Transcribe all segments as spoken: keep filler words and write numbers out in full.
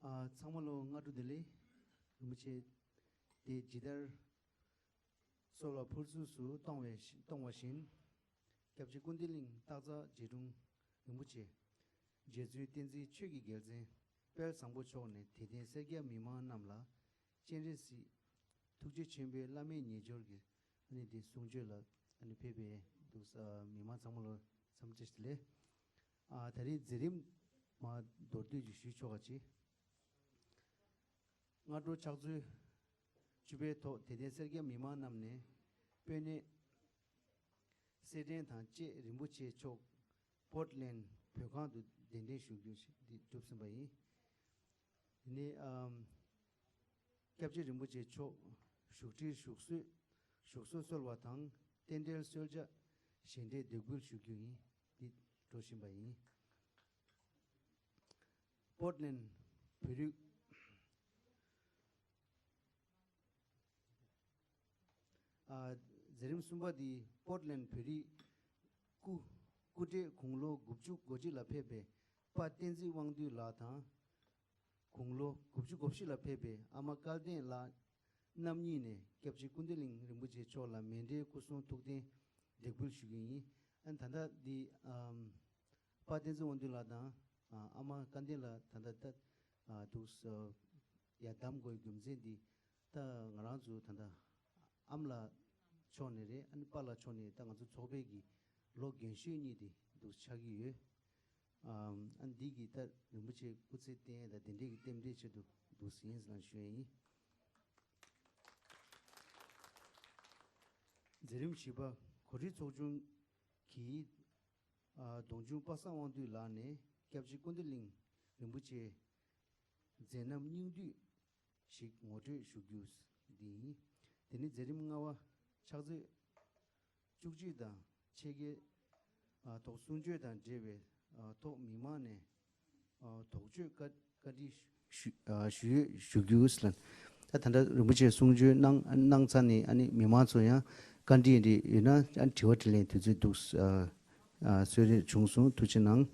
ཨ། ཚང་མ་ལོ་སྔ་དྲོ་བདེ་ལེགས། རིན་པོ་ཆེ་དེ་ཇི་ལྟར་གསོལ་བ་ཕུར་ཚུགས་སུ་གཏོང་བའི་གཏོང་བ་བཞིན། སྐྱབས་རྗེ་ཀུན་བདེ་གླིང་སྟག་འཚེར་རྗེ་དྲུང་རིན་པོ་ཆེ། རྗེ་བཙུན་བསྟན་འཛིན་ཆོས་ཀྱི་རྒྱལ་མཚན་དཔལ་བཟང་པོ་མཆོག་ནས་དད་ལྡན་སེར་སྐྱ་མི་མང་རྣམས་ལ་སྤྱན་རས་གཟིགས་ཐུགས་རྗེ་ཆེན་པོའི་བླ་མའི་ཉེ་སྦྱོར་གྱི་ཨ་ནི་དེ་གསུང་ཆོས་ལ་ཨ་ནི་ཕེབས་པའི་འདུག་ས། མི་མང་ཚང་མ་ལ་འཚམས་འདྲི་ཞུ་ལེ། ཨ། ད་རེས་མཛད་རིམ་མ་མདོར་བསྡུས་ཅིག་ཞུས་ཆོག་ག་ཅི། སྔ་དྲོ་ཕྱག་ཚོད་བཅུ་པའི་ཐོག་དད་ལྡན་སེར་སྐྱ་མི་མང་རྣམས་ནས་སྤོས་སྣེ་སེར་སྦྲེང་དང་བཅས་རིན་པོ་ཆེ་མཆོག་པོར་ཊི་ལེན་བོད་ཁང་དུ་གདན་འདྲེན་ཞུ་རྒྱུ་ཞིག་འདི་གྲུབ་ཟིན་པ་ཡིན། དེ་ནས་ཨམ། སྐྱབས་རྗེ་རིན་པོ་ཆེ་མཆོག་བཞུགས་ཁྲིར་བཞུགས་གསོལ་བཞུགས་གསོལ་གསོལ་བ་དང་རྟེན་འབྲེལ་གསོལ་ཇ་བཞེས་འབྲས་འདེགས་འབུལ་ཞུ་རྒྱུ་ཡིན། འདི་འགྲོ་བཞིན་པ་ཡིན། པོར་ཊི་ལེན་བོད་རིགས། ཨ། མཛད་རིམ་གསུམ་པ་འདི་པོར་ཊི་ལེན་བོད་རིགས་སྐུ་སྐུ་འབྲེལ་དགུང་ལོ་དགུ་བཅུ་གོ་གཅིག་ལ་ཕེབས་པའི་དཔའ་བསྟན་འཛིན་དབང་འདུས་ལགས་དང་། དགུང་ལོ་དགུ་བཅུ་གོ་བཞི་ལ་ཕེབས་པའི་ཨ་མ་སྐལ་ལྡན་ལགས་རྣམ་གཉིས་ནས་སྐྱབས་རྗེ་ཀུན་བདེ་གླིང་རིན་པོ་ཆེ་མཆོག་ལ་མཎྜལ་སྐུ་གསུང་ཐུགས་རྟེན་འདེགས་འབུལ་ཞུ་རྒྱུ་ཡིན། ཨ་ནི་ད་ལྟ་འདི་ཨམ། དཔའ་བསྟན་འཛིན་དབང་འདུས་ལགས་དང་ཨ་མ་སྐལ་ལྡན་ལགས་ད་ལྟ་ད་འདུག་ཡར་བདམས་དགོས་རྒྱུ་མཚན་འདི་ད་ང་རང་ཚོ་ད་ལྟ་ཨ་མ་ལགས་ཕྱོགས་ནས་རེད། ཨ་ནི་པཱ་ལགས་ཕྱོགས་ནས་ད་ང་ཚོ་ཚོགས་པའི་གི་ལོ་རྒན་ཤོས་གཉིས་དེ་འདུག་ཆགས་ཀྱི་ཡོད། ཨ་འདི་གི་ད་རིན་པོ་ཆེ་སྐུ་ཚེ་བརྟན་དང་དེ་འདྲའི་གི་རྟེན་འབྲེལ་ཆེད་དུ་འདུག་ཟིན་ལ་ཞུ་ཡ་ཡིན། མཛད་རིམ་བཞི་པ་གོ་སྒྲིག་ཚོགས་ཆུང་གིས། ཨ་གདོང་ཆུང་པ་སངས་དབང་འདུས་ལགས་ནས་སྐྱབས་རྗེ་ཀུན་བདེ་གླིང་རིན་པོ་ཆེའི་མཛད་རྣམ་སྙིང་བསྡུས་ཤིག་ངོ་སྤྲོད་ཞུ་རྒྱུ་འདི་ཡིན། དེ་ནི་མཛད་རིམ་ལྔ་པ་ཕྱག་ཚོད་བཅུ་གཅིག་དང་ཕྱེད་ཀའི་ཨ་ཐོག་གསུང་ཆོས་དང་འབྲེལ་བའི་ཨ་ཐོག་མི་མང་ནས་ཨ་དོགས་གཅོད་བཀའ་བཀའ་འདྲི་ཞུ་ཨ་ཞུ་ཡོད་ཞུ་རྒྱུ་ལ། ད་ད་ལྟ་རིན་པོ་ཆེས་གསུང་ཆོས་གནང་གནང་ཚར་ནས་ཨ་ནི་མི་མང་ཚོ་ཡང་བཀའ་འདྲི་འདི་ཡོད་ན་ཨ་དྲི་བ་དྲིས་ལན་དུས་ཚོད་འདུག་ཨ་ཨ་གསོལ་རས་བྱུང་སོང་། ཐུགས་རྗེ་གནང་།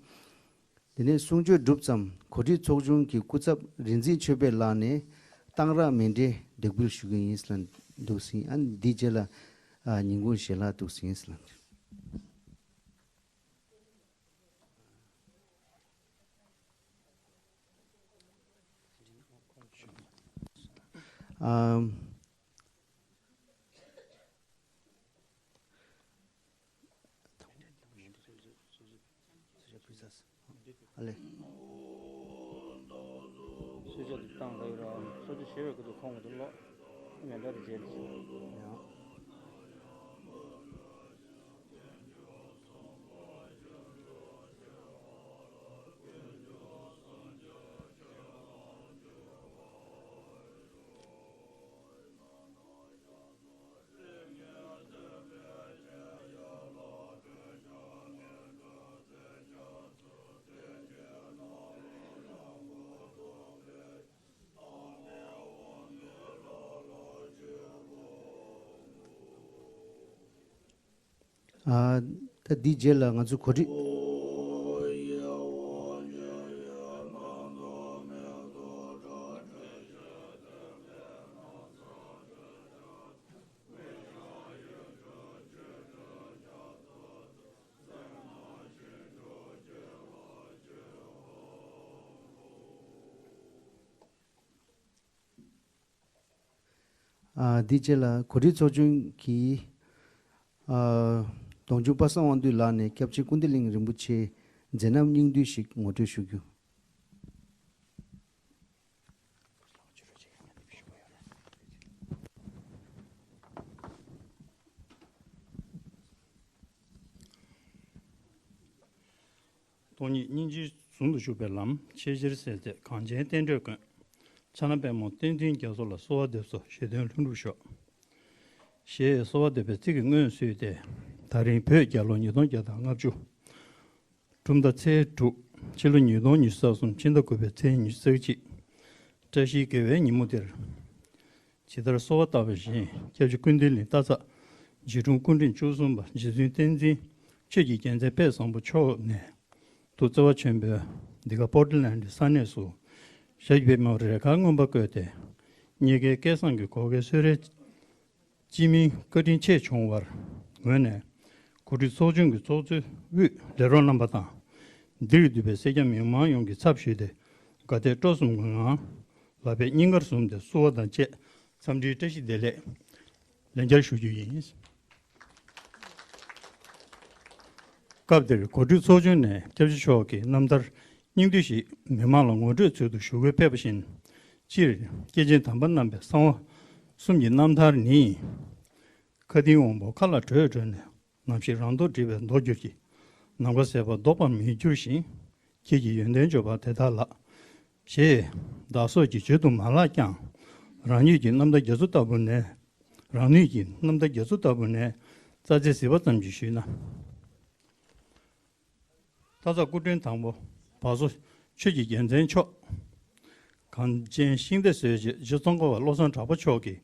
དེ་ནས་གསུང་ཆོས་གྲུབ་ཙམ་གོ་སྒྲིག་ཚོགས་ཆུང་གི་སྐུ་ཚབ་རིག་འཛིན་ཆོས་འཕེལ་ལགས་ནས་གཏང་རག་མཎྜལ་འདེགས་འབུལ་ཞུ་གི་ཡིན་ལ་འདུག་ཟིན། ཨ་ནི་འདིའི་རྗེས་ལ་ཨ་ཉིན་གུང་ཞལ་ལག་འདུག་ཟིན་ལ། ཨམ། ཨ་ལེ། གསོལ་ཇ་འདི་བཏང་ད་ཡོད་ར། གསོལ་ཇ་བཞེས་པའི་སྐབས་དུ་ཁོང་གི་ལོག་མེ་འདྲ་དེ་བྱས་ནས། ཨ། ད་འདིའི་རྗེས་ལ་ང་ཚོ་གོ་སྒྲིག་ཨ། འདི་རྗེས་ལ་གོ་སྒྲིག་ཚོགས་ཆུང་གིས། ཨ། གདོང་ཆུང་པ་སངས་དབང་འདུས་ལགས་ནས་སྐྱབས་རྗེ་ཀུན་བདེ་གླིང་རིན་པོ་ཆེའི་མཛད་རྣམ་སྙིང་བསྡུས་ཤིག་ངོ་སྤྲོད་ཞུ་རྒྱུ། སྟོང་ཉིད་སྙིང་རྗེ་ཟུང་དུ་འཇུག་པའི་ལམ། ཆེས་ཆེར་གསལ་མཛད་གངས་ཅན་བསྟན་འགྲོའི་མགོན། ཕྱག་ན་པདྨོ་བསྟན་འཛིན་རྒྱ་མཚོ་ལ་གསོལ་བ་འདེབས་སོ། ཞེས་དོན་ལྷུན་གྲུབ་ཤོག། ཞེས་གསོལ་བ་འདེབས་པའི་ཚིག་གི་སྔོན་བསུས་ཏེ། ད་རིང་བོད་རྒྱལ་ལོ་ཉིས་སྟོང་བརྒྱ་དང་ལྔ་བཅུ། གྲུབ་མཐའ་ཚེས་དྲུག། ཕྱི་ལོ་ཉིས་སྟོང་ཉི་ཤུ་རྩ་གསུམ། ཕྱི་ཟླ་དགུ་པའི་ཚེས་ཉི་ཤུ་རྩ་གཅིག། བཀྲ་ཤིས་དགེ་བའི་ཉིན་མོ་འདིར། ཇི་ལྟར་གསོལ་བ་བཏབ་པ་བཞིན། སྐྱབས་རྗེ་ཀུན་བདེ་གླིང་སྟག་ཚང་རྗེ་དྲུང་སྐུ་ཕྲེང་བཅུ་གསུམ་པ་རྗེ་བཙུན་བསྟན་འཛིན་ཆོས་ཀྱི་རྒྱལ་མཚན་དཔལ་བཟང་པོ་མཆོག་ནས། ཐུགས་བརྩེ་བ་ཆེན་པོས་འདི་ག་པོར་ཊི་ལན་ཌི་ས་གནས་སུ་ཞབས་ཀྱི་པདྨོར་རས་དཀར་མངོན་པར་བཀོད་དེ། རྙེད་དཀའི་སྐལ་བཟང་གི་གོ་སྐལ་གསོལ་རས་སྤྱི་མིང་བཀའ་དྲིན་ཆེ་བྱུང་བར་ངོས་ནས། གོ་སྒྲིག་ཚོགས་ཆུང་གི་ཚོགས་གཙོས་དབུས་ལས་རོགས་རྣམ་པ་དང་། འདིར་འདུས་པའི་སེར་སྐྱ་མི་མང་ཡོངས་ཀྱི་ཚབ་ཞུས་ཏེ། དགའ་དད་སྤྲོ་གསུམ་གྱི་ངང་ལག་པས་སྙིང་གར་ཟུམ་སྟེ་བསུ་བ་དང་བཅས་འཚམས་འདྲིའི་བཀྲ་ཤིས་བདེ་ལེགས་ལན་བསྐྱར་ཞུ་རྒྱུ་ཡིན། སྐབས་འདིར་གོ་སྒྲིག་ཚོགས་ཆུང་ནས་སྐྱབས་རྗེ་མཆོག་གི་རྣམ་ཐར་སྙིང་བསྡུས་ཤིག་མི་མང་ལ་ངོ་སྤྲོད་ཚུལ་དུ་ཞུ་སྒོ་ཕེབས་པ་བཞིན། སྤྱིར་སྐྱེས་ཆེན་དམ་པ་རྣམ་པའི་གསང་བ་གསུམ་གྱི་རྣམ་ཐར་ནི། མཁའ་ལྡིང་དབང་པོ་མཁའ་ལ་བྲོས་བྲོས་ནས། ནམ་ཞིག་རང་མདོག་སྒྲིབ་པའི་མདོག་འགྱུར་གྱི། ནམ་མཁའ་ཟད་པ་ལྡོག་པར་མི་འགྱུར་ཞིང་། ཁྱེད་ཀྱི་ཡོན་ཏན་བརྗོད་པ་དེ་དག་ལགས། ཞེས་བདག་སོགས་ཀྱིས་བརྗོད་དུ་མ་ལགས་ཀྱང་། རང་ཉིད་ཀྱི་རྣམ་ཐར་རྒྱ་མཚོ་ལྟ་བུ་ནས། རང་ཉིད་ཀྱི་རྣམ་ཐར་རྒྱ་མཚོ་ལྟ་བུ་ནས་རྩ་ཚིག་གཟིགས་པ་ཙམ་གྱིས་ཞུས་ན། སྟག་ཚང་སྐུ་ཕྲེང་དང་པོ་བ་སོ་ཆོས་ཀྱི་རྒྱལ་མཚན་མཆོག། གངས་ཅན་ཤིང་རྟ་བཟོས་རྗེས་རྗེ་ཙོང་ཁ་པ་བློ་བཟང་གྲགས་པ་མཆོག་གི་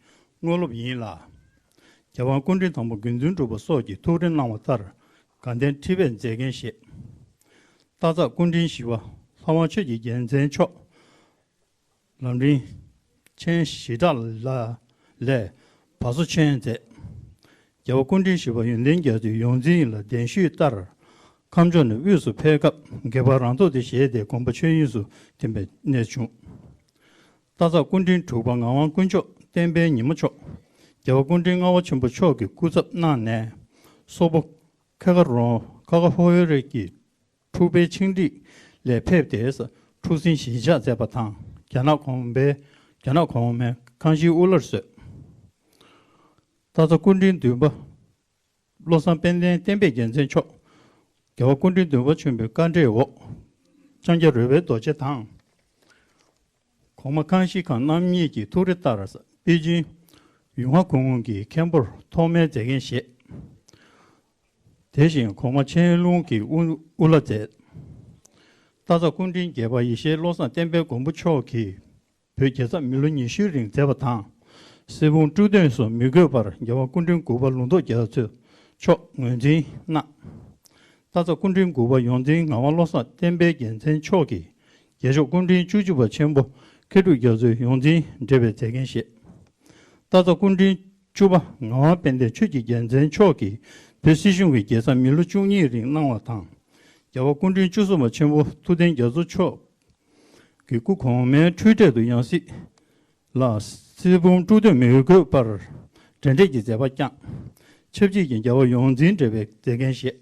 དངོས་སློབ་ཡིན་ལ། རྒྱལ་དབང་སྐུ་ཕྲེང་དང་པོ་དགེ་འདུན་གྲུབ་པ་སོགས་ཀྱིས་ཐུགས་རེ་གནང་བ་ལྟར་དགའ་ལྡན་ཁྲི་པས་མཛད་འགན་བཞེས། སྟག་ཚང་སྐུ་ཕྲེང་བཞི་པ་ལྷ་དབང་ཆོས་ཀྱི་རྒྱལ་མཚན་མཆོག། ལམ་རིམ་ཆེན་བཞི་སྦྲགས་ལ་ལས་བ་སོ་ཆེན་མཛད། རྒྱལ་བ་སྐུ་ཕྲེང་བཞི་པ་ཡོན་ཏན་རྒྱ་མཚོའི་ཡོངས་འཛིན་ལ་གདན་ཞུས་ལྟར། ཁམས་ཕྱོགས་ནས་དབུས་སུ་ཕེབས་སྐབས་སྒལ་པར་རང་ཐོག་དེ་བཞེས་ཏེ་དགོངས་པ་ཆོས་དབྱིངས་སུ་ཐིམ་པའི་གནས་བྱུང་། སྟག་ཚང་སྐུ་ཕྲེང་དྲུག་པ་ངག་དབང་དཀོན་མཆོག་བསྟན་པའི་ཉི་མ་མཆོག། རྒྱལ་བ་སྐུ་ཕྲེང་ལྔ་པ་ཆེན་པོ་མཆོག་གི་སྐུ་ཚབ་གནང་ནས། སོག་པོ་ཁ་ཁ་རོང་ཁ་ཁ་ཧོ་ཡོ་རེ་གི་འཁྲུག་པའི་ཆིངས་སྒྲིག་ལས་ཕེབས་ཏེ། འཁྲུག་ཟིང་ཞི་འཇགས་མཛད་པ་དང་། རྒྱ་ནག་གོང་མའི་རྒྱ་ནག་གོང་མའི་ཁང་ཞིའི་དབུ་བླར་བཟོས། སྟག་ཚང་སྐུ་ཕྲེང་བདུན་པ་བློ་བཟང་དཔལ་ལྡན་བསྟན་པའི་རྒྱལ་མཚན་མཆོག། རྒྱལ་བ་སྐུ་ཕྲེང་བདུན་པ་ཆེན་པོའི་བཀའ་འབྲེལ་འོག་ལྕང་སྐྱ་རོལ་པའི་རྡོ་རྗེ་དང་། གོང་མ་ཁང་ཞིའི་ཁང་རྣམ་གཉིས་ཀྱི་ཐུགས་རེ་ལྟར། པེ་ཅིང་ཡུང་ཧྭ་ཁུན་ལུང་གི་མཁན་པོར་ཐོག་མའི་མཛད་འགན་བཞེས། དེ་བཞིན་གོང་མ་ཆན་ལུང་གི་དབུ་དབུ་བླ་མཛད། སྟག་ཚང་སྐུ་ཕྲེང་བརྒྱད་པ་ཡེ་ཤེས་བློ་བཟང་བསྟན་པའི་མགོན་པོ་མཆོག་གིས་བོད་རྒྱལ་ཚབ་མི་ལོ་ཉི་ཤུའི་རིང་མཛད་པ་དང་། གསེར་བུམ་དཀྲུག་འདོན་སོགས་མི་དགོས་པར་རྒྱལ་བ་སྐུ་ཕྲེང་དགུ་པ་ལུང་རྟོགས་རྒྱ་མཚོ་མཆོག་ངོས་འཛིན་གནང་། སྟག་ཚང་སྐུ་ཕྲེང་དགུ་པ་ཡོངས་འཛིན་ངག་དབང་བློ་བཟང་བསྟན་པའི་རྒྱལ་མཚན་མཆོག་གིས་རྒྱལ་མཆོག་སྐུ་ཕྲེང་བཅུ་གཅིག་པ་ཆེན་པོ་མཁས་གྲུབ་རྒྱ་མཚོའི་ཡོངས་འཛིན་བགྲེས་པའི་མཛད་འགན་བཞེས། སྟག་ཚང་སྐུ་ཕྲེང་བཅུ་པ་ངག་དབང་དཔལ་ལྡན་ཆོས་ཀྱི་རྒྱལ་མཚན་མཆོག་གིས་བོད་སྲིད་གཞུང་གི་རྒྱལ་ཚབ་མི་ལོ་བཅུ་གཉིས་རིང་གནང་བ་དང་། རྒྱལ་བ་སྐུ་ཕྲེང་བཅུ་གསུམ་པ་ཆེན་པོ་ཐུབ་བསྟན་རྒྱ་མཚོ་མཆོག་གི་སྐུ་གོང་མའི་འཁྲུལ་འཕྲོད་དུ་ཡང་སྲིད་ ལ། སྲིད་སྤུངས་དཀྲུག་སྡོད་མི་དགོས་པར་འབྲེལ་འདྲིས་ཀྱི་མཛད་པ་བསྐྱངས། ཆབས་ཅིག་གིས་རྒྱལ་བ་ཡོངས་འཛིན་འབྲེལ་བའི་མཛད་འགན་བཞེས།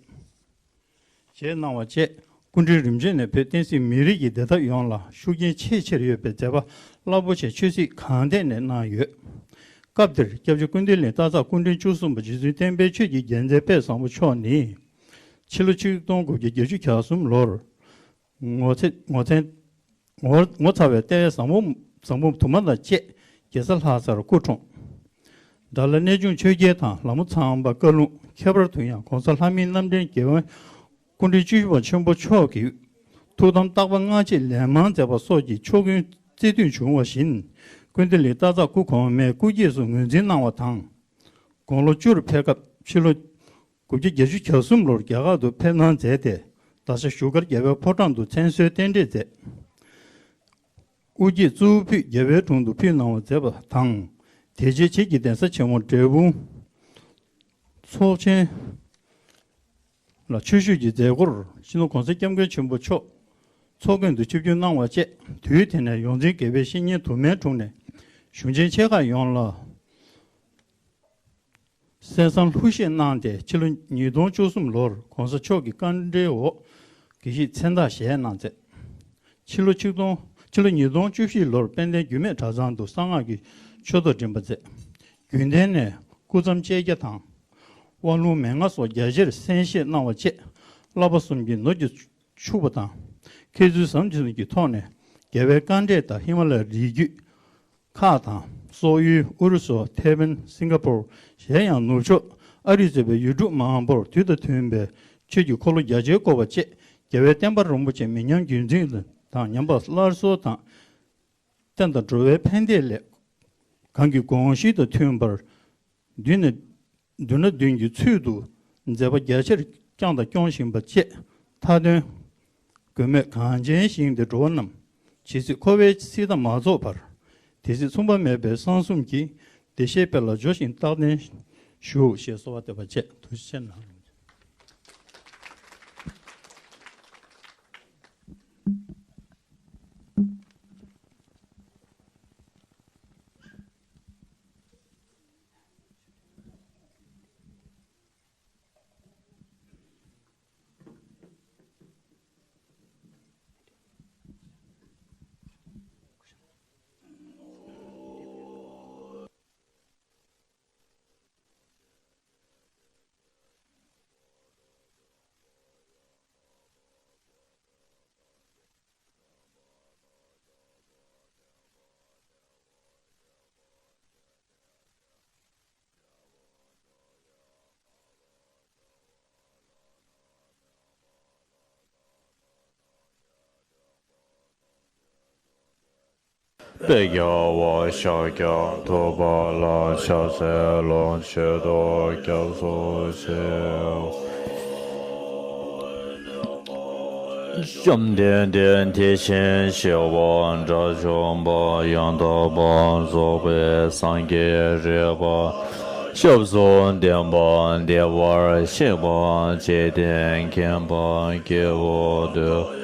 བཞེས་གནང་བ་བཅས། སྐུ་ཕྲེང་རིམ་བྱོན་ནས་བོད་བསྟན་སྲིད་མི་རིགས་ཀྱི་བདེ་ཐབས་ཡོངས་ལ་ཤུགས་རྐྱེན་ཆེས་ཆེར་ཡོད་པའི་མཛད་པ་རླབས་པོ་ཆེ་ཆོས་སྲིད་གང་ཐད་ནས་གནང་ཡོད། སྐབས་དེར་སྐྱབས་རྗེ་ཀུན་བདེ་གླིང་སྟག་ཚང་སྐུ་ཕྲེང་བཅུ་གསུམ་པ་རྗེ་བཙུན་བསྟན་པའི་ཆོས་ཀྱི་རྒྱལ་མཚན་དཔལ་བཟང་པོ་མཆོག་ནི། ཕྱི་ལོ་ཆིག་སྟོང་དགུ་བརྒྱ་བརྒྱད་ཅུ་གྱ་གསུམ་ལོར། ངོ་ཚ་ངོ་ཚ་ངོ་ངོ་ཚ་བའི་ལྟ་བའི་བཟང་པོ་བཟང་པོ་དུ་མ་དང་བཅས་རྒྱལ་ས་ལྷ་སར་སྐུ་འཁྲུངས། དགྲ་ལྷ་གནས་ཆུང་ཆོས་རྒྱལ་དང་ལྷ་མོ་ཚངས་པ་བཀའ་ལུང་། ཁྱད་པར་དུ་ཡང་༸གོང་ས་ལྷ་མིའི་རྣམ་འདྲེན་རྒྱལ་བ་སྐུ་ཕྲེང་བཅུ་བཞི་པ་ཆེན་པོ་མཆོག་གིས་ཐུགས་དམ་བརྟག་པ་སྔ་རྗེས་ལན་མང་མཛད་པ་སོགས་ཀྱི་ཆོ་ག་བརྩི་དུས་བྱུང་བ་བཞིན། ཀུན་བདེ་གླིང་སྟག་ཚང་སྐུ་གོང་མའི་སྐུ་སྐྱེས་སུ་ངོས་འཛིན་གནང་བ་དང་། དགུང་ལོ་བཅུར་ཕེབས་སྐབས་ཕྱི་ལོ་དགུ་བརྒྱ་བརྒྱད་ཅུ་གྱ་གསུམ་ལོར་རྒྱ་གར་དུ་ཕེབས་གནང་མཛད་དེ། ད་ཆ་བཞུགས་སྒར་རྒྱལ་བའི་ཕོ་བྲང་དུ་མཚན་གསོལ་རྟེན་འབྲེལ་མཛད། དབུ་འབྱེད་གཙོ་བོ་ཕུད་རྒྱལ་བའི་དྲུང་དུ་ཕུལ་གནང་བ་མཛད་པ་དང་། དེ་རྗེས་བྱེས་ཀྱི་གདན་ས་ཆེན་མོ་འབྲས་སྤུངས་ཚོགས་ཆེན་ལ་ཆོས་ཞུགས་ཀྱི་མཛད་སྒོར་སྤྱི་ནོར་༸གོང་ས་༸སྐྱབས་མགོན་ཆེན་པོ་མཆོག་ཚོགས་མགོན་དུ་ཆིབས་བསྒྱུར་གནང་བ་བཅས། དུས་དེ་ནས་ཡོངས་འཛིན་དགེ་བའི་བཤེས་གཉེན་དུ་མའི་དྲུང་ནས་གཞུང་ཆེན་ཆེ་ཁག་ཡོངས་ལ་གསན་བསམ་ལྷུར་བཞེས་གནང་སྟེ། ཕྱི་ལོ་ཉིས་སྟོང་བཅུ་གསུམ་ལོར་༸གོང་ས་མཆོག་གི་བཀའ་འབྲེལ་འོག་དགེ་བཤེས་མཚན་རྟགས་བཞེས་གནང་མཛད། ཕྱི་ལོ་ཆིག་སྟོང་ཕྱི་ལོ་ཉིས་སྟོང་བཅུ་བཞི་ལོར་དཔལ་ལྡན་རྒྱུད་སྨད་གྲྭ་ཚང་དུ་གསང་སྔགས་ཀྱི་ཆོས་ཐོག་འགྲིམས་པ་མཛད། རྒྱུན་གཏན་ནས་སྐུ་མཚམས་བཅད་རྒྱ་དང་། དབང་ལུང་མན་ངག་སོགས་རྒྱ་ཆེར་གསན་བཞེས་གནང་བ་བཅས། བསླབ་པ་གསུམ་གྱི་ནོར་གྱི་ཕྱུག་པ་དང་། མཁས་བཙུན་ཟབ་ཅིང་གི་ཐོག་ནས་རྒྱལ་བའི་བཀའ་འབྲས་དང་ཧི་མ་ལ་ཡའི་རི་རྒྱུད་ཁག་དང་། སོག་ཡུལ་ཨུ་རུ་སུ། ཐེ་ཝན། སིང་ག་པུར། གཞན་ཡང་ནུབ་ཕྱོགས་ཨ་རི་གཙོས་པའི་ཡུལ་གྲུ་མང་པོར་དུས་དང་མཐུན་པའི་ཆོས་ཀྱི་འཁོར་ལོ་རྒྱ་ཆེར་བསྐོར་བ་བཅས། རྒྱལ་བའི་བསྟན་པ་རིན་པོ་ཆེ་མི་ཉམས་རྒྱུན་འཛིན་དང་ཉམས་པ་སླར་གསོ་དང་། བསྟན་དང་འགྲོ་བའི་ཕན་བདེ་ལས། གང་གི་དགོངས་གཞི་དང་མཐུན་པར་མདུན་ནས་མདུན་ལ་མདུན་གྱི་ཚུལ་དུ་མཛད་པ་རྒྱ་ཆེར་བསྐྱངས་དང་སྐྱོང་བཞིན་པ་བཅས། མཐའ་དོན་མགོན་མེད་གངས་ཅན་ཞིང་དུ་འགྲོ་བ་རྣམས། ཇི་སྲིད་འཁོར་བའི་སྲིད་མཐའ་མ་རྫོགས་བར། དེ་སྲིད་མཚུངས་པ་མེད་པའི་གསང་གསུམ་གྱི་བདེ་གཤེགས་དཔལ་ལ་སྦྱོར་ཞིང་རྟག་བརྟན་ཞུ། ཞེས་གསོལ་བ་འདེབས་པ་བཅས། ཐུགས་རྗེ་ཆེ་གནང་། དཔལ་རྒྱལ་བ་ཤཱཀྱ་ཐུབ་པ་ལ་ཕྱག་འཚལ་ལོ། མཆོད་དོ་སྐྱབས་སུ་མཆིའོ། བཅོམ་ལྡན་འདས་དེ་བཞིན་གཤེགས་པ་དགྲ་བཅོམ་པ་ཡང་དག་པར་རྫོགས་པའི་སངས་རྒྱས་རིག་པ་སྐྱབས་སུ་བདེན་པ་བདེ་བར་གཤེགས་པ་འཇིག་རྟེན་མཁྱེན་པ་སྐྱེས་བུ་འདོད།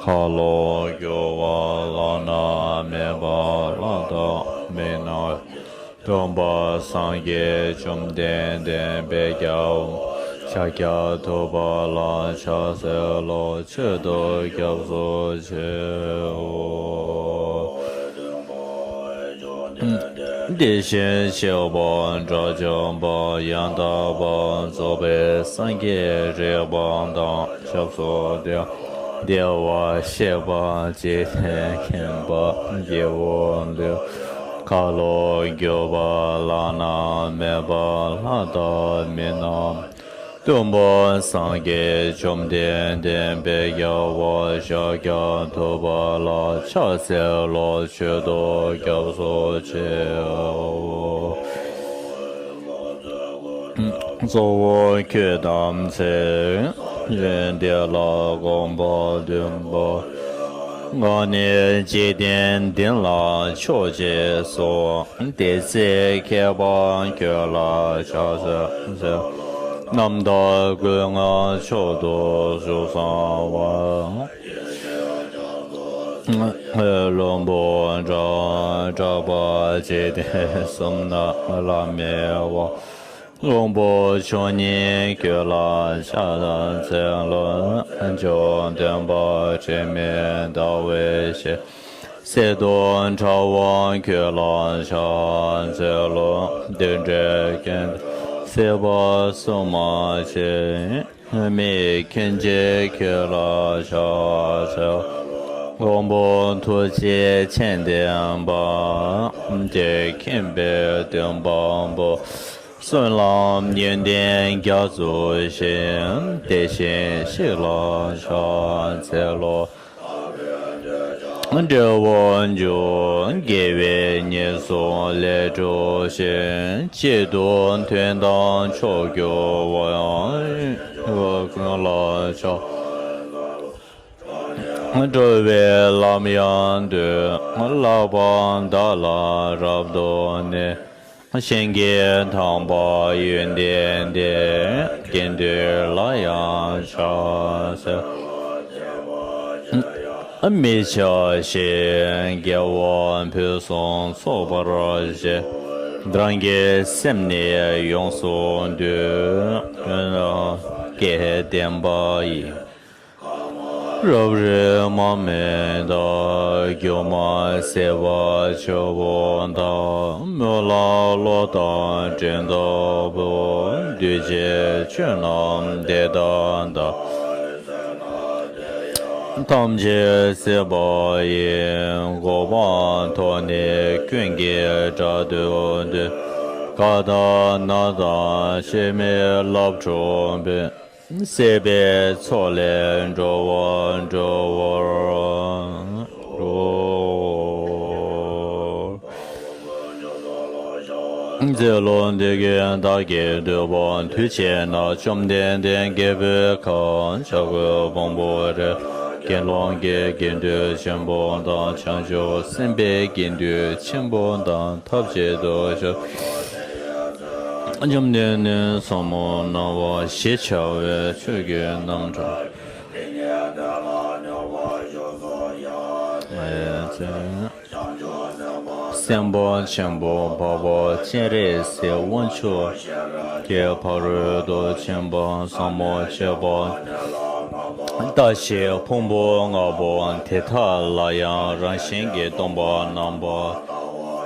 ཁ་ལོ་སྒྱུར་བ་བླ་ན་མེད་པ་ལྷ་དང་མི་རྣམས། སྟོན་པ་སངས་རྒྱས་བཅོམ་ལྡན་འདས་དཔལ་རྒྱལ་བ་ཤཱཀྱ་ཐུབ་པ་ལ་ཕྱག་འཚལ་ལོ། མཆོད་དོ་སྐྱབས་སུ་མཆིའོ། དེ་བཞིན་གཤེགས་པ་དགྲ་བཅོམ་པ་ཡང་དག་པར་རྫོགས་པའི་སངས་རྒྱས་རིག་པ་དང་། ཞབས་སུ་དེ་བདེ་བར་གཤེགས་པ་འཇིག་རྟེན་མཁྱེན་པ་སྐྱེས་བུ་འདོད། ཁ་ལོ་སྒྱུར་བ་བླ་ན་མེད་པ་ལྷ་དང་མི་རྣམས། སྟོན་པ་སངས་རྒྱས་བཅོམ་ལྡན་འདས་དཔལ་རྒྱལ་བ་ཤཱཀྱ་ཐུབ་པ་ལ་ཕྱག་འཚལ་ལོ། མཆོད་དོ་སྐྱབས་སུ་མཆིའོ། གཙོ་བོ་ཁྱོད་བལྟམས་ཚེ། ཡོན་ཏན་ལ་དགོངས་པ་མཐུན་པ། ང་ནི་འཇིག་རྟེན་འདི་ལ་མཆོག་ཅེས་སོ། དེ་ཚེ་མཁས་པ་ཁྱོད་ལ་ཕྱག་འཚལ་ཚེ། རྣམ་དག་ཀུན་དངར་མཆོག་ཏུ་གཟུགས་བཟང་བ། བློན་པོ་དྲག་དྲག་པོ་འཇིག་རྟེན་གསུམ་ན་བླ་མེད་དབང་། དབང་པོ་མཆོག་ཉིད་ཁྱོད་ལ་ཕྱག་འཚལ་ལོ། འཇམ་དཔལ་དྲི་མེད་ཟླ་བའི་ཞལ། གསེར་མདོག་ཁྲ་བོ་ཁྱོད་ལ་ཕྱག་འཚལ་ལོ། རྡུལ་བྲལ་མཁྱེན་བརྩེ་བ་སྲུང་མ་ཆེ། མི་མཁྱེན་ཅིང་ཁྱོད་ལ་ཕྱག་འཚལ། དབང་པོ་ཐུགས་རྗེ་ཆེན་ལྡན་པ། རྗེ་མཁྱེན་པའི་སྟོན་པ་པོ། བསོད་ནམས་ཡོན་ཏན་རྒྱ་མཚོ་ཞེས། དེ་བཞིན་གཤེགས་ལ་ཕྱག་འཚལ་ལོ། འབྲས་བུ་འབྱུང་དགེ་བའི་ཉེས་སོགས་ལས་གྲོལ་ཞིང་། གཅིག་ཏུ་མཐུན་དང་མཆོག་གྱུར་བར། ཀུན་ལ་ཕྱག་འགྲོ་བའི་ལམ་ཡང་དུ། ལྷག་པར་བདག་ལ་རབ་ཏུ་གནས། གཞན་གྱིས་དམ་པ་ཡོན་ཏན་ལྡན། དགེ་འདུན་ལ་ཡང་ཕྱག་འཚལ། མི་ཆགས་ཤིང་དགེ་བ་ཕུན་སུམ་ཚོགས་པར་བྱེད། རང་གི་སེམས་ནི་ཡོངས་སུ་འདུལ། ཀུན་ནས་བསྐྱེད་བརྟན་པ་ཡིས། རབ་རིབ་མར་མེ་དང་། སྒྱུ་མ་བྱེ་བ་ཆེན་པོ་དག། མོས་ལ་གློག་དང་སྤྲིན་ལྟ་བུ། འདུས་བྱས་ཆོས་རྣམས་དེ་དག་དང་། ཐམས་ཅད་གཟིགས་པ་ཡི། གོ་འཕང་མཐོང་ནས་ཀུན་གྱི་དགྲ་སྟོངས་ཏེ། གང་དག་ན་དང་ཤི་མི་རླབས་འཁྲུགས་པའི། སྲིད་པའི་མཚོ་ལས་འགྲོ་བ་སྒྲོལ་བར་ཤོག། འདི་ལོ་འདི་ཀྱང་བདག་གིས་འདོད་པ་དུས་ཆེན་ན། བཅོམ་ལྡན་འདས་རྒྱལ་པོའི་ཁབ། བྱ་རྒོད་ཕུང་པོའི་རི། དགེ་སློང་གི་དགེ་འདུན་ཆེན་པོ་དང་། བྱང་ཆུབ་སེམས་དཔའི་དགེ་འདུན་ཆེན་པོ་དང་། ཐབས་ཅིག་ཏུ་བཞུགས། བཅོམ་ལྡན་འདས་ཟབ་མོ་སྣང་བ་ཞེས་བྱ་བའི་ཆོས་ཀྱི་རྣམ་གྲངས། སེམས་དཔའ་ཆེན་པོ་འཕགས་པ་སྤྱན་རས་གཟིགས། དབང་ཕྱུག་གི་ཕ་རོལ་ཏུ་ཕྱིན་པ་ཟབ་མོ་སྤྱོད་པ། ལྟ་ཞིག་ཕུང་པོ་ལྔ་པོ་དེ་དག་ལ་ཡང་རང་བཞིན་གྱིས་སྟོང་པར་རྣམ་པར།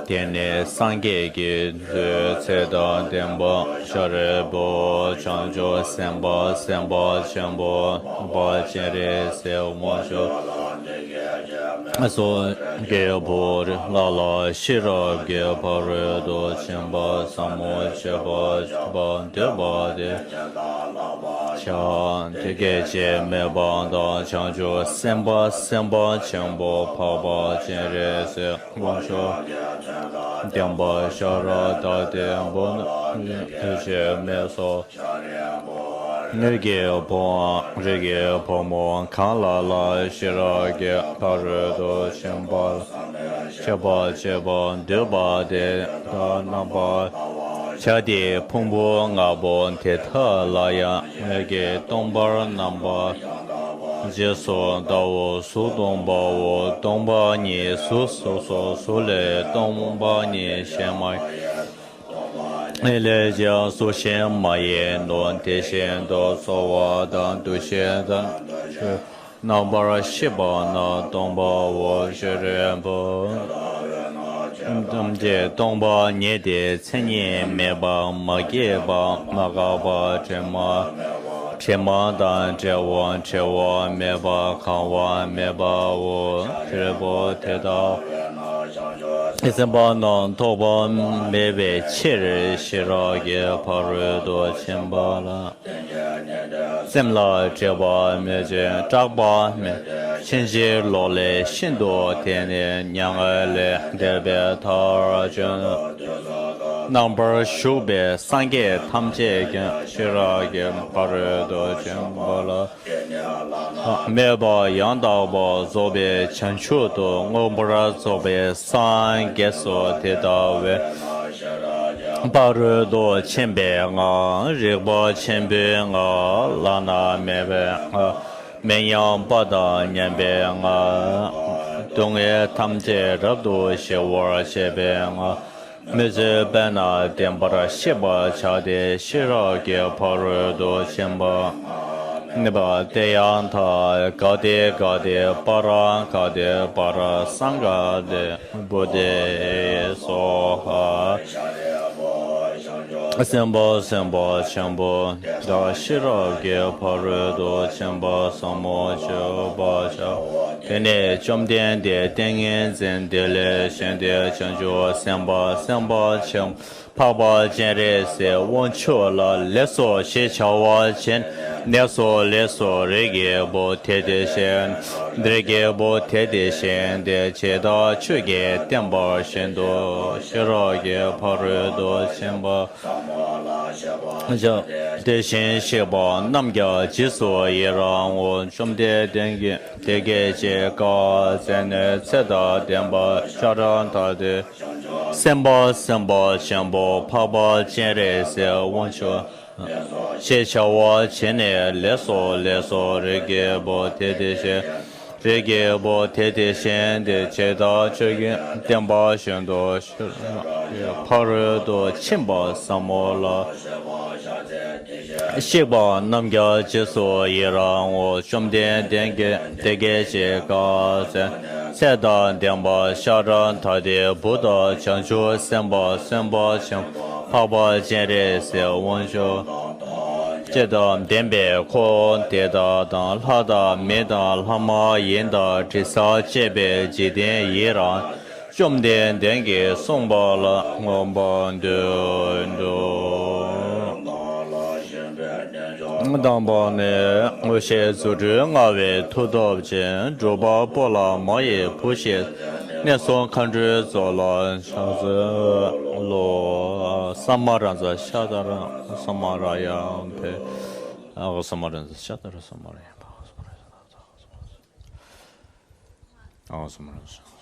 དེ་ནི་སངས་རྒྱས་ཀྱི་མཛོད་ཚེ་དང་ལྡན་པ། ཤཱ་རིའི་བུ། བྱང་ཆུབ་སེམས་དཔའ་སེམས་དཔའ་ཆེན་པོ་འཕགས་པ་སྤྱན་རས་གཟིགས། དབང་ཕྱུག་གསུང་གི་བུ་ལ་ལ་ཤེས་རབ་ཀྱི་ཕ་རོལ་ཏུ་ཕྱིན་པ་ཟབ་མོ་སྤྱོད་པ་སྤྱད་པར་འདོད་པ་དེ། ཕྱག་དེ་སྐད་ཅེས་སྨྲས་པ་དང་། བྱང་ཆུབ་སེམས་དཔའ་སེམས་དཔའ་ཆེན་པོ་འཕགས་པ་སྤྱན་རས་གཟིགས། དབང་ཕྱུག་ལྡན་པ་ཤ་ར་དྭ་ཏིའི་བུ་ནི་དེ་སྐད་ཅེས་སྨྲས་སོ། ངེད་ཀྱི་བུའམ་རིགས་ཀྱི་བུ་མོ་གང་ལ་ལ་ཤེས་རབ་ཀྱི་ཕ་རོལ་ཏུ་ཕྱིན་པ་ལ་སྤྱད་པ་སྤྱད་པར་འདོད་པ་དེ་དག་རྣམ་པར། བྱ་དེའི་ཕུང་པོ་ལྔ་པོ་དེ་དག་ལ་ཡང་ངེད་ཀྱིས་སྟོང་པར་རྣམ་པར། རྗེས་སུ་ཟླ་བོ་གཟུགས་སྟོང་པའོ། སྟོང་པ་ཉིད་གཟུགས་སོ་སོ་གཟུགས་ལས་སྟོང་པ་ཉིད་གཞན་མ་ཡིན། ལས་ཀྱང་གཟུགས་གཞན་མ་ཡིན་ནོ། དེ་བཞིན་དུ་ཚོར་བ་དང་། འདུ་ཤེས་དང་། རྣམ་པར་ཤེས་པ་རྣམས་སྟོང་པའོ། ཤཱ་རིའི་བུ། ཐམས་ཅད་སྟོང་པ་ཉིད་དེ། མཚན་ཉིད་མེད་པ། མ་སྐྱེས་པ། མ་འགགས་པ། དྲི་མ། དྲི་མ་དང་བྲལ་བ། བྲི་བ་མེད་པ། གང་བ་མེད་པའོ། ཤཱ་རིའི་བུ་དེ་ལྟ་བས་ན། སེམས་པ་རྣམས་ཐོགས་པ་མེད་པའི་ཕྱིར་ཤེས་རབ་ཀྱི་ཕ་རོལ་ཏུ་ཕྱིན་པ་ལ། སེམས་ལ་སྒྲིབ་པ་མེད་ཅིང་སྐྲག་པ་མེད། ཕྱིན་ཅི་ལོག་ལས་ཤིན་ཏུ་འདས་ནས་མྱ་ངན་ལས་འདས་པའི་མཐར་ཕྱིན། རྣམ་པར་བཞུགས་པའི་སངས་རྒྱས་ཐམས་ཅད་ཀྱང་ཤེས་རབ་ཀྱི་ཕ་རོལ་ཏུ་ཕྱིན་པ་ལ། མེད་པ་ཡང་དག་པར་རྫོགས་པའི་བྱང་ཆུབ་ཏུ་མངོན་པར་རྫོགས་པའི་སངས་རྒྱས་སོ། དེ་ལྟ་བས་ན་ཕ་རོལ་ཏུ་ཕྱིན་པའི་སྔགས། རིག་པ་ཆེན་པོའི་སྔགས། བླ་ན་མེད་པའི་སྔགས། མི་མཉམ་པ་དང་མཉམ་པའི་སྔགས། སྡུག་བསྔལ་ཐམས་ཅད་རབ་ཏུ་ཞི་བར་བྱེད་པའི་སྔགས། མི་བརྗོད་པས་ན་བདེན་པར་ཤེས་པར་བྱ་སྟེ། ཤེས་རབ་ཀྱི་ཕ་རོལ་ཏུ་ཕྱིན་པ། ནི་པ་ཏདྱ་ཐཱ། ག་ཏེ་ག་ཏེ་པཱ་ར་ག་ཏེ་པཱ་ར་སཾ་ག་ཏེ་བོ་དྷི་ཡེ་སྭཱ་ཧཱ། སེམས་དཔའ་སེམས་དཔའ་ཆེན་པོ་དག་ཤེས་རབ་ཀྱི་ཕ་རོལ་ཏུ་ཕྱིན་པ་ཟབ་མོ་སྤྱོད་པར་བྱའོ། དེ་ནས་བཅོམ་ལྡན་འདས་ཏིང་ངེ་འཛིན་དེ་ལས་བཞེངས་ཏེ་བྱང་ཆུབ་སེམས་དཔའ་སེམས་དཔའ་ཆེན་པོ་འཕགས་པ་སྤྱན་རས་གཟིགས་དབང་ཕྱུག་ལ་ལེགས་སོ་ཞེས་བྱ་བ་བྱིན། ལེགས་སོ་ལེགས་སོ། རིགས་ཀྱི་བུ་དེ་དེ་བཞིན། རིགས་ཀྱི་བུ་དེ་དེ་བཞིན་ཏེ། ཇི་ལྟར་ཁྱོད་ཀྱིས་བསྟན་པ་བཞིན་དུ། ཤེས་རབ་ཀྱི་ཕ་རོལ་ཏུ་ཕྱིན་པ། དེ་བཞིན་གཤེགས་པ་རྣམས་ཀྱང་རྗེས་སུ་ཡི་རང་ངོ་། བཅོམ་ལྡན་འདས་ཀྱིས་དེ་སྐད་ཅེས་བཀའ་སྩལ་ནས། ཚེ་དང་ལྡན་པ་ཤ་ཁྲག་དང་ལྡན། སེམས་དཔའ་སེམས་དཔའ་ཆེན་པོ་འཕགས་པ་སྤྱན་རས་གཟིགས་དབང་ཕྱུག་ཞེས་བྱ་བ་བྱིན་ནས། ལེགས་སོ་ལེགས་སོ། རིགས་ཀྱི་བུ་དེ་དེ་བཞིན། རིགས་ཀྱི་བུ་དེ་དེ་བཞིན་ཏེ། ཇི་ལྟར་ཁྱོད་ཀྱིས་བསྟན་པ་བཞིན་དུ། ཕ་རོལ་ཏུ་ཕྱིན་པ་ཟབ་མོ་ལ། གཤེགས་པ་རྣམས་ཀྱང་རྗེས་སུ་ཡི་རང་ངོ་། བཅོམ་ལྡན་འདས་ཀྱིས་དེ་སྐད་ཅེས་བཀའ་སྩལ། ཚེ་དང་ལྡན་པ་ཤ་ཁྲག་དང་ལྡན་བུ་དང་། བྱང་ཆུབ་སེམས་དཔའ་སེམས་དཔའ་ཆེན་པོ་འཕགས་པ་སྤྱན་རས་གཟིགས་དབང་ཕྱུག་ཅེས་དང་ལྡན་པའི་འཁོར་དེ་དག་དང་། ལྷ་དང་མི་དང་ལྷ་མ་ཡིན་དང་། དྲི་ཟར་བཅས་པའི་འཇིག་རྟེན་ཡི་རང་། བཅོམ་ལྡན་འདས་ཀྱིས་གསུངས་པ་ལ་མངོན་པར་འདུད་དོ། དང་པོ་ནི། ཞེས་རྫུ་འཕྲུལ་མངའ་བའི་མཐུ་སྟོབས་ཅན། འབྲུག་པ་སྤོ་ལ་མ་ཡི་བུ་ཞེས། གནས་གསུམ་མཁའ་འགྲོའི་གཙུག་ལག་ཕྱག་འཚལ་ལོ། ས་མ་ར་ཛ་ཤ་ད་ར་ས་མ་ར་ཡ་ཕེ། ཨ་ས་མ་ར་ཛ་ཤ་ད་ར་ས་མ་ར་ཡ་ཕེ། ཨ་ས་མ་ར་ཛ།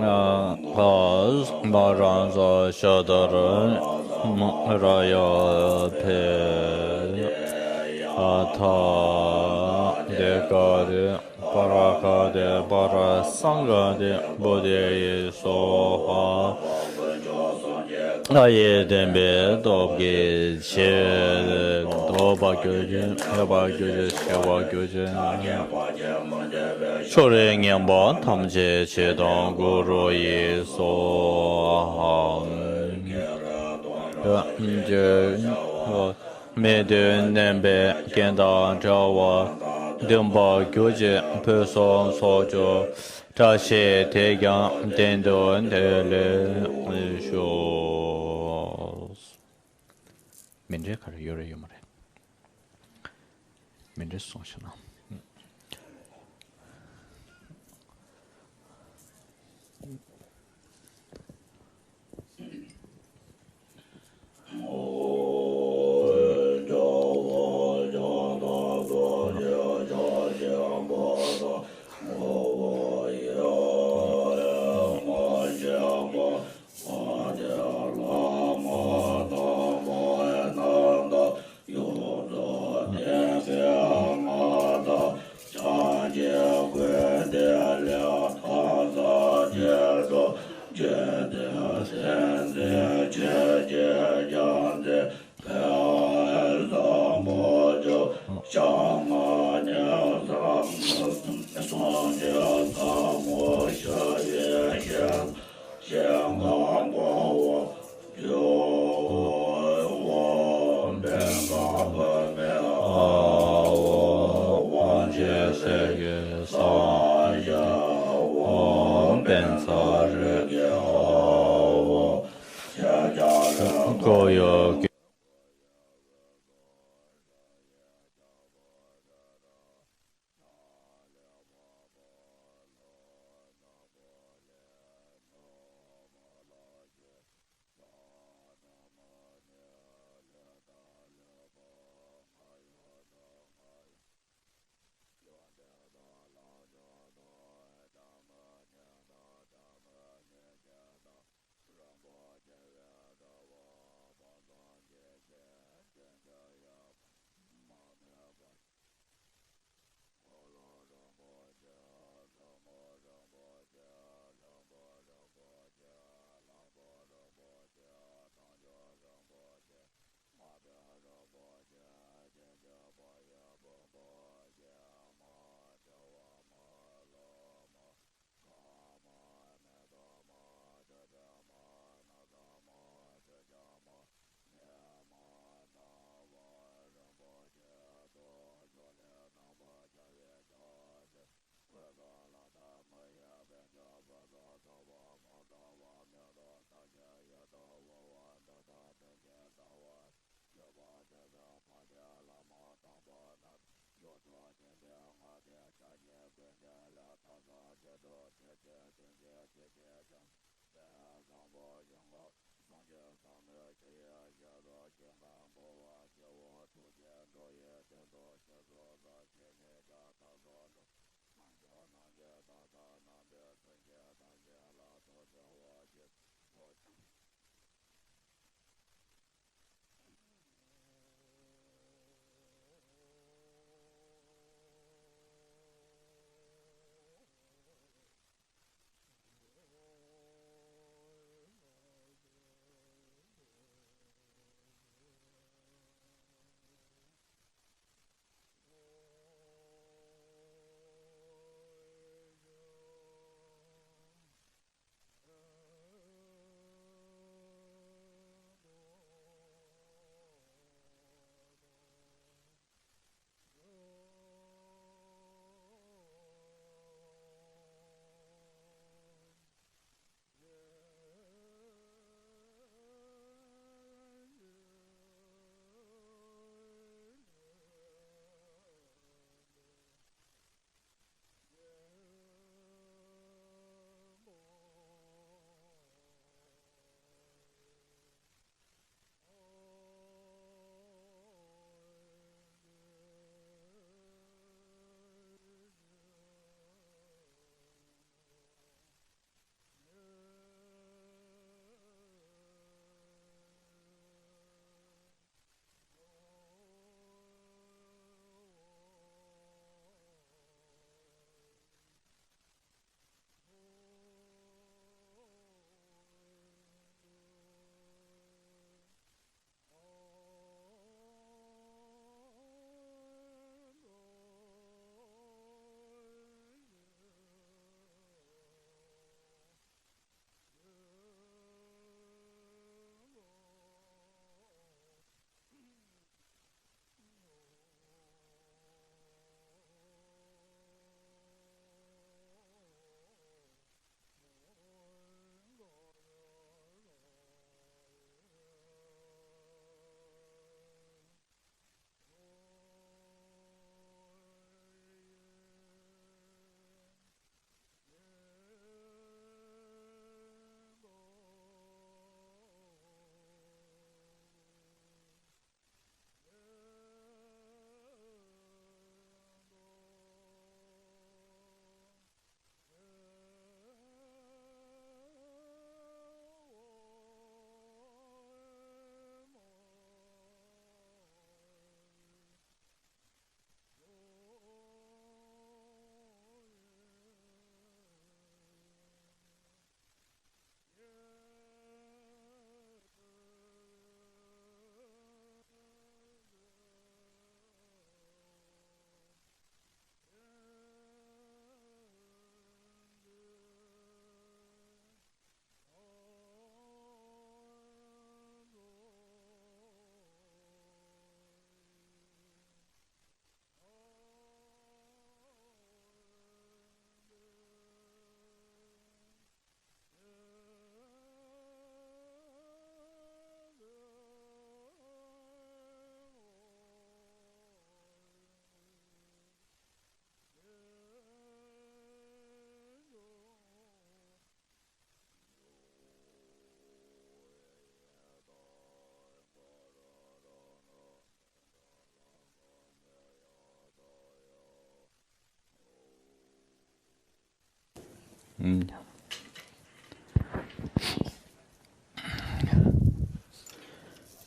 ཨ་ས་མ་ར་ཛ་ཤ་ད་ར་ས་མ་ར་ཡ་ཕེ། ཨ་ཐ་དེ་ཀ་རེ། པ་ར་ག་ཏེ་པ་ར་སཾ་ག་ཏེ་བོ་དྷི་ཡེ་སྭཱ་ཧཱ། ལྷ་ཡི་བདེན་པའི་སྟོབས་ཀྱིས་ཆེ། འདོད་པར་གྱུར་ཅིང་སློབ་པར་གྱུར་ཅིང་གཞན་དབང་གྱུར་ཅིང་། ཕྱོགས་རིས་ངན་པ་ཐམས་ཅད་ཕྱིར་བཏང་གུ་རུ་ཡེ་སྭཱ་ཧཱ། མི་མཐུན་གནོད་པའི་རྐྱེན་དང་བྲལ་བ། འདུན་པར་གྱུར་ཅིང་ཕུན་སུམ་ཚོགས་གྱུར། བཀྲ་ཤིས་དེས་ཀྱང་གཏན་དུ་འདིར་ལེགས་ཤོག། མཎྜལ་ག་རེ་ཡོད་རེད་ཡོད་མ་རེད། མཎྜལ་སོང་ཤག་ན།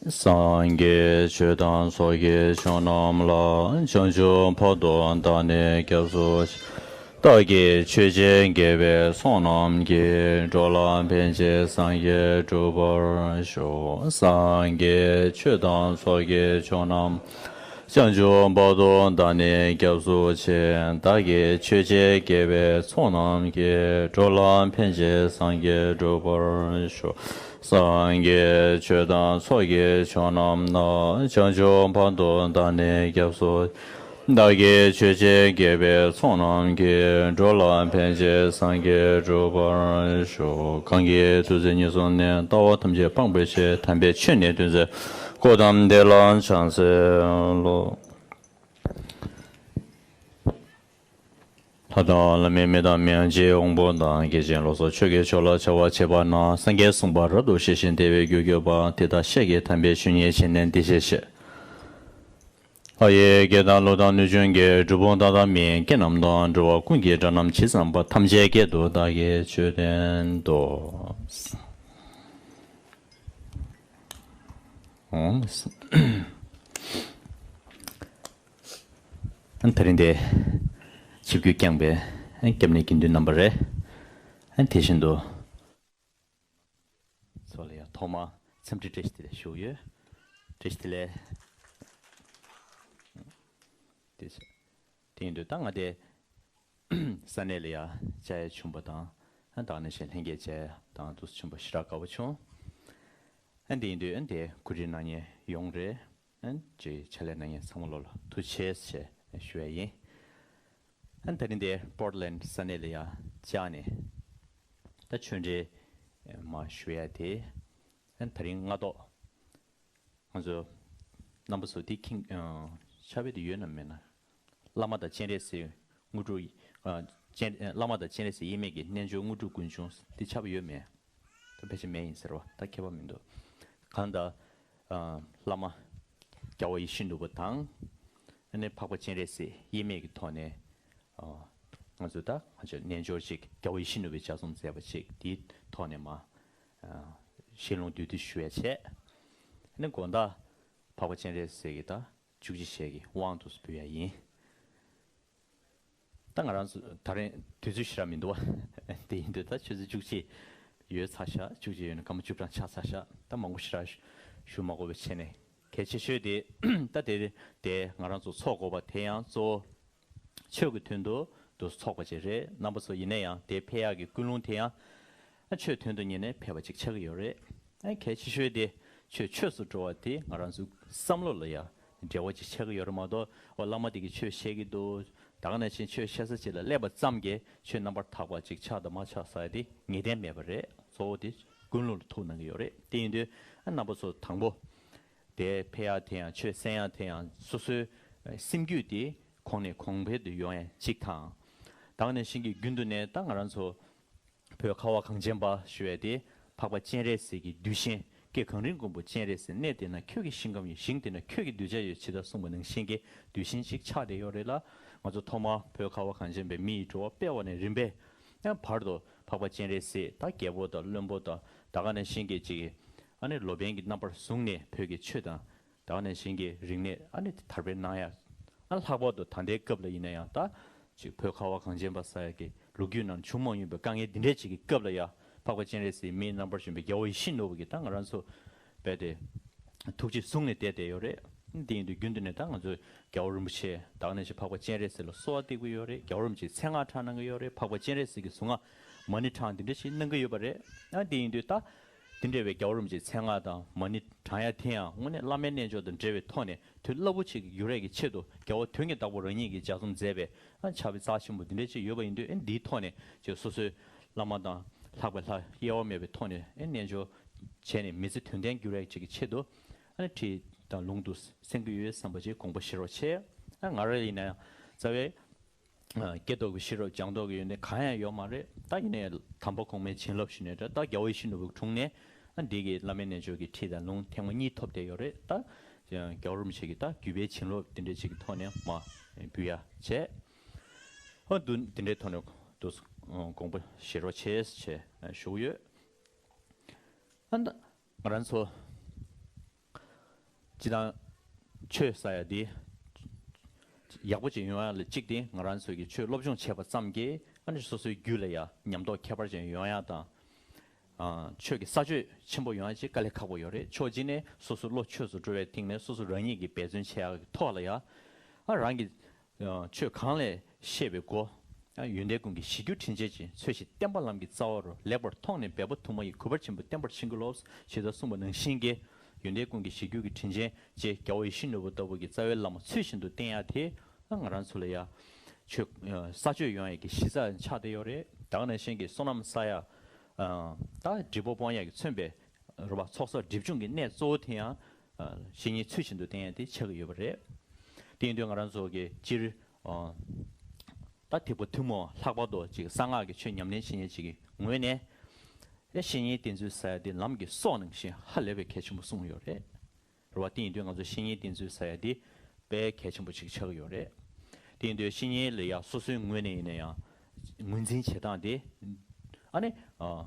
སངས་རྒྱས་ཆོས་དང་ཚོགས་ཀྱི་མཆོག་རྣམས་ལ། བྱང་ཆུབ་བར་དུ་བདག་ནི་སྐྱབས་སུ་མཆི། བདག་གིས་ཆོས་བྱས་དགེ་བའི་ཚོགས་རྣམས་ཀྱིས། འགྲོ་ལ་ཕན་ཕྱིར་སངས་རྒྱས་འགྲུབ་པར་ཤོག། སངས་རྒྱས་ཆོས་དང་ཚོགས་ཀྱི་མཆོག་རྣམས། བྱང་ཆུབ་བར་དུ་བདག་ནི་སྐྱབས་སུ་མཆི། བདག་གིས་ཆོས་བྱས་དགེ་བའི་ཚོགས་རྣམས་ཀྱིས། འགྲོ་ལ་ཕན་ཕྱིར་སངས་རྒྱས་འགྲུབ་པར་ཤོག། སངས་རྒྱས་ཆོས་དང་ཚོགས་ཀྱི་མཆོག་རྣམས་ལ། བྱང་ཆུབ་བར་དུ་བདག་ནི་སྐྱབས་སུ། བདག་གིས་ཆོས་བྱས་དགེ་བའི་ཚོགས་རྣམས་ཀྱིས། འགྲོ་ལ་ཕན་ཕྱིར་སངས་རྒྱས་འགྲུབ་པར་ཤོག། གང་གིས་ཐུགས་བརྩེ་ཉེར་བཟུང་ནས། ལྟ་བ་ཐམས་ཅད་སྤང་བའི་ཕྱིར། དམ་པའི་ཆོས་ནི་སྟོན་མཛད། གཽ་ཏམ་དེ་ལ་ཕྱག་འཚལ་ལོ། བ་དང་། བླ་མའི་མི་དང་མི་ཡང་རྗེའི་དབང་པོ་དང་། དགེ་ཆེན་ལོ་ཙཱ་ཆོས་ཀྱི་ཕྱོགས་ལ་བྱ་བ་བྱེད་པ་ན། སངས་རྒྱས་གསུངས་པ་རབ་ཏུ་ཤེས་ཤིང་དེ་བས་རྒྱུར་གྱུར་པ། དེ་དག་ཤེས་ཀྱིས་དམ་པའི་ཆོས་ཉིད་བྱས་ནས་འདི་སྐད་བཤད། ཨ་ཡེ་དགེ་དང་ལོ་དང་ནུས་ཆུང་གིས། སྒྲུབ་པོ་མཐའ་དག་མི་ཡི་རྐྱེན་རྣམས་དང་། འགྲོ་བ་ཀུན་གྱི་དགྲ་རྣམས་ཇི་ཙམ་པ། ཐམས་ཅད་སྐད་དུ་བདག་གིས་ཆོས་བསྟན་ཏོ། ཨོ། ཨན་ད་རིང་དེ་ཆིབས་བསྒྱུར་བསྐྱངས་པའི་ཨན་སྐྱབས་གནས་དགེ་འདུན་རྣམ་པ་རེད། ཨན་དེ་བཞིན་དུ་ཚོ་ལ་ཡང་ཐོག་མ་འཚམས་འདྲི་བཀྲ་ཤིས་བདེ་ལེགས་ཞུ་གི་ཡོད། བཀྲ་ཤིས་བདེ་ལེགས། དེ་དེ་ཡིན་དུས་ད་ང་དེ་ས་གནས་ལ་ཡང་བཅར་ཡ་བྱུང་པ་དང་། ཨན་ད་ག་ནང་བཞིན་ལྷན་རྒྱས་མཇལ་ཡ་དང་དུས་བྱུང་པ་ཞེ་དྲག་དགའ་པོ་བྱུང་། ཨན་དེ་ཡིན་དུས་ཨན་དེ་གོ་སྒྲིག་གནང་མཁན་ཡོངས་རེད། ཨན་ཅིག་ཕྱག་ལས་གནང་མཁན་ཚང་མ་ལོ་ལ་ཐུགས་རྗེ་ཆེ་ཞེས་ཞུ་ཡ་ཡིན། ཨན་ད་རིང་དེ་པོར་ཊ་ལེན་ཌ་ས་གནས་ལ་ཡང་བཅར་ནས་ད་ཆོས་འབྲེལ་མ་ཞུ་ཡ་དེ། ཨན་ད་རིང་སྔ་ཐོག་ང་ཚོ་རྣམ་པ་ཚོ་འདི་ཁྱིང་ཨ་ཆ་བེད་དུ་ཡོད་ནམ་མེད་ན། བླ་མ་དང་སྤྱན་རས་གཟིགས་དངོས་གྲུབ། ཨ་སྤྱན་བླ་མ་དང་སྤྱན་རས་གཟིགས་དབྱེར་མེད་ཀྱི་རྣལ་འབྱོར་དངོས་གྲུབ་ཀུན་འབྱུང་འདི་ཆ་བེད་ཡོད་མེད། ད་ཕལ་ཆེར་མེད་ཡིན་ཟེར་བ་ད་ཁྱད་པར་མི་འདུག་གང་ལྟར་ཨ་བླ་མ་རྒྱལ་བ་ཡིད་བཞིན་ནོར་བུ་དང་། ཨ་ནི་འཕགས་པ་སྤྱན་རས་གཟིགས་དབྱེར་མེད་ཀྱི་ཐོག་ནས། ཨ་ང་ཚོས་ད་ང་ཚོས་རྣལ་འབྱོར་ཅིག་རྒྱལ་བ་ཡིད་བཞིན་ནོར་བུས་ལྗགས་རྩོམ་མཛད་པ་ཅིག་དེའི་ཐོག་ནས་མ་ཨ་ཞལ་ལུང་བསྡུས་བསྡུས་ཞུ་ཡ་བྱས། ཨ་ནི་དགོང་དག་འཕགས་པ་སྤྱན་རས་གཟིགས་ཀྱི་ད་བཅུ་གཅིག་ཞལ་གྱི་དབང་དུ་འབུལ་ཡ་ཡིན། ད་ང་རང་ཚོ་ད་རིང་དུས་ཚོད་ཞེ་དྲག་མི་འདུག་བ། དེ་ཡིན་དུས་ད་ཆུ་ཚོད་བཅུ་གཅིག་ཡོལ་ཚར་ཤག་བཅུ་གཅིག་ཡོལ་ནས་སྐར་མ་བཅུ་གྲངས་ཆགས་ཚར་ཤག་ད་མང་པོ་ཞེ་དྲག་ཞུ་མ་དགོས་པའི་ཆེད་ནས་གལ་ཆེ་ཤོས་དེ་ད་དེ་དེ་ང་རང་ཚོ་ཚོགས་དགོས་པ་དེ་ཡང་གཙོ་བོ་ཆོས་ཀྱི་དོན་དུ་དུ་ཚོགས་པ་ཅིག་རེད། རྣམ་པ་ཚོ་ཡིན་ན་ཡང་དེ་ཕེབས་ཡག་གི་ཀུན་སློང་དེ་ཡང་ཆོས་དོན་དུ་ཉིད་ནས་ཕེབས་པ་ཅིག་ཆགས་ཀྱི་ཡོད་རེད། གལ་ཆེ་ཤོས་དེ་ཆོས་ཆོས་སུ་འགྲོ་བ་དེ་ང་རང་ཚོའི་བསམ་བློ་ལ་ཡང་འབྲེལ་བ་ཅིག་ཆགས་ཀྱི་ཡོད་རེད་མ་གཏོགས། འོ་བླ་མ་དེ་གིས་ཆོས་བཤད་ཀྱི་འདུག་ད་ག་ནང་བཞིན་ཆོས་བཤད་ས་ཅིག་ལ་སླེབས་པ་ཙམ་གྱིས་ཆོས་རྣམ་པར་དག་པ་ཅིག་ཆགས་དང་མ་ཆགས་ཟེར་ཡ་དེ་ངེས་གཏན་མེད་པ་རེད། གཙོ་བོ་དེ་ཀུན་སློང་ལ་ཐུག་གནང་གི་ཡོད་རེད། དེ་ཡིན་དུས་རྣམ་པ་ཚོ་དང་པོ་དེ་ཕེབས་ཡག་དེ་ཡང་ཆོས་གསན་ཡག་དེ་ཡང་སོ་སོའི་སེམས་རྒྱུད་དེ་གོང་ནས་གོང་འཕེལ་དུ་ཡོང་ཡ་གཅིག་དང་། ད་ག་ནང་བཞིན་གྱི་རྒྱུན་དུ་ནས་ད་ང་རང་ཚོ་བོད་ཁ་བ་གངས་ཅན་པ་ཞུ་བ་དེ་འཕགས་པ་སྤྱན་རས་གཟིགས་ཀྱི་གདུལ་ཞིང་། ཀྱེ་གངས་རིའི་མགོན་པོ་སྤྱན་རས་གཟིགས། གནས་འདི་ན་ཁྱོད་ཀྱི་ཞིང་ཁམས་ཡིན། ཞིང་འདི་ན་ཁྱོད་ཀྱི་གདུལ་བྱ་ཡོད། ཇི་ལྟར་གསུངས་པ་ནང་བཞིན་གྱི་གདུལ་ཞིང་ཅིག་ཆགས་བསྡད་ཡོད་རེད་ལ། ང་ཚོ་ཐོག་མར་བོད་ཁ་བ་གངས་ཅན་པའི་མི་ཡི་འགྲོ་བ་སྤེལ་བ་ནས་རིམ་པས་ཡང་བར་དུ་འཕགས་པ་སྤྱན་རས་གཟིགས་དང་རྒྱལ་པོ་དང་བློན་པོ་དང་ད་ག་ནང་བཞིན་གྱི་ཅིག་ཨ་ནི་ལོ་པཎ་གྱི་རྣམ་པར་བཟུང་ནས་བོད་ཀྱི་ཆོས་དང་ད་ག་ནང་བཞིན་གྱི་རིག་གནས་ཨ་ནི་དར་སྤེལ་གནང་ཡ། ཨ་ལྷག་པར་དུ་ད་ལྟའི་སྐབས་ལ་ཡིན་ན་ཡང་ད་ཅིག་བོད་ཁ་བ་གངས་ཅན་པ་ཟེར་ཡ་གི་ལོ་རྒྱུས་ནང་བྱུང་མ་མྱོང་པའི་དཀའ་ངལ་འདི་འདྲའི་ཅིག་གི་སྐབས་ལ་ཡ་འཕགས་པ་སྤྱན་རས་གཟིགས་མིའི་རྣམ་པར་བྱོན་པའི་རྒྱལ་བ་ཡིད་བཞིན་ནོར་བུ་གིས་ད་ང་རང་ཚོ་རྦད་དེ་ཐུགས་རྗེས་བཟུང་ནས་བསྡད་བསྡད་ཡོད་རེད། འདི་ཡིན་དུས་རྒྱུན་དུ་ནས་ད་ང་ཚོས་རྒྱལ་བ་རིན་པོ་ཆེ་ད་ག་ནང་བཞིན་འཕགས་པ་སྤྱན་རས་གཟིགས་ལ་གསོལ་བ་འདེབས་ཀྱི་ཡོད་རེད། རྒྱལ་བ་རིན་པོ་ཆེའི་མཚན་སྔགས་བགྲང་གནང་གི་ཡོད་རེད། འཕགས་པ་སྤྱན་རས་གཟིགས་ཀྱི་གཟུངས་སྔགས་མ་ཎི་བགྲང་འདི་འདྲ་ཞིག་གནང་གི་ཡོད་པ་རེད། ཨ་འདི་ཡིན་དུས་ད་འདི་འདྲ་བའི་རྒྱལ་བ་རིན་པོ་ཆེའི་མཚན་སྔགས་དང་མ་ཎི་བགྲང་ཡ་དེ་ཡང་དངོས་གནས་བླ་མའི་རྣལ་འབྱོར་དང་འབྲེལ་བའི་ཐོག་ནས་དོན་རླབས་པོ་ཆེ་གི་འགྱུར་ཡས་ཀྱི་ཆེད་དུ་རྒྱལ་བ་དོན་གྱི་བདག་པོ་རང་ཉིད་ཀྱིས་ལྗགས་རྩོམ་མཛད་པའི་ཨ་ཕྱག་དཔེ་རྩ་ཆེན་པོ་འདི་འདྲ་ཅིག་ཡོད་པ་ཡིན་དུས། ཨེ་འདིའི་ཐོག་ནས་ཅིག་སོ་སོའི་བླ་མ་དང་ལྷག་པའི་ལྷ་དབྱེ་བ་མེད་པའི་ཐོག་ནས་ཨེ་རྣལ་འབྱོར་བྱས་ནས་མི་ཚེ་དོན་ལྡན་འགྱུར་ཡས་ཅིག་གི་ཆེད་དུ་ཨ་ནི་ཁྲིད་དང་ལུང་དུ་གསན་གྱི་ཡོད་བསམ་པ་ཅིག་དགོངས་པ་བཞེས་རོགས་བྱས། ཨ་ང་རང་ཡིན་ན་ཡང་རྩ་བའི་ཨ་སྐྱེ་སྟོབས་ཀྱི་ཤེས་རབ་སྦྱང་སྟོབས་ཀྱི་ཡོན་ཏན་གང་ཡང་ཡོད་མ་རེད། ད་ཡིན་ནའི་དམ་པ་གོང་མའི་བྱིན་རླབས་ཞུས་ནས་ད་རྒྱལ་བ་ཡིད་བཞིན་ནོར་བུའི་དྲུང་ནས་ཨ་འདི་གི་བླ་མའི་རྣལ་འབྱོར་གྱི་ཁྲིད་དང་ལུང་ཐེངས་མ་གཉིས་ཐོབ་བསྡད་ཡོད་རེད། ད་རྒྱལ་བ་རིན་པོ་ཆེ་གི་ད་བརྒྱུད་པའི་བྱིན་རླབས་འདི་འདྲ་ཅིག་གི་ཐོག་ནས་མ་འབུལ་ཡ་བྱས། ཨ་འདུ་འདི་འདྲའི་ཐོག་ནས་དུ་དགོངས་པ་བཞེས་རོགས་བྱས་ཞེས་ཞུ་གི་ཡོད། ཨ་ད་ང་རང་ཚོ་སྤྱི་བཏང་ཆོས་ཟེར་ཡ་འདི་ཡག་པོ་ཅིག་ཡོང་ཡ་ལ་གཅིག་དེ་ང་རང་ཚོ་གི་ཆོས་སློབ་སྦྱོང་བྱས་པ་ཙམ་གྱིས་ཨ་ནི་སོ་སོའི་རྒྱུད་ལ་ཡ་ཉམས་རྟོགས་ཁྱད་པར་ཅན་ཡོང་ཡ་དང་། ཨ་ཆོས་ཀྱི་ས་ཆོད་ཆེན་པོ་ཡོང་ཡ་ཅིག་དཀའ་ལས་ཁག་པོ་ཡོད་རེད། ཕྱོགས་གཅིག་ནས་སོ་སོ་བློ་ཆོས་སུ་འགྲོ་བའི་སྟེང་ནས་སོ་སོ་རང་ཉིད་ཀྱིས་འབད་བརྩོན་བྱེད་ཡ་གི་ཐོག་ལ་ཡ་ཨ་རང་གི་ཆོས་གང་ལས་ཤེས་པའི་སྒོ། ཡོན་ཏན་ཀུན་གྱི་གཞིར་གྱུར་དྲིན་ཅན་ཅིག་འཚོལ་ཞིང་བསྟན་པ་ལམ་གྱི་རྩ་བ་རུ། ལེགས་པར་མཐོང་ནས་འབད་པ་དུ་མ་ཡིས། གུས་པར་བྱིན་པ་བསྟན་པར་བྱིན་གྱིས་རློབས། ཇི་ལྟར་གསུངས་པ་ནང་བཞིན་གྱི་ཡོན་ཏན་ཀུན་གྱི་གཞིར་གྱུར་གྱི་དྲིན་ཅན་ཅེས་རྒྱལ་བ་ཡིད་བཞིན་ནོར་བུ་ལྟ་བུ་གི་རྩ་བའི་བླ་མ་ཚུལ་བཞིན་དུ་བསྟེན་ཡ་དེ་ང་རང་ཚོ་ལ་ཡ་ཆོས་ས་ཆོད་ཡོང་ཡ་གི་གཞི་རྩ་ཆགས་བསྡད་ཡོད་རེད། ད་ག་ནང་བཞིན་གྱི་བསོད་ནམས་བསགས་ཡ་དང་སྒྲིབ་པ་སྤོང་ཡ་གི་མཚོན་པའི་རེད་པ། ཚོགས་བསགས་སྒྲིབ་སྦྱོང་གི་གནད་གཙོ་བོ་དེ་ཡང་བཤེས་གཉེན་ཚུལ་བཞིན་དུ་བསྟེན་ཡ་དེ་ཆགས་ཀྱི་ཡོད་པ་རེད། དེ་ཡིན་དུས་ང་རང་ཚོ་གི་སྤྱིར་ ད་ཐེག་པ་ཐུན་མོང་ལྷག་པར་དུ་ཅིག་གསང་སྔགས་ཀྱི་ཆོས་ཉམས་ལེན་བྱེད་མཁན་ཅིག་གི་ངོས་ནས། ཨེ་བཤེས་གཉེན་བསྟེན་ཚུལ་ཟེར་ཡ་དེ་ལམ་གྱི་སྲོག་ནང་བཞིན་ཧ་ལས་པའི་གལ་ཆེན་པོ་གསུངས་ཡོད་རེད། རེད་བ། དེ་ཡིན་དུས་ང་ཚོ་བཤེས་གཉེན་བསྟེན་ཚུལ་ཟེར་ཡ་དེ་དཔེ་གལ་ཆེན་པོ་ཅིག་ཆགས་ཀྱི་ཡོད་རེད། དེ་ཡིན་དུས་བཤེས་གཉེན་ལ་ཡ་སོ་སོའི་ངོས་ནས་ཡིན་ན་ཡང་ངོས་འཛིན་བྱེད་སྟངས་དེ། ཨ་ནི། ཨ།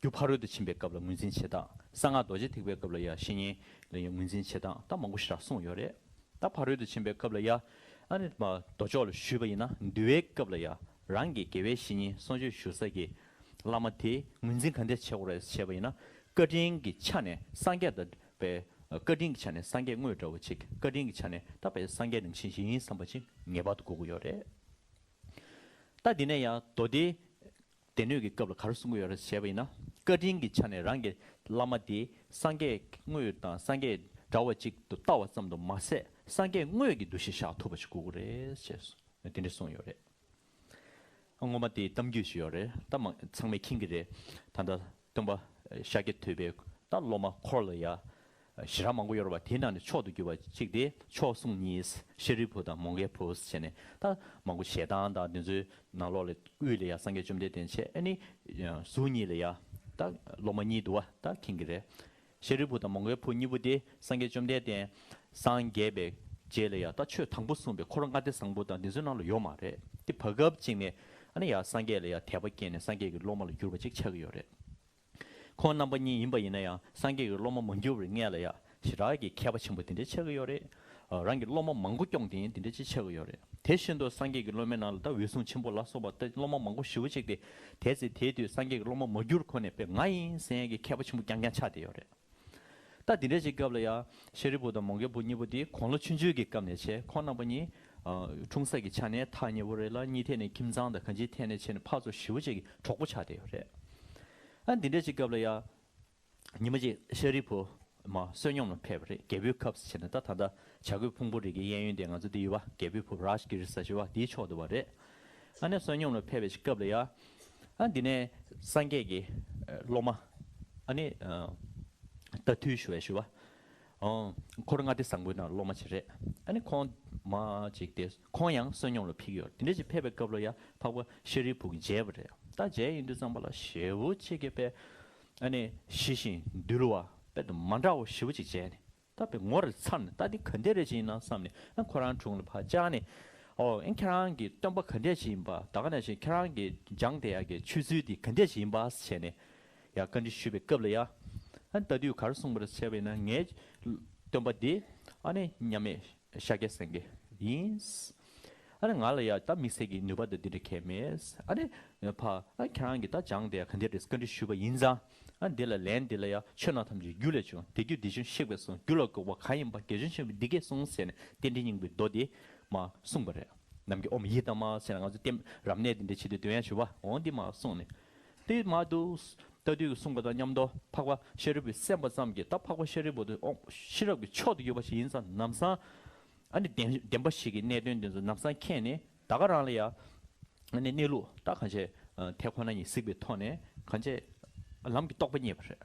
རྒྱུ་ཕ་རོལ་ཏུ་ཕྱིན་པའི་སྐབས་ལ་ངོས་འཛིན་བྱེད་སྟངས། གསང་སྔགས་རྡོ་རྗེ་ཐེག་པའི་སྐབས་ལ་ཡ་བཤེས་གཉེན་ལ་ཡ་ངོས་འཛིན་བྱེད་སྟངས་ད་མང་པོ་ཞེ་དྲག་གསུངས་ཡོད་རེད། ད་ཕ་རོལ་ཏུ་ཕྱིན་པའི་སྐབས་ལ་ཡ། ཨ་ནི་མ་མདོ་ཕྱོགས་ལ་ཞུས་པ་ཡིན་ན་འདུལ་བའི་སྐབས་ལ་ཡ། རང་གི་དགེ་བའི་བཤེས་གཉེན་གསོལ་མཆོད་ཞུ་ས་གི་བླ་མ་དེ་ངོས་འཛིན་ག་འདྲ་བྱེད་དགོས་རེད་ཟེར་བ་ཡིན་ན། བཀའ་དྲིན་གྱི་ཆ་ནས་སངས་རྒྱས་དང་པའི། བཀའ་དྲིན་གྱི་ཆ་ནས་སངས་རྒྱས་དངོས་འདྲ་བོ་ཅིག་བཀའ་དྲིན་གྱི་ཆ་ནས་ད་པའི་སངས་རྒྱས་ནང་བཞིན་ཞིག་ཡིན་བསམ་པ་ཅིག་ངེས་པར་དུ་དགོས་ཀྱི་ཡོད་རེད། ད་འདི་ནས་ཡང་མདོ་སྡེ་སྡེ་སྣོད་ཀྱི་སྐབས་ལ་ག་རེ་གསུང་གི་ཡོད་རེད་ཟེར་བ་ཡིན་ན། བཀའ་དྲིན་གྱི་ཆ་ནས་རང་གི་བླ་མ་དེ་སངས་རྒྱས་དངོས་དང་སངས་རྒྱས་འདྲ་བ་ཅིག་ཏུ་ལྟ་བ་ཙམ་དུ་མ་ཟད། སངས་རྒྱས་དངོས་ཀྱི་འདུ་ཤེས་བཞག་ཐུབ་པ་ཞིག་དགོས་ཀྱི་རེད་ཅེས་དེ་འདྲ་གསུངས་ཡོད་རེད། སྔོན་མ་དེའི་གཏམ་རྒྱུད་ཞིག་ཡོད་རེད། ད་མ་ཚང་མས་མཁྱེན་གྱི་རེད། ད་ལྟ་སྟོན་པ་ཤཱཀྱ་ཐུབ་པའི་ད་སློབ་མ་འཁོར་ལ་ཡ་ཞེ་དྲག་མང་པོ་ཡོད་རེད་བ། དེའི་ནང་ནས་མཆོག་ཏུ་གྱུར་པ་གཅིག་དེ་མཆོག་ཟུང་གཉིས། ཤཱ་རིའི་བུ་དང་མོའུ་འགལ་བུ་ཟེར་ནས། ད་མང་པོ་ཞེ་སྡང་དང་དེ་ཚོའི་ནང་ལོགས་ལ་དབུས་ལ་ཡ་སངས་རྒྱས་བཅོམ་ལྡན་འདས་བྱས། ཨ་ནི་ཟུར་གཉིས་ལ་ཡ་ད་སློབ་མ་གཉིས་འདུག་བ། ད་མཁྱེན་གྱི་རེད། ཤཱ་རིའི་བུ་དང་མོའུ་འགལ་བུ་གཉིས་པོ་དེ་སངས་རྒྱས་བཅོམ་ལྡན་འདས་སངས་རྒྱས་པའི་རྗེས་ལ་ཡ་ད་ཆོས་དང་པོ་གསུངས་པའི་འཁོར་ལྔ་སྡེ་བཟང་པོ་དང་དེ་ཚོའི་ནང་ལ་ཡོད་མ་རེད། དེ་བར་སྐབས་གཅིག་ནས་ཨ་ནི་ཡ་སངས་རྒྱས་ལ་ཡ་དད་པ་སྐྱེས་ནས་སངས་རྒྱས་ཀྱི་སློབ་མ་ལ་གྱུར་པ་ཅིག་ཆགས་ཀྱི་ཡོད་རེད། ཁོང་རྣམ་པ་གཉིས་ཡིན་པ་ཡིན་ན་ཡང་སངས་རྒྱས་ཀྱི་སློབ་མ་མ་གྱུར་བའི་སྔས་ལ་ཡ་ཞེ་དྲག་གི་མཁས་པ་ཆེན་པོ་དེ་འདྲ་ཆགས་ཀྱི་ཡོད་རེད། རང་གི་སློབ་མ་མང་པོ་སྐྱོང་དེ་ཡིན་དེ་འདྲ་ཅིག་ཆགས་ཀྱི་ཡོད་རེད། དེ་བཞིན་དུ་སངས་རྒྱས་ཀྱི་སློབ་མའི་ནང་ལ་ད་འོད་སྲུང་ཆེན་པོ་ལ་སོགས་པ་ད་སློབ་མ་མང་པོ་ཞེ་པོ་ཅིག་དེ་དེ་ཚེ་དེའི་དུས་སངས་རྒྱས་ཀྱི་སློབ་མ་མ་གྱུར་ཁོ་ནས་པས་ང་ཡིན་ཟེར་ཡས་ཀྱི་མཁས་པ་ཆེན་པོ་རྐྱང་རྐྱང་ཆགས་བསྡད་ཡོད་རེད། ད་དེ་འདྲ་ཅིག་སྐབས་ལ་ཡ་ཤཱ་རིའི་བུ་དང་མོའུ་འགལ་བུ་གཉིས་པོ་དེ་དགུང་ལོ་ཆུང་ཆུང་གི་སྐབས་ནས་བྱས། ཁོང་རྣམ་པ་གཉིས་འཁྲུངས་ས་ཀྱི་ཆ་ནས་ཐག་ཉེ་པོ་རེད་ལ། གཉིས་ཐད་ནས་ཁྱིམ་ཚང་དང་གང་ཅིའི་ཐད་ནས་བྱས་ནས་ཕར་ཚུར་ཞེ་པོ་ཅིག་གི་གྲོགས་པོ་ཆགས་བསྡད་ཡོད་རེད། ཨ་འདི་འདྲ་ཅིག་སྐབས་ལ་ཡ། ཉི་མ་གཅིག་ཤཱ་རིའི་བུ་མ་བསོད་སྙོམས་ལ་ཕེབས་པ་རེད། རྒྱལ་པོའི་ཁབ་ཟེར་ནས་ད་ད་ལྟ་བྱ་རྒོད་ཕུང་པོ་རི་གི་གཡས་གཡོན་དེ་ང་ཚོ་འདི་ཡོད་པ། རྒྱལ་པོའི་ཕུག་རཱཇ་གིར་ས་ཞུ་བ་འདིའི་ཕྱོགས་དུ་བ་རེད། ཨ་ནི་བསོད་སྙོམས་ལ་ཕེབས་པའི་སྐབས་ལ་ཡ། ཨ་འདི་ནས་སངས་རྒྱས་ཀྱི་སློབ་མ། ཨ་ནི་རྟ་ཐུལ་ཞུ་བའི་ཞུ་བ། འཁོར་ལྔ་སྡེ་བཟང་པོའི་ནང་སློབ་མ་ཅིག་རེད། ཨ་ནི་ཁོང་མ་ཅིག་དེ་ཁོང་ཡང་བསོད་སྙོམས་ལ་ཕེབས་ཀྱི་ཡོད། དེ་འདྲ་ཅིག་ཕེབས་པའི་སྐབས་ལ་ཡ་འཕགས་པ་ཤཱ་རིའི་བུ་གིས་མཇལ་བ་རེད། ད་མཇལ་ཡིན་དུས་ཙམ་པ་ལ་ཞེ་པོ་ཅིག་གི་པའི། ཨ་ནི་ཞི་ཞིང་དུལ་བ་དཔེ་དང་མ་འདྲ་བ་ཞེ་པོ་ཅིག་མཇལ་ནས། ད་པའི་ངོ་རེ་ཚར་ནས་ད་འདི་ག་འདྲ་རེ་ཅིག་ཡིན་ན་བསམ་ནས། ཨ་ཁོ་རང་དྲུང་ལ་ཕར་བཅར་ནས། ཨོ་ཨེ་ཁྱེད་རང་གི་སྟོན་པ་ག་འདྲ་ཅིག་ཡིན་པ། ད་ག་ནང་བཞིན་ཁྱེད་རང་གི་སྦྱངས་བསྡད་ཡག་གི་ཆོས་ཚུལ་འདི་ག་འདྲ་ཅིག་ཡིན་པ་ཟེར་ནས་ཡ་བཀའ་འདྲི་ཞུས་པའི་སྐབས་ལ་ཡ། ཨ་ལྟ་དུས་ག་རེ་གསུངས་པ་རེད་ཟེར་བས་ན། ངའི་སྟོན་པ་འདི་ཨ་ནི་མཉམ་མེད་ཤཱཀྱ་སེང་གེ་ཡིན། ཨ་ནི་ང་ལ་ཡ་ད་དམིགས་བསལ་གྱི་ནུས་པ་དང་འདི་འདྲ་གང་མེད། ཨ་ནི་ཕ་ཨ་ཁྱེད་རང་གིས་ད་སྦྱངས་བསྡད་ཡག་ག་འདྲ་རེད་བཀའ་འདྲི་ཞུས་པ་ཡིན་ཙང་། ཨ་འདི་ལ་ལན་འདི་ལ་ཡ། ཆོས་རྣམས་ཐམས་ཅད་རྒྱུ་ལས་བྱུང་། དེ་རྒྱུ་དེ་བཞིན་གཤེགས་པས་གསུངས། རྒྱུ་ལ་འགོག་པ་གང་ཡིན་པ། དགེ་སྦྱོར་ཆེན་པོས་འདི་སྐད་གསུངས་ཟེར་ནས་རྟེན་འབྲེལ་སྙིང་པོའི་མདོ་འདི་མ་གསུངས་པ་རེད། ནམ་མཁའི་ཨོཾ་ཡི་དམ་ཟེར་ན་ང་ཚོ་རྟེན་རབ་གནས་འདི་འདྲ་བྱེད་དུས་འདོན་ཡག་ཞུ་བ་འོང་འདི་མ་གསུངས་ནས། དེ་མ་འདུག་ལྟ་དུས་ཀྱི་གསུངས་པ་དང་མཉམ་དུ་འཕགས་པ་ཤཱ་རིའི་བུས་གསན་པ་ཙམ་གྱིས་ད་འཕགས་པ་ཤཱ་རིའི་བུ་དེ་ཨོ་ཤེས་རབ་ཀྱི་མཆོག་ཏུ་གྱུར་པ་ཞིག་ཡིན་ཙང་ལམ་སང་། ཨ་ནི་བདེན་བདེན་པ་ཞིག་གི་གནད་དོན་འདི་ཚོ་ལམ་སང་མཁྱེན་ནས་ད་ག་རང་ལ་ཡ། ཨ་ནི་གནས་ལུགས་ད་གང་བྱས་དེ་ཁོ་ན་ཉིད་གཟིགས་པའི་ཐོག་ནས་གང་བྱས་ལམ་གྱི་རྟོགས་པ་རྙེད་པ་རེད།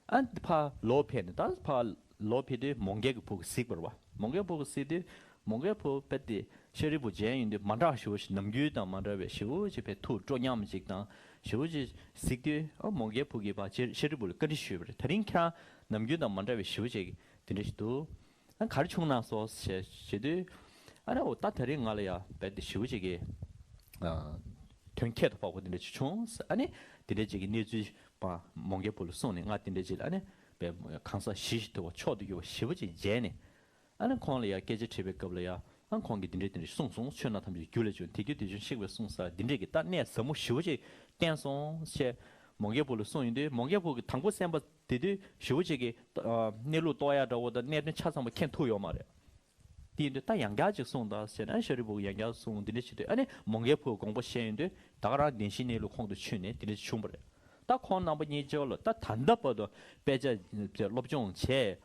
ཨ་ནི་ཕར་ལོག་ཕེབས་ནས་ད་ཕར་ལོག་ཕེབས་དུས་མོའུ་འགལ་གྱི་བུ་གིས་གཟིགས་པ་རེད་བ། མོའུ་འགལ་བུ་གིས་གཟིགས་དུས་མོའུ་འགལ་བུ་དཔེ་དེ་ཤཱ་རིའི་བུ་མཇལ་ཡོང་དུས་མ་འདྲ་ཞེ་པོ་ཞིག་ནམ་རྒྱུན་དང་མ་འདྲ་བའི་ཞེ་པོ་ཅིག་ཕར་ཐུགས་སྤྲོ་ཉམས་ཅིག་དང་ཞེ་པོ་ཅིག་གཟིགས་དུས། ཨ་མོའུ་འགལ་བུ་གིས་ཕར་ཤཱ་ཤཱ་རིའི་བུ་ལ་བཀའ་འདྲི་ཞུས་པ་རེད། ད་རིང་ཁྱེད་རང་ནམ་རྒྱུན་དང་མ་འདྲ་བའི་ཞེ་པོ་ཅིག་དེ་འདྲ་ཞིག་འདུག་ཨ་ག་རེ་བྱུང་ན་སོང་ཞེས་ཞུས་དུས། ཨ་ནི་འོ་ད་ད་རིང་ང་ལ་ཡ་རྦད་དེ་ཞེ་པོ་ཅིག་གི་ཨ་དོན་ཁྱད་དུ་འཕགས་པ་དེ་འདྲ་ཅིག་བྱུང་། ཨ་ནི་དེ་འདྲ་ཅིག་གི་གནས་ཚུལ་པ་མོའུ་འགལ་བུ་ལ་གསུངས་ནས་ང་དེ་འདྲ་ཅིག་ལ་ཨ་ནི་རྦད་གང་ཟག་ཞི་ཞིང་དུལ་བ་མཆོག་ཏུ་གྱུར་པ་ཞེ་པོ་ཅིག་མཇལ་ནས། ཨ་ནི་ཁོང་ལ་ཡ་སྐད་ཆ་དྲིས་པའི་སྐབས་ལ་ཡ། ཨ་ཁོང་གིས་འདི་འདྲ་འདི་འདྲ་གསུངས་སོང་། ཆོས་རྣམས་ཐམས་ཅད་རྒྱུ་ལས་བྱུང་། དེ་རྒྱུ་དེ་བཞིན་གཤེགས་པས་གསུངས་ས་འདི་འདྲ་གི་ད་གནད་ཟབ་མོ་ཞེ་པོ་ཅིག་བསྟན་སོང་ཞེས་མོའུ་འགལ་བུ་ལ་གསུངས་ཡོང་དུས་མོའུ་འགལ་བུ་གིས་དང་པོ་གསན་པ་དེ་དུས་ཞེ་པོ་ཅིག་གི་ཨ་གནས་ལུགས་རྟོགས་ཡ་འདྲ་བོ་དང་གནད་དོན་ཆ་ཚང་པ་མཁྱེན་ཐུབ་ཡོད་མ་རེད། དེ་ཡིན་དུས་ད་ཡང་བསྐྱར་ཅིག་གསུངས་དང་ཟེར་ནས་ཤཱ་རིའི་བུ་གིས་ཡང་བསྐྱར་གསུངས། འདི་འདྲ་བྱེད་དུས་ཨ་ནི་མོའུ་འགལ་བུ་གིས་དགོངས་པ་བཞེས་ཡོང་དུས་ད་ག་རང་བདེན་བཞིའི་གནས་ལུགས་ཁོང་དུ་ཆུད་ནས་འདི་འདྲ་བྱུང་བ་རེད། ད་ཁོང་རྣམ་པ་གཉིས་ཆར་ལ་ད་ད་ལྟ་བར་དུ་དཔེ་ཆ་སློབ་སྦྱོང་བྱས།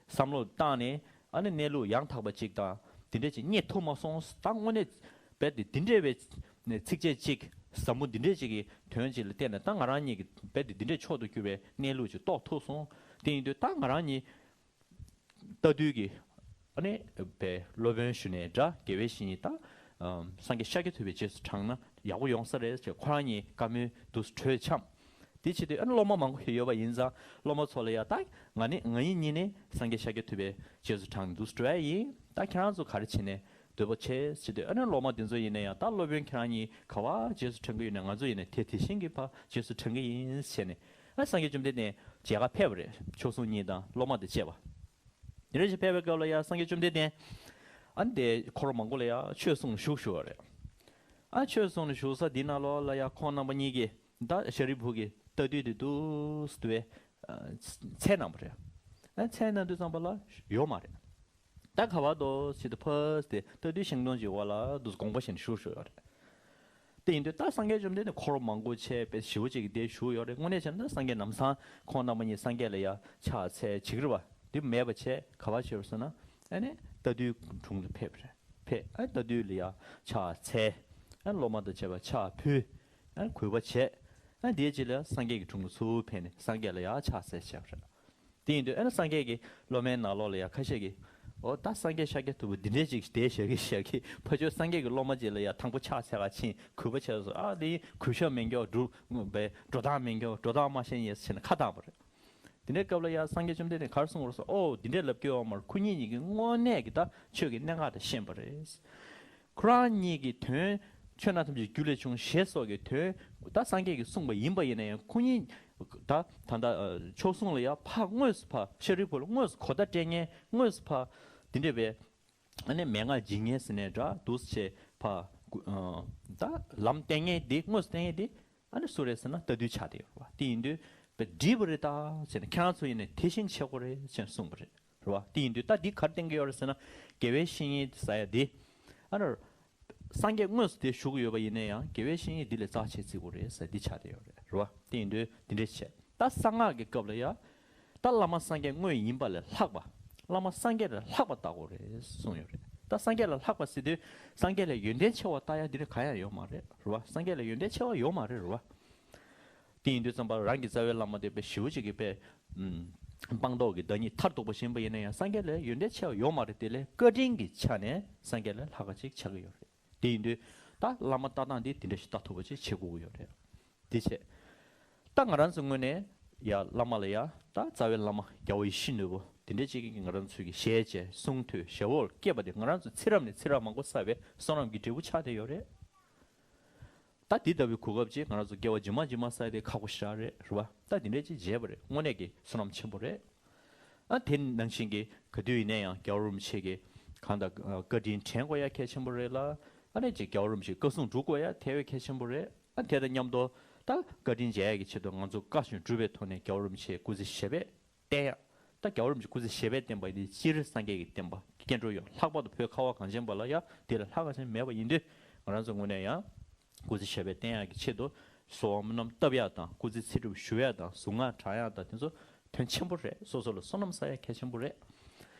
བསམ་བློ་བཏང་ནས་ཨ་ནི་གནས་ལུགས་ཡང་དག་པ་ཅིག་དང་འདི་འདྲ་ཅིག་རྙེད་ཐུབ་མ་སོང་། ད་དངོས་གནས་རྦད་དེ་འདི་འདྲ་བའི་ཚིགས་བཅད་ཅིག་ཟབ་མོ་འདི་འདྲ་ཅིག་གི་དོན་ཅིག་ལ་བལྟས་ནས་ད་ང་རང་ཉིད་ཀྱིས་རྦད་དེ་འདི་འདྲའི་མཆོག་ཏུ་གྱུར་པའི་གནས་ལུགས་ཅིག་རྟོགས་ཐུབ་སོང་། དེ་ཡིན་དུས་ད་ང་རང་ཉིད་ལྟ་དུས་ཀྱི་ཨ་ནི་པའི་སློབ་དཔོན་ཞུ་ནས་འདྲ་དགེ་བའི་བཤེས་གཉེན་ད་ ཨམ། སངས་རྒྱས་ཤཱཀྱ་ཐུབ་པའི་རྗེས་སུ་འབྲངས་ན་ཡག་པོ་ཡོང་ས་རེད་ཅེས་ཁོ་རང་གཉིས་བཀའ་མོལ་འདུག་སེ་གྲོས་འཆམ། དེ་བྱེད་དུས་ཨ་ནི་སློབ་མ་མང་པོ་ཡོད་པ་ཡིན་ཙང་སློབ་མ་ཚོ་ལ་ཡ་ད་ང་ནི་ང་ཡིན་གཉིས་ནི་སངས་རྒྱས་ཤཱཀྱ་ཐུབ་པའི་རྗེས་སུ་འབྲངས་ནས་འདུག་སེ་འགྲོ་ཡ་ཡིན། ད་ཁྱེད་རང་ཚོ་ག་རེ་བྱེད་ནས་འདོད་པ་ཆེ་ཟེར་དུས་ཨ་ནི་སློབ་མ་དེ་ཚོ་ཡིན་ན་ཡང་ད་སློབ་དཔོན་ཁྱེད་རང་གཉིས་ག་པར་རྗེས་སུ་འབྲང་གི་ཡོད་ན་ང་ཚོ་ཡིན་ན་དེ་དེ་བཞིན་གྱི་ཕར་རྗེས་སུ་འབྲང་གི་ཡིན་ཟེར་ནས་ཨ་སངས་རྒྱས་བཅོམ་ལྡན་འདས་མཇལ་ཁ་ཕེབས་པ་རེད། མཆོག་ཟུང་གཉིས་དང་སློབ་མ་དང་བཅས་པ། དེ་འདྲ་ཞིག་ཕེབས་པའི་སྐབས་ལ་ཡང་སངས་རྒྱས་བཅོམ་ལྡན་འདས་ཨ་ནི་དེ་འཁོར་མང་པོ་ལ་ཡང་ཆོས་གསུངས་ནས་བཞུགས་བཞུགས་པ་རེད། ཨ་ཆོས་གསུངས་ནས་བཞུགས་ས་འདི་ནང་ལོགས་ལ་ཡང་ཁོང་རྣམ་པ་གཉིས་ཀྱིས་ད་ཤཱ་རིའི་བུ་གི་ལྟ་དུས་དེ་འདུག་སེ་འདུག་པའི་མཚན་གནང་བ་རེད། ཨ་མཚན་གནང་དུས་ཙམ་པ་ལ་ཡོད་མ་རེད། ད་ག་བར་དུ་ཟེར་དུས་ཕར་དེ་ལྟ་དུས་ཤིང་སྡོང་གི་འོག་ལ་འདུག་དགོངས་པ་བཞེས་ནས་བཞུགས་བཞུགས་ཡོད་རེད། དེ་ཡིན་དུས་ད་སངས་རྒྱས་བཅོམ་ལྡན་འདས་འཁོར་མང་པོ་ཆེ་བས་ཞི་བ་ཅིག་གི་དེ་བཞུགས་ཡོད་རེད། དངོས་གནས་བྱས་ན་སངས་རྒྱས་ལམ་སང་ཁོང་རྣམ་པ་གཉིས་སངས་རྒྱས་ལ་ཡ་ཕྱག་འཚལ་བྱེད་ཀྱི་རེད་བ། དེ་མེད་པ་བྱས་ག་བར་བྱས་པ་ཟེར་ན་ཨ་ནི་ལྟ་དུས་དྲུང་དུ་ཕེབས་རེད། ཕེབས་ཨ་ལྟ་དུས་ལ་ཡ་ཕྱག་འཚལ། ཨ་སློབ་མ་དང་བཅས་པ་ཕྱག་ཕུལ། ཨ་གུས་པ་བྱས། ཨ་དེའི་རྗེས་ལ་སངས་རྒྱས་ཀྱི་དྲུང་དུ་ཚུར་ཕེབས་ནས་སངས་རྒྱས་ལ་ཡ་ཕྱག་འཚལ་བྱས་པ་རེད། དེ་ཡིན་དུས་ཨ་ནི་སངས་རྒྱས་ཀྱིས་སློབ་མའི་ནང་ལོགས་ལ་ཡང་ཁ་ཤས་ཀྱིས་འོ་ད་སངས་རྒྱས་ཤཱཀྱ་ཐུབ་པ་འདི་འདྲས་ཅིག་བསྡད་བཞག་གི་བཞག་གི་ཕར་ཕྱོགས་སངས་རྒྱས་ཀྱི་སློབ་མ་ཅིག་ལ་ཡང་དང་པོ་ཕྱག་འཚལ་ག་ཕྱིན་གུས་པ་བྱས་སོ། ཨ་དེ་གུས་ཞབས་མེད་མཁན་འགྲོ་བའི་འགྲོ་སྟངས་མེད་མཁན་འགྲོ་སྟངས་མ་ཤེས་ཡས་ཟེར་ནས་ཁ་བཏང་བ་རེད། དེ་འདྲའི་སྐབས་ལ་ཡང་སངས་རྒྱས་བཅོམ་ལྡན་འདས་ག་རེ་གསུངས་པ་རེད་ཟེར་ཨོ་འདི་འདྲས་ལབ་ཀྱི་ཡོད་མ་རེད། ཁོ་གཉིས་གཉིས་ཀྱིས་དངོས་གནས་ཀྱི་ད་ཆོས་ཀྱི་གནད་འགག་དེ་ཤེས་པ་རེད། ཁོ་རང་གཉིས་ཀྱི་དོན་ཆོས་རྣམས་ཐམས་ཅད་རྒྱུ་ལས་བྱུང་ཞེས་སོགས་ཀྱི་དོན་ད་སངས་རྒྱས་ཀྱིས་གསུངས་པ་ཡིན་པ་ཡིན་ན་ཡང་ཁོ་གཉིས་ད་ད་ལྟ་མཆོག་ཟུང་ལ་ཡང་ཕར་དངོས་སུ་ཕར་ཤཱ་རིའི་བུ་ལ་དངོས་སུ་གོ་བརྡ་སྤྲད་མཁན་དངོས་སུ་ཕར་འདི་འདྲ་བའི་ཨ་ནི་མན་ངག་སྦྱིན་མཁན་ཟེར་ནས་འདྲ་འདུག་སེ་བྱས་ཕར་ད་ལམ་བསྟན་མཁན་འདི་དངོས་སུ་བསྟན་མཁན་འདི་ཨ་ནི་སུ་རེད་ཟེར་ན་ལྟ་དུས་ཆགས་བསྡད་ཡོད་རེད་བ། དེ་ཡིན་དུས་བསྒྲིགས་པ་རེད་ད་ཟེར་ནས་ཁྱེད་རང་ཚོ་ཡིན་ནས་དེ་བཞིན་བྱེད་དགོས་རེད་ཟེར་ནས་གསུངས་པ་རེད། རེད་བ། དེ་ཡིན་དུས་ད་འདི་ག་རེ་བསྟན་གྱི་ཡོད་རེད་ཟེར་ན་དགེ་བའི་བཤེས་གཉེན་ཟེར་ཡ་འདི་ཨ་ནི་སངས་རྒྱས་དངོས་སུ་དེ་བཞུགས་ཡོད་པ་ཡིན་ན་ཡང་དགེ་བའི་བཤེས་གཉེན་འདི་ལས་རྩ་ཆེ་བརྩི་དགོས་རེད་ཟེར་འདི་ཆགས་བསྡད་ཡོད་རེད། རེད་བ། དེ་ཡིན་དུས་འདི་འདྲས་བྱས་ད་གསང་སྔགས་ཀྱི་སྐབས་ལ་ཡ་ད་བླ་མ་སངས་རྒྱས་དངོས་ཡིན་པ་ལས་ལྷག་པ། བླ་མ་སངས་རྒྱས་ལས་ལྷག་པ་ལྟ་དགོས་རེད་གསུངས་ཡོད་རེད། ད་སངས་རྒྱས་ལས་ལྷག་པ་ཟེར་དུས་སངས་རྒྱས་ལས་ཡོན་ཏན་ཆེ་བ་ལྟ་ཡ་འདི་འདྲ་གང་ཡང་ཡོད་མ་རེད། རེད་བ། སངས་རྒྱས་ལས་ཡོན་ཏན་ཆེ་བ་ཡོད་མ་རེད། རེད་བ། དེ་ཡིན་དུས་ཙམ་པ་རང་གི་རྩ་བའི་བླ་མ་དེ་དཔེ་ཞེ་པོ་ཅིག་གི་དཔེ་ཨམ། སྤངས་རྟོགས་ཀྱི་བདག་ཉིད་མཐར་ཐུག་པ་ཞིག་ཡིན་པ་ཡིན་ན་ཡང་སངས་རྒྱས་ལས་ཡོན་ཏན་ཆེ་བ་ཡོད་མ་རེད། དེ་ལས་བཀའ་དྲིན་གྱི་ཆ་ནས་སངས་རྒྱས་ལས་ལྷག་པ་ཅིག་ཆགས་ཀྱི་ཡོད་རེད། དེ་ཡིན་དུས་ད་བླ་མ་ལྟ་སྟངས་འདི་དེ་འདྲ་ཞིག་ལྟ་ཐུབ་པ་ཅིག་བྱེད་དགོས་ཀྱི་ཡོད་རེད། དེ་བྱས། ད་ང་རང་ཚོའི་ངོས་ནས་ཡ་བླ་མ་ལ་ཡ་ད་རྩ་བའི་བླ་མ་རྒྱལ་བ་ཡིད་བཞིན་ནོར་བུ་དེ་འདྲ་ཅིག་གིས་ང་རང་ཚོའི་གི་ཞལ་མཇལ་གསུང་ཐོས་ཞབས་འོག་ལ་སྐྱེས་པ་དེ་ང་རང་ཚོ་ཚེ་རབས་ནས་ཚེ་རབས་མང་པོ་བསགས་པའི་བསོད་ནམས་ཀྱི་འབྲས་བུ་ཆགས་བསྡད་ཡོད་རེད། ད་འདི་ལྟ་བུའི་གོ་སྐབས་ཅིག་ང་རང་ཚོ་སྐྱེ་བ་རྗེས་མ་རྗེས་མ་བསགས་དེ་ཁག་པོ་ཞེ་དྲག་རེད། རེད་བ། ད་འདི་འདྲས་ཅིག་མཇལ་བ་རེད། དངོས་གནས་ཀྱི་བསོད་ནམས་ཆེན་པོ་རེད། ཨ་དེ་ནང་བཞིན་གྱི་ག་དུས་ཡིན་ན་ཡང་རྒྱལ་བ་རིན་པོ་ཆེ་གི་གང་ལྟར་བཀའ་དྲིན་དྲན་དགོས་ཡ་གལ་ཆེན་པོ་རེད་ལ། ཨ་ནི་ཅིག་རྒྱལ་བ་རིན་པོ་ཆེའི་བཀའ་གསུང་སྒྲུབ་དགོས་ཡ་དེ་བས་གལ་ཆེན་པོ་རེད། ཨ་དེ་དང་མཉམ་དུ་ད་བཀའ་དྲིན་འཇལ་ཡ་གི་ཆེད་དུ་ང་ཚོ་བཀའ་བཞིན་སྒྲུབ་པའི་ཐོག་ནས་རྒྱལ་བ་རིན་པོ་ཆེའི་སྐུ་ཚེ་ཞབས་པད་བརྟན་ཡ། ད་རྒྱལ་བ་རིན་པོ་ཆེའི་སྐུ་ཚེ་ཞབས་པད་བརྟན་པ་འདི་སྤྱིར་སངས་རྒྱས་ཀྱི་བསྟན་པ་སྐྱེ་འགྲོ་ཡོངས་ལྷག་པར་དུ་བོད་ཁ་བ་གངས་ཅན་པ་ལ་ཡ་དེ་ལས་ལྷག་ག་ཅན་མེད་པ་ཡིན་དུས་ང་རང་ཚོ་ངོས་ནས་ཡང་སྐུ་ཚེ་ཞབས་པད་བརྟན་ཡག་གི་ཆེད་དུ་གསོལ་བ་སྨོན་ལམ་བཏབ་ཡག་དང་སྐུ་ཚེ་ཚེ་སྒྲུབ་ཞུ་ཡག་དང་གཟུངས་སྔགས་བགྲང་ཡག་དང་དེ་ཚོ་དོན་ཆེན་པོ་རེད། སོ་སོ་ལ་བསོད་ནམས་བསགས་ཡག་གལ་ཆེན་པོ་རེད།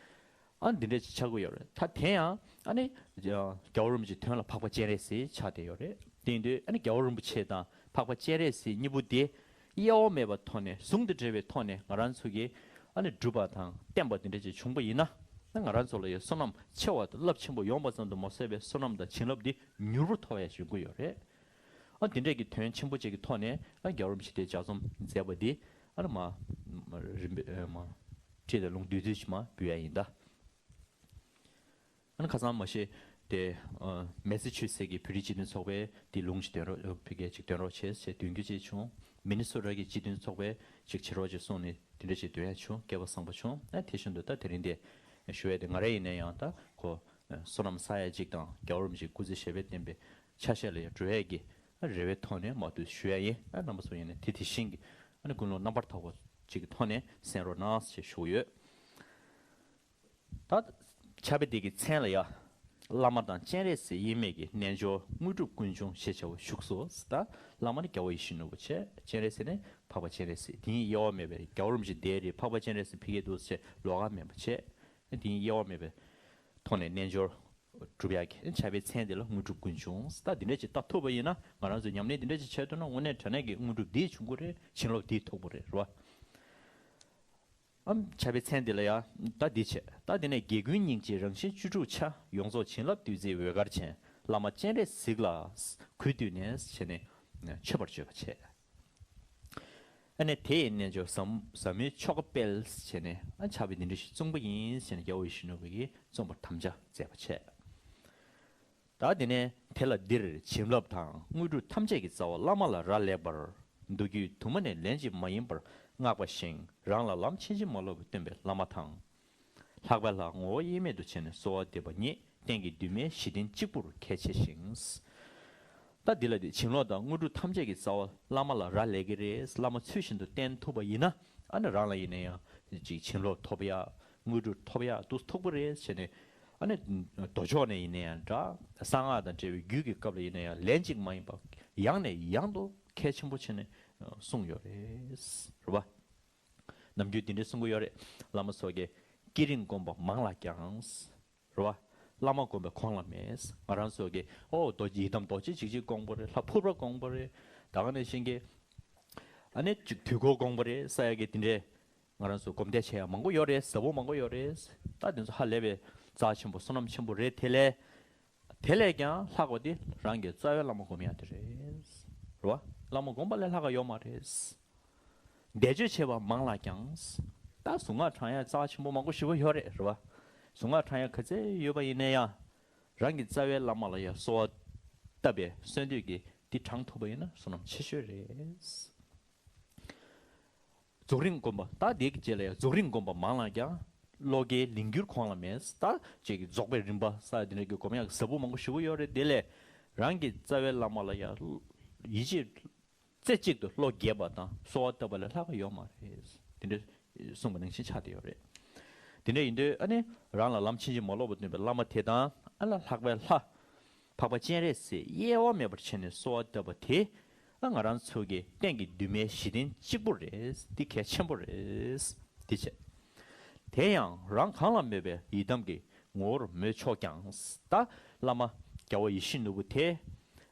ཨ་འདི་འདྲས་ཅིག་ཆགས་ཀྱི་ཡོད་རེད། ད་དེ་ཡང་ཨ་ནི་རྒྱལ་བ་རིན་པོ་ཆེའི་དོན་ལ་འཕགས་པ་སྤྱན་རས་གཟིགས་ཆགས་བསྡད་ཡོད་རེད། དེ་ཡིན་དུས་ཨ་ནི་རྒྱལ་བ་རིན་པོ་ཆེ་དང་འཕགས་པ་སྤྱན་རས་གཟིགས་གཉིས་པོ་དེ་དབྱེ་བ་མེད་པའི་ཐོག་ནས་ཟུང་དུ་འབྲེལ་བའི་ཐོག་ནས་ང་རང་ཚོ་གིས་ཨ་ནི་སྒྲུབ་པ་དང་བསྟེན་པ་དེ་འདྲ་ཅིག་བྱུང་པ་ཡིན་ན་ཨ་ང་རང་ཚོ་ལ་ཡང་བསོད་ནམས་ཆེ་བ་དང་རླབས་ཆེན་པོ་ཡོང་བ་ཙམ་དུ་མ་ཟད་པའི་བསོད་ནམས་དང་བྱིན་རླབས་འདི་མྱུར་པོ་ཐོབ་ཡ་ཞིག་ཡོང་གི་ཡོད་རེད། ཨ་དེ་འདྲས་ཀྱི་དོན་ཆེན་པོ་ཅིག་གི་ཐོག་ནས་ཨ་རྒྱལ་བ་རིན་པོ་ཆེ་དེ་ལྗགས་རྩོམ་མཛད་པ་འདི་ཨ་ནི་མ་རིམ་པས་མ་ཁྲིད་དང་ལུང་བསྡུས་བསྡུས་ཤིག་མ་འབུལ་ཡ་ཡིན་ད། ཨ་ནི་ཁ་སང་མ་གཞི་དེ་མེ་ས་ཆུ་སེ་ཀི་བོད་རིགས་སྤྱི་མཐུན་ཚོགས་པས་དེ་ལུང་ཞིག་འདོན་རོགས་ཕ་གིར་ཅིག་འདོན་རོགས་བྱེད་ཅེས་འདོན་རྒྱུ་ཅིག་བྱུང་། མི་ནི་སོ་ཊ་གི་སྤྱི་མཐུན་ཚོགས་པས་ཅིག་བྱེད་རོགས་ཅེས་གསུངས་ནས་དེ་འདྲ་ཞིག་འདོན་ཡ་བྱུང་། སྐལ་བ་བཟང་པོ་བྱུང་། ཨ་དེ་བཞིན་དུ་ད་དེ་རིང་དེ་ཞུ་ཡ་དེ་ང་རང་ཡིན་ན་ཡང་ད་ཁོ་བསོད་ནམས་བསགས་ཡ་ཅིག་དང་རྒྱལ་བ་རིན་པོ་ཆེའི་སྐུ་ཚེ་ཞབས་པད་བརྟན་པའི་ཆ་ཤས་ལ་ཡང་འགྲོ་ཡ་གི་རེ་བའི་ཐོག་ནས་མ་གཏོགས་ཞུ་ཡ་ཡིན། ཨ་རྣམ་པ་ཚོ་ཡིན་ན་དེ་དེ་བཞིན་གྱི་ཨ་ནི་ཀུན་སློང་རྣམ་པར་དག་པ་ཅིག་གི་ཐོག་ནས་གསན་རོགས་གནང་ཞེས་ཞུ་གི་ཡོད། ད་ཕྱག་དཔེ་འདི་གི་མཚན་ལ་ཡ། བླ་མ་དང་སྤྱན་རས་གཟིགས་དབྱེར་མེད་ཀྱི་རྣལ་འབྱོར་དངོས་གྲུབ་ཀུན་འབྱུང་ཞེས་བྱ་བ་བཞུགས་སོ། ད་བླ་མ་ནི་རྒྱལ་བ་ཡིད་བཞིན་ནོར་བུ་བྱས། སྤྱན་རས་གཟིགས་ནི་འཕགས་པ་སྤྱན་རས་གཟིགས། དེ་གཉིས་དབྱེ་བ་མེད་པའི་རྒྱལ་བ་རིན་པོ་ཆེ་དེ་རེད། འཕགས་པ་སྤྱན་རས་གཟིགས་ཕ་གིར་འདུག་ཟེར་ལོགས་ཀ་མེད་པ་བྱས། དེ་གཉིས་དབྱེ་བ་མེད་པའི་ཐོག་ནས་རྣལ་འབྱོར་སྒྲུབ་ཡག་གི་ཕྱག་དཔེའི་མཚན་དེ་ལ་དངོས་གྲུབ་ཀུན་འབྱུང་། ད་དེ་འདྲ་ཅིག་ལྟ་ཐུབ་པ་ཡིན་ན་ང་རང་ཚོས་ཉམས་ལེན་དེ་འདྲ་ཅིག་བྱས་ཐུབ་ན་དངོས་གནས་དྲང་གནས་ཀྱི་དངོས་གྲུབ་འདི་འབྱུང་གི་རེད། བྱིན་རླབས་འདི་ཐོབ་ཀྱི་རེད། རེད་བ། ཨམ་ཕྱག་དཔེ་མཚན་འདི་ལ་ཡང་ད་འདི་བྱས། ད་འདི་ནས་དགེ་ཀུན་སྙིང་རྗེའི་རང་བཞིན་བཅུ་དྲུག་ཆ། ཡོངས་རྫོགས་བྱིན་རླབས་བདུད་རྩིའི་འོད་དཀར་ཅན། བླ་མ་སྤྱན་རས་གཟིགས་ལ་གུས་བཏུད་ནས་བྱས་ནས་མཆོད་པར་བརྗོད་པ་བྱས། ཨ་ནི་དེ་ཡི་རྣལ་འབྱོར་ཟབ་ཟབ་མོའི་ཆོ་ག་སྤེལ་བྱས་ནས། ཨ་ཕྱག་དཔེ་འདི་འདྲ་ཞིག་གསུངས་པ་ཡིན་ཟེར་ནས་རྒྱལ་བ་ཡིད་བཞིན་ནོར་བུ་གིས་རྩོམ་པར་དམ་བཅའ་མཛད་པ་བྱས། ད་དེ་ནས་དེ་ལ་འདིར་བྱིན་རླབས་དང་དངོས་གྲུབ་ཐམས་ཅད་ཀྱི་རྩ་བ་བླ་མ་ལ་རག་ལས་པར། མདོ་རྒྱུད་དུ་མ་ནས་ལན་ཅིག་མ་ཡིན་པར་བསྔགས་པ་བཞིན། རང་ལ་ལམ་ཕྱིན་ཅི་མ་ལོག་པའི་སྟོན་པའི་བླ་མ་དང་། ལྷག་པའི་ལྷ་ངོ་བོ་དབྱེར་མེད་དུ་བྱས་ནས་གསོལ་བ་འདེབས་པ་ཉིད་གཏན་གྱི་འདུན་མའི་གཞི་རྟེན་གཅིག་པུར་གལ་ཆེ་ཞིང་། ད་འདི་ལ་འདི་བྱིན་རླབས་དང་དངོས་གྲུབ་ཐམས་ཅད་ཀྱི་རྩ་བ་བླ་མ་ལ་རག་ལས་ཀྱི་རེད། བླ་མ་ཚུལ་བཞིན་དུ་བསྟེན་ཐུབ་པ་ཡིན་ན། ཨ་ནི་རང་ལ་ཡིན་ན་ཡང་ཅིག་བྱིན་རླབས་ཐོབ་ཡ། དངོས་གྲུབ་ཐོབ་ཡ་དུ་ཐུག་པ་རེད་ཟེར་ནས། ཨ་ནི་མདོ་ཕྱོགས་ནས་ཡིན་ན་ཡང་འདྲ། གསང་སྔགས་དང་འབྲེལ་བའི་རྒྱུད་ཀྱི་སྐབས་ལ་ཡིན་ན་ཡང་ལན་གཅིག་མ་ཡིན་པ་ཡང་ནས་ཡང་དུ་གལ་ཆེན་པོ་བྱས་ནས་གསུངས་ཡོད་རེད། རེད་བ། ནམ་རྒྱུན་འདི་འདྲས་གསུང་གི་ཡོད་རེད། བླ་མ་ཚོ་གིས་དཀྱིལ་རིང་བསྒོམས་པ་མང་ལ་ཀྱང་། རེད་བ། བླ་མ་བསྒོམས་པའི་གོང་ལ་མེད། ང་རང་ཚོ་གིས་ཨོ་རྡོ་ཡི་དམ་རྡོ་རྗེ་འཇིགས་བྱེད་བསྒོམས་པ་རེད། ལྷ་ཕུར་པ་བསྒོམས་པ་རེད། ད་ག་ནང་བཞིན་གྱི་ཨ་ནི་ཅིག་དུས་འཁོར་བསྒོམས་པ་རེད་ས་ཡ་གི་འདི་འདྲས། ང་རང་ཚོ་སྒོམ་བཟླས་བྱེད་ཡ་མང་པོ་ཡོད་རེད། ཟབ་པོ་མང་པོ་ཡོད་རེད། ད་དེ་ཚོ་ཧ་ལས་པའི་རྩ་ཆེན་པོ་བསོད་ནམས་ཆེན་པོ་རེད། དེ་ལས་དེ་ལས་ཀྱང་ལྷག་པ་དེ་རང་གི་རྩ་བའི་བླ་མ་སྒོམ་ཡ་དེ་རེད། རེད་བ། བླ་མ་སྒོམ་པ་ལས་ལྷག་ག་ཡོད་མ་རེད། བཟླས་བརྗོད་བྱེད་པ་མང་ལ་ཀྱང་། ད་གཟུངས་སྔགས་བགྲང་ཡ་རྩ་ཆེན་པོ་མང་པོ་ཞེ་པོ་ཡོད་རེད། རེད་བ། གཟུངས་སྔགས་བགྲང་ཡ་ག་ཚད་ཡོད་པ་ཡིན་ན་ཡང་། རང་གི་རྩ་བའི་བླ་མ་ལ་ཡང་གསོལ་བ་བཏབ་པའི་གསོལ་འདེབས་ཀྱི་འདི་བགྲང་ཐུབ་པ་ཡིན་ན་བསོད་ནམས་ཆེ་ཤོས་རེད། རྫོགས་རིམ་བསྒོམ་པ། ད་དེ་གི་རྗེས་ལ་ཡང་རྫོགས་རིམ་བསྒོམ་པ་མང་ལ་ཀྱང་། བློ་དགེ་ལིང་སྐྱུར་གོང་ལ་མེད། ད་ཅིག་གི་རྫོགས་པའི་རིམ་པ་ས་དེ་འདྲ་གི་སྒོམ་ཡག་གི་ཟབ་པོ་མང་པོ་ཞེ་པོ་ཡོད་རེད། དེ་ལས་རང་གི་རྩ་བའི་བླ་མ་ལ་ཡང་ཡིད་ཆེས་རྩེ་གཅིག་ཏུ་བློ་དགྱེས་པ་དང་གསོལ་བ་བཏབ་པ་ལས་ལྷག་པ་ཡོད་མ་རེད། དེ་འདྲ་གསུངས་པ་ནང་བཞིན་ཆགས་བསྡད་ཡོད་རེད། དེ་འདྲ་ཡིན་དུས་ཨ་ནི་རང་ལ་ལམ་ཕྱིན་ཅི་མ་ལོག་པ་སྟོན་པའི་བླ་མ་དེ་དང་། ཨ་ལ་ལྷག་པའི་ལྷ། འཕགས་པ་སྤྱན་རས་གཟིགས་དབྱེ་བ་མེད་པར་བྱས་ནས་གསོལ་བ་བཏབ་པ་དེ། ཨ་ང་རང་ཚོ་གི་གཏན་གྱི་འདུན་མའི་གཞི་རྟེན་གཅིག་པུ་རེད། འདི་གལ་ཆེན་པོ་རེད། འདི་བྱས། དེ་ཡང་རང་གང་ལ་མོས་པའི་ཡི་དམ་གྱི་ངོ་བོར་མོས་ཆོག་ཀྱང་། ད་བླ་མ་རྒྱལ་བ་ཡིད་བཞིན་ནོར་བུ་དེ།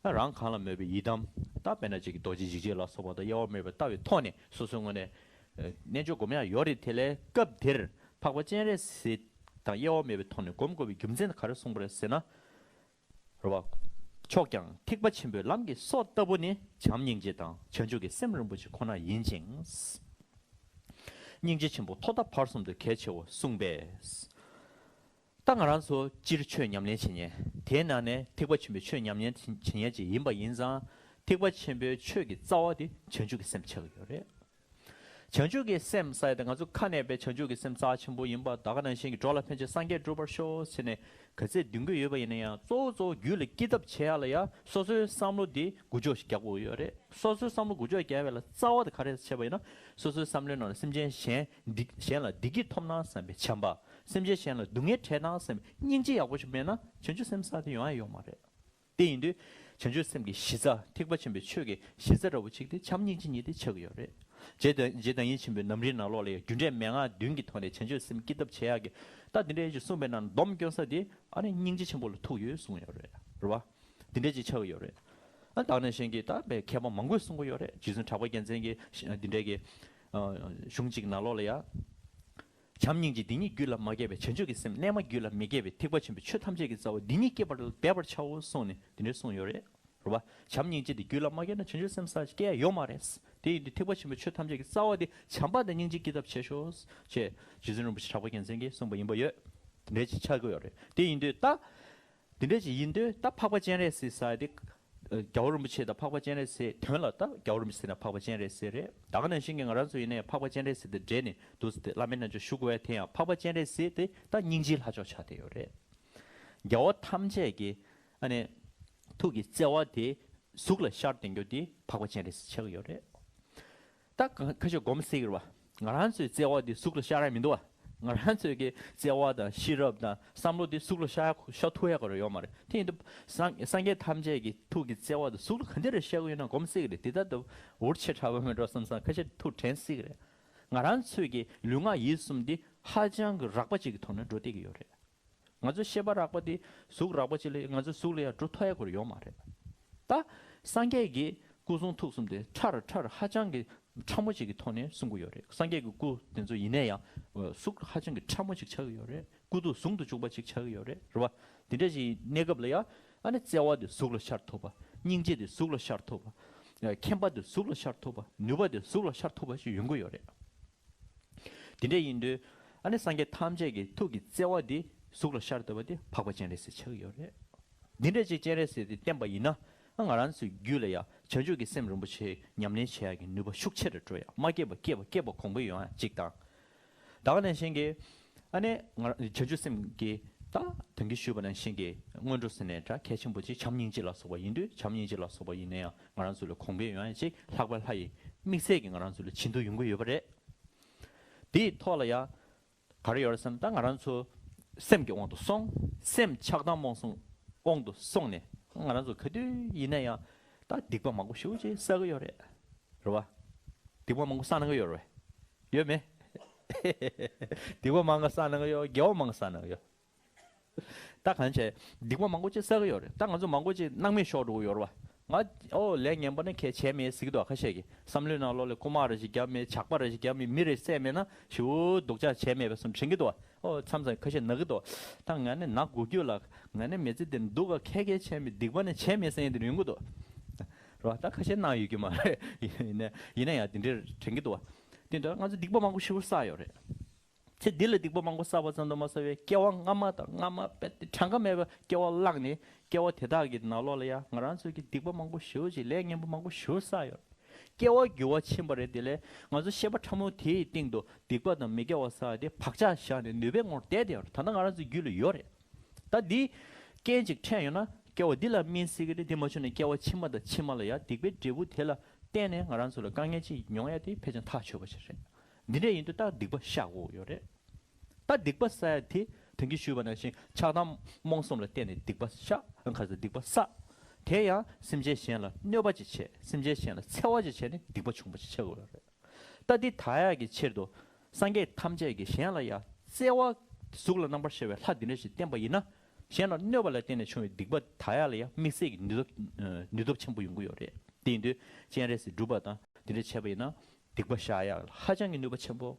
ཨ་རང་གང་ལ་མོས་པའི་ཡི་དམ། ད་དཔེར་ན་ཅིག་གི་རྡོ་རྗེ་འཇིགས་བྱེད་ལ་སོགས་པ་དང་དབྱེ་བ་མེད་པར་ལྟ་བའི་ཐོག་ནས་སོ་སོའི་ངོས་ནས་རྣལ་འབྱོར་སྒོམ་ཡག་ཡོད་རེད། དེ་ལས་སྐབས་དེར་འཕགས་པ་སྤྱན་རས་གཟིགས་དང་དབྱེ་བ་མེད་པའི་ཐོག་ནས་སྒོམ་དགོས་པའི་རྒྱུ་མཚན་ག་རེ་གསུངས་པ་རེད་ཟེར་ན། རེད་བ། མཆོག་ཀྱང་ཐེག་པ་ཆེན་པོའི་ལམ་གྱི་སྲོག་ལྟ་བུ་ནི་བྱམས་སྙིང་རྗེ་དང་བྱང་ཆུབ་ཀྱི་སེམས་རིན་པོ་ཆེ་ཁོ་ན་ཡིན་ཅིང་། སྙིང་རྗེ་ཆེན་པོ་ཐོག་མཐའ་བར་གསུམ་དུ་གལ་ཆེ་བར་གསུངས་པས། ད་ང་རང་ཚོ་སྤྱིར་ཆོས་ཉམས་ལེན་བྱེད་མཁན། དེའི་ནང་ནས་ཐེག་པ་ཆེན་པོའི་ཆོས་ཉམས་ལེན་བྱེད་མཁན་ཅིག་ཡིན་པ་ཡིན་ཙང་། ཐེག་པ་ཆེན་པོའི་ཆོས་ཀྱི་རྩ་བ་དེ་བྱང་ཆུབ་ཀྱི་སེམས་ཆགས་ཀྱི་ཡོད་རེད། བྱང་ཆུབ་ཀྱི་སེམས་ཟེར་ཡ་དེ་ང་ཚོ་ཁ་ནས་པའི་བྱང་ཆུབ་ཀྱི་སེམས་རྩ་ཆེན་པོ་ཡིན་པ། ད་ག་ནང་བཞིན་གྱི་འགྲོ་ལ་ཕན་ཕྱིར་སངས་རྒྱས་འགྲུབ་པར་ཤོག་ཟེར་ནས་ག་ཚད་འདོན་གྱི་ཡོད་པ་ཡིན་ན་ཡང་། གཙོ་བོ་གཙོ་བོ་རྒྱུད་ལ་སྐྱེ་ཐབས་བྱེད་ཡ་ལ་ཡ་སོ་སོའི་བསམ་བློ་དེ་འགུལ་སྐྱོད་རྒྱག་དགོས་ཡོད་རེད། སོ་སོའི་བསམ་བློ་འགུལ་སྐྱོད་རྒྱག་པ་ལ་རྩ་བ་དེ་ག་རེ་བྱས་པ་ཡིན་ན། སོ་སོའི་བསམ་བློའི་ནང་ལ་སེམས་ཅན་གཞན་བདེ་གཞན་ལ་བདེ་སྐྱིད་ཐོབ་ན་བསམ་པའི་བྱམས་པ། སེམས་ཅན་གཞན་ལ་སྡུག་བསྔལ་འཕྲད་ན་བསམ་པའི་སྙིང་རྗེ་ཡག་པོ་ཞིག་མེད་ན་བྱང་ཆུབ་སེམས་ས་དེ་ཡོང་ཡ་ཡོད་མ་རེད། དེ་ཡིན་དུས་བྱང་ཆུབ་སེམས་ཀྱི་གཞི་རྩ། ཐེག་པ་ཆེན་པོའི་ཆོས་ཀྱི་གཞི་རྩ་འདྲ་བོ་གཅིག་དེ་བྱམས་སྙིང་རྗེ་གཉིས་དེ་ཆགས་ཀྱི་ཡོད་རེད། རྗེ་བདག་རྗེ་བདག་ཉིད་ཆེན་པོའི་རྣམ་འདྲེན་ནང་ལོགས་ལ་ཡང་རྒྱུ་འབྲས་མན་ངག་བདུན་གྱི་ཐོག་ནས་བྱང་ཆུབ་སེམས་སྐྱེ་ཐབས་བྱེད་ཡག་གི། ད་དེ་འདྲའི་ཅིག་གསུངས་པའི་ནང་སྡོམ་སྐྱོན་ས་དེ་ཨ་ནི་སྙིང་རྗེ་ཆེན་པོ་ལ་ཐུག་ཡོད་གསུངས་ཡོད་རེད། རེད་བ། དེ་འདྲའི་ཅིག་ཆགས་ཀྱི་ཡོད་རེད། ཨ་ད་ག་ནང་བཞིན་གྱི་ད་མཁས་པ་མང་པོས་གསུང་གི་ཡོད་རེད། རྗེ་བཙུན་གྲགས་པ་རྒྱལ་མཚན་གྱི་དེ་འདྲའི་གི་གཞུང་གཅིག་ནང་ལོགས་ལ་ཡང་། བྱམས་སྙིང་རྗེ་འདི་གཉིས་རྒྱུད་ལ་མ་སྐྱེས་པའི་བྱང་ཆུབ་ཀྱི་སེམས་རྣལ་མ་རྒྱུད་ལ་མི་སྐྱེས་པའི་ཐེག་པ་ཆེན་པོའི་ཆོས་ཐམས་ཅད་ཀྱི་རྩ་བ་འདི་གཉིས་སྐྱེད་པར་འབད་པར་བྱའོ་གསུངས་ནས་འདི་འདྲ་གསུངས་ཡོད་རེད། རེད་བ། བྱམས་སྙིང་རྗེ་འདི་རྒྱུད་ལ་མ་སྐྱེས་ན་བྱང་ཆུབ་སེམས་ས་སྐྱེ་ཡ་ཡོད་མ་རེད། དེ་ཡིན་དུས་ཐེག་པ་ཆེན་པོའི་ཆོས་ཐམས་ཅད་ཀྱི་རྩ་བ་དེ་བྱམས་པ་དང་སྙིང་རྗེ་སྐྱེད་ཐབས་བྱེད་ཤོག་ཅེས་རྗེ་བཙུན་རིན་པོ་ཆེ་གྲགས་པ་རྒྱལ་མཚན་གྱིས་གསུངས་པ་ཡིན་པ་ཡོད། དེ་འདྲ་ཅིག་ཆགས་ཀྱི་ཡོད་རེད། དེ་ཡིན་དུས་ད། དེ་འདྲ་ཅིག་ཡིན་དུས་ད་འཕགས་པ་སྤྱན་རས་གཟིགས་ཟེར་དེ། རྒྱལ་བ་རིན་པོ་ཆེ་དང་འཕགས་པ་སྤྱན་རས་གཟིགས་དོན་ལ་ད་རྒྱལ་བ་རིན་པོ་ཆེ་ཟེར་ན་འཕགས་པ་སྤྱན་རས་གཟིགས་རེད། ད་ག་ནང་བཞིན་གྱི་ང་རང་ཚོ་ཡིན་ནའི་འཕགས་པ་སྤྱན་རས་གཟིགས་དང་འབྲེལ་ནས་འདུག་ཟེར་ཏེ་བླ་མའི་རྣལ་འབྱོར་ཞུ་དགོས་པ་དེ་ཡང་འཕགས་པ་སྤྱན་རས་གཟིགས་དེ་ད་སྙིང་རྗེའི་ལྷ་མཆོག་ཆགས་བསྡད་ཡོད་རེད། རྒྱལ་བ་ཐམས་ཅད་ཀྱི་ཨ་ནི་ཐུགས་ཀྱི་བརྩེ་བ་དེ་གཟུགས་ལ་ཤར་བསྡད་རྒྱུ་དེ་འཕགས་པ་སྤྱན་རས་གཟིགས་ཆགས་ཀྱི་ཡོད་རེད། ད་ག་ཁ་ཤས་སྒོམ་སྲིད་ཀྱི་རེད་བ། ང་རང་ཚོའི་བརྩེ་བ་འདི་གཟུགས་ལ་ཤར་ཡ་མི་འདུག་བ། ང་རང་ཚོའི་གི་བརྩེ་བ་དང་ཤེས་རབ་དང་བསམ་བློ་འདི་གཟུགས་ལ་ཤར་ཤར་ཐུབ་ཡ་ག་རེ་ཡོད་མ་རེད། དེ་ཡིན་དུས་སངས་སངས་རྒྱས་ཐམས་ཅད་ཀྱི་ཐུགས་ཀྱི་བརྩེ་བ་དང་གཟུགས་ལ་ག་འདྲ་རེ་ཤར་གི་ཡོད་ན་སྒོམ་སྲིད་ཀྱི་རེད། དེ་ལྟར་དུ་འུར་ཆེ་དྲགས་པ་མེད་འགྲོ་བསམ་བསམ་ཁ་ཤས་ཐུགས་དྲན་སྲིད་ཀྱི་རེད། ང་རང་ཚོའི་གི་ལུས་ངག་ཡིད་གསུམ་འདི་ཧ་ཅང་གི་རགས་པ་ཅིག་གི་ཐོག་ནས་འགྲོ་བསྡད་ཀྱི་ཡོད་རེད། ང་ཚོ་ཤེས་པ་རགས་པ་དེ་གཟུགས་རགས་པ་ཅིག་ལ་ང་ཚོ་གཟུགས་ལ་ཡང་འགྲོ་ཐུབ་ཡ་ཁོ་རང་ཡོད་མ་རེད། ད་སངས་རྒྱས་ཀྱི་སྐུ་གསུང་ཐུགས་གསུམ་དེ་ཁྲ་རུ་ཁྲ་རུ་ཧ་ཅང་གི་ཕྲ་མོ་ཅིག་གི་ཐོག་ནས་གསུང་གི་ཡོད་རེད། སངས་རྒྱས་ཀྱི་སྐུ་དེ་ཚོ་ཡིན་ན་ཡང་གཟུགས་ཧ་ཅང་གི་ཕྲ་མོ་ཅིག་ཆགས་ཀྱི་ཡོད་རེད། སྐུ་གདུང་ཟུང་དུ་འཇུག་པ་ཅིག་ཆགས་ཀྱི་ཡོད་རེད། རེད་བ། དེ་འདྲ་ཞིག་གནས་སྐབས་ལ་ཡང་ ཨ་ནི་བརྩེ་བ་དེ་གཟུགས་ལ་ཤར་ཐུབ་པ། སྙིང་རྗེ་དེ་གཟུགས་ལ་ཤར་ཐུབ་པ། མཁྱེན་པ་དེ་གཟུགས་ལ་ཤར་ཐུབ་པ། ནུས་པ་དེ་གཟུགས་ལ་ཤར་ཐུབ་པ་ཞིག་ཡོང་གི་ཡོད་རེད། དེ་འདྲ་ཡིན་དུས་ཨ་ནི་སངས་རྒྱས་ཐམས་ཅད་ཀྱི་ཐུགས་ཀྱི་བརྩེ་བ་འདི་གཟུགས་ལ་ཤར་ཐུབ་པ་དེ་འཕགས་པ་སྤྱན་རས་གཟིགས་ཆགས་ཀྱི་ཡོད་རེད། འདི་འདྲ་ཅིག་སྤྱན་རས་གཟིགས་དེ་བསྟན་པ་ཡིན་ན་ང་རང་ཚོའི་རྒྱུད་ལ་ཡང་བྱང་ཆུབ་ཀྱི་སེམས་རིན་པོ་ཆེ་ཉམས་ལེན་བྱེད་ཡག་གི་ནུས་པ་ཤུགས་ཆེ་རུ་འགྲོ་ཡ། མ་སྐྱེས་པ་སྐྱེས་པ་སྐྱེས་པ་གོང་འཕེལ་ཡོང་ཡ་གཅིག་དང་། ད་ག་ནང་བཞིན་གྱི་ཨ་ནི་ང་རང་བྱང་ཆུབ་སེམས་ཀྱི་ད་དོན་གྱིས་ཞུས་པ་ནང་བཞིན་གྱི་སྔོན་འགྲོ་ཟེར་ནས་ད་གལ་ཆེན་པོ་ཅིག་བྱམས་སྙིང་རྗེ་ལ་སོགས་པ་ཡིན་དུས། བྱམས་སྙིང་རྗེ་ལ་སོགས་པ་ཡིན་ན་ཡང་ང་རང་ཚོ་ལ་གོང་འཕེལ་ཡོང་ཡ་ཅིག་ལྷག་པའི་ལྷ་ཡི་དམིགས་བསལ་གྱི་ང་རང་ཚོ་ལ་བྱིན་མཐུ་ཡོང་གི་ཡོད་པ་རེད། དེའི་ཐོག་ལ་ཡང་ག་རེ་ཡོད་རེད་ཟེར་ན། ད་ང་རང་ཚོ་སེམས་ཀྱི་དབང་དུ་སོང་། སེམས་ཆགས་སྡང་རྨོངས་གསུམ་དབང་དུ་སོང་ནས་ང་རང་ཚོ་ག་དུས་ཡིན་ན་ཡང་ད་སྡིག་པ་མང་པོ་ཞེ་པོ་ཅིག་བསགས་ཀྱི་ཡོད་རེད། རེད་བ། སྡིག་པ་མང་པོ་བསགས་གནང་གི་ཡོད་རེད། ཡོད་མེད། སྡིག་པ་མང་པོ་བསགས་གནང་གི་ཡོད། དགེ་བ་མང་པོ་བསགས་གནང་གི་ཡོད། ད་གང་བྱས། སྡིག་པ་མང་པོ་ཅིག་བསགས་ཀྱི་ཡོད་རེད། ད་ང་ཚོ་མང་པོ་ཅིག་སྣང་མེད་ཤོར་འགྲོ་གི་ཡོད་རེད་བ། ང་ཨོ་ལས་ངན་པ་ནི་གལ་བྱས་མེད་ཟེར་གྱི་འདུག་ཁ་ཤས་ཀྱིས་བསམ་བློའི་ནང་ལོགས་ལ་རྐུ་མ་རེ་ཞིག་བརྒྱབ་མེད། ཇག་པ་རེ་ཞིག་བརྒྱབ་མེད། མི་རེ་བསད་མེད་ན་ཞེ་པོ་སྡུག་ཅག་བྱས་མེད་པ་བསམ་དྲན་གྱི་འདུག་ཨོ་མཚམས་མཚམས་ཁ་ཤས་ན་གི་འདུག་ད་ང་ནི་ན་དགོས་རྒྱུ་ལ་ང་ནི་མི་ཚེ་འདིར་སྡུག་ག་ཁ་ཁ་བྱས་མེད། སྡིག་པ་ནི་བྱས་མེད་ཟེར་མཁན་དེ་ཡོང་གི་འདུག་རེད་བ། ད་ཁ་ཤས་སྣང་ཡོད་ཀྱི་མ་རེད། ཡིན་ན་ཡིན་ན་ཡང་དེ་འདྲའི་དྲན་གྱི་འདུག་བ། དེ་འདྲ་ང་ཚོ་སྡིག་པ་མང་པོ་ཞེ་པོ་བསགས་ཡོད་རེད། ཚེ་འདི་ལ་སྡིག་པ་མང་པོ་བསགས་པ་ཙམ་དུ་མ་ཟད་པའི་སྐྱེ་བ་སྔ་མ་དང་སྔ་མ་དཔེ་དེ་གྲངས་ཀ་མེད་པའི་སྐྱེ་བ་བླངས་ནས་སྐྱེ་བ་དེ་དག་གི་ནང་ལོགས་ལ་ཡང་ང་རང་ཚོ་གི་སྡིག་པ་མང་པོ་ཞེ་པོ་ཅིག་ལས་ངན་པ་མང་པོ་ཞེ་པོ་བསགས་ཡོད། སྐྱེ་བ་འགྱུར་བ་ཕྱིན་པ་རེད། དེ་ལས་ང་ཚོ་ཤེས་པ་ཕྲ་མོ་དེའི་སྟེང་དུ་སྡིག་པ་དང་མི་དགེ་བ་བསགས་དེ་བག་ཆགས་བཞག་ནས་ནུས་པའི་ངོར་བསྡད་དེ་ཡོད་རེད། ད་ལྟ་ང་རང་ཚོའི་རྒྱུད་ལ་ཡོད་རེད། ད་འདི་རྐྱེན་ཅིག་འཕྲད་ཡོད་ན་སྐྱེ་བ་འདི་ལ་སྨིན་སྲིད་ཀྱི་རེད། དེ་མ་བྱུང་ན་སྐྱེ་བ་ཕྱི་མ་དང་ཕྱི་མ་ལ་ཡང་སྡིག་པའི་འབྲས་བུ་དེ་ལ་བརྟེན་ནས་ང་རང་ཚོ་ལ་དཀའ་ངལ་ཅིག་མྱོང་ཡ་དེ་ཕལ་ཆེར་ཐག་ཆོད་པ་ཞིག་རེད། འདི་འདྲ་ཡིན་དུས་ད་སྡིག་པ་བཤགས་དགོས་ཡོད་རེད། ད་སྡིག་པ་བསགས་ཡ་དེ་དོན་གྱིས་ཞུས་པ་ནང་བཞིན་ཆགས་སྡང་རྨོངས་གསུམ་ལ་བརྟེན་ནས་སྡིག་པ་བཤགས། ཁ་ཚ་སྡིག་པ་བསགས། དེ་ཡང་སེམས་ཅན་གཞན་ལ་གནོད་པ་ཅིག་བྱས། སེམས་ཅན་གཞན་ལ་འཚེ་བ་ཅིག་བྱས་ནས་སྡིག་པ་བྱུང་བ་ཅིག་ཆགས་དགོས་ཡོད་རེད། ད་འདི་དག་ཡག་གི་ཕྱིར་དུ་སངས་རྒྱས་ཐམས་ཅད་ཀྱིས་གཞན་ལ་ཡང་བརྩེ་བ། གཟུགས་ལ་རྣམ་པར་ཤར་བའི་ལྷ་འདི་འདྲ་ཞིག་བསྟན་པ་ཡིན་ན། གཞན་ལ་གནོད་པ་ལ་བརྟེན་ནས་བྱུང་བའི་སྡིག་པ་དག་ཡག་ལ་ཡང་དམིགས་བསལ་གྱི་ནུས་སྟོབས་ནུས་སྟོབས་ཆེན་པོ་ཡོང་གི་ཡོད་རེད། དེ་ཡིན་དུས་སྤྱན་རས་གཟིགས་སྒྲུབ་པ་དང་འདི་འདྲ་བྱས་པ་ཡིན་ན་སྡིག་པ་བཤགས་ཡག་ལ་ཧ་ཅང་གི་ནུས་པ་ཆེན་པོ།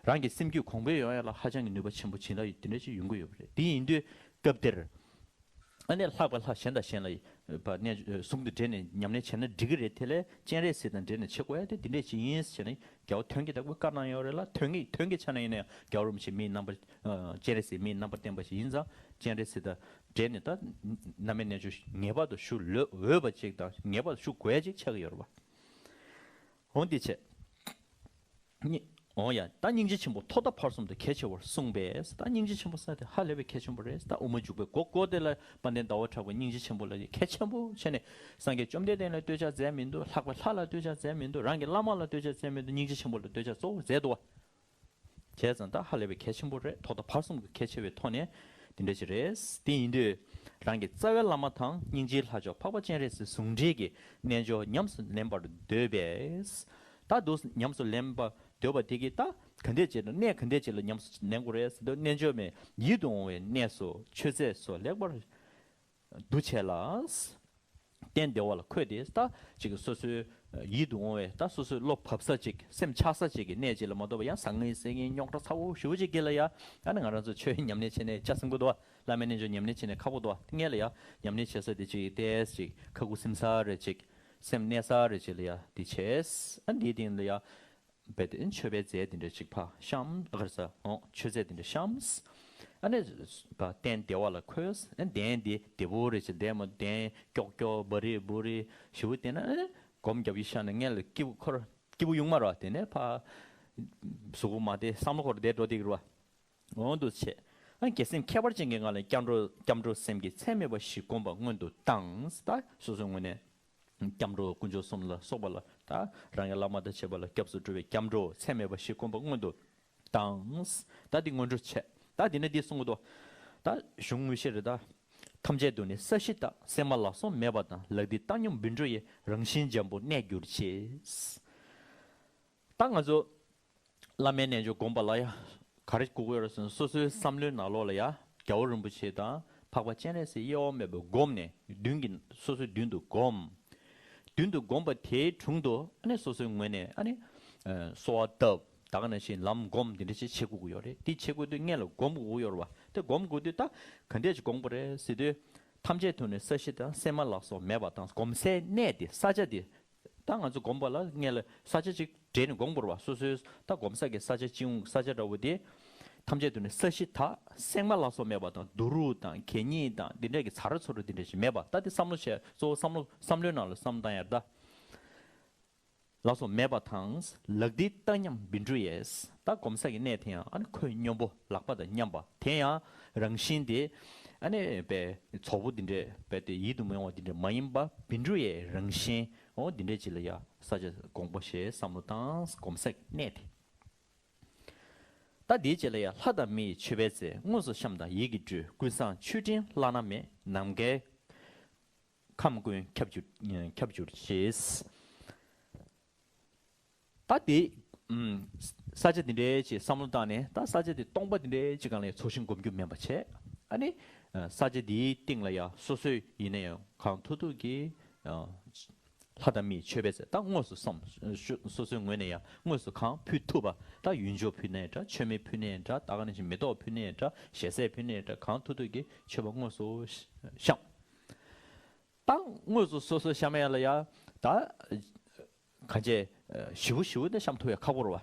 རང་གི་སེམས་རྒྱུད་གོང་འཕེལ་ཡོང་ཡག་ལ་ཧ་ཅང་གི་ནུས་པ་ཆེན་པོ་བྱིན་རླབས་ཡོད་དེ་འདྲ་ཞིག་ཡོང་གི་ཡོད་པ་རེད། དེ་ཡིན་དུས་སྐབས་དེར། ཨ་ནི་ལྷག་པའི་ལྷ་གཞན་དང་གཞན་ལ་ཡི་བ་གནས་ཟུང་དུ་འབྲེལ་ནས་ཉམས་ལེན་བྱས་ན་འགྲིག་གི་རེད། དེ་ལས་སྤྱན་རས་གཟིགས་དང་འབྲེལ་ནས་བྱེད་དགོས་ཡ་དེ་འདི་འདྲས་ཅིག་ཡིན་ཟེར་ནས་རྒྱལ་བ་དོན་བརྒྱུད་ལྟ་བུས་བཀའ་གནང་ཡོད་རེད་ལ། དོན་གྱི་དོན་གྱི་ཆ་ནས་ཡིན་ན་ཡང་རྒྱལ་བ་རིན་པོ་ཆེ་མིའི་རྣམ་པར། ཨ། སྤྱན་རས་གཟིགས་མིའི་རྣམ་པར་བསྟན་པ་ཞིག་ཡིན་ཙང་སྤྱན་རས་གཟིགས་དང་འབྲེལ་ནས་ད་བླ་མའི་རྣལ་འབྱོར་ངེས་པར་དུ་ཞུ་འོས་པ་ཅིག་དང་ངེས་པར་དུ་ཞུ་དགོས་ཡ་ཅིག་ཆགས་ཀྱི་ཡོད་རེད་པ། འོ་འདི་བྱས། ཨོ་ཡ། ད་སྙིང་རྗེ་ཆེན་པོ་ཐོག་མཐའ་བར་གསུམ་དུ་གལ་ཆེ་བར་གསུངས་པས། ད་སྙིང་རྗེ་ཆེན་པོ་ཟེར་དེ་ཧ་ལས་པའི་གལ་ཆེན་པོ་རེད། ད་དབུ་མ་འཇུག་པའི་སྒོ་སྒོ་དེ་ལ་དཔལ་ལྡན་ཟླ་བ་གྲགས་པས་སྙིང་རྗེ་ཆེན་པོ་ལ་གལ་ཆེན་པོ་བྱས་ནས་སངས་རྒྱས་བཅོམ་ལྡན་འདས་ལ་བསྟོད་ཕྱག་མཛད་མི་འདུག་ལྷག་པའི་ལྷ་ལ་བསྟོད་ཕྱག་མཛད་མི་འདུག་རང་གི་བླ་མ་ལ་བསྟོད་ཕྱག་མཛད་མི་འདུག་སྙིང་རྗེ་ཆེན་པོ་ལ་བསྟོད་ཕྱག་གཙོ་བོ་མཛད་འདུག་བ། བྱས་ཙང་ད་ཧ་ལས་པའི་གལ་ཆེན་པོ་རེད། ཐོག་མཐའ་བར་གསུམ་གྱི་གལ་ཆེ་བའི་ཐོག་ནས་དེ་འདྲ་ཞིག་རེད། དེ་ཡིན་དུས་རང་གི་རྩ་བའི་བླ་མ་དང་སྙིང་རྗེའི་ལྷ་མཆོག་འཕགས་པ་སྤྱན་རས་གཟིགས་ཟུང་འབྲེལ་གྱི་རྣལ་འབྱོར་ཉམས་སུ་ལེན་པར་འདོད་པས། ད་འདུག་ཉམས་སུ་ལེན་པར་འདོད་པ་དེ་གིས་ད་ག་འདྲས་བྱས་ན་གནས་ག་འདྲས་ཅིག་ལ་ཉམས་སུ་ལེན་དགོས་རེད་ཟེར་དུས། རྣལ་འབྱོར་མའི་ཡིད་དུ་འོང་བའི་གནས་སུ་མཆོད་རྫས་སོགས་ལེགས་པར་འདུ་བྱས་ལ། སྟན་བདེ་བ་ལ་འཁོད་དེ་ད་ཅིག་སོ་སོའི་ཡིད་དུ་འོང་བའི་ད་སོ་སོའི་བློ་བབས་ས་ཅིག་སེམས་ཆགས་ས་ཅིག་གི་གནས་ཅིག་ལ་མ་གཏོགས་པ་ཡང་ཟང་ངེ་ཟིང་ངེ་རྙོག་དྲ་ཚ་བོ་ཞེ་པོ་ཅིག་གི་ལ་ཡ། ཨ་ནི་ང་རང་ཚོ་ཆོས་ཉམས་ལེན་བྱས་ནས་ལྕགས་སྲིན་པོ་འདུག་བ། བླ་མའི་རྣལ་འབྱོར་ཉམས་ལེན་བྱས་ནས་ཁག་པོ་འདུག་བ། དེ་སྔོན་ལ་ཡ་ཉམས་ལེན་བྱེད་ས་དེ་ཅིག་ཏོག་ཙམ་ཅིག་ཁ་ཁུ་སིམ་ས་རེ་ཅིག་སེམས་གནས་ས་རེ་ཅིག་ལ་ཡ་དེ་བྱས། ཨ་འདིའི་སྟེང་ལ་ཡ། བས་ཏེ་མཆོད་པའི་རྫས་དེ་འདྲ་ཅིག་ཕར་བཤམས། ཨ་ག་རེ་ཟ། འོ་མཆོད་རྫས་དེ་འདྲ་བཤམས། ཨ་ནི་བ་སྟན་བདེ་བ་ལ་འཁོད། ཨ་གདན་དེ་བདེ་པོ་རེ་ཅིག་གདན་མ་གདན་ཀྱོག་ཀྱོག་བ་རི་བུ་རི་ཞེ་པོ་བསྟན་ན། ཨ་ནི་སྒོམ་རྒྱབ་ཡི་ཤ་ནས་སྔོན་ལ་སྐྱིད་པོ་ཁོ་ར་སྐྱིད་པོ་ཡོང་མ་རེད་བ། དེ་ནས་ཕར་གཟུགས་པོ་མ་བདེ་བསམ་བློ་འཁོར་བསྡད་འགྲོ་བསྡད་ཀྱི་རེད་བ། འོ་འདུག་བྱས། ཨ་དགེ་སེམས་ཁྱད་པར་ཅན་གྱི་ངང་ལ་སྐྱབས་འགྲོ་སྐྱབས་འགྲོ་སེམས་བསྐྱེད་ཚད་མེད་པ་བཞི་བསྒོམ་པ་སྔོན་དུ་བཏང་། ད་སོ་སོའི་ངོས་ནས། སྐྱབས་འགྲོ་དཀོན་མཆོག་གསུམ་ལ་སོགས་པ་ལ་ད་རང་གི་བླ་མ་དང་བཅས་པ་ལ་སྐྱབས་སུ་འགྲོ་བའི་སྐྱབས་འགྲོ་ཚད་མེད་པ་བཞི་བསྒོམ་པ་སྔོན་དུ་བཏང་། ད་འདི་སྔོན་འགྲོ་བྱས། ད་འདི་ནས་འདི་གསུང་གི་འདུག་ད་གཞུང་དངོས་གཞི་རེད་ད། ཐམས་ཅད་དུ་ནི་ས་གཞི་བརྟག་སེམས་མ་ལག་ཟུང་མེད་པ་དང་། ལག་མཐིལ་བཏང་སྙོམས་སྦིན་འགྲོ་ཡི། རང་བཞིན་འཇམ་པོར་གནས་གྱུར་ཅིག་ད་ང་ཚོ། བླ་མའི་རྣལ་འབྱོར་བསྒོམ་པ་ལ་ཡང་ག་རེ་དགོས་ཀྱི་ཡོད་རེད་ཟེར་ན། སོ་སོའི་བསམ་བློའི་ནང་ལོགས་ལ་ཡང་རྒྱལ་བ་རིན་པོ་ཆེ་དང་འཕགས་པ་སྤྱན་རས་གཟིགས་དབྱེ་བ་མེད་པར་བསྒོམས་ནས། མདུན་གྱི་སོ་སོའི་མདུན་དུ་བསྒོམ། མདུན་དུ་བསྒོམས་པ་དེའི་དྲུང་དུ་ཨ་ནི་སོ་སོའི་ངོས་ནས་ཨ་ནི་གསོལ་བ་བཏབ། ད་ག་ནང་བཞིན་ལམ་བསྒོམ་འདི་འདྲ་ཅིག་བྱེད་དགོས་ཀྱི་ཡོད་རེད། འདི་བྱེད་དགོས་དུས་སྔོན་ལ་སྒོམ་དགོས་ཀྱི་ཡོད་རེད་བ། དེ་སྒོམ་དགོས་དུས་ད་ག་འདྲས་ཅིག་སྒོམ་དགོས་རེད་ཟེར་དུས། ཐམས་ཅད་དུ་ནི་ས་གཞི་དང་། གསེག་མ་ལ་སོགས་མེད་པ་དང་། གོམས་སའི་གནས་དེ། ས་ཆ་དེ། ད་ང་ཚོ་སྒོམ་པ་ལ་སྔོན་ལ་ས་ཆ་ཅིག་འབྲེལ་ནས་སྒོམ་དགོས་རེད་བ། སོ་སོའི་ད་སྒོམ་ས་གི་ས་ཆ་སྤྱི་ཡོངས་ས་ཆ་འདྲ་བོ་དེ། ཐམས་ཅད་དུ་ནི་ས་གཞི་དག། གསེག་མ་ལ་སོགས་མེད་པ་དང་། རྡོ་རུག་དང་གད་སྙིགས་དང་འདི་འདྲ་གི་ཚ་ར་ཚུ་ར་འདི་འདྲ་ཞིག་མེད་པ། ད་དེ་བསམ་བློ་བྱས། གཙོ་བོ་བསམ་བློ་བསམ་བློའི་ནང་ལ་བསམ་བློ་བཏང་ཡ་རེད་ད། ལ་སོགས་མེད་པ་དང་། ལག་མཐིལ་རྟ་མཉམ་བཻ་ཌཱུརྱས། ད་སྒོམ་ས་གི་གནས་དེ་ཡང་ཨ་ནི་ཁོད་སྙོམས་པོ་ལག་པ་དང་མཉམ་པ། དེ་ཡང་རང་བཞིན་དེ་ཨ་ནི་པའི་བཙོག་པོ་འདི་འདྲས་པའི་དེ་ཡིད་དུ་མི་འོང་བ་འདི་འདྲས་མ་ཡིན་པ། བཻ་ཌཱུརྱའི་རང་བཞིན། འོ་འདི་འདྲས་ཅིག་ལ་ཡ་ས་ཆ་སྒོམ་པ་ཞེས་བསམ་བློ་བཏང་། སྒོམ་ས་གི་གནས་དེ། ད་དེའི་རྗེས་ལ་ཡ། ལྷ་དང་མི་ཡི་མཆོད་པའི་རྫས། དངོས་སུ་བཤམས་དང་ཡིད་ཀྱིས་སྤྲུལ། ཀུན་བཟང་མཆོད་སྤྲིན་བླ་ན་མེད། ནམ་མཁའི་ཁམས་ཀུན་ཁྱབ་གྱུར། ཁྱབ་གྱུར་ཅིག། ད་དེ་ཨུམ། ས་ཆ་འདི་འདྲའི་ཅིག་བསམ་བློ་བཏང་ནས། ད་ས་ཆ་དེ་སྟོང་པ་འདི་འདྲའི་ཅིག་སྒང་ལ་ཡ་ཚོགས་ཞིང་སྒོམ་རྒྱུ་མིན་པ་བྱས། ཨ་ནི་ས་ཆ་འདིའི་སྟེང་ལ་ཡ་སོ་སོས་ཡིན་ན་ཡང་གང་ཐུབ་ཐུབ་ཀྱིས་ལྷ་དང་མིའི་མཆོད་པའི་རྫས། ད་དངོས་སུ་བཤམས། སོ་སོའི་ངོས་ནས་ཡང་དངོས་སུ་གང་ཕུལ་ཐུབ་པ། ད་ཡོན་ཆབ་ཕུལ་ནའི་འདྲ། མཆོད་མེ་ཕུལ་ནའི་འདྲ། ད་ག་ནང་བཞིན་མེ་ཏོག་ཕུལ་ནའི་འདྲ། ཞལ་ཟས་ཕུལ་ནའི་འདྲ། གང་ཐུབ་ཐུབ་ཀྱིས་མཆོད་པ་དངོས་སུ་བཤམས། ད་དངོས་སུ་སོ་སོས་བཤམས་ཡ་ལ་ཡ་ད་གང་བྱས་ཞེ་པོ་ཞེ་པོ་ད་བཤམས་ཐུབ་ཡ་ཁག་པོ་རེད་བ།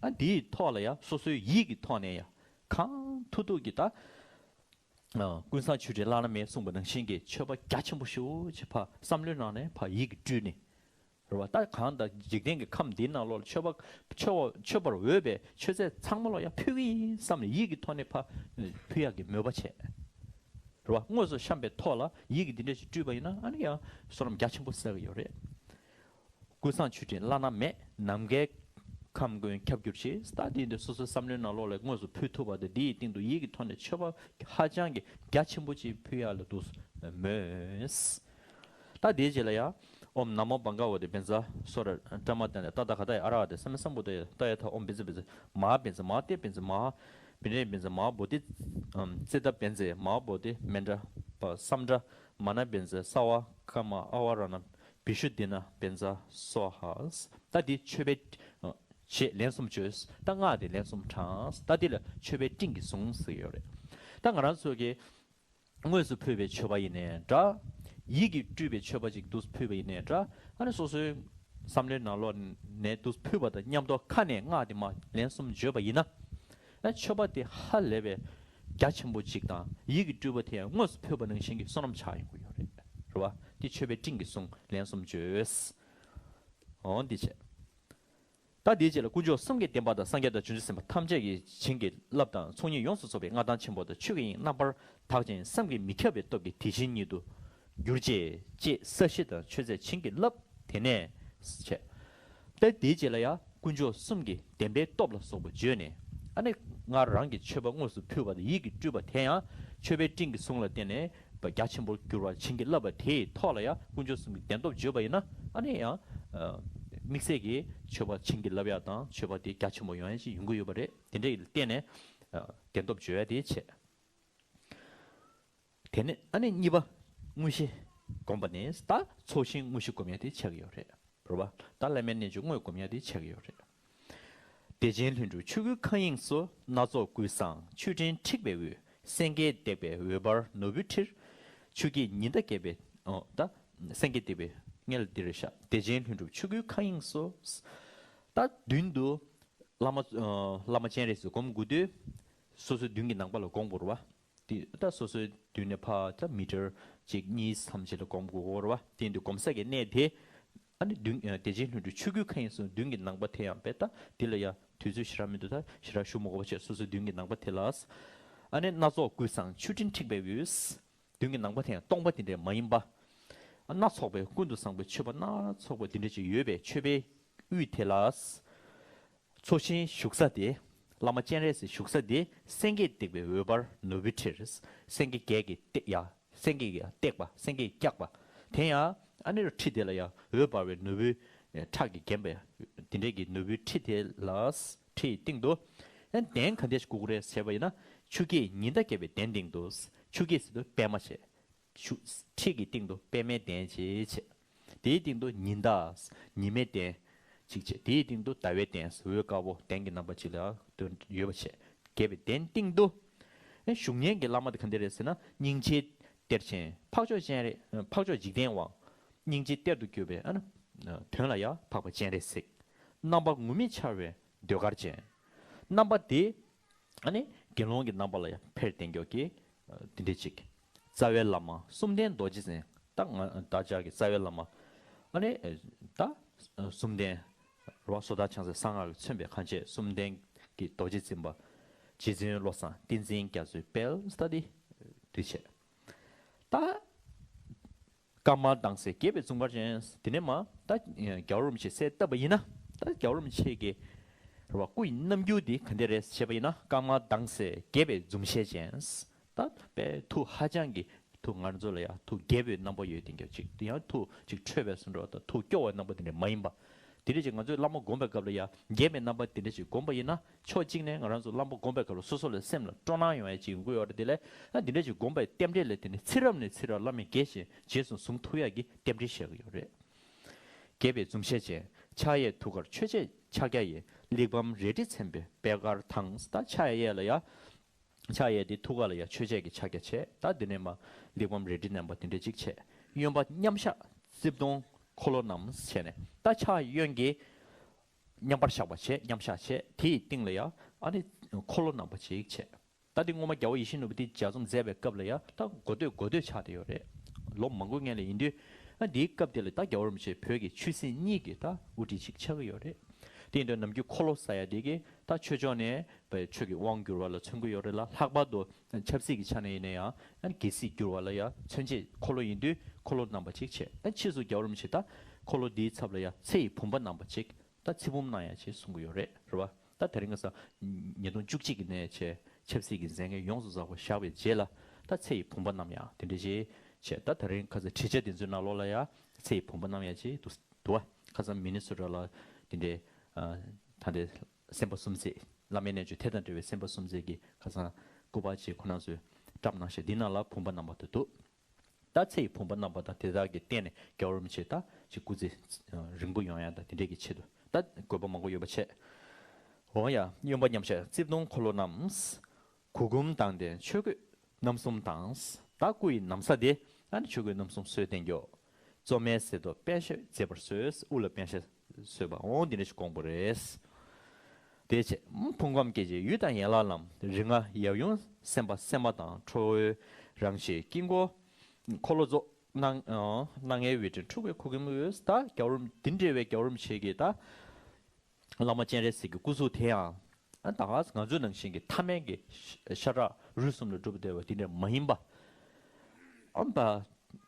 ཨ་འདིའི་ཐོག་ལ་ཡ་སོ་སོའི་ཡིད་ཀྱི་ཐོག་ནས་ཡ་གང་ཐུབ་ཐུབ་ཀྱིས་ད་ཀུན་བཟང་མཆོད་སྤྲིན་བླ་ན་མེད་གསུངས་པ་ནང་བཞིན་གྱི་མཆོད་པ་རྒྱ་ཆེན་པོ་ཞེ་པོ་ཅིག་ཕར་བསམ་བློའི་ནང་ནས་ཕར་ཡིད་ཀྱིས་སྤྲུལ་ནས། རེད་བ། ད་གང་ལྟར་འཇིག་རྟེན་གྱི་ཁམས་འདིའི་ནང་ལོགས་ལ་མཆོད་པ་མཆོད་པ་མཆོད་པར་འོས་པའི་མཆོད་རྫས་ཚང་མ་ལོག་ཡ་ཕུལ་གྱི་ཡིན་བསམ་ནས་ཡིད་ཀྱི་ཐོག་ནས་ཕར་ཕུལ་ཡག་གི་མོས་པ་བྱས། རེད་བ། དངོས་སུ་བཤམས་པའི་ཐོག་ལ་ཡིད་ཀྱིས་འདི་འདྲ་ཞིག་སྤྲུལ་པ་ཡིན་ན། ཨ་ནི་ཡང་བསོད་ནམས་རྒྱ་ཆེན་པོ་བསགས་ཀྱི་ཡོད་རེད། ཀུན་བཟང་མཆོད་སྤྲིན་བླ་ན་མེད། ནམ་མཁའི་ཁམས་ཀུན་ཁྱབ་གྱུར་ཅིག། ད་དེ་འདི་སོ་སོའི་བསམ་བློའི་ནང་ལོགས་ལ་དངོས་སུ་ཕུལ་ཐུབ་པ་དང་། འདི་ཡི་སྟེང་དུ་ཡིད་ཀྱི་ཐོག་ནས་མཆོད་པ་ཧ་ཅང་གི་རྒྱ་ཆེན་པོ་ཅིག་ཕུལ་ཡག་ལ་འདུག་མོས། ད་དེའི་རྗེས་ལ་ཡ། ཨོཾ་ན་མོ་བྷ་ག་ཝ་ཏེ་བཛྲ་སུ་ར་ཏྲཱ་མ་ཏ་ནི་ཏ་ད་ག་ཏ་ཡ་ཨ་ར་ཧ་ཏེ་ས་མི་སམ་བུ་ཏ་ཡ་ཏ་ཡ་ཐ། ཨོཾ་བཛྲ་བཛྲ་མ་ཧཱ་བཛྲ་མ་ཧཱ་ཏེ་བཛྲ་མ་ཧཱ་བི་ནེ་བཛྲ་མ་ཧཱ་བོ་དྷི་ཙི་ཏ་བཛྲ་མ་ཧཱ་བོ་དྷི་མནྟ་པ་སམ་ཏྲ་མ་ན་བཛྲ་སརྦ་ཀ་མ་ཨ་ཝ་ར་ཎ་བི་ཤུདྡྷི་ན་བཛྲ་སྭཱ་ཧཱ། ད་འདི་མཆོད་པའི་ཞེས་ལན་གསུམ་བརྗོད། ད་སྔགས་དེ་ལན་གསུམ་བགྲངས། ད་འདི་ལ་མཆོད་པའི་སྤྲིན་གྱི་གཟུངས་ཟེར་གྱི་ཡོད་རེད། ད་ང་རང་ཚོ་གི་དངོས་སུ་ཕུལ་བའི་མཆོད་པ་ཡིན་ནའི་འདྲ། ཡིད་ཀྱིས་སྤྲུལ་པའི་མཆོད་པ་ཅིག་འདུག་ཕུལ་བ་ཡིན་ནའི་འདྲ། ཨ་ནི་སོ་སོའི་བསམ་བློའི་ནང་ལོགས་ནས་འདུག་ཕུལ་བ་དང་མཉམ་དུ་ཁ་ནས་སྔགས་དེ་མར་ལན་གསུམ་བརྗོད་པ་ཡིན་ན། ཨ་མཆོད་པ་དེ་ཧ་ལས་པའི་རྒྱ་ཆེན་པོ་ཅིག་དང་། ཡིད་ཀྱིས་སྤྲུལ་པ་དེ་ཡང་དངོས་སུ་ཕུལ་བ་ནང་བཞིན་གྱི་བསོད་ནམས་ཆགས་ཡོང་གི་ཡོད་རེད། རེད་བ། འདི་མཆོད་པའི་སྤྲིན་གྱི་གཟུངས་ལན་གསུམ་བརྗོད། འོ་འདི་བྱས། ད་དེའི་རྗེས་ལ་དཀོན་མཆོག་གསུམ་གྱི་བསྟན་པ་དང་། སངས་རྒྱས་དང་བྱང་ཆུབ་སེམས་དཔའ་ཐམས་ཅད་ཀྱི་བྱིན་གྱིས་བརླབས་དང་། ཚོགས་གཉིས་ཡོངས་སུ་རྫོགས་པའི་མངའ་ཐང་ཆེན་པོ་དང་། ཆོས་ཀྱི་དབྱིངས་རྣམ་པར་དག་ཅིང་བསམ་གྱིས་མི་ཁྱབ་པའི་སྟོབས་ཀྱིས་དེ་བཞིན་ཉིད་དུ་གྱུར་ཅིག་ཅེས་ས་གཞི་དང་མཆོད་རྫས་བྱིན་གྱིས་བརླབས། དེ་ནས་བྱས། ད་དེའི་རྗེས་ལ་ཡང་དཀོན་མཆོག་གསུམ་གྱི་བདེན་པའི་སྟོབས་ལ་སོགས་པ་བརྗོད་ནས། ཨ་ནི་ང་རང་གིས་མཆོད་པ་དངོས་སུ་ཕུལ་བ་དང་། ཡིད་ཀྱིས་སྤྲུལ་པ་དེ་ཡང་མཆོད་པའི་སྤྲིན་གྱི་གཟུངས་ལ་བརྟེན་ནས་རྒྱ་ཆེན་པོར་གྱུར་པ་བྱིན་གྱིས་བརླབས་པ་དེའི་ཐོག་ལ་ཡང་དཀོན་མཆོག་གསུམ་གྱི་བདེན་སྟོབས་བརྗོད་པ་ཡིན་ན། ཨ་ནི་ཡང་དམིགས་བསལ་གྱིས་མཆོད་པ་བྱིན་གྱིས་བརླབས་ཡ་དང་། མཆོད་པ་དེ་རྒྱ་ཆེན་པོ་ཡོང་ཡ་ཞིག་ཡོང་གི་ཡོད་པ་རེད། དེ་འདྲ་ཡིན་ལ་བརྟེན་ནས་བདེན་སྟོབས་བརྗོད་ཡ་དེ་བྱས། དེ་ནས་ཨ་ནི་གཉིས་པ་དངོས་གཞི་སྒོམ་པ་ནི། ད་ཚོགས་ཞིང་དངོས་གཞི་སྒོམ་ཡ་དེ་ཆགས་ཀྱི་ཡོད་རེད། རེད་བ། ད་བླ་མའི་རྣལ་འབྱོར་དངོས་སྒོམ་ཡ་དེ་ཆགས་ཀྱི་ཡོད་རེད། བདེ་ཆེན་ལྷུན་གྲུབ་ཆོས་སྐུའི་མཁའ་དབྱིངས་སུ། སྣ་ཚོགས་ཀུན་བཟང་མཆོད་སྤྲིན་འཁྲིགས་པའི་དབུས། སེང་གེས་བཏེགས་པའི་འོད་འབར་ནོར་བུའི་ཁྲིར། ཆུ་སྐྱེས་ཉི་ཟླ་རྒྱས་པའི། ཨོ་ད་སེང་གེས་བཏེགས་པའི་སྔོན་ལ་འདི་རེད་ཤག་བདེ་ཆེན་ལྷུན་གྲུབ་ཆོས་སྐུའི་མཁའ་དབྱིངས་སུ། ད་མདུན་དུ་བླ་མ་ཨ་བླ་མ་སྤྱན་རས་གཟིགས་སྒོམ་དགོས་དུས། སོ་སོའི་མདུན་གྱི་ནང་པ་ལ་སྒོམ་དགོས་རེད་བ། དེ་ད་སོ་སོའི་མདུན་ནས་ཕར་ད་མི་ཊར་གཅིག་གཉིས་ཙམ་ཞིག་ལ་སྒོམ་དགོས་རེད་བ། དེ་ཡིན་དུས་སྒོམ་ས་གི་གནས་དེ། ཨ་ནི་མདུན་ཨ་བདེ་ཆེན་ལྷུན་གྲུབ་ཆོས་སྐུའི་མཁའ་དབྱིངས་སུ་མདུན་གྱི་ནང་པ་དེ་ཡང་དཔེ། ད་འདི་ལ་ཡང་དུས་ཚོད་ཞེ་དྲག་མི་འདུག་ད་ཞེ་དྲག་ཞུ་མི་དགོས་པ་བྱས། སོ་སོའི་མདུན་གྱི་ནང་པ་དེ་ལ། ཨ་ནི་སྣ་ཚོགས་ཀུན་བཟང་མཆོད་སྤྲིན་འཁྲིགས་པའི་དབུས། མདུན་གྱི་ནང་པ་དེ་ཡང་སྟོང་པ་དེ་འདྲ་མ་ཡིན་པ། སྣ་ཚོགས་པའི་ཀུན་ཏུ་བཟང་པོའི་མཆོད་པ་སྣ་ཚོགས་པ་དེ་འདྲ་ཅིག་ཡོད་པའི་མཆོད་པའི་དབུས་དེ་ལ། ཚོགས་ཞིང་བཞུགས་ས་དེ། བླ་མ་སྤྱན་རས་གཟིགས་བཞུགས་ས་དེ་སེང་གེས་བཏེགས་པའི་འོད་འབར་ནོར་བུའི་ཁྲིར། སེང་གེ་བརྒྱད་ཀྱིས་བཏེགས་ཡ། སེང་གེ་ཡ་བཏེགས་པ། སེང་གེས་བཀྱགས་པ། དེ་ཡང་ཨ་ནི་ཁྲི་དེ་ལ་ཡང་འོད་འབར་བའི་ནོར་བུའི་ཁྲག་གིས་བརྒྱན་པའི་དེ་འདྲའི་གི་ནོར་བུའི་ཁྲི་དེ་ལ། ཁྲི་ཡི་སྟེང་དུ་ཨ་ནི་གདན་ག་འདྲ་ཞིག་དགོས་ཀྱི་རེད་ཟེར་བ་ཡིན་ན། ཆུ་སྐྱེས་ཉི་ཟླ་རྒྱས་པའི་གདན་སྟེང་དུ། ཆུ་སྐྱེས་ཟེར་དུས་པད་མ་བྱས། ཆུ་ཁྲི་གི་སྟེང་དུ་པད་མའི་གདན་བྱས་བྱས། དེའི་སྟེང་དུ་ཉི་ཟླ། ཉི་མའི་གདན་ཅིག་བྱས། དེའི་སྟེང་དུ་ཟླ་བའི་གདན། འོད་དཀར་པོ་གདན་གྱི་རྣམ་པ་ཅིག་ལ་སྟོན་ཡོད་པ་བྱས། རྒྱས་པའི་གདན་སྟེང་དུ། ཨེ་བཞུགས་མཁན་གྱི་བླ་མ་དེ་ག་འདྲ་རེད་ཟེར་ན། སྙིང་རྗེའི་ གཏེར་ཆེན་འཕགས་མཆོག་སྤྱན་རས་འཕགས་མཆོག་འཇིག་རྟེན་དབང་། སྙིང་རྗེའི་གཏེར་དུ་གྱུར་པའི་ཨ་ནི་དོན་ལ་ཡང་འཕགས་པ་སྤྱན་རས་གཟིགས། རྣམ་པ་ངུར་སྨྲིག་འཕྱར་བའི་ཟློས་གར་ཅན། རྣམ་པ་དེ་ཨ་ནི་དགེ་སློང་གི་རྣམ་པ་ལ་ཡང་འཕེལ་བསྟན་མགྱོགས་ཀྱི་འདི་འདྲ་ཅིག་རྩ་བའི་བླ་མ་གསུམ་ལྡན་རྡོ་རྗེ་འཛིན། ད་ང་བདག་ཅག་གི་རྩ་བའི་བླ་མ་ཨ་ནི་ད་གསུམ་ལྡན་རོ་བཟོ་ལྟ་ཆང་ས་གསང་སྔགས་ཀྱིས་མཚོན་པའི་གང་བྱས་གསུམ་ལྡན་གྱི་རྡོ་རྗེ་འཛིན་པ་རྗེ་བཙུན་བློ་བཟང་བསྟན་འཛིན་རྒྱ་མཚོའི་དཔལ་ས་འདི་འདུས་བྱས། ད་དཀར་དམར་མདངས་གསལ་རྒྱས་པའི་འཛུམ་དཀར་ཅན། དེ་ནས་མ་ད་རྒྱལ་བ་རིན་པོ་ཆེ་གསལ་བཏབ་པ་ཡིན་ན། ད་རྒྱལ་བ་རིན་པོ་ཆེ་གི་རེད་བ་སྐུ་ཡི་རྣམ་འགྱུར་འདི་ག་འདྲ་རེད་ཞེས་པ་ཡིན་ན། དཀར་དམར་མདངས་གསལ་རྒྱས་པའི་འཛུམ་ཞལ་ཅན། ད་དཔེ་ཐུགས་ཧ་ཅང་གི་ཐུགས་ང་རང་ཚོ་ལ་ཡང་ཐུགས་དགྱེས་པའི་རྣམ་པ་ཡོད་དེ་འགྱོ་ཅིག་དེ་ཡང་ཐུགས་ཅིག་ཁྲོས་པའི་བཟོ་འདྲ་དང་ཐུགས་སྐྱོ་བའི་རྣམ་པ་དེ་འདྲ་མ་ཡིན་པ། དེ་འདྲ་ཅིག་ང་ཚོས་བླ་མ་སྒོམ་པའི་སྐབས་ལ་ཡང་དགྱེས་པའི་རྣམ་པ་དེ་འདྲ་ཅིག་སྒོམ་པ་ཡིན་ན། ཕྱོགས་གཅིག་ནས་ང་རང་ཚོ་བླ་མ་སྒོམ་པའི་སྐབས་ལ་སོ་སོ་ལ་སེམས་ལ་སྤྲོ་སྣང་ཡོང་ཡ་ཅིག་ཡོང་གི་ཡོད་རེད། དེ་ལས་ཨ་འདི་འདྲ་ཅིག་སྒོམ་པའི་རྟེན་འབྲེལ་ལ་དེ་ནི་ཚེ་རབས་ནས་ཚེ་རབས་བླ་མའི་དགེ་ཞིང་རྗེས་སུ་བཟུང་ཐུབ་ཡ་གི་རྟེན་འབྲེལ་བཞག་གི་ཡོད་རེད། རྒྱས་པའི་འཛུམ་ཞལ་ཅན། ཕྱག་གཡས་ཐུགས་ཀར་ཆོས་འཆད་ཕྱག་རྒྱ་ཡིན། གླེགས་བམ་རལ་གྲི་མཚན་པའི་པད་དཀར་དང་། ད་ཕྱག་གཡས་ལ་ཡ། ཕྱག་གཡས་དེ་ཐུགས་ཀ་ལ་ཡ་ཆོས་འཆད་ཀྱི་ཕྱག་རྒྱ་བྱས། ད་དེ་ནས་མ་གླེགས་བམ་རལ་གྲི་མནན་པ་དེ་འདྲ་ཅིག་བྱས། གཡོན་པ་མཉམ་བཞག་རྩིབས་སྟོང་འཁོར་ལོ་རྣམས་བྱས་ནས། ད་ཕྱག་གཡོན་གྱི་མཉམ་པར་བཞག་པ་བྱས། མཉམ་བཞག་བྱས། དེའི་སྟེང་ལ་ཡ་ཨ་ནི་འཁོར་ལོ་རྣམ་པ་ཅིག་བྱས། ད་དེ་སྔོན་མ་རྒྱལ་བ་ཡིད་བཞིན་ནོར་བུ་དེ་ལྗགས་རྩོམ་མཛད་པའི་སྐབས་ལ་ཡ་ད་གོ་ཐོས་གོ་ཐོས་ཆགས་བསྡད་ཡོད་རེད། ལོ་མང་པོའི་སྔོན་ལ་ཡིན་དུས། ཨ་འདིའི་སྐབས་དེ་ལ་ད་རྒྱལ་བ་རིན་པོ་ཆེ་བོད་ཀྱི་ཆོས་སྲིད་གཉིས་ཀྱི་ད་དབུ་ཁྲིད་ཅིག་ཆགས་ཀྱི་ཡོད་རེད། དེ་ཡིན་དུས་ནམ་རྒྱུན་འཁོར་ལོ་ཟེར་ཡ་དེ་གི་ད་ཆོས་ཕྱོགས་ནས་བོད་ཆོས་ཀྱི་དབང་བསྒྱུར་བ་ལ་མཚོན་གྱི་ཡོད་རེད་ལ། ལྷག་པར་དུ་ཆབ་སྲིད་ཀྱི་ཆ་ནས་ཡིན་ན་ཡང་ཨ་རྒྱལ་སྲིད་བསྒྱུར་བ་ལ་ཡང་མཚོན་བྱེད་འཁོར་ལོ་ཡིན་དུས། འཁོར་ལོ་རྣམ་པ་ཅིག་བྱས། ཨ་ཕྱིས་སུ་རྒྱལ་བ་རིན་པོ་ཆེ་ད་འཁོར་ལོ་འདིའི་ཚབ་ལ་ཡང་ཚེ་ཡི་བུམ་པ་བསྣམས་པ་ཅིག་ད་ཚེ་བུམ་གནང་ཡ་ཆེད་གསུང་གི་ཡོད་རེད། རེད་བ། ད་དེ་རིང་ཁ་སང་ཉིས་སྟོང་བཅུ་གཅིག་གི་ནས་བྱས་ཆབ་སྲིད་ཀྱི་མཛད་འགན་ཡོངས་སུ་རྫོགས་པ་བཞག་པའི་རྗེས་ལ། ད་ཚེ་ཡི་བུམ་པ་བསྣམས་ཡ་དེ་འདྲ་ཅིག་བྱས། ད་དེ་རིང་ཁ་སང་བྲིས་ཆ་དེ་ཚོའི་ནང་ལོགས་ལ་ཡ་ཚེ་ཡི་བུམ་པ་བསྣམས་ཡ་ཅིག་འདུག་འདུག་བ། ཁ་སང་མི་ནི་སོ་ཊ་ལ་དེ་འདྲའི་ཨ་ད་ལྟའི་སེམས་དཔའ་སུམ་བརྩེགས་བླ་མའི་རྣལ་འབྱོར་དེ་དང་འབྲེལ་བའི་སེམས་དཔའ་སུམ་བརྩེགས་ཀྱི་ཁ་སང་སྐུ་པར་ཅིག་ཁོ་རང་ཚོས་བཀྲམ་གནང་ཤག་འདི་ནང་ལ་བུམ་པ་བསྣམས་པ་དེ་འདུག་ད་ཚེ་ཡི་བུམ་པ་བསྣམས་པ་དང་དེ་དག་གི་སྟེང་ནས་རྒྱལ་བ་རིན་པོ་ཆེ་ད་ཅིག་སྐུ་ཚེ་རིང་པོ་ཡོང་ཡ་དང་དེ་འདྲས་ཀྱི་ཆེད་དུ་ད་དགོས་པ་མང་པོ་ཡོད་པ་བྱས། འོ་ཡ། གཡོན་པ་མཉམ་བཞག་རྩིབས་སྟོང་འཁོར་ལོ་རྣམས། གུར་གུམ་མདངས་ལྡན་ཆོས་གོས་རྣམ་གསུམ་དང་། ད་སྐུ་ཡི་ན་བཟའ་དེ་ཨ་ནི་ཆོས་གོས་རྣམ་གསུམ་གསོལ་ཏེ་འགྱོ། བཙོ་མའི་ཟས་ཐོག་པད་ཤག་མཛེས་པར་གསོལ། དབུ་ལ་པད་ཤག་གསོལ་བ་འོང་འདི་འདྲ་ཞིག་དགོངས་པ་རེད། དེ་བྱས་ཕུང་ཁམས་སྐྱེ་མཆེད་ཡུལ་དང་ཡན་ལག་རྣམས། རིགས་ལྔ་ཡབ་ཡུམ་སེམས་དཔའ་སེམས་མ་དང་། ཁྲོ་བོའི་རང་བཞིན་དཀྱིལ་འཁོར་འཁོར་ལོ་རྫོགས། སྣང་སྣང་ངེ་འོད་ཀྱི་འཁྲུགས་པའི་ཁུ་ཁམས་འོད། ད་རྒྱལ་བ་རིན་འདི་འདྲ་བའི་རྒྱལ་བ་རིན་པོ་ཆེ་གི་ད་བླ་མ་སྤྱན་རས་གཟིགས་ཀྱི་སྐུ་གཟུགས་དེ་ཡང་ཨ་ད་ང་ཚོ་ནང་བཞིན་གྱི་ཐ་མལ་གྱི་ཤ་ཤ་ཁྲག་རུས་གསུམ་ལ་གྲུབ་བསྡད་པ་དེ་འདྲ་མ་ཡིན་པ། ཨམ་པ།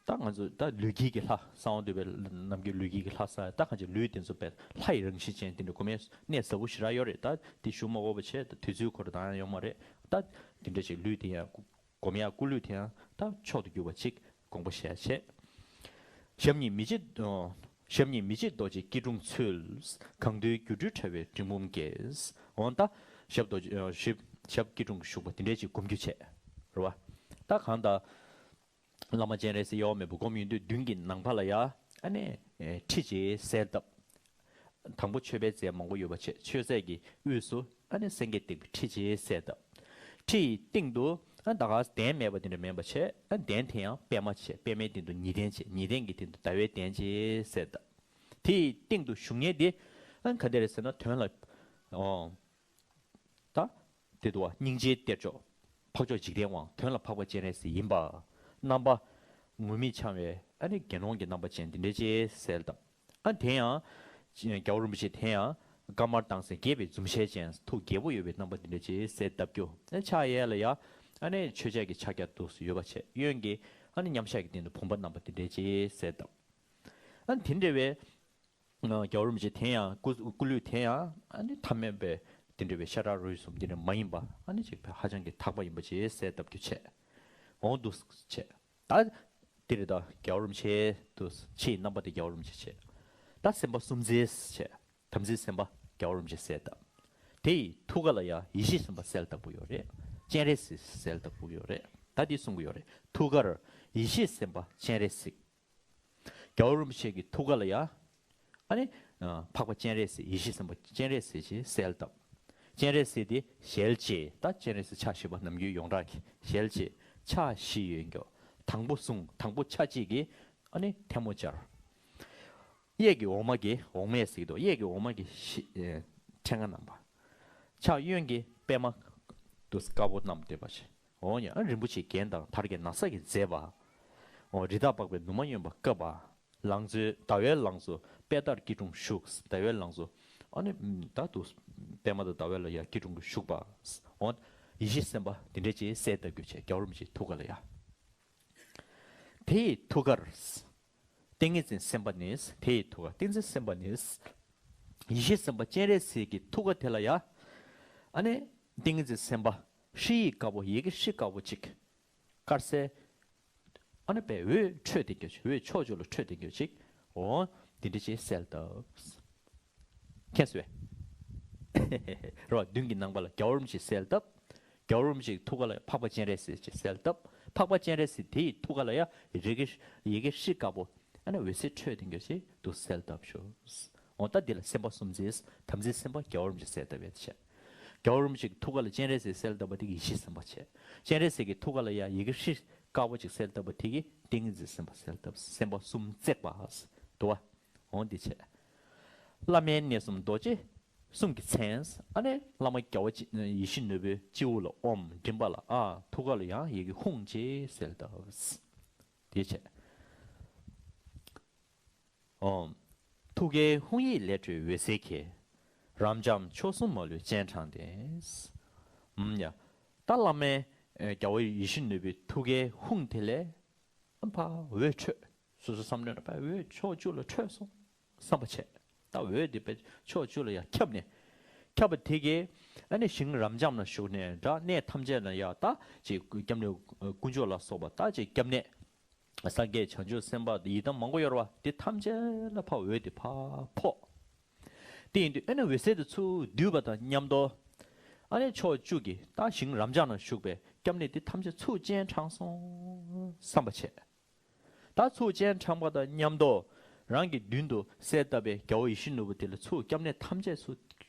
ད་ང་ཚོ་ད་ལུས་དཀྱིལ་གྱི་ལྷ་གསང་བ་འདུས་པའི་ནམ་མཁའི་ལུས་དཀྱིལ་གྱི་ལྷ་ས་ད་གང་ཅི་ལུས་དེ་ཚོ་པའི་ལྷ་ཡི་རང་བཞིན་ཅན་དེ་འདྲ་གོ་མའི་གནས་ཟབ་པོ་ཞེ་དྲག་ཡོད་རེད། ད་དེ་ཞུ་མ་དགོས་པ་བྱས། ད་དུས་ཚོད་ཁོ་ར་དང་ཡང་ཡོང་མ་རེད། ད་དེ་འདྲ་ཞིག་ལུས་དེ་ཡང་སྒོམ་ཡག་སྐུ་ལུས་དེ་ཡང་ད་མཆོག་ཏུ་གྱུར་པ་ཅིག་དགོངས་པ་བཞེས་བྱས། ཞབས་གཉིས་མི་ཕྱེད། ཞབས་གཉིས་མི་ཕྱེད་རྡོ་རྗེ་སྐྱིལ་ཀྲུང་ཚུལ། གང་འདུལ་སྒྱུ་འཕྲུལ་དྲ་བའི་སྒྲེན་འབུམ་གྱིས། འོང་ད་ཞབས་རྡོ་རྗེ་ཞབས་ཞབས་སྐྱིལ་ཀྲུང་བཞུགས་པ་དེ་འདྲས་ཅིག་སྒོམ་རྒྱུ་བྱས། རེད་བ། ད་གང་ལྟར། བླ་མ་སྤྱན་རས་གཟིགས་གཡོ་བ་མེད་པ་སྒོམ་ཡོང་དུས་མདུན་གྱི་ནམ་མཁའ་ལ་ཡ་ཨ་ནི་ཁྲི་ཅིག་གསལ་བཏབ། དང་པོ་མཆོད་པའི་རྫས་མང་པོ་ཡོད་པ་བྱས། མཆོད་རྫས་ཀྱི་དབུས་སུ་ཨ་ནི་སེང་གེ་བཏེགས་པའི་ཁྲི་ཅིག་གསལ་བཏབ། ཁྲི་ཡི་སྟེང་དུ་ཨ་ད་ག་གདན་མེད་པ་དེ་འདྲ་མེད་པ་བྱས། ཨ་གདན་དེ་ཡང་པད་མ་བྱས། པད་མའི་སྟེང་དུ་ཉི་གདན་བྱས། ཉི་གདན་གྱི་སྟེང་དུ་ཟླ་བའི་གདན་ཅིག་གསལ་བཏབ། དེ་ཡི་སྟེང་དུ་བཞུགས་མཁན་དེ་ཨ་ག་འདྲ་རེད་ཟེར་ན་དོན་ལ་ཨོ། ད། དེ་དུ་བ་སྙིང་རྗེའི་གཏེར་མཆོག་འཕགས་མཆོག་འཇིག་རྟེན་དབང་། དོན་ལ་འཕགས་པ་སྤྱན་རས་གཟིགས་ཡིན་པ། རྣམ་པ་ངུར་སྨྲིག་འཕྱར་བའི་ཨ་ནི་དགེ་སློང་གི་རྣམ་པ་ཅན་འདི་འདྲ་ཅིག་གསལ་བཏབ། ཨ་དེ་ཡང་། རྒྱལ་བ་རིན་པོ་ཆེ་དེ་ཡང་། དཀར་དམར་མདངས་གསལ་རྒྱས་པའི་འཛུམ་ཞལ་ཅན། ཐུགས་དགྱེས་པོ་ཡོད་པའི་རྣམ་པ་འདི་འདྲ་ཅིག་གསལ་བཏབ་རྒྱུ། ཨ་ཕྱག་གཡས་ལ་ཡ། ཨ་ནི་མཆོད་ཆས་ཀྱི་ཕྱག་རྒྱ་འདུག་སེ་ཡོད་པ་བྱས། གཡོན་གྱི་ཨ་ནི་མཉམ་བཞག་གི་སྟེང་དུ་བུམ་པ་བསྣམས་པ་འདི་འདྲ་ཅིག་གསལ་བཏབ། ཨ་དེ་འདྲ་བའི། རྒྱལ་བ་རིན་པོ་ཆེ་དེ་ཡང་སྐུ་སྐུ་ལུས་དེ་ཡང་ཨ་ནི་ཐ་མལ་པའི་དེ་འདྲ་བའི་ཤ་ཁྲག་རུས་གསུམ་དེ་འདྲ་མ་ཡིན་པ། ཨ་ནི་ཅིག་ཧ་ཅང་གི་དག་པ་ཡིན་པ་ཅིག་གསལ་བཏབ་རྒྱུ་བྱས། འོང་འདུག་བྱས། ད་དེ་རེད། ད་རྒྱལ་བ་རིན་པོ་ཆེ་དུ་ཕྱི་ཡི་རྣམ་པ་དེ་རྒྱལ་བ་རིན་པོ་ཆེ་བྱས། ད་སེམས་དཔའ་སུམ་བརྩེགས་བྱས། དམ་ཚིག་སེམས་དཔའ་རྒྱལ་བ་རིན་པོ་ཆེ་གསལ་བཏབ། དེ་ཡི་ཐུགས་ཀ་ལ་ཡ་ཡེ་ཤེས་སེམས་དཔའ་གསལ་བཏབ་པོ་ཡོད་རེད། སྤྱན་རས་གཟིགས་གསལ་བཏབ་པོ་ཡོད་རེད། ད་འདི་གསུང་གི་ཡོད་རེད། ཐུགས་ཀར་ཡེ་ཤེས་སེམས་དཔའ་སྤྱན་རས་གཟིགས། རྒྱལ་བ་རིན་པོ་ཆེ་གི་ཐུགས་ཀ་ལ་ཡ། ཨ་ནི། འཕགས་པ་སྤྱན་རས་གཟིགས་ཡེ་ཤེས་སེམས་དཔའ་སྤྱན་རས་གཟིགས་ཞེས་གསལ་བཏབ། སྤྱན་རས་གཟིགས་དེ་ཞལ་གཅིག་ད་སྤྱན་རས་གཟིགས་ཕྱག་བཞི་པ་ནམ་རྒྱུན་ཡོངས་གྲགས་ཀྱི་ཞལ་གཅིག་ཕྱག་བཞི་ཡོད་མགྱོགས། དང་པོ་བཟུང་། དང་པོ་ཆ་གཅིག་གིས་ཨ་ནི་ཐལ་མོ་སྦྱར། གཡས་ཀྱི་འོག་མ་གི། འོག་མས་ཟེར་གྱི་འདུག་གཡས་ཀྱི་འོག་མ་གི་ཤི- ཨེ་ཕྲེང་བ་བསྣམས་པ། ཕྱག་གཡོན་གྱི་པད་མ་དུ་དཀར་པོ་བསྣམས་བསྡད་པ་ཞིག་འོ་ཡ། ཨ་རིན་པོ་ཆེའི་རྒྱན་དང་དར་གྱི་ན་བཟའ་གིས་མཛེས་པ། འོ་རི་དྭགས་པགས་པའི་ནུ་མ་གཡོན་པ་བཀབ་པ། ལང་ཚོའི་ཟླ་བའི་ལང་ཚོ་པད་ཟླར་སྐྱིལ་ཀྲུང་བཞུགས། ཟླ་བའི་ལང་ཚོ་ཨ་ནི་ད་དུ་པད་མ་དང་ཟླ་བ་ལ་ཡ་སྐྱིལ་ཀྲུང་གིས་བཞུགས་པ། འོ་ཡེ་ཤེས་སེམས་དཔའ་འདི་འདྲ་ཅིག་གསལ་བཏབ་རྒྱུ་བྱས། རྒྱལ་བ་རིན་པོ་ཆེའི་ཐུགས་ཀ་ལ་ཡ། དེ་ཡི་ཐུགས་ཀར་ཏིང་ངེ་འཛིན་སེམས་དཔའ་ནི། དེ་ཡི་ཐུགས་ཀར་ཏིང་འཛིན་སེམས་དཔའ་ནི། ཡེ་ཤེས་སེམས་དཔའ་སྤྱན་རས་གཟིགས་ཀྱི་ཐུགས་ཀ་དེ་ལ་ཡ། ཨ་ནི་ཏིང་ངེ་འཛིན་སེམས་དཔའ་ཧྲཱིཿདཀར་པོ། ཡི་གེ་ཧྲཱིཿདཀར་པོ་གཅིག་དཀར་གསལ། ཨ་ནི་པའི་འོད་འཕྲོས་ཏེ་འགྱོ་ཅིག་འོད་ཕྱོགས་བཅུ་ལ་འཕྲོས་ཏེ་འགྱོ་ཅིག་འོ་འདི་འདྲ་ཅིག་གསལ་བཏབ། མཁྱེན་སོང་ངས། རེད་བ། མདུན་གྱི་ནང་པ་ལ་རྒྱལ་བ་རིན་པོ་ཆེ་གསལ་བཏབ། རྒྱལ་བ་རིན་པོ་ཆེའི་ཐུགས་ཀ་ལ་འཕགས་པ་སྤྱན་རས་གཟིགས་ཅིག་གསལ་བཏབ། འཕགས་པ་སྤྱན་རས་གཟིགས་དེ་ཡི་ཐུགས་ཀ་ལ་ཡ་རི་གེ་ཡི་གེ་ཧྲཱིཿདཀར་པོ། ཨ་ནི་འོད་ཟེར་འཕྲོས་ཏེ་འགྱོ་ཅིག་འདུག་གསལ་བཏབ་ཤོག་འོ་ད་འདི་ལ་སེམས་དཔའ་སུམ་བརྩེགས། དམ་ཚིག་སེམས་དཔའ་རྒྱལ་བ་རིན་པོ་ཆེ་གསལ་བཏབ་པའི་ཆེད། རྒྱལ་བ་རིན་པོ་ཆེའི་ཐུགས་ཀ་ལ་སྤྱན་རས་གཟིགས་གསལ་བཏབ་པ་དེ་གིས་ཡེ་ཤེས་སེམས་དཔའ་བྱས། སྤྱན་རས་གཟིགས་ཀྱི་ཐུགས་ཀ་ལ་ཡ་ཡི་གེ་ཧྲཱིཿདཀར་པོ་ཅིག་གསལ་བཏབ་པ་དེ་གིས་ཏིང་ངེ་འཛིན་སེམས་དཔའ་གསལ་བཏབ། སེམས་དཔའ་སུམ་བརྩེགས་པ་འདུག་བ། འོ་འདི་བྱས། བླ་མའི་གནས་གསུམ་རྡོ་རྗེ་གསུམ་གྱི་མཚན། ཨ་ནི་བླ་མ་རྒྱལ་བ་ཡིད་བཞིན་ནོར་བུའི་སྤྱི་བོ་ལ་ཨོཾ་མགྲིན་པ་ལ་ཨཱཿ་ཐུགས་ཀ་ལ་ཡང་ཡི་གེ་ཧཱུྃ་ཅིག་གསལ་བཏབ། འདི་བྱས། ཨོཾ། ཐུགས་ཀའི་ཧཱུྃ་ཡིག་ལས་འཕྲོས་འོད་ཟེར་གྱིས། རབ་འབྱམས་མཆོག་གསུམ་མ་ལུས་སྤྱན་དྲངས་ཏེ། ཨུམ་ཡ། ད་བླ་མའི་ཨེ་རྒྱལ་བ་ཡིད་བཞིན་ནོར་བུའི་ཐུགས་ཀའི་ཧཱུྃ་དེ་ལས་ཨ་ཕར་འོད་འཕྲོས། སོ་སོའི་བསམ་མནོའི་ནང་ཕར་འོད་ཕྱོགས་བཅུ་ལ་འཕྲོས་སོང་བསམ་པ་བྱས། ད་འོད་དེ་ཕར་ཕྱོགས་བཅུ་ལ་ཡར་ཁྱབ་ནས། ཁྱབ་པ་དེ་གིས་ཨ་ནི་ཞིང་རབ་འབྱམས་ན་བཞུགས་ནས་འདྲ་གནས་ཐམས་ཅད་ན་ཡ་ད་ཅིག་སྐྱབས་གནས་དཀོན་མཆོག་ལ་སོགས་པ་ད་ཅིག་སྐྱབས་གནས། སངས་རྒྱས་བྱང་ཆུབ་སེམས་དཔའ་ཡི་དམ་མང་པོ་ཡོད་རེད་བ། དེ་ཐམས་ཅད་ལ་ཕར་འོད་དེ་ཕར་ཕོག་དེ་ཡིན་དུས་ཨ་ནི་འོད་ཟེར་དེ་ཚུར་བསྡུས་པ་དང་མཉམ་དུ། ཨ་ནི་ཕྱོགས་བཅུ་གི་ད་ཞིང་རབ་འབྱམས་ན་བཞུགས་པའི་སྐྱབས་གནས་དེ་ཐམས་ཅད་ཚུར་སྤྱན་དྲངས་སོང་བསམ་པ་བྱས། ད་ཚུར་སྤྱན་དྲངས་པ་དང་མཉམ་དུ། རང་གི་མདུན་དུ་གསལ་བཏབ་པའི་རྒྱལ་བ་ཡིད་བཞིན་ནོར་བུ་དེ་ལ་ཚུར་སྐྱབས་གནས་ཐམས་ཅད་ཚུར་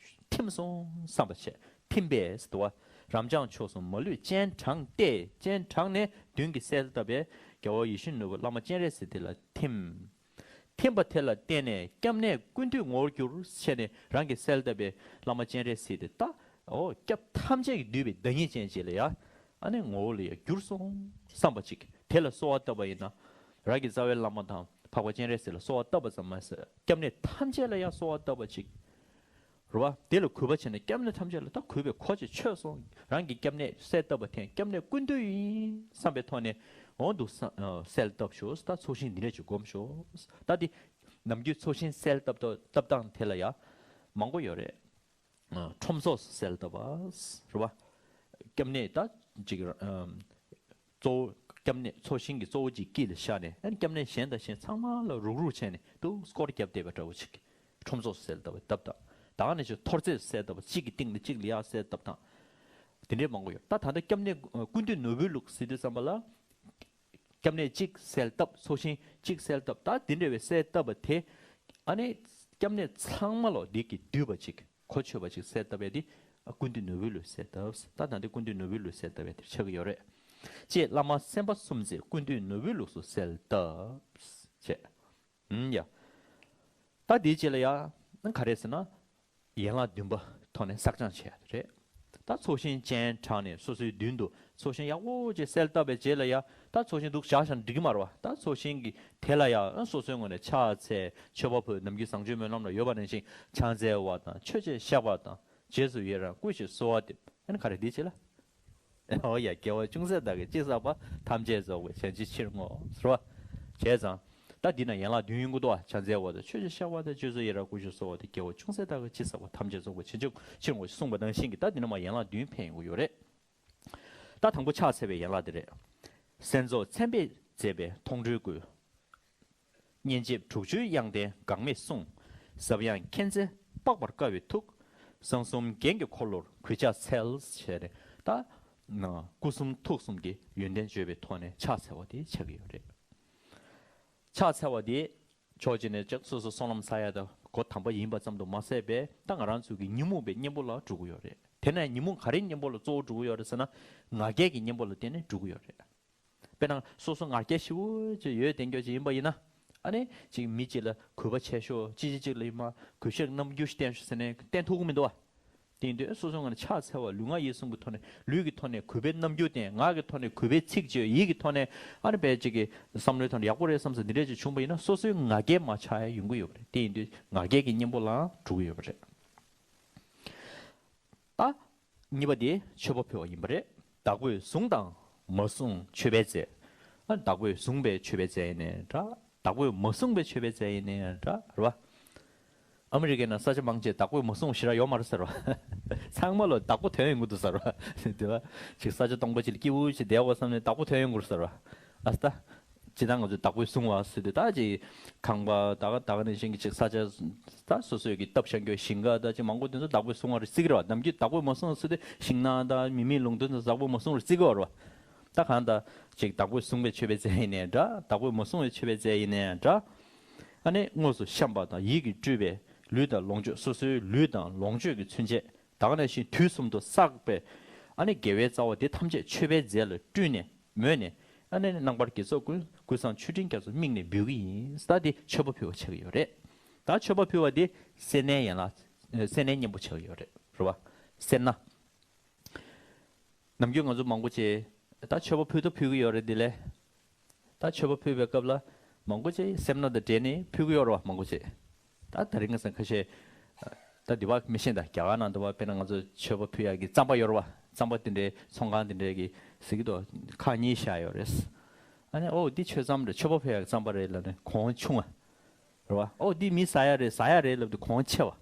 ཐིམ་སོང་བསམ་པ་བྱས། ཐིམ་པས་ཟེར་བ། རབ་འབྱམས་མཆོག་གསུམ་མ་ལུས་སྤྱན་དྲངས་ཏེ། སྤྱན་དྲངས་ནས་མདུན་གྱི་གསལ་བཏབ་པའི་རྒྱལ་བ་ཡིད་བཞིན་ནོར་བུ་བླ་མ་སྤྱན་རས་གཟིགས་དེ་ལ་ཐིམ། ཐིམ་པ་དེ་ལ་བརྟེན་ནས་སྐྱབས་གནས་ཀུན་འདུས་ངོ་བོར་གྱུར་བྱས་ནས་རང་གི་གསལ་བཏབ་པའི་བླ་མ་སྤྱན་རས་གཟིགས་དེ་ད། འོ་སྐྱབས་ཐམས་ཅད་ཀྱིས་བསྡུས་པའི་བདག་ཉིད་ཅན་ཅིག་ལ་ཡ། ཨ་ནི་ངོ་བོ་ལ་ཡ་གྱུར་སོང་བསམ་པ་ཅིག་དེ་ལ་གསོལ་བ་བཏབ་པ་ཡིན་ན། རང་གི་རྩ་བའི་བླ་མ་དང་འཕགས་པ་སྤྱན་རས་གཟིགས་ལ་གསོལ་བ་བཏབ་པ་ཙམ་མ་ཟད་སྐྱབས་གནས་ཐམས་ཅད་ལ་ཡ་གསོལ་བ་བཏབ་པ་ཅིག་རེད་བ། དེ་ལ་གུས་པ་བྱས་ནས་སྐྱབས་གནས་ཐམས་ཅད་ལ་ད་གུས་པའི་གོ་ཅིག་ཆོད་སོང་། རང་གི་སྐྱབས་གནས་གསལ་བཏབ་པ་དེ་སྐྱབས་གནས་ཀུན་འདུས་ཡིན་བསམ་པའི་ཐོག་ནས། འོ་འདུག་ས་ཨ་གསལ་བཏབ་ཤོག་ད་ཚོགས་ཞིང་འདི་འདྲ་ཅིག་སྒོམ་ཤོག་ད་འདི་ནམ་རྒྱུན་ཚོགས་ཞིང་གསལ་བཏབ་བཏབ་སྟངས་དེ་ལ་ཡ་མང་པོ་ཡོད་རེད། ཨ་ཁྲོམ་ཚོགས་སུ་གསལ་བཏབ་པ་རེད་བ། སྐྱབས་གནས་ད་ཅིག་ཨམ། གཙོ་བོ་སྐྱབས་གནས་ཚོགས་ཞིང་གི་གཙོ་བོ་གཅིག་དཀྱིལ་ལ་བཞག་ནས་ཨ་ནི་སྐྱབས་གནས་གཞན་དང་གཞན་ཚང་མ་ལ་རུག་རུག་བྱས་ནས་འདུག་སྐོར་བརྒྱབ་བསྡད་པ་འདྲ་བོ་ཅིག་ཁྲོམ་ཚོགས་སུ་གསལ་བཏབ་པ་བཏབ་སྟངས། ད་ག་ནང་བཞིན་ཐོར་རྩེ་སུ་གསལ་བཏབ་པ་གཅིག་གི་སྟེང་ནས་གཅིག་ལ་ཡར་གསལ་བཏབ་སྟངས། དེ་འདྲའི་མང་པོ་ཡོད། ད་ད་ལྟ་སྐྱབས་གནས་ཨ་ཀུན་འདུས་ནོར་བུའི་ལུགས་ཟེར་དུས་ཙམ་པ་ལ། སྐྱབས་གནས་གཅིག་གསལ་བཏབ། ཚོགས་ཞིང་གཅིག་གསལ་བཏབ། ད་འདི་འདྲ་བའི་གསལ་བཏབ་པ་དེ། ཨ་ནི་སྐྱབས་གནས་ཚང་མ་ལོ་འདི་གིས་བསྡུས་པ་ཅིག་གོ་ཆོད་པ་ཅིག་གསལ་བཏབ་ཡ་འདི་ཀུན་འདུས་ནོར་བུའི་ལུགས་གསལ་བཏབ། ད་ད་འདི་ཀུན་འདུས་ནོར་བུའི་ལུགས་གསལ་བཏབ་ཡ་འདིར་ཆགས་ཀྱི་ཡོད་རེད། ཅེས་བླ་མ་སེམས་དཔའ་སུམ་བརྩེགས་ཀུན་འདུས་ནོར་བུའི་ལུགས་སུ་གསལ་བཏབ། ཅེས། ཨུམ་ཡ། ད་འདིའི་རྗེས་ལ་ཡ། ག་རེ་ཟེར་ན། ཡན་ལག་བདུན་པ་ཐོག་ནས་བསགས་སྦྱང་བྱས་ཡ་རེད། ད་ཚོགས་ཞིང་སྤྱན་དྲངས་ནས་སོ་སོའི་མདུན་དུ་ཚོགས་ཞིང་ཡག་པོ་ཅིག་གསལ་བཏབ་པའི་རྗེས་ལ་ཡ། ད་ཚོགས་ཞིང་འདུག་བཞག་བཞག་འགྲིག་གི་མ་རེད་བ། ད་ཚོགས་ཞིང་གི་དེ་ལ་ཡ་སོ་སོའི་ངོས་ནས་ཕྱག་འཚལ། མཆོད་པ་ཕུལ། ནམ་རྒྱུན་བཟང་སྤྱོད་སྨོན་ལམ་ལ་ཡོད་པ་ནང་བཞིན་ཕྱག་འཚལ་བ་དང་མཆོད་ཅེས་བཤགས་པ་དང་། རྗེས་སུ་ཡི་རང་བསྐུལ་ཞིང་གསོལ་བ་འདེབས། ཨ་ནི་ག་རེ་འདི་བྱེད་ལ། འོ་ཡ། དགེ་བ་ཅུང་ཟད་བདག་གིས་ཅི་བསགས་པ། ཐམས་ཅད་རྫོགས་པའི་བྱང་ཆུབ་ཕྱིར་བསྔོ། ཟེར་བ། བྱས་ཙང་། ད་འདི་ན་ཡན་ལག་བདུན་ཡོང་གི་འདུག་བ། ཕྱག་འཚལ་བ་དང་མཆོད་ཅེས་བཤགས་པ་དང་། རྗེས་སུ་ཡི་རང་བསྐུལ་ཞིང་གསོལ་བ་དང་། དགེ་བ་ཅུང་ཟད་བདག་གིས་ཅི་བསགས་པ། ཐམས་ཅད་རྫོགས་པའི་བྱང་ཆུབ་ཕྱིར་བསྔོ་ཞེས་གསུངས་པ་ནང་བཞིན་གྱི་ད་འདི་ན་མ་ཡན་ལག་བདུན་ཕན་ཡོང་གི་ཡོད་རེད། ད་དང་པོ་ཕྱག་འཚལ་བའི་ཡན་ལག་འདི་རེད། སེམས་ཚོགས་མཚན་དཔེས་མཛད་པའི་མཐོང་གྲོལ་སྐུ། སྙན་འཇེབས་དྲུག་ཅུའི་དབྱངས་ལྡན་འགག་མེད་གསུང་། ཟབ་ཡངས་མཁྱེན་བརྩེ་དཔག་པར་དཀའ་བའི་ཐུགས། གསང་གསུམ་རྒྱན་གྱི་འཁོར་ལོར་གུས་ཕྱག་འཚལ། ཞེས་ནས་ད། སྐུ་གསུམ་ཐུགས་གསུམ་གྱི་ཡོན་ཏན་བརྗོད་པའི་ཐོག་ནས་ཕྱག་འཚལ་བ་དེ་ཆགས་ཀྱི་ཡོད་རེད། ཕྱག་འཚལ་བ་དེ། ཕྱོགས་གཅིག་ནས་ཅིག་སོ་སོ་སོ་ལམ་ས་ཡ་དང་སྒོ་དམ་པ་ཡིན་པ་ཙམ་དུ་མ་ཟད་པས་ད་ང་རང་ཚོ་གི་ཉོན་མོངས་པའི་གཉེན་པོ་ལ་འགྲོ་གི་ཡོད་རེད། དེ་ནས་ཉོན་མོངས་ག་རེའི་གཉེན་པོ་ལ་གཙོ་བོ་འགྲོ་གི་ཡོད་རེད་ཟེར་ན། ང་རྒྱལ་གྱི་གཉེན་པོ་ལ་བརྟེན་ནས་འགྲོ་གི་ཡོད་རེད། དཔེར་ན་སོ་སོ་ང་རྒྱལ་ཞེ་པོ་ཅིག་ཡོད་བསྡད་རྒྱུ་ཅིག་ཡིན་པ་ཡིན་ན། ཨ་ནི་ཅིག་མི་གཅིག་ལ་གུས་པ་བྱས་ཤོག་ཅི་ཅི་ཅིག་ལ་ཡིན་མ་གུས་ཞབས་རྣམ་འགྱུར་ཞིག་བསྟན་ཤོག་ཟེར་ནས་བསྟན་ཐུབ་ཀྱི་མི་འདུག་བ། དེ་ཡིན་དུས་སོ་སོའི་ངོས་ནས་ཕྱག་འཚལ་བ་ལུས་ངག་ཡིད་གསུམ་གྱི་ཐོག་ནས། ལུས་ཀྱི་ཐོག་ནས་གུས་པའི་རྣམ་འགྱུར་བསྟན། ངག་གི་ཐོག་ནས་གུས་པའི་ཚིག་བརྗོད། ཡིད་ཀྱི་ཐོག་ནས་ཨ་ནི་དཔེ་ཅིག་གི་བསམ་བློའི་ཐོག་ནས་ཡག་པོ་རེད་བསམ་ས་འདི་འདྲས་ཅིག་བྱུང་བ་ཡིན་ན་སོ་སོའི་ང་རྒྱལ་མར་ཆག་ཡ་ཡོང་གི་ཡོད་པ་རེད། དེ་ཡིན་དུས་ང་རྒྱལ་གྱི་གཉེན་པོ་ལའང་འགྲོ་གི་ཡོད་པ་རེད། ད་གཉིས་པ་དེ་མཆོད་པ་ཕུལ་བ་ཡིན་པ་རེད། བདག་པོས་བཟུང་དང་མ་བཟུང་མཆོད་པའི་རྫས། ཨ་བདག་པོས་བཟུང་བའི་མཆོད་པའི་རྫས་ཡིན་ནའི་འདྲ། བདག་པོས་མ་བཟུང་བའི་མཆོད་པའི་རྫས་ཡིན་ནའི་འདྲ་རེད་བ། ཨ་མི་རི་ཀའི་ནང་ས་ཆ་མང་ཆེ་བདག་པོས་མ་བཟུང་བ་ཞེ་དྲག་ཡོད་མ་རེད་ཟེར་བ། ཚང་མ་ལ་བདག་པོ་ཐོན་ཡོང་གི་འདུག་ཟེར་བ། དེ་བ་ཅིག་ས་ཆ་སྟོང་པ་ཅིག་ལ་སྐྱིད་པོ་ཞིག་བསྡད་དགོས་བསམ་ནས་བདག་པོ་ཐོན་ཡོང་གི་རེད་ཟེར་བ། ཨ་ས་ད། ཇི་ལྟར་ང་ཚོས་བདག་པོས་བཟུང་བ་ཟེར་དུས་ད་ཅིག་ཁང་པ་ད་ག་ད་ག་ནང་བཞིན་གྱི་ཅིག་ས་ཆ་ད་སོ་སོས་ཀྱི་བཏབ་བཞག་རྒྱུ་ཞིང་ཁ་ད་ཅིག་མང་པོ་དེ་ཚོ་བདག་པོས་བཟུང་བ་རེད་བརྩི་གི་རེད་བ། ནམ་རྒྱུན་བདག་པོས་མ་བཟུང་ཟེར་དུས་ཤིང་ནགས་ད་མི་མེད་ལུང་སྟོན་ཚོ་བདག་པོས་མ་བཟུང་རེད་བརྩི་གི་ཡོད་རེད་བ། ད་གང་ལྟར་ཅིག་བདག་པོས་བཟུང་བའི་མཆོད་པའི་རྫས་ཡིན་ནའི་འདྲ། བདག་པོས་མ་བཟུང་བའི་མཆོད་པའི་རྫས་ཡིན་ནའི་འདྲ། ཨ་ནི་དངོས་སུ་བཤམས་པ་དང་ཡིད་ཀྱིས་སྤྲུལ་པའི་ལུས་དང་ལོངས་སྤྱོད། སོ་སོའི་ལུས་དང་ལོངས་སྤྱོད་ཀྱི་ཚུན་ཆད། ད་ག་ནང་བཞིན་དུས་གསུམ་དུ་བསགས་པའི་ཨ་ནི་དགེ་བའི་རྩ་བ་དེ་ཐམས་ཅད་མཆོད་པའི་རྫས་ལ་སྤྲུལ་ནས་མོས་ནས། ཨ་ནི་རྣམ་པར་དགེ་ཚོགས་ཀུན་ཀུན་བཟང་མཆོད་སྤྲིན་རྒྱ་མཚོ་སྨིན་ནས་འབུལ་གྱི་ཡིན། ད་དེ་མཆོད་པ་ཕུལ་བ་ཆགས་ཀྱི་ཡོད་རེད། ད་མཆོད་པ་ཕུལ་བ་དེ་སེར་སྣའི་ཡན་ལག་སེར་སྣའི་གཉེན་པོ་ཆགས་ཀྱི་ཡོད་རེད། རེད་བ། སེར་སྣ། ནམ་རྒྱུན་ང་ཚོ་མང་པོ་ཅིག་ད་མཆོད་པ་ཕུལ་ད་ཕུལ་གྱི་ཡོད་རེད་དེ་ལས། ད་མཆོད་པ་ཕུལ་བའི་སྐབས་ལ་མང་པོ་ཅིག་སེར་སྣ་དང་འབྲེལ་ནས་ཕུལ་གྱི་ཡོད་རེད་བ། མང་པོ་ཅིག་ད་དེ་རིང་ཁ་སང་ཁ་ཤས་ད་འདི་བ་མི་ཤེས། ད་རྒྱ་གར་ནང་འདི་བ་དཔེར་ན་ང་ཚོ་མཆོད་པ་ཕུལ་ཡག་གི་རྩམ་པ་ཡོད་རེད་བ། རྩམ་པ་དེ་འདྲའི་ཚོང་ཁང་དེ་འདྲའི་གི་ཟེར་གྱི་འདུག་ཁག་གཉིས་བཞག་ཡོད་རེད། ཨ་ནི་ཨོ་འདི་མཆོད་རྩམ་རེད། མཆོད་པ་ཕུལ་ཡག་གི་རྩམ་པ་རེད་ལབ་ནས་གོང་ཆུང་བ་རེད་བ། ཨོ་འདི་མི་ཟ་ཡག་རེད་ཟ་ཡག་རེད་ལབ་དུས་གོང་ཆེ་བ་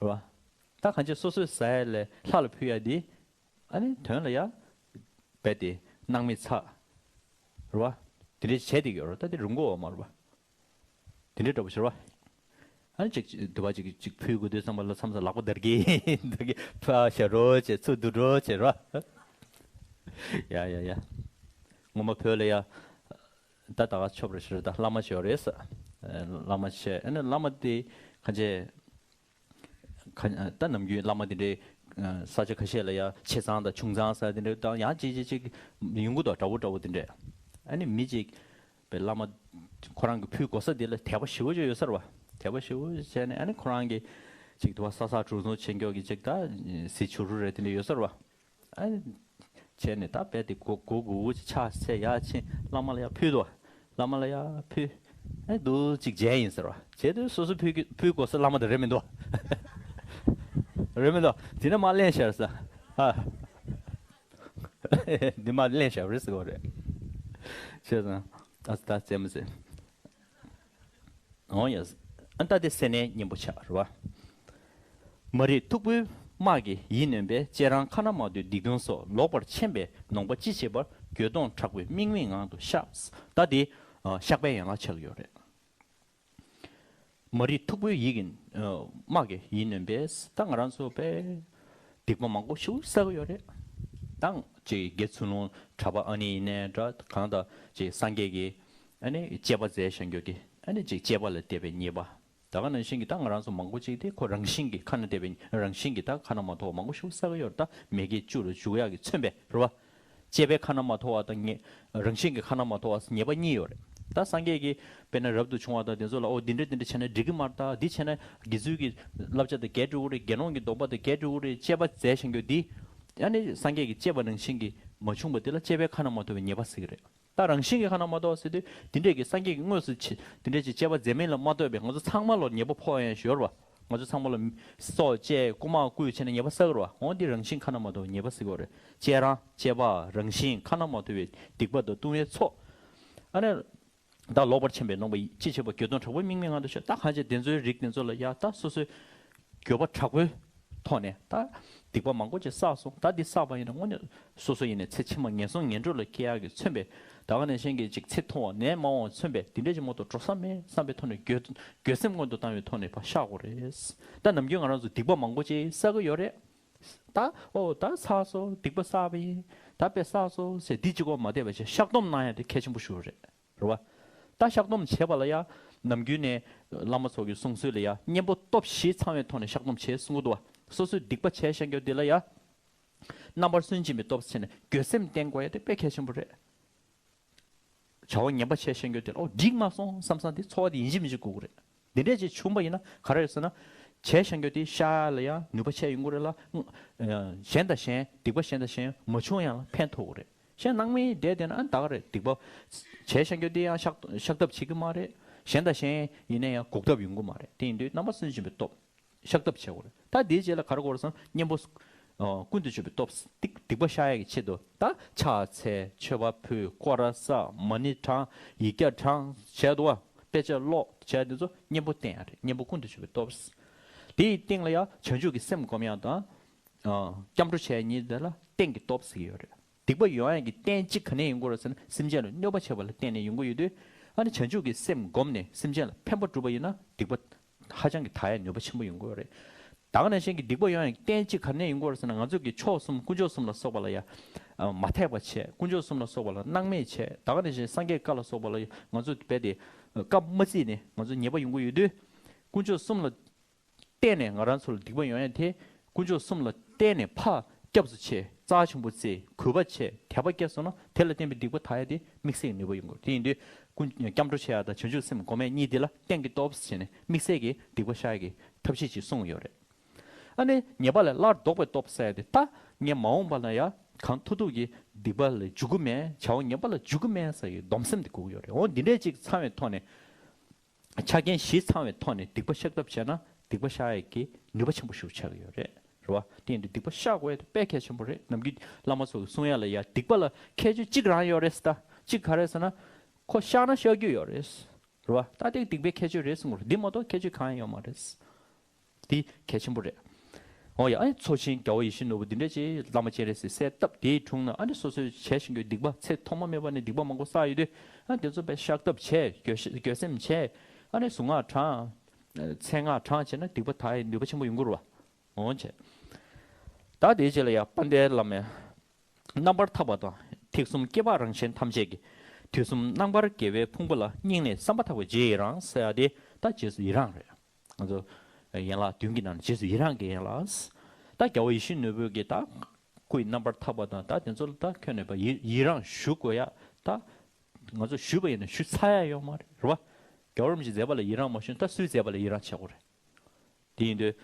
རེད་བ། ད་གང་ཅི་སོ་སོས་ཟ་ཡག་ལས་ལྷ་ལ་ཕུལ་ཡག་འདི། ཨ་ནི་དོན་ལ་ཡ། རྦད་དེ་སྣང་མེད་ཚ། རེད་བ། དེ་འདྲས་བྱས་བསྡད་ཀྱི་ཡོད་རེད། ད་དེ་རུང་གོ་བ་མ་རེད་བ། དེ་འདྲས་འདྲ་པོ་ཞིག་རེད་བ། ཨ་ནི་ཅིག་དུ་བ་ཅིག་ཅིག་ཕུལ་དགོས་དུས་ཙམ་པ་ལ་མཚམས་སུ་ལག་པ་འདར་གི་འདར་གི་ཕ་ཞབས་བྲོ་བྱས་ཚུར་དུ་འགྲོ་བྱས་རེད་བ། ཡ་ཡ་ཡ། ངོ་མ་བོད་ལ་ཡ། ད་ད་ག་ཆོབ་རེ་ཞིག་རེད། ད་བླ་མ་ཞིག་ཡོད་རེད་ས། བླ་མ་བྱས་ཨ་ནི་བླ་མ་དེ་ག་ཅེ། ཁ་ད་ནམ་རྒྱུན་བླ་མ་དེ་འདྲའི་ས་ཆ་ཁ་ཤས་ལ་ཡ་ཆེ་ཚང་དང་ཆུང་ཚང་ས་དེ་འདྲའི་དང་ཡང་ཅིག་ཅིག་ཅིག་ཡོང་གི་འདུག་འདྲ་བོ་འདྲ་བོ་དེ་འདྲས། ཨ་ནི་མི་ཅིག་པའི་བླ་མ་ཁོ་རང་གི་ཕུལ་དགོས་ས་དེ་ལ་དད་པ་ཞེ་པོ་ཅིག་ཡོད་ས་རེད་བ། དད་པ་ཞེ་པོ་ཅིག་བྱས་ནས་ཨ་ནི་ཁོ་རང་གི་ཅིག་དུ་བ་ས་ས་གྲུ་གཟུངས་བྱེད་མགྱོགས་ཀྱི་ཅིག་ད་ཟི་བྱུ་རུ་རེད་དེ་འདྲ་ཡོད་ས་རེད་བ། ཨ་ནི། བྱས་ནས་ད་རྦད་དེ་མགོ་མགོ་སྒུར་སྒུར་ཅིག་ཕྱག་འཚལ་ཡར་ཕྱིན་བླ་མ་ལ་ཡར་ཕུལ་དོ། བླ་མ་ལ་ཡར་ཕུལ། ཨ་འདུག་ཅིག་མཇལ་ཡིན་ཟེར་བ། བྱས་དུས་སོ་སོ་ཕུལ་གི་ཕུལ་དགོས་ས་བླ་མ་དེ་རེད་མི་འདུག་རེད་མི་འདུག་དེ་ནས་མར་གླེང་བཞག་ས། ཨ། འདི་མར་གླེང་བཞག་རེད་ཟེར་གོ་རེད། བྱས་ཙང་ཨ་ད་རྩེད་མོ་རྩེ། འོང་ཡ། ཨ་ད་དེ་སེར་སྣའི་གཉེན་པོ་ཆགས་རེད་བ། མ་རིག་མཐུག་པོའི་དམག་གིས་ཡིད་གནོན་པས། ཅེ་རང་ཁ་ན་མ་ཐོའི་སྡིག་ལྟུང་སོགས། ལོག་པར་འཕྱན་པས་ནོངས་པ་ཅི་བྱེད་པར། འགྱོད་གདུང་དྲག་པོས་དམིགས་མེད་ངང་དུ་བཤགས། ད་དེ་བཤགས་པའི་ཡན་ལག་ཆགས་ཀྱི་ཡོད་རེད། མ་རིག་མཐུག་པོའི་ཡིད་ཀྱིས་དམག་གིས་ཡིད་གནོན་པས། ད་ང་རང་ཚོ་དཔེ་སྡིག་པ་མང་པོ་ཞིག་བསགས་ཀྱི་ཡོད་རེད། ད་ཅིག་དགེ་ཚུལ་སློང་གྲྭ་པ་ཨ་ནི་ཡིན་ནའི་འདྲ་གང་ལྟར་ཅིག་སངས་རྒྱས་ཀྱིས་ཨ་ནི་སྤྱད་པ་མཛད་བཞག་རྒྱུ་གི་ཨ་ནི་ཅིག་སྤྱད་པ་ལ་དད་པའི་ཉེས་པ། ད་ག་ནང་བཞིན་གྱི་ད་ང་རང་ཚོ་མང་པོ་ཅིག་དེ་ཁོ་རང་བཞིན་གྱིས་ཁ་ན་དད་པའི་རང་བཞིན་གྱིས་ད་ཁ་ན་མ་ཐོ་བ་མང་པོ་ཞིག་བསགས་ཀྱི་ཡོད་རེད། ད་མེ་ཁྱེར་བཅུ་ལ་འཇུག་ཡག་གི་མཚོན་པས་རེད་བ། སྤྱད་པས་ཁ་ན་མ་ཐོ་བ་དང་ཉེ་རང་བཞིན་གྱིས་ཁ་ན་མ་ཐོ་བ་ཉེས་པ་གཉིས་ཡོད་རེད། ད་སངས་རྒྱས་ཀྱིས་དཔེར་ན་རབ་ཏུ་བྱུང་བ་དང་དེ་ཚོ་ལ་ཨོ་འདི་འདྲ་འདི་འདྲ་བྱས་ན་འགྲིག་གི་མ་རེད། ད་འདི་བྱས་ན་དགེ་ཚུལ་གྱི་བསླབ་བྱ་དང་འགལ་འགྲོ་གི་རེད། དགེ་སློང་གི་སྡོམ་པ་དང་འགལ་འགྲོ་གི་རེད། སྤྱད་པ་མཛད་བཞིན་རྒྱུ་འདི་ཨ་ནི་སངས་རྒྱས་ཀྱིས་སྤྱད་པ་རང་བཞིན་གྱིས་མ་བྱུང་བ་འདི་ལ་སྤྱད་པས་ཁ་ན་མ་ཐོ་བའི་ཉེས་པ་ཟེར་གྱི་རེད། ད་རང་བཞིན་གྱིས་ཁ་ན་མ་ཐོ་བ་ཟེར་དུས་འདི་འདྲས་ཀྱི་སངས་རྒྱས་ཀྱིས་དངོས་སུ་ཆེ་འདི་འདྲས་ཀྱི་སྤྱད་པ་མཛད་མིན་ལ་མ་ལྟོས་པའི་ང་ཚོ་ཚང་མ་ལ་ཉེས་པ་ཕོག་ཡ་ཡང་ཞོར་བ། ང་ཚོ་ཚང་མ་ལ་སྲོག་བཅད་རྐུ་མ་རྐུས་བྱས་ནས་ཉེས་པ་བསགས་རོ། འོ་འདི་རང་བཞིན་ཁ་ན་མ་ཐོ་བའི་ཉེས་པ་ཟེར་གྱི་རེད། སྤྱད་རང་སྤྱད་པ་རང་བཞིན་ཁ་ན་མ་ཐོ་བའི་སྡིག་པ་དང་ལྟུང་བའི་ཚོགས། ཨ་ནི། ད་ལོག་པར་འཕྱན་པས་ནོངས་པ་ཅི་བྱེད་པར། འགྱོད་གདུང་དྲག་པོས་དམིགས་མེད་ངང་དུ་བཤགས། ད་གང་བྱས་དེ་ཚོའི་རིགས་དེ་ཚོ་ལ་ཡ་ད་སོ་སོའི་འགྱོད་པ་དྲག་པོའི་ཐོག་ནས་ད་སྡིག་པ་མང་པོ་ཅིག་བསགས་སོང་། ད་འདི་བསགས་པ་ཡིན་ན་དངོས་གནས་སོ་སོ་ཡིན་ནས་ཚེ་ཕྱི་མ་ངན་སོང་ངན་འགྲོ་ལ་སྐྱེ་ཡག་གི་མཚོན་པས། ད་ག་ནང་བཞིན་གྱི་ཅིག་ཚེ་ཐུང་བ་ནད་མང་བ་མཚོན་པས་འདི་འདྲས་ཅིག་མ་གཏོགས་འགྲོ་ས་མེད་བསམ་པའི་ཐོག་ནས་འགྱོད་འགྱོད་སེམས་སྔོན་དུ་བཏང་བའི་ཐོག་ནས་ཕར་བཤགས་དགོས་རེད། ད་ནམ་རྒྱུན་ང་རང་ཚོ་སྡིག་པ་མང་པོ་ཅིག་བསགས་ཀྱི་ཡོད་རེད། ད་ཨོ་ད་བསགས་སོང་སྡིག་པ་བསགས་པ་ཡིན། ད་དཔེ་བསགས་སོང་ཟེར་འདི་གཅིག་པོ་མ་བསྡད་པ་བྱས་བཤགས་སྡོམ་གནང་ཡ་དེ་གལ་ཆེན་པོ་ཞིག་རེད། རེད་བ། ད་བཤགས་སྡོམ་བྱེད་པ་ལ་ཡ། ནམ་རྒྱུན་ནས་བླ་མ་ཚོ་གི་གསུང་སྲོལ་ལ་ཡ་གཉེན་པོ་སྟོབས་བཞི་ཚང་བའི་ཐོག་ནས་བཤགས་སྡོམ་བྱེད་གསུང་གི་འདུག་བ། སོ་སོའི་སྡིག་པ་བྱས་བཞག་རྒྱུ་དེ་ལ་ཡ། རྣམ་པར་སུན་འབྱིན་པའི་སྟོབས་ཟེར་ནས་འགྱོད་སེམས་བསྟེན་དགོས་ཡ་དེ་དཔེ་གལ་ཆེན་པོ་རེད། བྱ་བ་ངན་པ་བྱས་ཤེས་མཁན་དེ་ལ་ཨོ་འགྲིག་མ་སོང་བསམ་བསམ་དེ་ཚོར་བ་དེ་ཡིན་གཅིག་མིན་གཅིག་དགོས་ཀྱི་རེད། འདི་འདྲས་ཅིག་བྱུང་པ་ཡིན་ན་ག་རེ་རེད་ཟེར་ན། བྱས་ཤེས་མཁན་དེ་ཤ་ལ་ཡང་ནུས་པ་ཆེ་ཡོང་གི་རེད་ལ། གཞན་དང་གཞན་སྡིག་པ་གཞན་དང་གཞན་མ་བྱུང་ཡང་ལ་ཕན་ཐོགས་ཀྱི་རེད། གཞན་སྣང་མེད་བསྡད་བསྡད་ན་ཨ་ད་ག་རེད་སྡིག་པ་བྱས་ཤེས་མཁན་དེ་ཡང་བཤགས་བཤགས་ཐབས་བྱེད་ཀྱི་མ་རེད། གཞན་དང་གཞན་ཡིན་ན་ཡང་འགོག་ཐབས་ཡོང་གི་མ་རེད། དེ་ཡིན་དུས་རྣམ་པར་སུན་འབྱིན་པའི་སྟོབས། བཤགས་ཐབས་བྱེད་དགོས་རེད། ད་དེའི་རྗེས་ལ་ག་རེ་དགོས་རེད་ཟེར་ན་གཉེན་པོ། ཨ། ཀུན་ཏུ་སྤྱོད་པའི་སྟོབས། སྡིག་སྡིག་པ་བཤགས་ཡག་གི་ཆེད་དུ་ད་ཕྱག་འཚལ་མཆོད་པ་ཕུལ་སྐོར་ར་བསགས་མ་ཎི་བགྲང་ཡིག་བརྒྱ་བགྲང་བྱས་འདུག་བ། དཔེ་ཆ་ཀློག་བྱས་དེ་ཚོ་གཉེན་པོ་བསྟེན་ཡག་རེད། གཉེན་པོ་ཀུན་ཏུ་སྤྱོད་པའི་སྟོབས། དེའི་སྟེང་ལ་ཡང་བྱང་ཆུབ་ཀྱི་སེམས་སྒོམ་ཡག་དང་། ཨ། སྐྱབས་འགྲོ་བྱས་གཉིས་དེ་ལ་རྟེན་གྱི་སྟོབས་ཟེར་གྱི་ཡོད་རེད། སྡིག་པ་ཡོང་ཡག་གི་རྟེན་གཅིག་ག་ནས་ཡོང་གི་རེད་ཟེར་ན་སེམས་ཅན་ལ་གནོད་པ་བྱེད་པ་ལ་བརྟེན་ནས་ཡོང་གི་ཡོད་དུས། ཨ་ནི་བྱང་ཆུབ་ཀྱི་སེམས་བསྒོམས་ནས་སེམས་ཅན་ལ་ཕན་པ་བསྒྲུབ་པ་ཡིན་ན་སྡིག་པ་ཧ་ཅང་གི་དག་ཡ་ནུས་པ་ཆེན་པོ་ཡོང་གི་ཡོད་རེད། ད་ག་ནང་བཞིན་གྱི་སྡིག་པ་ཡོང་ཡག་རྟེན་གཅིག་ག་ནས་ཡོང་གི་ཡོད་རེད་ཟེར་ན། ང་ཚོ་གི་མཆོག་གསུམ་དཀོན་མཆོག་གསུམ་ལ་སོགས་པ་ལ་ཡང་མ་ཐེག་པ་བྱས། དཀོན་མཆོག་གསུམ་ལ་སོགས་པ་ལ་སྣང་མེད་བྱས། ད་ག་ནང་བཞིན་སངས་རྒྱས་བཀའ་ལ་སོགས་པ་ལ་ང་ཚོ་རྦད་དེ་བཀའ་མ་བརྩིས་ནས་ང་ཚོ་ཉེས་པ་ཡོང་གི་ཡོད་དུས། དཀོན་མཆོག་གསུམ་ལ་བརྟེན་ནས་ང་རང་ཚོ་ལ་སྡིག་པ་ཡོང་ཡ་དེ། དཀོན་མཆོག་གསུམ་ལ་བརྟེན་ནས་ཕར་སྐྱབས་སུ་མཆི། རྩ་ཆེན་པོ་བརྩི། གུས་པ་བྱེད། དད་པ་སྐྱེས་སོང་ན་དེ་ལ་བརྟེན་པའི་སྡིག་པ་དག་ཡ་དེ་དམིགས་བསལ་གྱི་ནུས་པ་ཡོང་དགོས། དེ་ཡིན་དུས་ཀུན་སྐྱབས་འགྲོ་བྱེད་ཡ་དང་བྱང་ཆུབ་སེམས་སྒོམ་ཡ་གཉིས་དེ་ལ་རྟེན་གྱི་སྟོབས་ཟེར་ནས་དམིགས་བསལ་གྱི་སྡིག་པ་བཤགས་ཡ་གི་ཐབས་ཤེས་ཅིག་གསུངས་ཡོད་རེད། ཨ་ནི་ཉེས་པ་ལས་སླར་ལྡོག་པའི་སྟོབས་ཟེར་ཡ་དེ། ད་ངས་མ་འོངས་པ་ན་ཡ་གང་ཐུབ་ཐུབ་ཀྱིས་སྡིག་པ་ལ་འཇུག་གི་མེད། བྱ་བ་ངན་པ་ལ་འཇུག་གི་མེད་ཟེར་ཡའི་སྡོམ་སེམས་དེ་དགོས་ཀྱི་ཡོད་རེད། འོ་འདི་འདྲས་ཅིག་ཚང་བའི་ཐོག་ནས། ཆ་རྐྱེན་བཞི་ཚང་བའི་ཐོག་ནས་སྡིག་པ་བཤགས་ཐབས་བྱས་ན་སྡིག་པ་བཤགས་ཡས་ཀྱི་ནུས་པ་ཆེན་པོ་ཞིག་ཆགས་ཀྱི་ཡོད་རེད། རེད་བ། དེ་ཡིན་དུས་སྡིག་པ་བཤགས་དགོས་ཡ་དེ་དཔེ་གལ་ཆེན་པོ་རེད། ནམ་རྒྱུན་བླ་མ་ཚོ་གི་གསུང་ཡ་ལ་ཡ་སྡིག་པ་ལ་ཁྱད་ཆོས་གཅིག་རང་ཡོད་རེད་ཟེར། ད་གཅིག་ག་རེ་ཟེར་ན། ཁོ་བཤགས་ན་བཤགས་རྒྱུ་ཡོད་རེད། རེད་བ། ད་དེ་སྡིག་པའི་ཁྱད་ཆོས་རེད་གསུང་གི་རེད། འདི་མ་གཏོགས་ཁྱད་ཆོས་གང་ཡང་ཡོད་མ་རེད། འདི་གལ་ཆེན་པོ་རེད། འོ་ཡ། ཨ་ནི་ཚོགས་ཆེན་རྒྱལ་བ་ཡིད་བཞིན་ནོར་བུ་འདི་འདྲ་ཅིག་བླ་མ་སྤྱན་རས་གཟིགས་གསལ་བཏབ། དེའི་དྲུང་ན་ཨ་ནི་སོ་སོའི་བྱས་ཤིང་གི་སྡིག་པ་ཚེ་ཐོག་མ་མེད་པ་ནས་སྡིག་པ་མང་པོ་བསགས་ཡོད་དུས། ཨ་དེ་ཚོ་དཔེ་བཤགས་ཐབས་བྱས། འགྱོད་འགྱོད་སེམས་བྱས། ཨ་ནི་གཟུངས་སྔགས་བགྲང་། མཚན་སྔགས་བགྲང་བྱས་ན་སྡིག་པ་དག་ཡའི་ནུས་པ་ཆེན་པོ་ཡོང་གི་རེད་བ། འོ་བྱས། ད་དེའི་རྗེས་ལ་ཡ་དཔལ་ལྡན་བླ་མས། རྣམ་པར་ཐར་པ་དང་། ཐེག་གསུམ་སྐྱེ་འཕགས་རང་གཞན་ཐམས་ཅད་ཀྱི། དུས་གསུམ་སྣང་བར་རྒྱལ་བའི་ཕུང་པོ་ལ། སྙིང་ནས་བསམ་པ་ཐག་པ་རྗེས་ཡི་རང་ཟེར་ཡ་དེ་ད་རྗེས་སུ་ཡི་རང་རེད། ང་ཚོ་ཡན་ལག་བདུན་གྱི་ནང་ནས་རྗེས་སུ་ཡི་རང་གི་ཡན་ལག། ད་རྒྱལ་བ་ཡིད་བཞིན་ནོར་བུ་གི་ད་སྐུ་ཡི་རྣམ་པར་ཐར་པ་དང་ད་དེ་ཚོ་ལ་ད་ཁྱོན་ནས་ཡི་ཡི་རང་ཞུ་དགོས་ཡ། ད་ང་ཚོ་ཞུས་པ་ཡིན་ན་ཞུ་ཚར་ཡ་ཡོད་མ་རེད། རེད་བ། རྒྱལ་བ་རིན་པོ་ཆེའི་མཛད་པ་ལ་ཡི་རང་མ་ཞུས་ན་ད་སུའི་མཛད་པ་ལ་ཡི་རང་བྱེད་དགོས་རེད། དེ་ཡིན་དུས།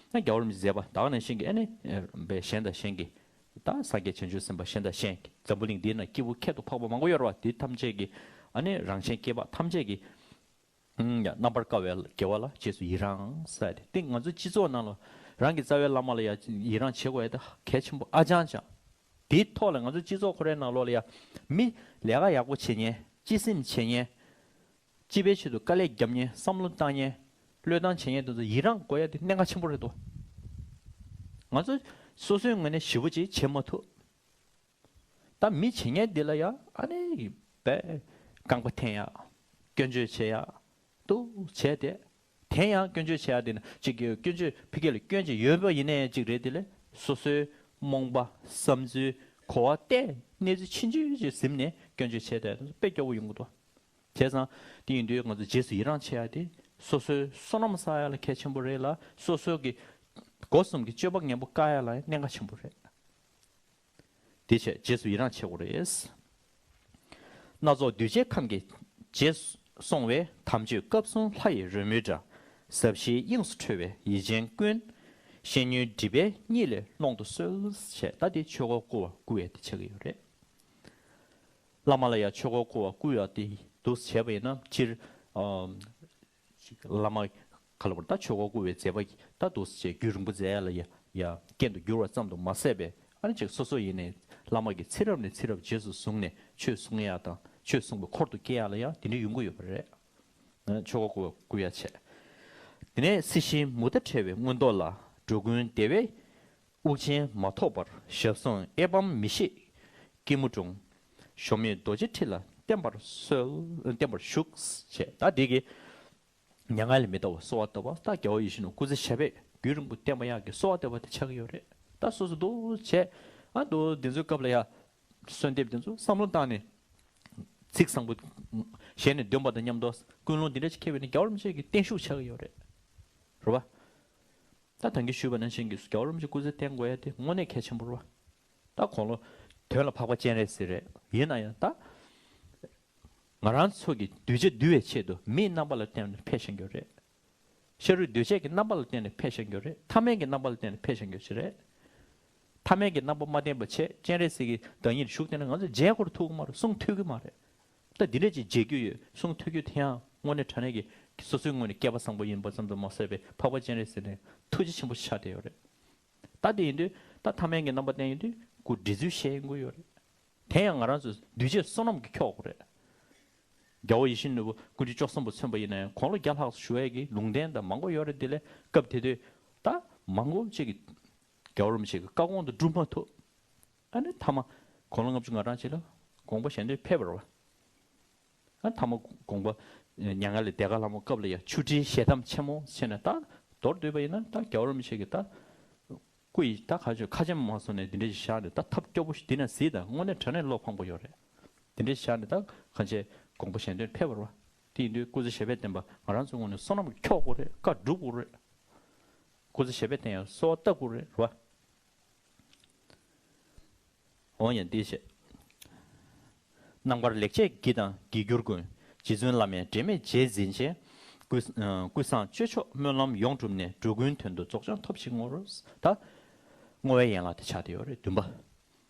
ཨ་རྒྱལ་བ་རིན་པོ་ཆེའི་མཛད་པ་ད་ག་ནང་བཞིན་གྱི་ཨ་ནི། ཨེ། པའི་གཞན་དང་གཞན་གྱི། ད་སངས་རྒྱས་བྱང་ཆུབ་སེམས་དཔའ་གཞན་དང་གཞན་གྱི་འཛམ་བུ་གླིང་འདིའི་ནང་སྐྱེས་བུ་ཁྱད་དུ་འཕགས་པ་མང་པོ་ཡོད་རེད་བ། དེ་ཐམས་ཅད་ཀྱི་ཨ་ནི་རང་གཞན་སྐྱེ་འཕགས་ཐམས་ཅད་ཀྱི། ཨང་། ཡ། རྣམ་པར་དཀར་བའི་དགེ་བ་ལ་རྗེས་སུ་ཡི་རང་ཟེར་ཏེ། དེ་ང་ཚོ་སྤྱི་ཚོགས་ནང་ལ་རང་གི་རྩ་བའི་བླ་མ་ལ་ཡ་ཡི་རང་བྱེད་དགོས་ཡ་དེ་གལ་ཆེན་པོ་ཨ་ཅང་ཅང་། དེའི་ཐོག་ལ་ང་ཚོ་སྤྱི་ཚོགས་ཁོ་རའི་ནང་ལོགས་ལ་ཡ་མི་ལས་ཀ་ཡག་པོ་བྱེད་མཁན། སྤྱི་སེམས་བྱེད་མཁན། སྤྱི་པའི་ཆེད་དུ་དཀའ་ལས་རྒྱབ་མཁན། བསམ་བློ་བཏང་མཁན། བློས་བཏང་བྱེད་མཁན་དེ་ཚོ་ཡི་རང་དགོས་ཡ་དེ་གནད་འགག་ཆེན་པོ་རེད་དོ། ང་ཚོ་སོ་སོའི་ངོས་ནས་ཞེ་པོ་ཅིག་བྱེད་མ་ཐུབ། ད་མི་བྱེད་མཁན་འདི་ལ་ཡ་ཨ་ནི་བས་རྐང་པ་འཐེན་ཡ། སྐྱོན་བརྗོད་བྱེད་ཡ། འདུག་བྱས་ཏེ། དེ་ཡང་སྐྱོན་བརྗོད་བྱེད་ཡ་དེ་ནི་གཅིག་གི་སྐྱོན་བརྗོད་ཕ་གི་ལ་སྐྱོན་ཅིག་ཡོད་པ་ཡིན་ནའི་གཅིག་རེད། དེ་ལས་སོ་སོའི་རྨོངས་པ་བསམ་ཚུལ་གོ་བ་བལྟས་གནས་ཚུལ་ཕྱིན་ཆད་ཅིག་ཟིན་ནས་སྐྱོན་བརྗོད་བྱས་ཏེ་དཔེ་སྐྱོ་བོ་ཡོང་གི་འདུག་བྱས་ཙང་དེ་ཡིན་དུས་ང་ཚོ་རྗེས་སུ་ཡི་རང་བྱེད་ཡ་དེ་སོ་སོའི་བསོད་ནམས་བསགས་ཡ་ལ་གལ་ཆེན་པོ་རེད་ལ། སོ་སོ་གི་སྒོ་གསུམ་གྱི་སྤྱོད་པ་ངན་པ་བཀག་ཡ་ལ་གནད་འགག་ཆེན་པོ་རེད། དེ་བྱས་རྗེས་སུ་ཡི་རང་བྱེད་དགོས་རེད། སྣ་ཚོགས་འདུས་བྱས་ཁམས་ཀྱི་རྗེས་སོང་བའི། དམ་ཆོས་སྐབས་གསུམ་ལྷ་ཡི་རོལ་མོའི་སྒྲ། ཟབ་ཞིའི་དབྱིངས་སུ་འཕྲོ་བའི་ཡིད་ཅན་ཀུན། ཤེས་ཉོན་སྒྲིབ་པའི་གཉིད་ལས་ཀློང་དུ་སོལ། ཞེས་ད་དེ་ཆོས་འཁོར་བསྐོར་བ་བསྐུལ་ཡ་དེ་ཆགས་ཀྱི་ཡོད་རེད། བླ་མ་ལ་ཡང་ཆོས་འཁོར་བསྐོར་བ་བསྐུལ་ཡ་དེ་འདུག་བྱས་པ་ཡིན་ན་སྤྱིར། ཨ། ཅིག་བླ་མ་ག་ལ་བར་ད་ཆོས་འཁོར་བསྐོར་བའི་མཛད་པ་ད་འདུག་སེ་རྒྱུན་རིང་པོ་མཛད་ཡ་ལ་ཡ་ཡ་རྐྱེན་དུ་འགྱུར་བ་ཙམ་དུ་མ་ཟད་པའི། ཨ་ནི་ཅིག་སོ་སོ་ཡིན་ནའི་བླ་མ་གིས་ཚེ་རབས་ནས་ཚེ་རབས་རྗེས་སུ་བཟུང་ནས་ཆོས་གསུང་ཡ་དང་ཆོས་གསུང་བའི་འཁོར་དུ་སྐྱེ་ཡ་ལ་ཡ་དེ་འདྲ་ཡོང་གི་ཡོད་པ་རེད། ཆོས་འཁོར་བསྐོར་བསྐུལ་ཡ་བྱས། དེ་ནས་སྲིད་ཞིའི་མུ་མཐའ་བྲལ་བའི་མངོན་རྟོགས་ལ། འགྲོ་ཀུན་བདེ་བའི་དབུགས་ཆེན་མ་ཐོབ་བར། ཞབས་ཟུང་གཡས་བམ་མི་ཤེས་སྐྱིལ་མོ་ཀྲུང་། གཞོམ་མེད་རྡོ་རྗེ་ཁྲི་ལ་བརྟན་པར་གསོལ། བརྟན་པར་བཞུགས་བྱས། ད་འདི་གི་མྱ་ངན་ལས་མི་འདའ་བར་གསོལ་བ་བཏབ་པ། ད་རྒྱལ་བ་ཡིད་བཞིན་ནོར་བུ་སྐུ་ཚེ་ཞབས་པད་རྒྱུན་རིང་པོ་བརྟན་པ་ཡག་གི་གསོལ་བ་བཏབ་པ་དེ་ཆགས་ཀྱི་ཡོད་རེད། ད་སོ་སོ་འདུག་བྱས། ཨ་འདུག་འདི་ཚོའི་སྐབས་ལ་ཡ་གསོལ་འདེབས་འདི་ཚོ་བསམ་བློ་བཏང་ནས་ཚིག་བཟང་པོ་ཞལ་ནས་འདོན་པ་དང་མཉམ་དུ་ཀུན་སློང་འདི་འདྲ་ཞིག་འཁྱེར་བས་ན་རྒྱལ་བ་རིན་པོ་ཆེ་གི་བརྟན་བཞུགས་ཆགས་ཀྱི་ཡོད་རེད། རེད་བ། ད་ད་གིན་ཞུས་པ་ནང་བཞིན་གྱི་རྒྱལ་བ་རིན་པོ་ཆེ་སྐུ་ཚེ་བརྟན་དགོས་ཡ་དེ་དངོས་གནས་གལ་ཆེན་པོ་རེད་བ། ད་དགུང་ལོ་དོན་ལ་འཕགས་པ་སྤྱན་རས་གཟིགས་རེད། ཡིན་ན་ཡང་ད་ང་རང་ཚོ་གི་གདུལ་བྱ་འདུལ་བའི་ཆེད་དུ་མིའི་རྣམ་པ་ལ་བརྟེན་ནས་ཕེབས་བཞིན་ཡོད་རེད། ཤ་རུས་གདོས་བཅས་ཀྱི་རྣམ་པ་ལ་བརྟེན་ནས་ཕེབས་བཞིན་ཡོད་རེད། ཐ་མལ་གྱི་རྣམ་པ་ལ་བརྟེན་ནས་ཕེབས་བཞིན་ཡོད་ཞིག་རེད། ཐ་མལ་གྱི་རྣམ་པ་མ་བསྟན་པ་བྱས་སྤྱན་རས་གཟིགས་ཀྱི་བདག་ཉིད་བཞུགས་བསྡད་ན་ང་ཚོ་མཇལ་དགོས་རེད་ཐུག་གི་མ་རེད། གསུང་ཐོས་ཀྱི་མ་རེད། ད་འདི་འདྲས་ཅིག་མཇལ་རྒྱུ་ཡོད། གསུང་ཐོས་རྒྱུ་དེ་ཡང་དངོས་གནས་དྲང་གནས་ཀྱི་སོ་སོའི་ངོས་ནས་སྐལ་པ་བཟང་པོ་ཡིན་པ་ཙམ་དུ་མ་ཟད་པའི་འཕགས་པ་སྤྱན་རས་གཟིགས་ནས་ཐུགས་རྗེ་ཆེན་པོ་ཆགས་བསྡད་ཡོད་རེད། ད་དེ་ཡིན་དུས་ད་ཐ་མལ་གྱི་རྣམ་པ་བསྟན་ཡོད་དུས་སྐུ་བྲི་ཚུལ་བཤད་ཡོང་གི་ཡོད་རེད། དེ་ཡང་ང་རང་ཚོ་གདུལ་བྱའི་བསོད་ནམས་ཀྱིས་འཁྱོག་དགོས་རེད། རྒྱལ་བ་ཡིད་བཞིན་ནོར་བུ་སྐུ་ཕྲེང་བཅུ་གསུམ་པ་མཚོན་པ་ཡིན་ན་ཡང་དགུང་ལོ་བརྒྱ་ལྷག་བཞུགས་ཡས་ཀྱི་ལུང་བསྟན་དང་མང་པོ་ཡོད་རེད། དེ་ལས་སྐབས་དེ་དུས་ད་མང་པོ་ཅིག་གིས་རྒྱལ་བ་རིན་པོ་ཆེ་གི་བཀའ་དགོངས་དང་འགྲུབ་མ་ཐུབ། ཨ་ནི་མཐའ་མ་དགུང་ལོ་ལྔ་བཅུ་ང་གྲངས་ཅིག་ལ་དགོངས་པ་གཞན་དོན་ཕེབས་པ་རེད་བ། ཨ་མཐའ་མ་དགོངས་པ་མྱ་ངན་ལས་འདས་ཁ་ལྷ་མོ་སྐབས་ལ་ཡང་ཆུ་ཁྲིའི་ཞལ་གདམས་ཆེན་མོ་བྱས་ནས་ད་མདོར་བསྡུས་པ་ཡིན་ན་ད་རྒྱལ་བ་རིན་པོ་ཆེ་གི་ད་སྐུ་ཡི་ད་ག་ཚོད་ཁ་ཆེམས་མ་སོང་ནས་འདི་འདྲ་ཞིག་བཞག་ནས་ད་ཐབས་སྐྱོ་པོ་ཞིག་འདི་ན་གཟིགས་དང་དངོས་གནས་དྲང་གནས་བློ་ཕངས་པོ་ཡོད་རེད། འདི་འདྲ་ཞིག་བཞག་ནས་ད་གང་བྱས་དགོངས་པ་གཞན་དོན་ཕེབས་པ་རེད་བ། དེ་ཡིན་དུས་སྐུ་ཚེ་ཞབས་པད་བརྟན་པ་ང་རང་ཚོའི་ངོས་ནས་བསོད་ནམས་འཁྱོག་དགོས་རེད། བཀའ་སྒྲུབ་དགོས་རེད། སྐུ་ཚེ་ཞབས་པད་བརྟན་ཡང་གསོལ་བ་བཏབ་དགོས་རེད་བ། འོ་ཡང་འདི་བྱས། རྣམ་དཀར་ལེགས་བྱས་བགྱིས་དང་བགྱིད་འགྱུར་ཀུན། རྗེ་བཙུན་བླ་མའི་འབྲལ་མེད་རྗེས་འཛིན་ཅིང་། ཀུན་ཨ་ཀུན་བཟང་སྤྱོད་མཆོག་སྨོན་ལམ་ཡོངས་གྲུབ་ནས། འགྲོ་ཀུན་དོན་དུ་རྫོགས་བྱང་ཐོབ་ཕྱིར་བསྔོ། ད་བསྔོ་བའི་ཡན་ལག་དེ་ཆགས་བསྡད་ཡོད་རེད་བདུན་པ།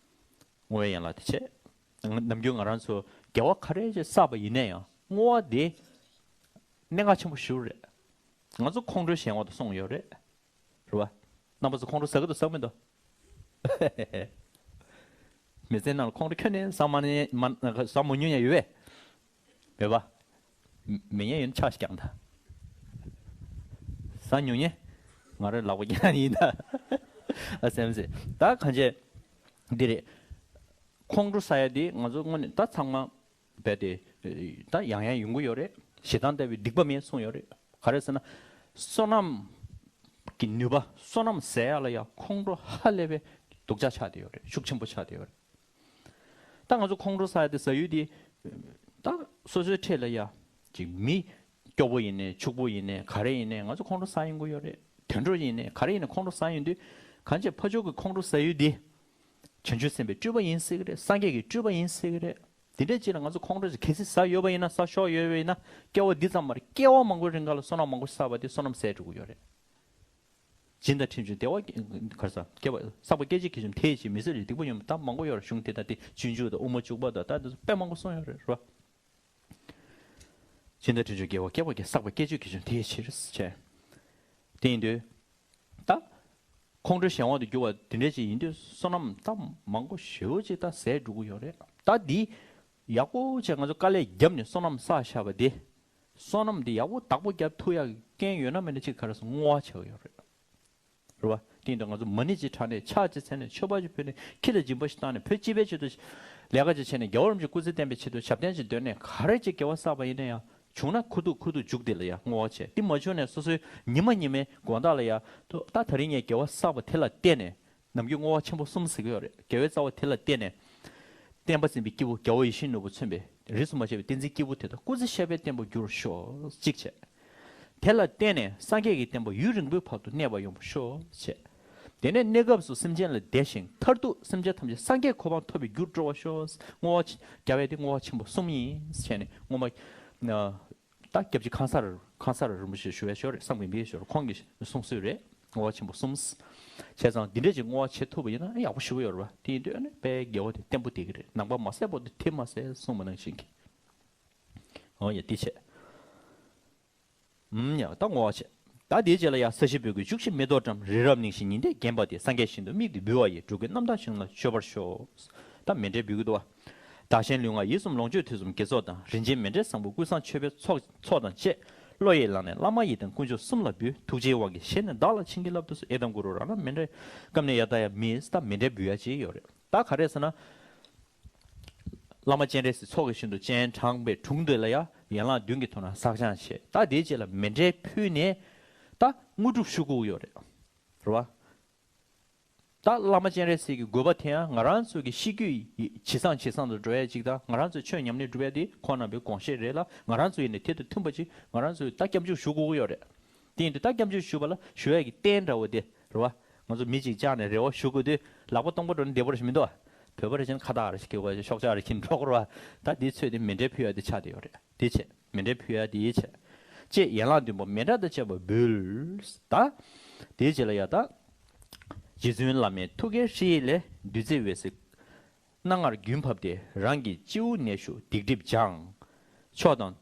བསྔོ་བའི་ཡན་ལག་དེ་བྱས། ནམ་རྒྱུན་ང་རང་ཚོ་དགེ་བ་ག་རེ་ཅིག་བསགས་པ་ཡིན་ན་ཡང་བསྔོ་བ་དེ་གནད་འགག་ཆེན་པོ་ཞིག་རེད། ང་ཚོ་ཁོང་ཁྲོའི་གཞན་དབང་དུ་སོང་ཡོད་རེད། རེད་བ། རྣམ་པ་ཚོ་ཁོང་ཁྲོ་ཟ་གི་འདུག་ཟ་གི་མི་འདུག་མི་ཚེ་ནང་ལ་ཁོང་ཁྲོ་ཁྱོན་ནས་ཟ་མ་ནས་མ་ཟ་མ་མྱོང་ཡ་ཡོད་པས། མེད་པ། མི་ཉན་ཡོད་ན་ཕྱག་ཞིག་རྒྱག་ད། ཟ་མྱོང་ཉེ། ང་རའི་ལག་པ་རྒྱག་ཡིན་ད། ཨ་སེམས་སེ། ད་གང་བྱས། འདི་རེད། ཁོང་ཁྲོ་ཟ་ཡ་འདི་ང་ཚོ་དངོས་གནས་ད་ཚང་མ། རྦད་དེ། ད་ཡང་ཡང་ཡོང་གི་ཡོད་རེད། ཞེ་སྡང་ལྟ་བུའི་སྡིག་པ་མེད་གསུངས་ཡོད་རེད། ག་རེ་ཟེར་ན། བསོད་ནམས། ཀྱི་ནུས་པ་བསོད་ནམས་ཟད་ཡ་ལ་ཡ་ཁོང་ཁྲོ་ཧ་ལས་པའི་སྡུག་ཅག་ཆགས་བསྡད་ཡོད་རེད། ཤུགས་ཆེན་པོ་ཆགས་བསྡད་ཡོད་རེད། ད་ང་ཚོ་ཁོང་ཁྲོ་ཟ་ཡ་དེ་ཟ་ཡུལ་དེ། ད་སོ་སོའི་འཕྲལ་ལ་ཡ། ཅིག་མི། སྐྱོ་པོ་ཡིན་ནའི་ཕྱུག་པོ་ཡིན་ནའི་ག་རེ་ཡིན་ནའི་ང་ཚོ་ཁོང་ཁྲོ་ཟ་ཡོང་གི་ཡོད་རེད། དུད་འགྲོ་ཡིན་ནའི་ག་རེ་ཡིན་ནའི་ཁོང་ཁྲོ་ཟ་ཡོང་དུས། གང་བྱས་ཕར་ཕྱོགས་ཀྱི་ཁོང་ཁྲོ་ཟ་ཡུལ་དེ། བྱང་ཆུབ་སེམས་དཔའི་སྤྲུལ་པ་ཡིན་སྲིད་ཀྱི་རེད། སངས་རྒྱས་ཀྱི་སྤྲུལ་པ་ཡིན་སྲིད་ཀྱི་རེད། དེ་འདྲའི་ཅིག་ལ་ང་ཚོ་ཁོང་ཁྲོ་ཅིག་གལ་སྲིད་ཟ་ཡོད་པ་ཡིན་ན་ཟ་ཤོག་ཡོད་པ་ཡིན་ན་སྐྱེ་བ་འདི་ཙམ་མ་རེད། སྐྱེ་བ་མང་པོའི་རིང་ག་ལ་བསོད་ནམས་མང་པོ་བསགས་པ་དེ་བསོད་ནམས་ཟད་འགྲོ་གི་ཡོད་རེད། སྦྱིན་དང་ཁྲིམས་ཀྱི་བདེ་བ་ག་རེ་ཟ་སྐྱེ་བ་བསགས་པ་སྐད་ཅིག་གིས་བྱུང་དེ་ཡི་ཕྱིར་མི་ཟད་རེ་སྡིག་པ་ཡོན་མོངས་ད་མང་པོ་ཡོད་རེད། གཞུང་དེ་དང་དེ་སྤྱོད་འཇུག་དང་དབུ་མ་འཇུག་པ་དང་ད་དེ་ཚོ་དཔེ་མང་པོ་གསུངས་ཡོད་རེད་རོ། སྦྱིན་དང་ཁྲིམས་ཀྱི་དགེ་བ་སྐྱེ་བ་གི་བསགས་པ་སྐད་ཅིག་གིས་བྱུང་དེ་ཡི་ཕྱིར་བྱས། དེ་ཡིན་དུས། ད། ཁོང་ཁྲོའི་གཞན་དབང་དུ་གྱུར་བ་དེ་འདྲ་ཅིག་ཡིན་དུས་བསོད་ནམས་ད་མང་པོ་ཞེ་པོ་ཅིག་ད་ཟད་འགྲོ་གི་ཡོད་རེད། ད་འདི་ཡག་པོ་བྱས་ང་ཚོ་དཀའ་ལས་བརྒྱབ་ནས་བསོད་ནམས་བསགས་བཞག་པ་དེ། བསོད་ནམས་འདི་ཡག་པོ་བདག་པོ་རྒྱབ་ཐུབ་ཡག་གི་རྐྱེན་ཡོད་ན་མེད་ན་ཅིག་ག་རེ་ཟེར་བསྔོ་བ་བྱེད་ཀྱི་ཡོད་རེད། རེད་བ། དེ་ཡིན་དུས་ང་ཚོ་མ་ཎི་ཅིག་བགྲངས་ནས་ཕྱག་ཅིག་འཚལ་ནས་མཆོད་པ་ཅིག་ཕུལ་ནས་ཁྱི་ལ་སྦྱིན་པ་ཞིག་བཏང་ནས་བོད་སྤྱི་པའི་ཆེད་དུ་ལས་ཀ་ཅིག་བྱས་ནས་རྒྱལ་བ་རིན་པོ་ཆེ་སྐུ་ཚེ་བརྟན་པའི་ཆེད་དུ་ཞབས་བརྟན་ཅིག་འདོན་ནས་ག་རེ་ཅིག་དགེ་བ་བསགས་པ་ཡིན་ན་ཡང་བྱུང་ན་ཁུ་ཐུག་ཁུ་ཐུག་མཇུག་དེ་ལ་ཡང་བསྔོ་བ་བྱས། དེ་མ་བྱུང་ནས་སོ་སོའི་ཉི་མ་ཉི་མའི་དགོང་དག་ལ་ཡང་ད་དེ་རིང་ངས་དགེ་བ་བསགས་པ་དེ་ལ་བརྟེན་ནས། ནམ་རྒྱུན་བསྔོ་བ་ཆེན་པོ་གསུམ་ཟེར་གྱི་ཡོད་རེད། དགེ་བའི་རྩ་བ་དེ་ལ་བརྟེན་ནས། བསྟན་པ་འཛིན་པའི་སྐྱེས་བུ་རྒྱལ་བ་ཡིད་བཞིན་ནོར་བུ་མཚོན་པའི་རིས་སུ་མ་ཆད་པའི་བསྟན་འཛིན་སྐྱེས་བུ་དེ་དག་སྐུ་ཚེ་ཤབ་པའི་བརྟན་པོར་འགྱུར་ཤོག་གཅིག་བྱས། དེ་ལ་བརྟེན་ནས་སངས་རྒྱས་ཀྱི་བསྟན་པ་ཡུན་རིང་པོའི་བར་དུ་གནས་པ་ཡོང་བར་ཤོག་བྱས། དེ་ནས་གནས་སྐབས་སུ་སེམས་ཅན་ལ་བདེ་ཞིང་མཐར་ཐུག་སེམས་ཅན་ཐམས་ཅད་སངས་རྒྱས་གོ་འཕང་ཐོབ་པའི་རྒྱུར་འགྲོ་བར་ཤོག་བསྔོ་བ་རྒྱབ་པ་དེ་བསྔོ་བ་ཆེན་པོ་གསུམ་ཡིན་བྱས་ནས་བསྔོ་བ། ད་སྐྱབས་རྗེ་ཁང་གསར་ཁང་གསར་རིན་པོ་ཆེ་ཞུ་བའི་ཞོར་རེད། བསམ་ཡས་པའི་ཞོར་ཁོང་གིས་གསུངས་སྲོལ་རེད། བསྔོ་བ་ཆེན་པོ་གསུམ། བྱས་ཙང་འདི་འདྲས་ཀྱི་བསྔོ་བ་བྱེད་ཐུབ་པ་ཡིན་ན་ཡག་པོ་ཞེ་པོ་ཡོད་རེད་བ། དེ་ཡིན་དུས་ཨ་ནི་དཔེ་དགེ་བ་དེ་བརྟན་པོ་བསྡད་ཀྱི་རེད། ནང་པ་མ་ཟད་པོ་དེ་དེ་མ་ཟད་གསུངས་པ་ནང་བཞིན་གྱི། འོ་ཡ་དེ་བྱས། ཨུམ་ཡ་ད་བསྔོ་བ་བྱས། ད་དེའི་རྗེས་ལ་ཡང་ས་གཞི་སྤོས་ཀྱི་བཅུ་གཅིག་མེ་ཏོག་བཀྲམ། རི་རབ་གླིང་བཞི་ཉི་ཟླས་བརྒྱན་པ་དེ། སངས་རྒྱས་ཞིང་དུ་དམིགས་ཏེ་འབུལ་བ་ཡིས། འགྲོ་ཀུན་རྣམ་དག་ཞིང་ལ་སྤྱོད་པར་ཤོག་ད་མཎྜལ་འབུལ་གྱི་འདུག་བ། བདག་གཞན་ལུས་ངག་ཡིད་གསུམ་ལོངས་སྤྱོད་ཐོས་བསམ་དགེ་ཚོགས་དང་། རིན་ཆེན་མཎྜལ་བཟང་པོ་ཀུན་བཟང་མཆོད་པའི་ཚོགས་ཚོགས་དང་བཅས། བློ་ཡིས་བླངས་ནས་བླ་མ་ཡི་དམ་དཀོན་མཆོག་གསུམ་ལ་འབུལ། ཐུགས་རྗེའི་དབང་གིས་བཞེས་ནས་བདག་ལ་བྱིན་གྱིས་བརླབ་ཏུ་གསོལ། ཨེ་དམ་གུ་རུ་རཏྣ་མཎྜལ་ཀམ་ནེ་ཡ་ཏཱ་ཡ་མི་ད་མཎྜལ་འབུལ་ཡ་ཅིག་ཡོད་རེད། ད་ག་རེ་ཟེར་ན། བླ་མ་སྤྱན་རས་གཟིགས་ཚོགས་ཀྱི་ཞིང་དུ་སྤྱན་དྲངས་པའི་དྲུང་དེ་ལ་ཡ་ཡན་ལག་བདུན་གྱི་ཐོག་ནས་བསགས་སྦྱང་བྱས། ད་དེའི་རྗེས་ལ་མཎྜལ་ཕུལ་ནས་ད་དངོས་གྲུབ་ཞུ་དགོས་ཀྱི་ཡོད་རེད། རེད་བ། ད་བླ་མ་སྤྱན་རས་གཟིགས་ཀྱི་དགོས་པ་དེ་ཡང་ང་རང་ཚོ་གི་ཤེས་རྒྱུད་ཇེ་བཟང་ཇེ་བཟང་དུ་འགྲོ་ཡ་གཅིག་དང་། ང་རང་ཚོའི་ཆོས་ཉམས་ལེན་སྒྲུབ་ཡ་དེ་ཁོང་རྣམ་པའི་དགོངས་བཞེད་རེད་ལ། ང་རང་ཚོ་ཡིན་ནའི་དེ་དང་མཐུན་པ་ཅིག་ང་རང་ཚོས་ད་སྐྱབས་འཇུག་ཞུ་དགོས་ཀྱི་ཡོད་རེད། དེ་ཡིན་དུས་ད་སྐྱབས་འཇུག་ཞུ་བ་ལ་ཞུ་ཡ་གི་རྟེན་འདྲ་བོ་དེ་རེད་བ། ང་ཚོ་མི་གཅིག་བཅར་ནས་རེ་བ་ཞུ་དགོས་དུས་ལག་པ་སྟོང་པ་འགྲོ་ན་བདེ་པོ་རེད་ཞིག་མི་འདུག་བ། བོད་པ་རེ་བྱས་ན་ཁ་བཏགས་རེ་ཞིག་གི་བ་ཤོག་ཆག་རེ་ཞིག་འགྲོ་དགོས་རེད་བ། ད་དེའི་ཚོད་དེ་མཎྜལ་ཕུལ་ཡ་དེ་ཆགས་བསྡད་ཡོད་རེད། དེ་བྱས་མཎྜལ་ཕུལ་ཡ་དེ་ཡིད་ཆེས། ཅེས་ཡན་ལག་བདུན་པོ་མཎྜལ་དང་བཅས་པ་འབུལ། ད་དེའི་རྗེས་ལ་ཡ་ད། རྗེ་བཙུན་བླ་མའི་ཐུགས་ཀའི་ཧྲཱིཿལས་བདུད་རྩི་འོད་ཟེར་སྣ་ལྔར་རྒྱུན་ཕབ་སྟེ་རང་གི་སྤྱི་བོ་ནས་ཞུགས་སྡིག་སྒྲིབ་སྦྱངས། མཆོག་དང་།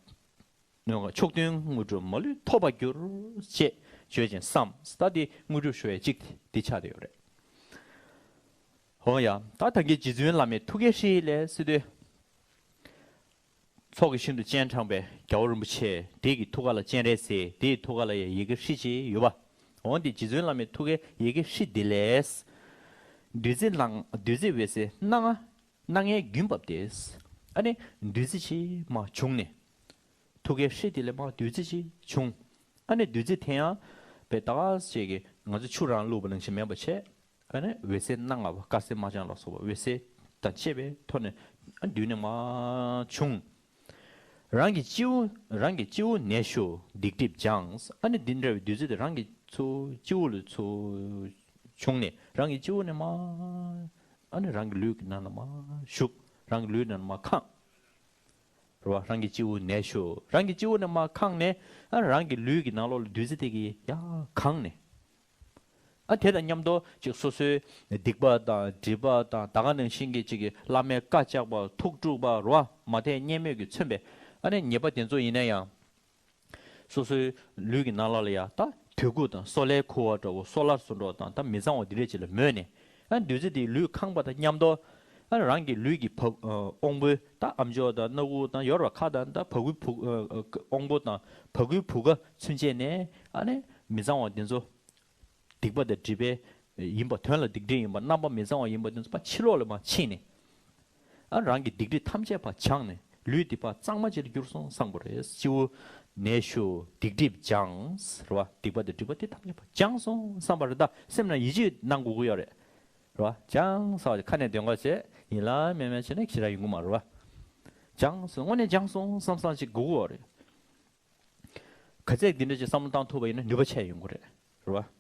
མཆོག་ཐུན་དངོས་གྲུབ་མ་ལུས་ཐོབ་པར་གྱུར། ཅེས་བརྗོད་ཅིང་བསམ། ད་དེ་དངོས་གྲུབ་ཞུ་བའི་གཅིག་དེ་ཆགས་བསྡད་ཡོད་རེད། འོ་ཡ། ད་ད་གིན་རྗེ་བཙུན་བླ་མའི་ཐུགས་ཀའི་ཧྲཱིཿལས་ཟེར་དུས། ཚོགས་ཀྱིས་ཤིན་ཏུ་སྤྱན་དྲངས་པའི་རྒྱལ་བ་རིན་པོ་ཆེ་དེ་གི་ཐུགས་ཀ་ལ་སྤྱན་རས་གཟིགས་དེ་ཡི་ཐུགས་ཀ་ལ་ཡ་ཡི་གེ་ཧྲཱིཿཅིག་ཡོད་པ། འོ་དེ་རྗེ་བཙུན་བླ་མའི་ཐུགས་ཀའི་ཡི་གེ་ཧྲཱིཿདེ་ལས། བདུད་རྩི་ལང་བདུད་རྩི་འོད་ཟེར་སྣ་ལྔ་སྣ་ལྔའི་རྒྱུན་བབས་ཏེ། ཨ་ནི་བདུད་རྩི་ཅིག་མར་བྱུང་ནས། ཐུགས་ཀའི་ཧྲཱིཿདེ་ལས་མར་བདུད་རྩི་ཅིག་བྱུང་། ཨ་ནི་བདུད་རྩི་དེ་ཡང་བའི་ད་ག་ཅིག་གི་ང་ཚོ་ཆུ་རང་བླུགས་པ་ནང་བཞིན་མིན་པ་བྱས། ཨ་ནི་འོད་ཟེར་སྣ་ལྔ་པ་དཀར་སེར་དམར་ལྗང་ལ་སོགས་པ་འོད་ཟེར་དང་བཅས་པའི་ཐོག་ནས་ཨ་མདུན་ནས་མར་བྱུང་། རང་གི་སྤྱི་བོ་རང་གི་སྤྱི་བོ་ནས་ཞུགས་སྡིག་སྒྲིབ་སྦྱངས། ཨ་ནི་འདི་འདྲ་བའི་བདུད་རྩི་དེ་རང་གི་ཚུར་སྤྱི་བོ་ལ་ཚུར་བྱུང་ནས་རང་གི་སྤྱི་བོ་ནས་མར་ཨ་ནི་རང་གི་ལུས་ཀྱི་ནང་ལ་མར་ཞུགས། རང་གི་ལུས་ནང་ལ་མར་ཁེངས། རེད་བ། རང་གི་སྤྱི་བོ་ནས་ཞུགས། རང་གི་སྤྱི་བོ་ནས་མར་ཁེངས་ནས་ཨ་རང་གི་ལུས་ཀྱི་ནང་ལོགས་ལ་བདུད་རྩི་དེ་གིས་ཡར་གང་ནས། ཨ་དེ་དང་མཉམ་དུ་ཅིག་སོ་སོའི་སྡིག་པ་དང་སྒྲིབ་པ་དང་ད་ག་ནང་བཞིན་གྱི་ཅིག་གི་བླ་མའི་བཀའ་བཅག་པ་ཐུགས་དཀྲུགས་པ་རེད་བ། མ་དད་གཉེན་མོས་ཀྱིས་མཚོན་པའི་ཨ་ནི་ཉེས་པ་དེ་ཚོ་ཡིན་ན་ཡང་། སོ་སོའི་ལུས་ཀྱི་ནང་ལོགས་ལ་ཡ་ད་དུད་ཁུ་དང་སོལ་ལེ་ཁུ་བ་འདྲ་བོ་སོལ་ལར་སོགས་འདྲ་བོ་དང་ད་མི་གཙང་བ་འདི་འདྲས་ཅིག་ལ་མོས་ནས། ཨ་བདུད་རྩི་དེས་ལུས་ཁེངས་པ་དང་མཉམ་དུ། ཨ་རང་གི་ལུས་ཀྱི་བ་དབང་པོའི་ད་ཨམ་ཅོག་དང་སྣ་ཁུག་དང་ཡོད་རེད་བ། ཁ་དང་ད་བ་གུའི་བུ་དབང་པོ་དང་བ་གུའི་བུ་ག་ཚུན་ཆད་ནས་ཨ་ནི་མི་གཙང་བ་འདི་ཚོ། སྡིག་པ་དང་སྒྲིབ་པའི་ཡིན་པ། དོན་ལ་སྡིག་སྒྲིབ་ཡིན་པ། རྣམ་པ་མི་གཙང་བ་ཡིན་པ་དེ་ཚོ་ཕར་ཕྱི་ལོགས་ལ་མར་ཕྱིན་ནས། ཨ་རང་གི་སྡིག་སྒྲིབ་ཐམས་ཅད་ཕར་སྦྱངས་ནས་ལུས་འདི་ཕར་གཙང་མ་ཅིག་ལ་གྱུར་སོང་བསམ་དགོས་རེད། སྤྱི་བོ་ནས་ཞུགས་སྡིག་སྒྲིབ་སྦྱངས། རེད་བ། སྡིག་པ་དང་སྒྲིབ་པ་དེ་ཐམས་ཅད་ཕར་སྦྱངས་སོང་བསམ་པ་རེད། ད་སེམས་ནང་ཡིད་ཆེས་གནང་དགོས་ཀྱི་ཡོད་རེད། རེད་བ། སྦྱངས་ཟེར་བ་དེ་ཁ་ནས་འདོན་དགོས་བྱས་ཡིན་ལ་མེད་མེད་བྱས་ན་ཞེ་དྲག་ཡོང་གི་མ་རེད་བ། སྦྱངས་སོང་། དངོས་གནས་སྦྱངས་སོང་བསམ་བསམ་ཅིག་དགོས་ཀྱི་ཡོད་རེད། ག་ཚད་འདི་འདྲ་ཅིག་བསམ་བློ་བཏང་ཐུབ་པ་ཡིན་ན་ནུས་པ་ཆེ་ཡོང་གི་རེད། རེད་བ།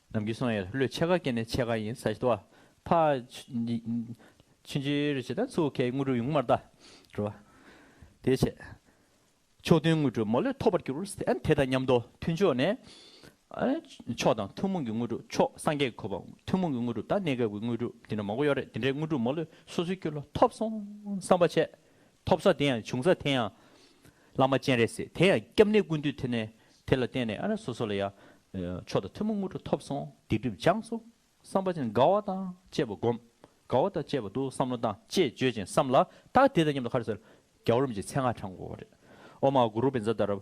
ནམ་རྒྱུན་གསུངས་ཡོད། བློས་ཕྱེད་ཀ་སྐྱེས་ནས་ཕྱེད་ཀ་ཡིན་ཟེར་ཞིག་འདུག་བ། ཕར་ཕྱིན་ཅི་རེ་བྱེད་ད་ཚུར་ཁའི་དངོས་གྲུབ་ཡོང་གི་མ་རེད་ད། རེད་བ། དེ་བྱས། མཆོག་ཐུན་དངོས་གྲུབ་མ་ལུས་ཐོབ་པར་གྱུར། ཨ་ནི་དེ་དང་མཉམ་དུ་མཐུན་ཕྱོགས་ནས། ཨ་ནི་མཆོག་དང་ཐུན་མོང་གི་དངོས་གྲུབ། མཆོག་སངས་རྒྱས་ཀྱི་གོ་འཕང་། ཐུན་མོང་གི་དངོས་གྲུབ་ད་གནས་སྐབས་ཀྱི་དངོས་གྲུབ་དེ་འདྲ་མང་པོ་ཡོད་རེད། དེ་འདྲའི་དངོས་གྲུབ་མ་ལུས་སོ་སོའི་རྒྱུད་ལ་ཐོབ་སོང་བསམ་པ་བྱས། ཐོབ་ས་དེ་ཡང་བྱུང་ས་དེ་ཡང་། བླ་མ་སྤྱན་རས་གཟིགས་དེ་ཡང་སྐྱབས་གནས་ཀུན་འདུས་དེ་ནས་དེ་ལ་བརྟེན་ནས་ཨ་ནི་སོ་སོ་ལ་ཡང་། མཆོག་དང་ཐུན་མོང་དངོས་གྲུབ་ཐོབ་སོང་། སྡིག་སྒྲིབ་སྦྱངས་སོང་། བསམ་པ་ཅན་དགའ་བ་དང་བཅས་པ་སྒོམ། དགའ་བ་དང་བཅས་པ་འདུག་བསམ་བློ་བཏང་། ཅེས་བརྗོད་ཅིང་བསམ་ལ། ད་དེ་དང་མཉམ་དུ་ག་རེ་ཟེར། རྒྱལ་བ་རིན་པོ་ཆེའི་མཚན་སྔགས་བགྲང་དགོས་པ་རེད། ཨོཾ་ཨཱཿུ་རུ་བཛྲ་ཏཱ་ར།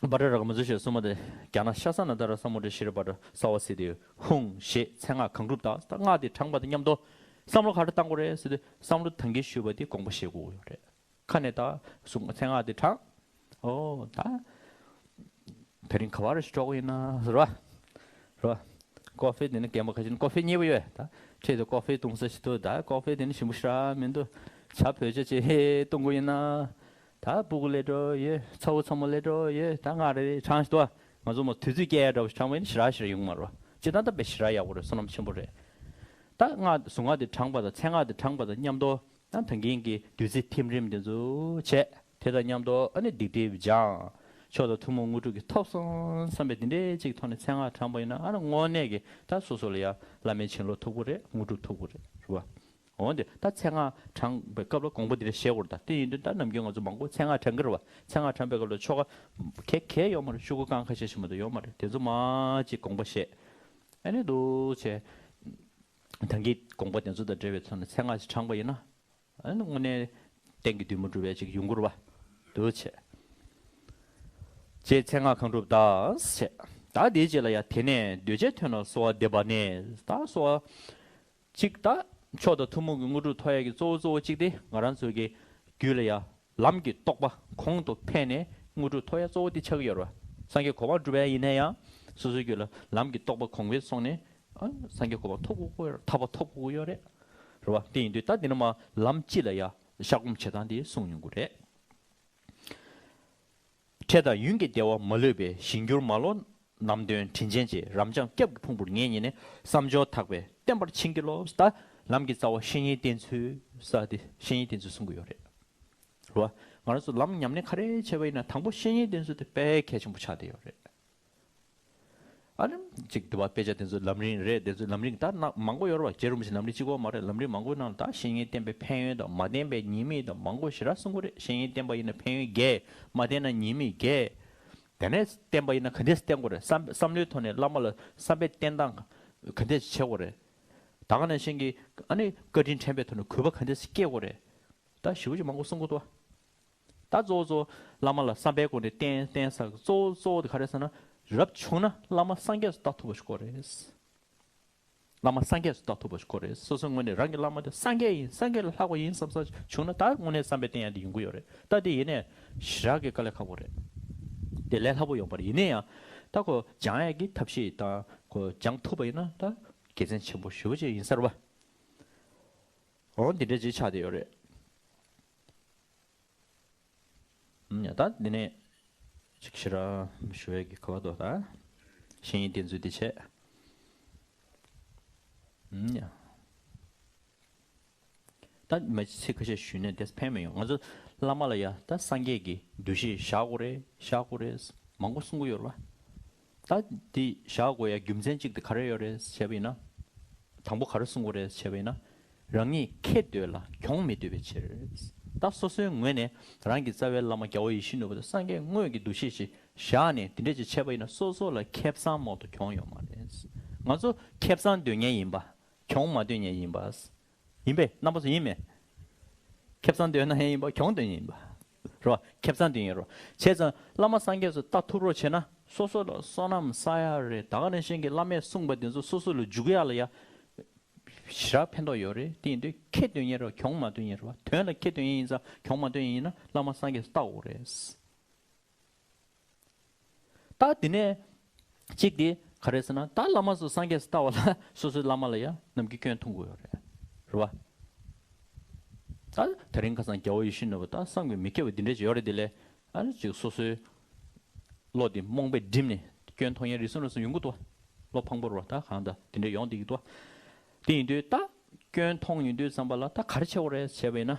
བཛྲ་རཀྵ་མཉྫུ་ཤྲཱི་སུ་མ་ཏི། རྒྱ་ནག་ཤ་ས་ན་ད་ར་ས་མུ་དྲ་ཤྲཱི་བཛྲ་སརྦ་སིདྡྷི་ཧཱུྃ་ཞེས་མཚན་སྔགས་གང་སྒྲུབ་དང་། ད་སྔགས་དེ་བགྲངས་པ་དང་མཉམ་དུ་བསམ་བློ་ག་རེ་བཏང་དགོས་རེད་ཟེར་དུས་བསམ་བློ་ད་གིན་ཞུས་པ་དེ་དགོངས་པ་བཞེས་དགོས་ཀྱི་ཡོད་རེད། ཁ་ནས་ད་གསུང་མཚན་སྔགས་དེ་བགྲངས། ཨོ་ད། དེ་རིང་ག་བ་རེ་ཞིག་འགྲོ་གི་ཡིན་ན་ཟེར་བ། རེད་བ། ཀོ་ཧྥེ་དེ་ནི་རྒན་པ་ཁ་ཤས་ནི་ཀོ་ཧྥེ་མཉེས་པོ་ཡོད། ད་འཕྲལ་དུ་ཀོ་ཧྥེ་འཐུང་ས་ཞིག་འདུག་ད་ཀོ་ཧྥེ་དེ་ནི་ཞིམ་པོ་ཞེ་དྲག་མི་འདུག་ཇ་བོད་ཇ་ཅིག་འཐུང་དགོས་ཡིན་ན། ད་སྤུ་གུ་སླེབས་འགྲོ་ཡོད། ཚ་བོ་ཚ་མོ་སླེབས་འགྲོ་ཡོད། ད་སྔགས་རེ་རེ་བགྲངས་ཤིག་འདུག་ང་ཚོ་མོ་དུས་ཚོད་སྐྱེལ་ཡ་འདྲ་བོ་ཞིག་བགྲངས་པ་ཡིན་ན་ཞེ་དྲག་ཞེ་དྲག་ཡོང་གི་མ་རེད་བ། སྤྱིར་བཏང་ད་དཔེ་ཞེ་དྲག་ཡག་པོ་རེད། བསོད་ནམས་ཆེན་པོ་རེད། ད་སྔགས་གཟུངས་སྔགས་དེ་བགྲངས་པ་དང་མཚན་སྔགས་དེ་བགྲངས་པ་དང་མཉམ་དུ། ད་ད་གིན་གྱི་བདུད་རྩི་ཐིམ་རིམ་དེ་ཚོ་བྱས། དེ་དང་མཉམ་དུ་ཨ་ནི་སྡིག་སྒྲིབ་སྦྱངས། མཆོག་དང་ཐུན་མོང་དངོས་གྲུབ་ཀྱི་ཐོབ་སོང་བསམ་པའི་འདི་འདྲའི་ཅིག་ཐོག་ནས་མཚན་སྔགས་བགྲངས་པ་ཡིན་ན་ཨ་ནི་དངོས་གནས་ཀྱི་ད་སོ་སོ་ལ་ཡ་བླ་མའི་བྱིན་རླབས་ཐོབ་ཀྱི་རེད། དངོས་གྲུབ་ཐོབ་ཀྱི་རེད། རེད་བ། འོན་ཏེ་ད་མཚན་སྔགས་བགྲངས་པའི་སྐབས་ལ་དགོངས་པ་འདི་འདྲ་བཞེས་དགོས་རེད། ད་དེ་ཡིན་དུས་ད་ནམ་རྒྱུན་ང་ཚོ་མང་པོ་མཚན་སྔགས་བགྲང་གི་རེད་བ། མཚན་སྔགས་བགྲངས་པའི་སྐབས་ལ་ཆོ་ག་ག་ག་ཡོད་མ་རེད། ཤོག་གུ་རྐང་ཁ་ཤས་ཤིག་མ་གཏོགས་ཡོད་མ་རེད། དེ་ཚོ་མར་ཅིག་དགོངས་པ་བཞེས། ཨ་ནི་འདུག་བྱས། ད་གིན་དགོངས་པ་དེ་ཚོ་དང་འབྲེལ་བའི་ཐོག་ནས་མཚན་སྔགས་ཤིག་བགྲངས་པ་ཡིན་ན། ཨ་ནི་དངོས་གནས་གཏན་གྱི་འདུན་མ་འགྲུབ་པའི་ཅིག་ཡོང་གི་རེད་བ། འདུག་བྱས། ཅེས་མཚན་སྔགས་གང་སྒྲུབ་དང་ཞེས། ད་དེའི་རྗེས་ལ་ཡང་དེ་ནས་གདོས་བཅས་ཐོན་ལ་གསོལ་བ་འདེབས་པ་ནས། ད་གསོལ་བ་གཅིག་ད་མཆོག་དང་ཐུན་མོང་གི་དངོས་གྲུབ་ཐོབ་ཡ་གི་གཙོ་བོ་གཙོ་བོ་གཅིག་དེ་ང་རང་ཚོའི་གི་རྒྱུད་ལ་ཡ་ལམ་གྱི་རྟོགས་པ་གོང་དུ་འཕེལ་ནས་དངོས་གྲུབ་ཐོབ་ཡ་གཙོ་བོ་དེ་ཆགས་ཀྱི་ཡོད་རེད་བ། སངས་རྒྱས་གོ་འཕང་སྒྲུབ་ཡ་ཡིན་ན་ཡང་སོ་སོའི་རྒྱུད་ལ་ལམ་གྱི་རྟོགས་པ་གོང་འཕེལ་སོང་ནས་ཨ་སངས་རྒྱས་གོ་འཕང་ཐོབ་དགོས་ཀྱི་ཡོད་རེད། ཐར་པ་ཐོབ་དགོས་ཀྱི་ཡོད་རེད། རེད་བ། དེ་ཡིན་དུས་ད་འདི་ནས་མར་ལམ་སྤྱི་ལ་ཡ་བཤགས་སྒོམ་བྱེད་སྟངས་དེ་གསུངས་ཡོང་གི་རེད། འཕྲལ་དང་ཡུན་གྱི་བདེ་བ་མ་ལུས་པའི་ཞིང་གྱུར་མ་ལོ། ནམ་དོན་དྲིན་ཅན་གྱི་རབ་འབྱམས་སྐྱབས་ཀྱི་ཕུང་པོར་ངེས་ཉིད་ནས་བསམ་སྦྱོར་དག་པས་བརྟན་པར་བྱིན་གྱིས་རློབས། ད་ལམ་གྱི་རྩ་བ་བཤེས་གཉེན་བསྟེན་ཚུལ་ས་དེ་བཤེས་གཉེན་བསྟེན་ཚུལ་གསུང་གི་ཡོད་རེད། རེད་བ། ང་རང་ཚོ་ལམ་ཉམས་ལེན་ག་རེ་བྱས་པ་ཡིན་ན་དང་པོ་བཤེས་གཉེན་བསྟེན་ཚུལ་དེ་དཔེ་གལ་ཆེན་པོ་ཆགས་བསྡད་ཡོད་རེད། ཨ་ནི་ཅིག་དུ་བ་དཔེ་ཆ་དེ་ཚོ་ལམ་རིམ་རེད། དེ་ཚོ་ལམ་རིམ་ད་ན་མང་པོ་ཡོད་རེད་བ། རྗེ་རིན་པོ་ཆེ་ལམ་རིམ་གཅིག་པོ་མ་རེད། ལམ་རིམ་མང་པོའི་ནང་ལ་ད་བཤེས་གཉེན་བསྟེན་པའི་ཕན་ཡོན་དང་མ་བསྟེན་པའི་ཉེས་དམིགས་དང་མང་པོ་ཞེ་དྲག་གསུང་གི་རེད། བཤེས་གཉེན་བསྟེན་པ་ཡིན་ན་ཕན་ཡོན་བརྒྱད། མ་བསྟེན་ན་ཉེས་དམིགས་བརྒྱད། དེ་ནས་བསྟེན་པ་ཡིན་ན་ག་འདྲས་བསྟེན་དགོས་རེད། བསམ་བསམ་བློའི་ཐོག་ནས་བླ་མ་ལ་བསམ་པའི་བསྟེན་སྟངས་ག་འདྲས་བྱེད་དགོས་རེད། ད་ག་ནང་བཞིན་གྱི་ཨ་ནི་བཀའ་དྲིན་དྲན་པའི་ཐོག་ནས་གུས་པ་ག་འདྲས་སྐྱེ་དགོས་རེད། ད་ཞེ་པོ་ཅིག་མང་པོ་གསུང་གི་འདུག་ད་གཙོ་བོ་གཙོ་བོ་བླ་མ་ལ་བསམ་པའི་སྒོ་ནས་བསྟེན་བསྟེན་ས་གཙོ་བོ་གཙོ་བོ་དེ་ག་རེ་ཟེར་ན། རབ་བྱུང་ན་བླ་མ་སངས་རྒྱས་སུ་བལྟ་ཐུབ་པ་ཞིག་དགོས་རེད། བླ་མ་སངས་རྒྱས་སུ་བལྟ་ཐུབ་པ་ཞིག་དགོས་རེད། སོ་སོའི་ངོས་ནས་རང་གི་བླ་མ་དེ་སངས་རྒྱས་ཡིན། སངས་རྒྱས་ལས་ལྷག་པ་ཡིན་བསམ་ས་བྱུང་ན་ད་དངོས་གནས་བསམ་པའི་བསྟེན་ཡ་དེ་ཡོང་གི་ཡོད་རེད། ད་དེ་ཡིན་ནའི་ཞེ་དྲག་གི་དཀའ་ལས་ཁག་པོ་རེད། དེ་ལས་སླ་པོ་ཡོང་པ་རེད། ཡིན་ན་ཡང་ད་ཁོ་སྦྱང་ཡ་གི་ཐབས་ཤེས་དང་ཁོ་སྦྱང་ཐུབ་པ་ཡིན་ན་ད་དགེ་མཚན་ཆེན་པོ་ཞེ་པོ་ཅིག་ཡིན་ས་རེད་བ། འོ་འདི་འདྲ་ཅིག་ཆགས་བསྡད་ཡོད་རེད། ཨུམ། ཡ་ད་འདི་ནས་ཅིག་ཞེ་དྲག་ཞུ་ཡས་ཀྱི་ག་བ་འདུག་ད་བཤེས་གཉེན་བསྟེན་ཚུལ་འདི་བྱས། ཨུམ། ཡ་ད་མ་ཚིག་ཁ་ཤས་ཞུས་ནས་དེ་ཕན་མི་ཡོང་། ང་ཚོ་བླ་མ་ལ་ཡ་ད་སངས་རྒྱས་ཀྱི་འདུ་ཤེས་བཞག་དགོས་རེད། བཞག་དགོས་རེད། མང་པོ་གསུང་གི་ཡོད་རེད་བ། ད་འདི་བཞག་དགོས་ཡ་རྒྱུ་མཚན་གཅིག་དེ་ག་རེ་ཡོད་རེད་བྱས་པ་ཡིན་ན། དང་པོ་ག་རེ་གསུང་དགོས་རེད་བྱས་པ་ཡིན་ན། རང་ཉིད་ཁེ་འདོད་ལ་གྱོང་མི་འདོད་པའི་ཕྱིར། ད་སོ་སོའི་ངོས་ནས་རང་གི་རྩ་བའི་བླ་མ་རྒྱལ་བ་ཡིད་བཞིན་ནོར་བུ་དང་སངས་རྒྱས་དངོས་ཀྱི་འདུ་ཤེས་ཤིག་བཞག་ནས་དེ་འདྲས་ཅིག་བྱས་པ་ཡིན་ན་སོ་སོ་ལ་ཁེ་བཟང་མ་གཏོགས་གྱོང་ཡོད་མ་རེད། ང་ཚོ་ཁེ་བཟང་འདོད་མཁན་ཡིན་པ། གྱོང་མ་འདོད་མཁན་ཡིན་པ། ཡིན་པས། རྣམ་པ་ཚོ་ཡིན་མེད། ཁེ་བཟང་འདོད་མཁན་ཡིན་པ། གྱོང་འདོད་མཁན་ཡིན་པ། རེད་བ། ཁེ་བཟང་འདོད་མཁན་རེད་བ། བྱས་ཙང་བླ་མ་སངས་རྒྱས་སུ་བལྟ་ཐུབ་རོགས་བྱས་ན་སོ་སོ་ལ་བསོད་ནམས་བསགས་ཡག་རེད། ད་ག་ནང་བཞིན་གྱི་བླ་མས་གསུངས་པ་དེ་ཚོ་སོ་སོ་ལ་འཇུག་ཡག་ལ་ཡ་ཞེ་དྲག་ཕན་ཐོགས་ཡོད་རེད། དེ་ཡིན་དུས་ཁེ་འདོད་མཁན་རེད་བ། གྱོང་མ་འདོད་མཁན་རེད་བ། དོན་ལ་ཁེ་འདོད་མཁན་ཡིན་ཙང་གྱོང་མ་འདོད་མཁན་ཡིན་ན་བླ་མ་སངས་རྒྱས་སུ་བལྟ་དགོས་རེད། ད་དེ་ནས་གཅིག་དེ་ག་རེ་ཟེར་ན། ད་བླ་མ་ཚོ་སངས་རྒྱས་སུ་བལྟ་བ་ལ་སོ་སོའི་བླ་མ་ལ་ཡང་ནམ་རྒྱུན་སྐྱོན་མཐོང་གི་ཡོད་རེད། རེད་བ། ད་དེ་རིང་ཁ་སང་རྒྱལ་བ་ཡིད་བཞིན་ནོར་བུ་ད་བསམ་གྱིས་མི་ཁྱབ་པ་འདི་འདྲས་ཅིག་ཡོད་རེད། དེ་ལས་ཨ་ནི་ཅིག་སོ་སོའི་བློ་དེ་རྨོངས་པས་བསྒྲིབས་ནས་སྐྱོན་མཐོང་ཡ་རེ་ཟུང་རེ་ཟུང་ཡོང་གི་འདུག་བློ་ཕངས་པོ་རེད་བ། ད་གང་ལྟར་དེ་འདྲས་ཡོང་བསྡད་ཀྱི་འདུག་དེ་ཡིན་དུས་ད་སྐྱོན་མཐོང་ཡོང་དུས་ཙམ་པ་ལ་ད་ག་རེ་བྱེད་དགོས་རེད་བྱས་པ་ཡིན་ན།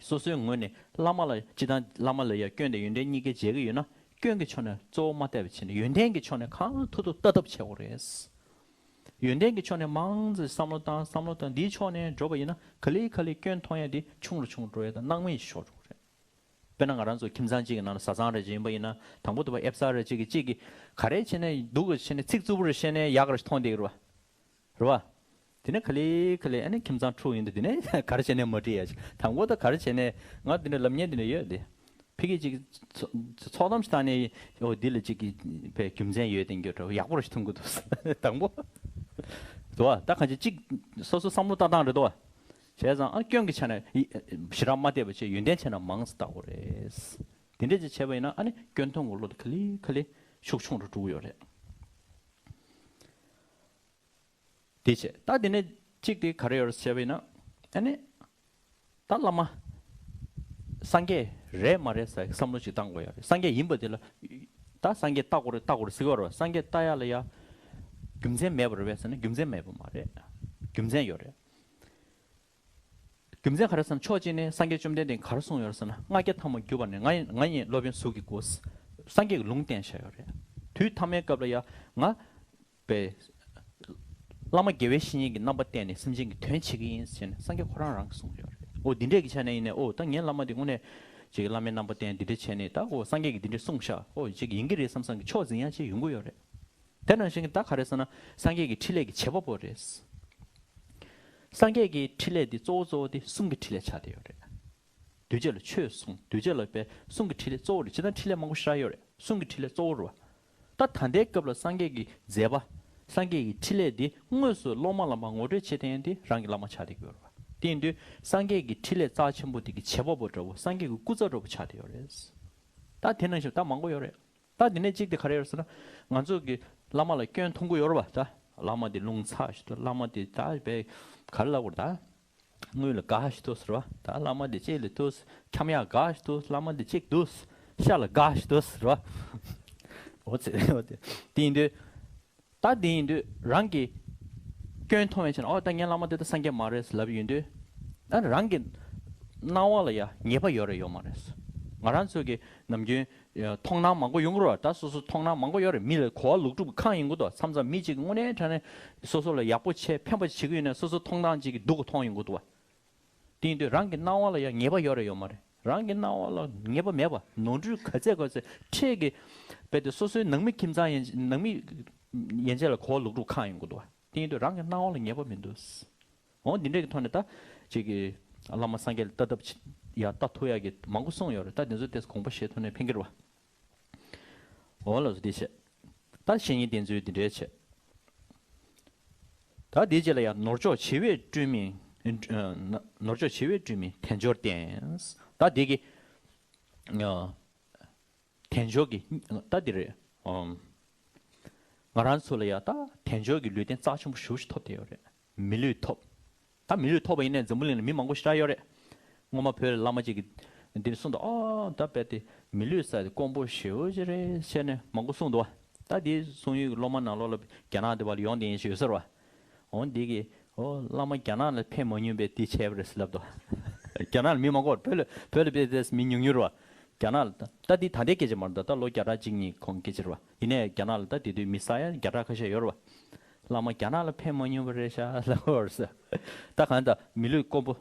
སོ་སོའི་ངོས་ནས་བླ་མ་ལ་སྤྱིར་བཏང་བླ་མ་ལ་ཡ་སྐྱོན་དང་ཡོན་ཏན་གཉིས་ཀ་འཇལ་གྱི་ཡོད་ན། སྐྱོན་གྱི་ཕྱོགས་ནས་གཙོ་བོ་མ་བལྟས་པ་བྱས་ནས་ཡོན་ཏན་གྱི་ཕྱོགས་ནས་གང་ཐུབ་ཐུབ་ལྟ་ཐབས་བྱེད་དགོས་རེད། ཡོན་ཏན་གྱི་ཕྱོགས་ནས་མང་ཙམ་བསམ་བློ་བཏང་། བསམ་བློ་བཏང་འདིའི་ཕྱོགས་ནས་འགྲོ་བ་ཡིན་ན་ག་ལེ་ག་ལེ་སྐྱོན་མཐོང་ཡ་དེ་ཆུང་རུ་ཆུང་རུ་འགྲོ་ཡ་དང་སྣང་མེད་ཤོར་འགྲོ་གི་རེད། དཔེར་ན་ང་རང་ཚོ་ཁྱིམ་ཚང་གཅིག་གི་ནང་ལ་བཟའ་ཚང་རེ་ཅིག་ཡིན་པ་ཡིན་ན། དང་པོ་དུ་བ་ཨེབ་གསར་རེ་ཅིག་གིས་གཅིག་གིས་ག་རེ་བྱས་ནས་སྡུག་ག་བྱས་ནས་ཚིག་རྩུབ་པོ་རེ་བཤད་ནས་ཡག་ག་རེ་མཐོང་བསྡད་ཀྱི་རེད་བ། རེད་བ། དེ་ནས་ག་ལེ་ག་ལེ་ཨ་ནི་ཁྱིམ་ཚང་འཁྲུག་ཡིན་དུས་དེ་ནས་ག་རེ་བྱས་ནས་མ་འགྲིག་ཡ་ཅིག་དང་པོ་ད་ག་རེ་བྱས་ནས་ང་འདི་འདྲ་ལབ་མཁན་འདི་འདྲ་ཡོད་དེ། ཕ་གི་ཅིག་ཚོ་ཚོགས་གཏམ་ཞིག་བཏང་ནས་འོ་འདི་ལ་ཅིག་གི་བས་རྒྱུ་མཚན་ཡོད་དེ་འགྱོ་འདྲ་ཡག་པོ་རེ་ཞིག་མཐོང་གི་འདུག་དང་པོ། དུ་བ་ད་གང་ཅི་ཅིག་སོ་སོ་བསམ་བློ་བཏང་སྟངས་རེད་དོ། བྱས་ཙང་ཨ་སྐྱོན་གྱི་ཆ་ནས་ཡི་ཞེ་དྲག་མ་བལྟས་པ་བྱས་ཡོན་ཏན་ཆ་ནས་མང་ཙམ་བལྟ་དགོས་རེད། དེ་འདྲ་ཅིག་བྱས་པ་ཡིན་ན་ཨ་ནི་སྐྱོན་མཐོང་གི་བློ་དེ་ག་ལེ་ག་ལེ་ཤུགས་ཆུང་རུ་འགྲོ་གི་ཡོད་རེད། དེ་བྱས་ད་དེ་ནས་གཅིག་དེ་ག་རེ་ཡོད་རེད་ཟེར་བ་ཡིན་ན། ཨ་ནི་ད་བླ་མ་སངས་རྒྱས་རེད་མ་རེད་ཟེར་བསམ་བློ་ཅིག་བཏང་དགོས་ཡོད་རེད། སངས་རྒྱས་ཡིན་པ་དེ་ལ་ད་སངས་རྒྱས་བལྟ་དགོས་རེད་བལྟ་དགོས་རེད་ཟེར་གྱི་ཡོད་རེད་བ། སངས་རྒྱས་བལྟ་ཡ་ལ་ཡ་རྒྱུ་མཚན་མེད་པ་རེད་པས་ཟེར་ན་རྒྱུ་མཚན་མེད་པ་མ་རེད། རྒྱུ་མཚན་ཡོད་རེད། རྒྱུ་མཚན་ག་རེ་ཟེར་ན་ཕྱོགས་གཅིག་ནས་སངས་རྒྱས་བཅོམ་ལྡན་འདས་ག་རེ་གསུངས་ཡོད་རེད་ཟེར་ན། ལྔ་བརྒྱ་ཐམ་པ་བརྒྱུད་པ་ནས་ང་ཡི་ང་ཡི་སློབ་དཔོན་གཟུགས་ཀྱི་སྐུ། སངས་རྒྱས་ཀྱི་ལུང་བསྟན་བཞག་ཡོད་རེད། དུས་ཐ་མའི་སྐབས་ལ་ཡ་ང་པའི་བླ་མ་དགེ་བའི་བཤེས་གཉེན་གྱི་རྣམ་པ་བསྟན་ནས་སེམས་ཅན་གྱི་དོན་བྱེད་ཀྱི་ཡིན་ཟེར་ནས་སངས་རྒྱས་ཁོ་རང་རང་གིས་གསུངས་ཡོད་རེད། འོ་འདི་འདྲས་ཀྱི་ཆ་ནས་ཡིན་ནས་འོ་ད་ངའི་བླ་མ་འདི་དངོས་གནས་ཅིག་བླ་མའི་རྣམ་པ་བསྟན་འདི་འདྲས་བྱས་ནས་ད་འོ་སངས་རྒྱས་ཀྱིས་འདི་འདྲས་གསུངས་ཤག་འོ་ཅིག་ཡིན་གྱི་རེད་བསམ་བསམ་གྱི་ཕྱོགས་འཛིན་ཡ་ཅིག་ཡོང་གི་ཡོད་རེད། དེ་ནང་བཞིན་གྱི་ད་ག་རེ་ཟེར་ན་སངས་རྒྱས་ཀྱི་ཕྲིན་ལས་ཀྱི་བྱེད་པ་པོ་རེད། སངས་རྒྱས་ཀྱི་ཕྲིན་ལས་འདི་གཙོ་བོ་གཙོ་བོ་དེ་གསུང་གི་ཕྲིན་ལས་ཆགས་བསྡད་ཡོད་རེད། གདུལ་བྱ་ལ་ཆོས་གསུང་། གདུལ་བྱ་ལ་པའི་གསུང་གི་ཕྲིན་ལས་གཙོ་བོ་རེད། ཇི་ལྟར་ཕྲིན་ལས་མང་པོ་ཞེ་དྲག་ཡོད་རེད། གསུང་གི་ཕྲིན་ལས་གཙོ་བོ་རེད་བ། ད་ད་ལྟའི་སྐབས་ལ་སངས་རྒྱས་ཀྱི་མཛད་པ། སངས་རྒྱས་ཀྱི་ཕྲིན་ལས་འདི་དངོས་སུ་སློབ་མ་ལ་མར་ངོ་སྤྲོད་བྱེད་མཁན་དེ་རང་གི་བླ་མ་ཆགས་བསྡད་ཀྱི་ཡོད་རེད་བ། དེ་ཡིན་དུས་སངས་རྒྱས་ཀྱི་ཕྲིན་ལས་རྩ་ཆེན་པོ་དེ་གི་བྱེད་པ་པོ་འདྲ་བོ། སངས་རྒྱས་ཀྱི་སྐུ་ཚབ་འདྲ་བོ་ཆགས་བསྡད་ཡོད་རེད། ད་དེ་ནང་བཞིན་ད་མང་པོ་ཡོད་རེད། ད་འདི་ནས་གཅིག་དེ་ག་རེ་ཡོད་ཟེར་ན། ང་ཚོ་གི་བླ་མ་ལ་སྐྱོན་མཐོང་གི་ཡོད་རེད་བ། ད་བླ་མ་དེ་རླུང་ཚ་ཞིག་འདུག་བླ་མ་དེ་ད་བས་ག་རེ་ལབ་དགོས་རེད། ད་དངུལ་ལ་དགའ་ཞིག་འདུག་ཟེར་བ། ད་བླ་མ་དེ་ཅིག་ལ་འདུག་འཁྱམ་ཡག་དགའ་ཞིག་འདུག་བླ་མ་དེ་ཅིག་འདུག་ཤ་ལ་དགའ་ཞིག་འདུག་ཟེར་བ། འོ་ཙི་འོ་དེ་དེ་ཡིན་དུས། ད་དེ་ཡིན་དུས་རང་གི་སྐྱོན་མཐོང་བའི་ཆ་ནས་ཨོ་ད་ངའི་བླ་མ་དེ་ད་སངས་རྒྱས་མ་རེད་ལབ་ཡོང་དུས། ད་རང་གི་སྣང་བ་ལ་ཡ་ངེས་པ་ཡོད་རེད་ཡོད་མ་རེད། ང་རང་ཚོ་གི་ནམ་རྒྱུན་ཡ་མཐོང་སྣང་མང་པོ་ཡོང་གི་རེད་བ། ད་སོ་སོ་མཐོང་སྣང་མང་པོ་ཡོད་རེད། མི་ལ་གོ་བ་ལོག་སྒྲུབ་ཁག་ཡིན་གི་འདུག་མཚམས་མཚམས་མི་གཅིག་གི་དངོས་གནས་དྲང་གནས་སོ་སོ་ལ་ཡག་པོ་བྱས་ཕན་པ་བྱེད་ཀྱི་ཡོད་ན་སོ་སོ་མཐོང་སྣང་གཅིག་གི་སྡུག་གི་མཐོང་ཡོང་གི་འདུག་བ། དེ་ཡིན་དུས་རང་གི་སྣང་བ་ལ་ཡང་ངེས་པ་ཡོད་རེད་ཡོད་མ་རེད། རང་གི་སྣང་བ་ལ་ངེས་པ་མེད་པ་ནོར་འཁྲུལ་ག་ཚད་ག་ཚད་འཕྲལ་གྱི་རྦད་དེ་སོ་སོའི་ནང་མི་ཁྱིམ་ཚང་ཡན་ནང་མི་ཡན་ཆད་ལ་གོ་བ་ལོག་སྒྲུབ་ཁག་ཡོང་གི་འདུག་བ། དེ་ཡིན་དུས་རང་གི་སྣང་བ་ལ་ངེས་པ་མི་འདུག་འོ་འདི་འདྲའི་གི་ཐོག་ནས་ད་ཅིག་གི་བླ་མ་སངས་རྒྱས་ལ་ལྟ་ཐབས་ཅིག་ཡ་ལྟ་ཐུབ་ཡ་གི་མང་པོ་གསུངས་ཡོད་རེད། ད་དེ་ཚོ་ཏོག་ཙམ་དགོངས་པ་བཞེས་ཐུབ་ན་ཕན་གྱི་རེད་བ། འོ་ལགས་སོ་འདི་བྱས། ད་བཤེས་གཉེན་བསྟེན་ཚུལ་འདི་འདྲའི་བྱས། ད་འདིའི་རྗེས་ལ་ཡང་ནོར་མཆོག་བྱེ་བས་བསྐྲུན་མིན། ཨ་ནོར་མཆོག་བྱེ་བས་བསྐྲུན་མིན་དལ་འབྱོར་བསྟེན། ད་འདི་གི་ཨ་དལ་འབྱོར་གྱི་ད་འདི་རེད། ཨམ། ང་རང་ཚོ་ལ་ཡང་ད་དལ་འབྱོར་གྱི་ལུས་རྟེན་རྩ་ཆེན་པོ་ཞེ་པོ་ཞིག་ཐོབ་བསྡད་ཡོད་རེད། མི་ལུས་ཐོབ། ད་མི་ལུས་ཐོབ་པ་ཡིན་ནའི་འཛམ་བུ་གླིང་ལ་མི་མང་པོ་ཞེ་དྲག་ཡོད་རེད། སྔོན་མ་བོད་ལ་བླ་མ་གཅིག་གིས་འདི་ནས་གསུངས་འདུག་ཨ་ད་རྦད་དེ་མི་ལུས་ཟེར་དེ་དཀོན་པོ་ཞེ་པོ་ཅིག་རེད་ཟེར་ནས་མང་པོ་གསུངས་འདུག་ད་འདི་གསུང་ཡུལ་གྱི་སློབ་མ་ནང་ལོགས་ལ་རྒྱ་ནག་དེ་བ་ལ་ཡོང་བསྡད་མཁན་ཞིག་ཡོད་ས་རེད་བ། འོ་འདི་གིས་ཨོ་བླ་མ་རྒྱ་ནག་ལ་ཕན་མ་མྱོང་བས་འདི་བྱས་པ་རེད་ཟེར་ལབ་འདུག་རྒྱ་ནག་ལ་མི་མང་པོ་བོད་ལ་བོད་ལ་དཔེ་དེ་མི་ཉུང་ཉུང་རེད་བ། རྒྱ་ནག་ལ་ད་ད་འདི་ད་ལྟའི་སྐད་ཆ་མ་རེད། ད་ད་ལོ་བརྒྱ་ཕྲག་གཅིག་གཉིས་གོང་སྐད་ཆ་རེད་བ། ཡིན་ནའི་རྒྱ་ནག་ལ་ད་དེ་དུས་མི་ས་ཡ་བརྒྱ་ཕྲག་ཁ་ཤས་ཡོད་རེད་བ། བླ་མ་རྒྱ་ནག་ལ་ཕན་མ་མྱོང་བ་རེད་ཤག་ལབ་པ་རེད་ཟེར། ད་གང་ད་མི་ལུས་དཀོན་པོ།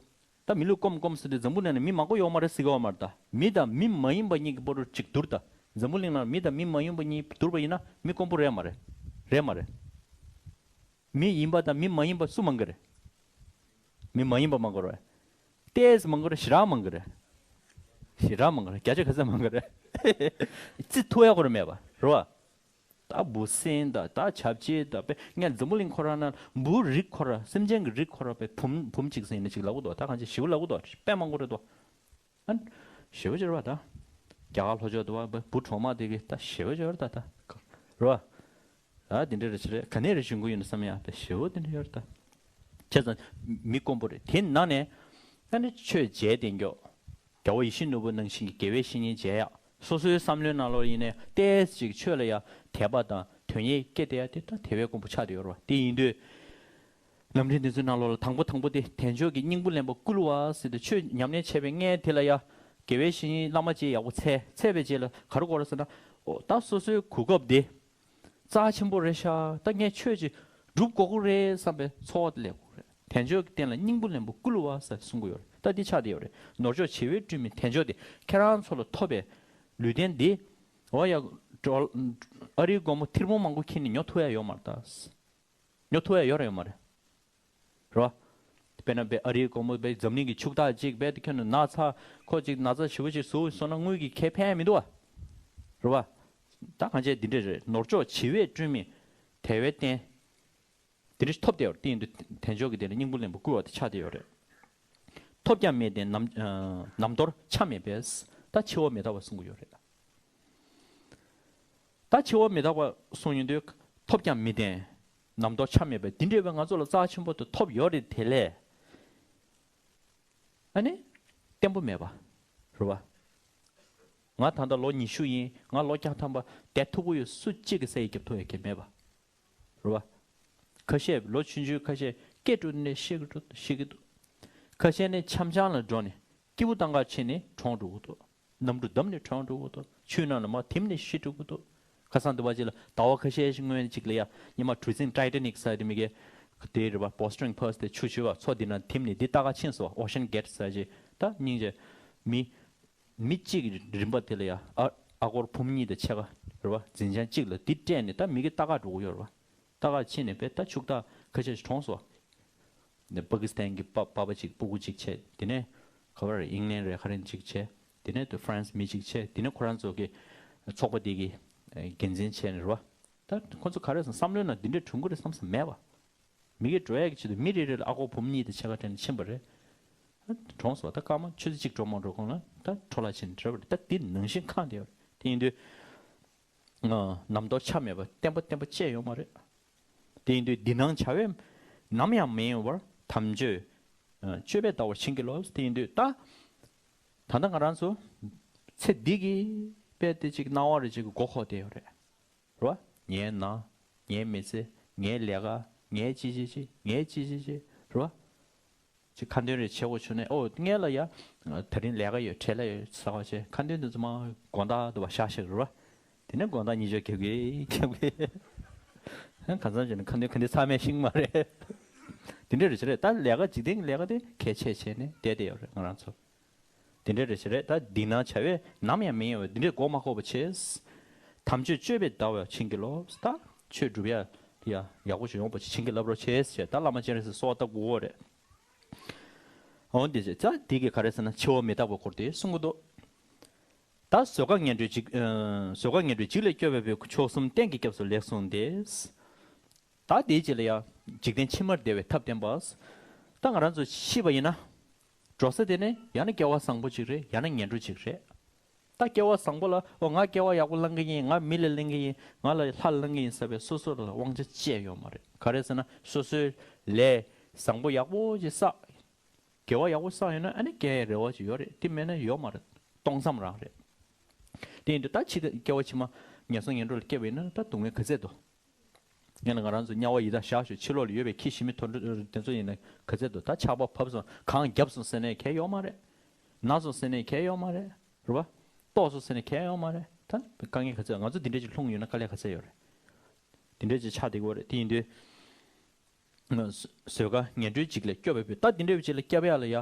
ད་མི་ལུས་དཀོན་དཀོན་ཟེར་དུས་འཛམ་བུ་གླིང་ནང་མི་མང་པོ་ཡོད་མ་རེད་ཟེར་གི་ཡོད་མ་རེད། ད་མི་དང་མི་མ་ཡིན་པ་གཉིས་ཀྱི་བར་དུ་གཅིག་བསྡུར། ད་འཛམ་བུ་གླིང་ནང་མི་དང་མི་མ་ཡིན་པ་གཉིས་བསྡུར་བ་ཡིན་ན་མི་དཀོན་པོ་རེད་མ་རེད། རེད་མ་རེད། མི་ཡིན་པ་དང་མི་མ་ཡིན་པ་སུ་མང་གི་རེད། མི་མ་ཡིན་པ་མང་གི་རེད། ཏོག་ཙམ་མང་གི་རེད། ཞེ་དྲག་མང་གི་རེད། ཞེ་དྲག་མང་གི་རེད། བརྒྱ་ཆ་ག་ཚད་མང་གི་རེད། རྩི་ཐུབ་ཡག་ཁོ་རང་མེད་པ་རེད་བ། ད་འབུ་སྲིན་དང་ད་བྱ་བྱིའུ་དང་དཔེ་ངས་འཛམ་བུ་གླིང་ཁོ་རང་ན་འབུ་རིགས་ཁོ་ར་སེམས་ཅན་གྱི་རིགས་ཁོ་ར་དཔེ་བུམ་བུམ་གཅིག་ཟིན་ནས་གཅིག་ལབ་གི་འདུག་ད་གང་ཅི་ཞེ་པོ་ལབ་གི་འདུག་དཔེ་མང་པོ་རེད་འདུག་ཨ་ཞེ་པོ་ཅིག་རེད་བ། ད་རྒྱ་གར་ལྷོ་ཕྱོགས་དུ་བ་འབུ་གྲོག་མ་དེ་གི་ད་ཞེ་པོ་ཅིག་ཡོད་རེད། ད་ད་རེད་བ། ད་དེ་འདྲ་རེ་ཆེ་རེད། ག་ནས་རེ་བྱུང་གི་ཡོད་ན་བསམ་ཡ་དཔེ་ཞེ་པོ་དེ་འདྲ་ཡོད་རེད། ད་བྱས་ཙང་མི་དཀོན་པོ་རེད། དེ་ནང་ནས་ད་ནི་ཆོས་མཇལ་བསྡད་མགྱོགས། རྒྱལ་བ་ཡིད་བཞིན་ནོར་བུ་ནང་བཞིན་གྱི་དགེ་བའི་བཤེས་གཉེན་མཇལ་ཡག་སོ་སོའི་བསམ་བློའི་ནང་ལོགས་ཡིན་ནའི་ཏོག་ཙམ་ཅིག་ཆོས་ལ་ཡ་དད་པ་དང་དོན་གཉེར་སྐྱེ་བསྡད་ཡ་དེ་ད་དེ་བས་དཀོན་པོ་ཆགས་བསྡད་ཡོད་རེད་བ། དེ་ཡིན་དུས། ལམ་རིམ་འདི་ཚོའི་ནང་ལོགས་ལ་དང་པོ་དང་པོ་དེ་དལ་འབྱོར་གྱི་སྙིང་པོ་ལེན་པར་བསྐུལ་བ་ཟེར་ཏེ་ཆོས་ཉམས་ལེན་བྱས་པའི་སྔོན་དེ་ལ་ཡ་དགེ་བའི་བཤེས་གཉེན་བླ་མ་ཅིག་ཡག་པོ་འཚོལ། འཚོལ་བའི་རྗེས་ལ་ག་རེ་དགོས་རེད་ཟེར་ན། ཨོ་ད་སོ་སོའི་གོ་སྐབས་དེ་རྩ་ཆེན་པོ་རེད་ཤག་ད་ངས་ཆོས་ཅིག་སྒྲུབ་དགོས་ཀྱི་རེད་བསམ་པའི་ཚོར་བ་དེ་སླེབས་དགོས་རེད། དལ་འབྱོར་གྱི་རྟེན་ལ་སྙིང་པོ་ལེན་པར་བསྐུལ་བ་ཟེར་གསུང་གི་ཡོད་རེད། ད་འདི་ཆགས་བསྡད་ཡོད་རེད། ནོར་མཆོག་བྱེ་བས་བསྐྲུན་མིན་དལ་འབྱོར་དེ་ཁྱེད་རང་ཚོ་ལ་ཐོབ་པའི་ལུས་རྟེན་འདི། འོ་ཡ། འགྲོ། ཨ་རིའི་སྒོར་མོ་ཐེར་འབུམ་མང་པོ་ཁྱེར་ནས་ཉོ་ཐུབ་ཡ་ཡོད་མ་རེད་ད། ཉོ་ཐུབ་ཡ་ཡོད་རེད་ཡོད་མ་རེད། རེད་བ། དཔེར་ན་དཔེ་ཨ་རིའི་སྒོར་མོ་དཔེ་འཛམ་གླིང་གི་ཕྱུག་བདག་ཅིག་དཔེ་དེ་ཁྱོན་ནས་ན་ཚ་ཁོ་ཅིག་ན་ཚ་ཞེ་པོ་ཅིག་ཟུག་སོང་ན་དངུལ་གྱི་ཁེ་ཕན་མི་འདུག་བ། རེད་བ། ད་གང་བྱས་འདི་འདྲ་རེད། ནོར་མཆོག་བྱེ་བས་བསྐྲུན་མིན་དལ་བའི་རྟེན། དེ་འདྲ་ཐོབ་བསྡད་ཡོད་རེད། དེ་ཡིན་དུས་དལ་འབྱོར་གྱི་དེ་ལ་སྙིང་པོ་ལེན་པར་བསྐུལ་བ་དེ་ཆགས་བསྡད་ཡོད་རེད། ཐོབ་ཀྱང་མི་ལྡན་ནམ་ནམ་དོར་ཆ་མེད་པས། ད་འཆི་བ་མི་རྟག་པ་གསུང་གི་ཡོད་རེད། ད་འཆི་བ་མི་རྟག་པ་གསུང་ཡོང་དུས་ཐོབ་ཀྱང་མི་ལྡན། ནམ་དོར་ཆ་མེད་པས། འདི་འདྲ་བའི་ང་ཚོ་ལ་རྩ་ཆེན་པོ་དེ་ཐོབ་ཡོད་རེད། དེ་ལས་ཨ་ནི་བརྟན་པོ་མེད་པ་རེད་བ། ང་ད་ལྟ་ལོ་ཉི་ཤུ་ཡིན། ང་ལོ་བརྒྱ་ཐམ་པ་བསྡད་ཐུབ་ཀྱི་ཡོད། སུ་གཅིག་གིས་ས་ཡིས་རྒྱབ་ཐུབ་ཡ་གི་མེད་པ་རེད་བ། ཁ་ཤས་ལོ་ཆུང་ཆུང་ཁ་ཤས་སྐྱེས་འགྲོ་ནས་ཤི་གི་འགྲོ་ཤི་གི་འདུག་ཁ་ཤས་ནི་འཆམ་འཆམ་ལ་འགྲོ་ནས་སྐྱིད་པོ་བཏང་ག་ཕྱིན་ནས་གྲོངས་འགྲོ་གི་འདུག་གནམ་གྲུ་བརྡབས་ནས་གྲོངས་འགྲོ་གི་འདུག་ཆུའི་ནང་ལ་མར་ཐིམ་ནས་ཤི་འགྲོ་གི་འདུག་ཁ་སང་དེ་བ་ཅིག་ལ་ཟླ་བ་ཁ་ཤས་ཤིག་སྔོན་ཅིག་ལ་ཡ་ཉི་མ་གྲུ་གཟིངས་Titanic་ཟེར་དེ་མི་གེ་དེ་རེད་བ། Bowstring Pass དེ་ཆུ་ཆུ་བ་མཚོ་འདི་ན་ཐིམ་ནས་འདི་ལྟ་ག་ཕྱིན་སོང་བ། Ocean Gate ཟེར་ཅིག་ད་སྙིང་རྗེ་མི། མི་གཅིག་གི་རིམ་པ་དེ་ལ་ཡ་ཨ་ཨ་སྒོར་བུམ་གཉིས་དང་ཕྱེད་ཀ་རེད་བ། འཛིན་ཆང་གཅིག་ལ་འདི་སྤྲད་ནས་ད་མི་གི་ལྟ་ག་འགྲོ་གི་ཡོད་རེད་བ། ལྟ་ག་ཕྱིན་ནས་དཔེ་ད་ཕྱུག་བདག་ཁ་ཤས་ཤིག་གྲོངས་སོང་བ། ནས་པ་ཀི་སི་ཐན་གྱི་པ་པ་ཕ་གཅིག་སྤུ་གུ་གཅིག་བྱས། དེ་ནས་ག་བར་ཨིང་ལན་རེད་ག་རེ་གཅིག་བྱས། དེ་ནས་དུ་ཧྥ་རན་སི་མི་གཅིག་བྱས། དེ་ནས་ཁོ་རང་ཚོ་གི་ཚོགས་པ་དེ་གི་འགན་འཛིན་བྱས་ནས་རེད་བ། ད་ཁོ་ཚོ་ག་རེ་བསམ་བསམ་བློའི་ནང་འདི་འདྲ་འཁྲུངས་ཀྱི་རེད་བསམ་བསམ་མེད་བ། མི་སྒེར་འགྲོ་ཡག་གི་ཆེད་དུ་མི་རེ་རེ་ལ་ཨ་སྒོར་བུམ་གཉིས་དང་ཕྱེད་ཀ་སྤྲད་ནས་ཕྱིན་པ་རེད། ཨ་གྲོངས་སོང་བ། ད་སྐར་མ་ཆུ་ཚོད་གཅིག་འགྲོ་མ་འགྲོ་གོང་ལ་ད་འཕྲོ་བརླག་ཕྱིན་འགྲོ་བ་རེད། ད་འདི་ནང་བཞིན་ཁག་འདི་ཡོད་རེད། དེ་ཡིན་དུས་ཨ་ནམ་དོར་ཆ་མེད་པ་བརྟན་པ་བརྟན་པ་བཅས་ཡོད་མ་རེད། དེ་ཡིན་དུས་འདི་སྣང་བྱ་བས་ནམ་ཡང་མི་གཡེང་བར་དམ་ཆོས་ཨ་སྤྱོད་པས་ཟླ་བར་བྱིན་གྱིས་རློབས། དེ་ཡིན་དུས་ད་ད་ལྟ་ང་རང་ཚོ་ཚེ་འདི་གི་དཔེ་དེ་ཅིག་སྣང་བ་རེ་ཅིག་གི་མགོ་འཁོར་བསྡད་ཡོད་རེད། རེད་བ། ངའི་ནང་། ངའི་མི་ཚེ། ངའི་ལས་ཀ། ངའི་ཅི་ཅི་ཅི། ངའི་ཅི་ཅི་ཅི། རེད་བ། ཅིག་ཁ་འདོན་རེ་བྱེད་དགོས་བྱུང་ནས། ཨོ་སྔོན་ལ་ཡ། དེ་རིང་ལས་ཀ་ཡོད། བྲེལ་ལ་ཡོད་ཟེར་བ་བྱས། ཁ་འདོན་དེ་ཚོ་མར་དགོང་དག་དུ་བ་བཞག་བཞག་རེད་བ། དེ་ནས་དགོང་དག་གཉིད་ཆོག་རྒྱབ་གི་རྒྱབ་གི། གང་འཚམ་བྱས་ན་ཁ་འདོན་ག་འདི་ཚར་མེད་ཤིང་མ་རེད། དེ་འདྲ་རེད་བྱས་རེད། ད་ལས་ཀ་འཇིག་རྟེན་གྱི་ལས་ཀ་དེ་གལ་ཆེ་བྱས་ནས་བསྡད་བསྡད་ཡོད་རེད་ང་རང་ཚོ། དེ་འདྲ་རེད་བྱས་རེད། ད་འདི་ན་བྱ་བས་ནམ་ཡང་མི་གཡེང་བས། འདི་འདྲས་མགོ་མ་འཁོར་བ་བྱས། དམ་ཆོས་སྤྱོད་པས་བདག་བསྐྱངས་བྱིན་གྱིས་རློབས། ད་ཆོས་སྒྲུབ་ཡ་ཡ་ཡག་པོ་ཞིག་ཡོང་བ་བྱིན་གྱིས་བརླབ་རོགས་བྱས་ཞེས་ད་བླ་མ་སྤྱན་རས་གཟིགས་གསོལ་བ་བཏབ་དགོས་རེད། འོ་འདི་བྱས། ད་འདི་གིས་ག་རེ་ཟེར་ན་འཆི་བ་མི་རྟག་པའི་སྐོར་དེ་གསུང་གི་འདུག་ད་བཟོད་དཀའ་ངན་འགྲོའི་འཇིགས། ཨ། བཟོད་དཀའ་ངན་འགྲོའི་འཇིགས་ལས་སྐྱོབ་པའི་ཕྱོགས་གསུམ་གཏན་གྱི་སྐྱབས་སུ་ལེགས་གསུངས་ཏེ། ད་དེའི་རྗེས་ལ་ཡང་འཇིག་རྟེན་ཕྱི་མར་བདེ་བའི་ཐབས་བསྟན་པ། ད་ང་རང་ཚོ་ཤི་བ་ཡིན་ན། འགྲོ་ས་དེ་ནི་ཡང་ན་སྐལ་བ་བཟང་པོ་ཅིག་རེད། ཡང་ན་ངན་འགྲོ་ཅིག་རེད། ད་སྐལ་བ་བཟང་པོ་ལ། ཨོ་ང་སྐལ་བ་ཡག་པོ་བླང་གི་ཡིན། ང་མི་ལ་ལེན་གི་ཡིན། ང་ལ་ལྷ་ལ་བླང་གི་ཡིན་ཟེར་བའི་སོ་སོ་ལ་དབང་ཆ་ཅི་ཡང་ཡོད་མ་རེད། ག་རེ་ཟེར་ན་སོ་སོའི་ལས་བཟང་པོ་ཡག་པོ་ཅིག་བསགས། དགེ་བ་ཡག་པོ་བསགས་ཡོད་ན་ཨ་ནི་སྐྱེ་ཡའི་རེ་བ་ཅིག་ཡོད་རེད། དེ་མེད་ན་ཡོད་མ་རེད། སྟོང་བསམ་རང་རེད། དེ་ཡིན་དུས་ད་ཕྱི་སྐྱེ་བ་ཕྱི་མ་ངན་སོང་ངན་འགྲོ་ལ་སྐྱེས་པ་ཡིན་ན་ད་སྡུག་བསྔལ་ག་ཚད་འདུག་ཡང་ན་ང་རང་ཚོ་དམྱལ་བ་ཡི་དྭགས་བཞག་ཞོག་ཕྱི་ལོགས་ལ་ཡོད་པའི་ཁྱི་ཞི་མི་དུད་འགྲོ་དེ་ཚོ་ཡིན་ན་ག་ཚད་འདུག་ད་ཆར་པ་བབས་སོང་། གངས་བརྒྱབ་སོང་ཟེར་ནས་གལ་ཡོད་མ་རེད། ན་སོང་ཟེར་ནས་གལ་ཡོད་མ་རེད། རེད་བ། ལྟོགས་སོང་ཟེར་ནས་གལ་ཡོད་མ་རེད། ད་དཀའ་ངལ་ག་ཚད། ང་ཚོ་འདི་འདྲ་ཅིག་ལྷུང་ཡོད་ན་དཀའ་ལས་ག་ཚད་ཡོད་རེད། འདི་འདྲ་ཅིག་ཆགས་བསྡད་ཀྱི་ཡོད་རེད། དེ་ཡིན་དུས། བཟོད་དཀའ་ངན་འགྲོའི་འཇིགས་ལས་སྐྱོབ་པའི་ཕྱིར། ད་འདི་འདྲ་བའི་ཅིག་ལ་སྐྱབས་ཡ་ལ་ཡ།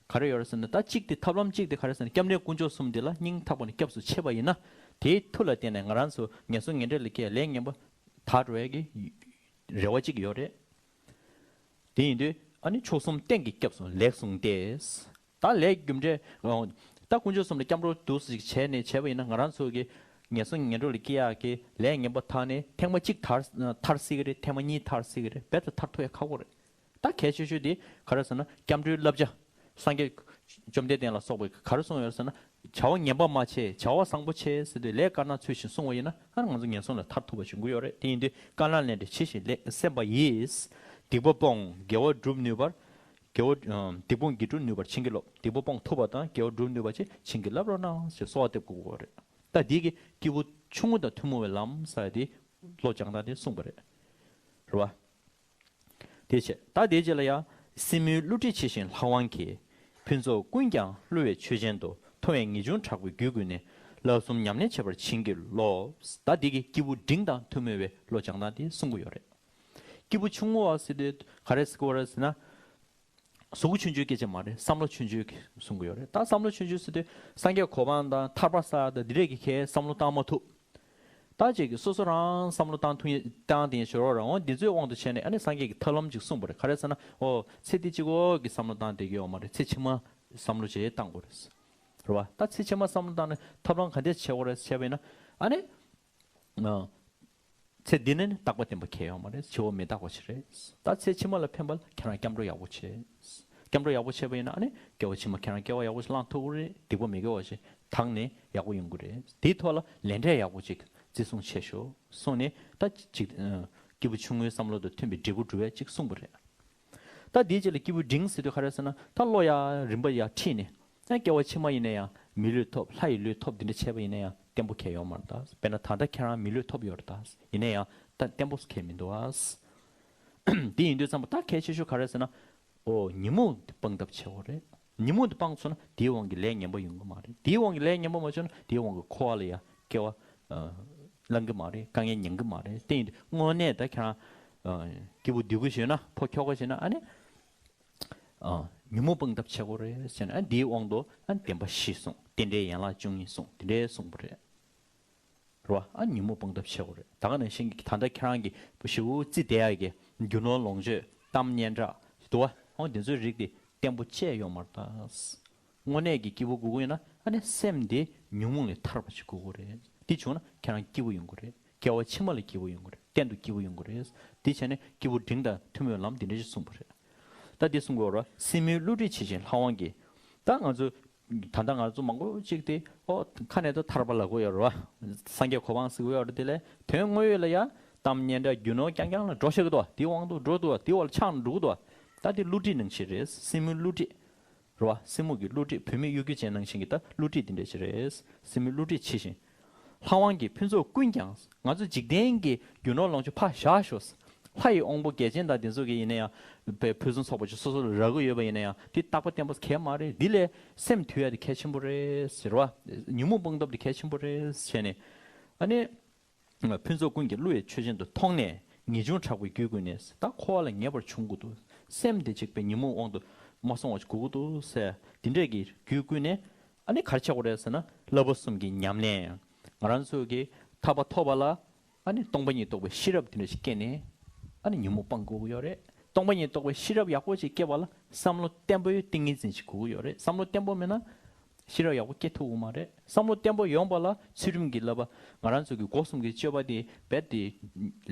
ག་རེ་ཡོད་རེད་ཟེར་ན། ད་གཅིག་དེ་ཐབས་ལམ་གཅིག་དེ་ག་རེ་ཟེར་ན། སྐྱབས་གནས་དཀོན་མཆོག་གསུམ་འདི་ལ་སྙིང་ཐག་པ་ནས་སྐྱབས་སུ་མཆི་བ་ཡིན་ན། དེའི་མཐུ་ལ་བརྟེན་ནས་ང་རང་ཚོ་ངན་སོང་ངན་འགྲོ་ལས་སྐྱེ་ལས་ངན་པ་དག་འགྲོ་ཡ་གི་རེ་བ་གཅིག་ཡོད་རེད། དེ་ཡིན་དུས་ཨ་ནི་ཕྱོགས་གསུམ་གཏན་གྱི་སྐྱབས་སུ་ལེགས་གསུངས་ཏེ། ད་ལས་རྒྱུ་འབྲས། ཨོ། ད་དཀོན་མཆོག་གསུམ་ལ་སྐྱབས་འགྲོ་འདུག་སེ་ཅིག་བྱས་ནས་བྱས་པ་ཡིན་ན། ང་རང་ཚོ་གི་ངན་སོང་ངན་འགྲོ་ལ་སྐྱེ་ཡག་གི་ལས་ངན་པ་དག་ནས་ཐེངས་མ་གཅིག་ཐར་ཐར་སྲིད་ཀྱི་རེད། ཐེངས་མ་གཉིས་ཐར་སྲིད་ཀྱི་རེད། རྦད་དེ་ཐར་ཐུབ་ཡ་ཁག་པོ་རེད། ད་གལ་ཆེ་ཤོས་དེ་ག་རེ་ཟེར་ན། སྐྱབས་འགྲོའི་བསླབ་བྱ། སངས་རྒྱས་བཅོམ་ལྡན་འདས་ལ་སོགས་པས་ག་རེ་གསུངས་ཡོད་ཟེར་ན། བྱ་བ་ངན་པ་མ་བྱེད། བྱ་བ་བཟང་པོ་བྱེད་ཟེར་དུས་ལས་དཀར་ནག་ཚུལ་བཞིན་བསྲུང་བ་ཡིན་ན། ཨ་ང་ཚོ་ངན་སོང་ལས་ཐར་ཐུབ་པ་བྱུང་གི་ཡོད་རེད། དེ་ཡིན་དུས་དཀའ་ལས་ལན་འདྲེན་ཇི་བཞིན་ལེགས་སེམས་དཔའ་ཡིས། སྡིག་པ་སྤོང་དགེ་བ་སྒྲུབ་ནུས་པར། དགེ་བ། ཨ། སྡིག་སྤོང་དགེ་སྒྲུབ་ནུས་པར་བྱིན་གྱིས་རློབས། སྡིག་པ་སྤོང་ཐུབ་པ་དང་དགེ་བ་སྒྲུབ་ནུས་པ་ཅིག་བྱིན་གྱིས་བརླབ་རོགས་གནང་ཞེས་གསོལ་བ་འདེབས་དགོས་ཀྱི་རེད། ད་འདི་གི་སྐྱེས་བུ་ཆུང་ངུ་དང་ཐུན་མོང་བའི་ལམ་ཟེར་ཡ་དེ་བློ་སྦྱང་སྟངས་དེ་གསུངས་པ་རེད། རེད་བ། དེ་བྱས། ད་དེའི་རྗེས་ལ་ཡང་། སྲིན་མོའི་བསླུ་བྲིད་ཇི་བཞིན་ལྷ་དབང་གིས། ཕུན་ཚོགས་ཀུན་ཀྱང་བསླུ་བའི་ཆོས་ཅན་དུ། མཐོང་བས་ངེས་འབྱུང་དྲག་པོས་རྒྱུད་བསྐུལ་ནས། ལྷ་གསུམ་ཉམས་ལེན་བྱེད་པར་བྱིན་གྱིས་རློབས། ད་འདི་གི་སྐྱེས་བུ་འབྲིང་དང་ཐུན་མོང་བའི་བློ་སྦྱང་སྟངས་དེ་གསུང་གི་ཡོད་རེད། སྐྱེས་བུ་ཆུང་ངུ་བ་ཟེར་དུས་ག་རེ་ཟེར་གྱི་ཡོད་རེད་ཟེར་ན། གཟུགས་པོ་ཆུང་ཆུང་སྐད་ཆ་མ་རེད། བསམ་བློ་ཆུང་ཆུང་གི་གསུང་གི་ཡོད་རེད། ད་བསམ་བློ་ཆུང་ཆུང་ཟེར་དུས་སངས་རྒྱས་གོ་འཕང་དང་ཐར་པ་ཟེར་ཡ་དང་འདི་འདྲས་ཀྱི་གའི་བསམ་བློ་བཏང་མ་ཐུབ། ད་ཅིག་གིས་སོ་སོ་རང་བསམ་བློ་བཏང་ཐུབ་ཡ་བཏང་དེ་ཡིན་ཞོར་རང་འོ་འདི་ཚོའི་དབང་དུ་བྱས་ནས་ཨ་ནི་སངས་རྒྱས་ཀྱི་ཐབས་ལམ་ཅིག་གསུངས་པ་རེད། ག་རེ་ཟེར་ན། ཨོ་ཚེ་འདི་གཅིག་པོ་གི་བསམ་བློ་བཏང་བསྡད་ཀྱི་ཡོད་མ་རེད། ཚེ་ཕྱི་མ་བསམ་བློ་བྱས་བཏང་དགོས་རེད། རེད་བ། ད་ཚེ་ཕྱི་མ་བསམ་བློ་བཏང་ནས་ཐབས་ལམ་ག་འདྲས་བྱེད་དགོས་རེད་བྱས་པ་ཡིན་ན། ཨ་ནི། ཨ། ཚེ་འདི་ནས་ནི་རྟག་པ་བརྟན་པོ་གང་ཡང་ཡོད་མ་རེད། འཆི་བ་མི་རྟག་པ་ཞིག་རེད། ད་ཚེ་ཕྱི་མ་ལ་ཕན་པ་ལ་ཁྱེད་རང་སྐྱབས་འགྲོ་ཡག་པོ་བྱེད། སྐྱབས་འགྲོ་ཡག་པོ་བྱས་པ་ཡིན་ན་ཨ་ནི་སྐྱེ་བ་ཕྱི་མ་ཁྱེད་རང་སྐལ་བ་ཡག་པོ་ཞིག་བླངས་ཐུབ་ཀྱི་རེད། སྡིག་པ་མི་དགེ་བ་ཞིག་དག་ནས་ཡག་པོ་ཡོང་གི་རེད། དེའི་ཐོག་ལ་ལས་འབྲས་ཡག་པོ་ཅིག་བརྩི་སྲུང་བྱེད་ཤོག་གསུངས་ནས། ད་ཅིག་ཨ། སྐྱེས་བུ་ཆུང་ངུའི་བསམ་བློ་དང་མཐུན་པའི་འབྲས་བུ་སྒྲུབ་ཡ་ཅིག་གསུངས་པ་རེད། ད་དེའི་རྗེས་ལ་སྐྱེས་བུ་འབྲིང་ཟེར་དུས་ག་རེ་ཟེར་ན། ད་བློ་ཡ་རིམ་པ་ཡ་ཁྲིད་ནས། ཨ་སྐྱེ་བ་ཕྱི་མ་ཡིན་ན་ཡང་མི་ལུས་ཐོབ། ལྷ་ཡི་ལུས་ཐོབ། འདི་འདྲ་བྱས་པ་ཡིན་ན་ཡང་བརྟན་པོ་གང་ཡང་ཡོད་མ་རེད་ད། དཔེར་ན་ད་ལྟ་ཁྱེད་རང་མི་ལུས་ཐོབ་ཡོད་རེད་ད། ཡིན་ན་ཡང་ད་བརྟན་པོ་གང་ཡང་མི་འདུག་ཨ། དེ་ཡིན་དུས་ཙམ་པ་ད་གལ་ཆེ་ཤོས་ག་རེ་ཟེར་ན། ཨོ་ཉོན་མོངས་འདི་སྤང་ཐབས་བྱེད་དགོས་རེད། ཉོན་མོངས་འདི་སྤངས་སོང་ན་དེའི་དབང་གིས་ལས་ངན་པ་ཡོང་གི་མ་རེད། དེའི་དབང་གིས་ལས་ངན་པ་མ་བྱུང་ན་དེའི་དབང་གིས་འཁོར་བ་ལ་ཡང་སྐྱེ་བ་ཨ་བླང་གི་མ་རེད། དཀའ་ངལ་མྱང་གི་མ་རེད། དེ་ཡིན་དུས་དངོས་གནས་ད་ཁྱེད་རང་ཨ་སྐྱེས་བུ་སྡུག་གུ་ཞུས་ན། ཕོ་ཁྱོ་ག་ཞུས་ན། ཨ་ནི། ཨ། ཉོན་མོངས་སྤང་ཐབས་བྱེད་དགོས་རེད་ཟེར་ནས། ཨ། འདིའི་དབང་དུ་ཨ་བདེན་པ་བཞི་གསུངས། རྟེན་འབྲེལ་ཡན་ལག་བཅུ་གཉིས་གསུངས། དེ་འདྲའི་གསུངས་པ་རེད། རེད་བ། ཨ་ཉོན་མོངས་སྤང་ཐབས་བྱེད་དགོས་རེད། ད་ག་ནང་བཞིན་གྱི་ད་ལྟ་ཁྱེད་རང་གི་ཞེ་པོ་བརྩི་བསྡད་ཡ་གི་རྒྱུ་ནོར་ལོངས་སྤྱོད་གཏམ་སྙན་གྲགས་འདུག་བ། ཨོ་འདི་ཚོའི་རིགས་དེ་བརྟན་པོ་བཅས་ཡོང་མ་རེད་ད། དངོས་གནས་ཀྱི་སྐྱེས་བུ་དགོས་ཀྱི་ཡོད་ན། ཨ་ནི་སེམས་དེ་ཉོན་མོངས་ལས་ཐར་བ་ཞིག་དགོས་ཀྱི་རེད། དེ་བྱུང་ན་ཁྱེད་རང་སྐྱེས་བུ་ཡོང་གི་རེད། སྐྱེ་བ་ཕྱི་མ་ལ་སྐྱེས་བུ་ཡོང་གི་རེད། གཏན་དུ་སྐྱེས་བུ་ཡོང་གི་རེད། དེ་བྱས་ནས་སྐྱེས་བུ་འབྲིང་དང་ཐུན་མོང་ལམ་འདི་འདྲ་ཞིག་གསུངས་པ་རེད། ད་འདི་གསུང་དགོས་རེད། སྲིན་མོའི་བསླུ་བྲིད་ཇི་བཞིན་ལྷ་དབང་གིས། ད་ང་ཚོ་ད་ལྟ་ང་ཚོ་མང་པོ་ཅིག་དེ་ཨོ་ཁ་ནས་ད་ཐར་པ་ལབ་ཀྱི་ཡོད་རེད་བ། སངས་རྒྱས་གོ་འཕང་ཟེར་གྱི་ཡོད་རེད། དེ་ལས་དོན་དངོས་ཡོད་ལ་ཡ་གཏམ་སྙན་གྲགས་རྒྱུ་ནོར་རྐྱང་རྐྱང་ལ་འགྲོ་ཤག་གི་འདུག་དེའི་དབང་དུ་འགྲོ་འདུག་དེའི་དབང་ལ་ཆགས་ནས་འགྲོ་གི་འདུག་ད་དེ་བསླུ་བྲིད་ནང་བཞིན་རེད། སྲིན་མོའི་བསླུ་བྲིད། རེད་བ། སྲིན་མོ་གི་བསླུ་བྲིད། བུད་མེད་གཡོ་སྒྱུ་ཅན་ནང་བཞིན་གྱི་ད་བསླུ་བྲིད་འདི་འདྲ་ཞིག་རེད། སྲིན་མོའི་བསླུ་བྲིད་ཇི་བཞིན། ལྷ་དབང་གི་ཕུན་ཚོགས་ཀུན་ཀྱང་། ང་ཚོ་འཇིག་རྟེན་གྱི་རྒྱུ་ནོར་ལོངས་སྤྱོད་ཕར་བཞག་ཤོག། ལྷ་ཡི་དབང་པོ་རྒྱལ་ཆེན་དང་དེ་ཚོ་གི་ཡིན་ན་ཡང་། དཔེ་ཕུན་སུམ་ཚོགས་པ་ཅིག་སོ་སོ་ལ་རག་གི་ཡོད་པ་ཡིན་ན་ཡང་དེ་རྟག་པ་བརྟན་པོ་གལ་མ་རེད། འདི་ལས་སེམས་དུལ་ཡ་དེ་གལ་ཆེན་པོ་རེད་ཟེར་བ། ཉོན་མོངས་སྤངས་ཐབས་དེ་གལ་ཆེན་པོ་རེད་ཟེར་ནས། ཨ་ནི། ཕུན་ཚོགས་ཀུན་གྱི་བསླུ་བའི་ཆོས་ཅན་དུ་མཐོང་ནས། ངེས་འབྱུང་དྲག་པོས་རྒྱུད་བསྐུལ་ནས། ད་འཁོར་བ་ལ་ངེས་པར་འབྱུང་དགོས་འདུག། སེམས་དེ་གཅིག་པའི་ཉོན་མོངས་དབང་དུ་མ་སོང་བ་ཞིག་དགོས་ཀྱི་འདུག་ཟེར། དེ་འདྲས་ཀྱི་རྒྱུད་བསྐུལ་ནས། ཨ་ནི་ག་རེ་བྱེད་དགོས་རེད་ཟེར་ན། བསླབ་པ་གསུམ་གྱི་ཉམས་ལེན། ང་རང་ཚོ་གི་ཐར་པ་ཐོབ་པ་ལ། ཨ་ནི་སྟོང་པ་ཉིད་རྟོགས་པའི་ཤེས་རབ་དེ་འདྲ་ཞིག་སྐྱེས་ནས། ཨ་ནི་ཉོན་མོངས་སྤང་དགོས་ཀྱི་ཡོད་རེད། སྟོང་པ་ཉིད་རྟོགས་པའི་ཤེས་རབ་ཡག་པོ་ཞིག་སྐྱེས་པ་ལ་བསམ་བློ་བརྟན་པོའི་ཏིང་ངེ་འཛིན་ཞིག་དགོས་ཀྱི་ཡོད་རེད། བསམ་བློ་བརྟན་པོ་མེད་ན། ཤེས་རབ་ཡག་པོ་སྐྱེ་ཐུབ་ཀྱི་མ་རེད། བསམ་བློ་བརྟན་པོ་ཡོང་བ་ལ་ཚུལ་ཁྲིམས་ཀྱི་བསླབ་པ། ང་རང་ཚོ་གི་སྒོ་གསུམ་གྱི་སྤྱོད་པ་དེ་རྦད་དེ་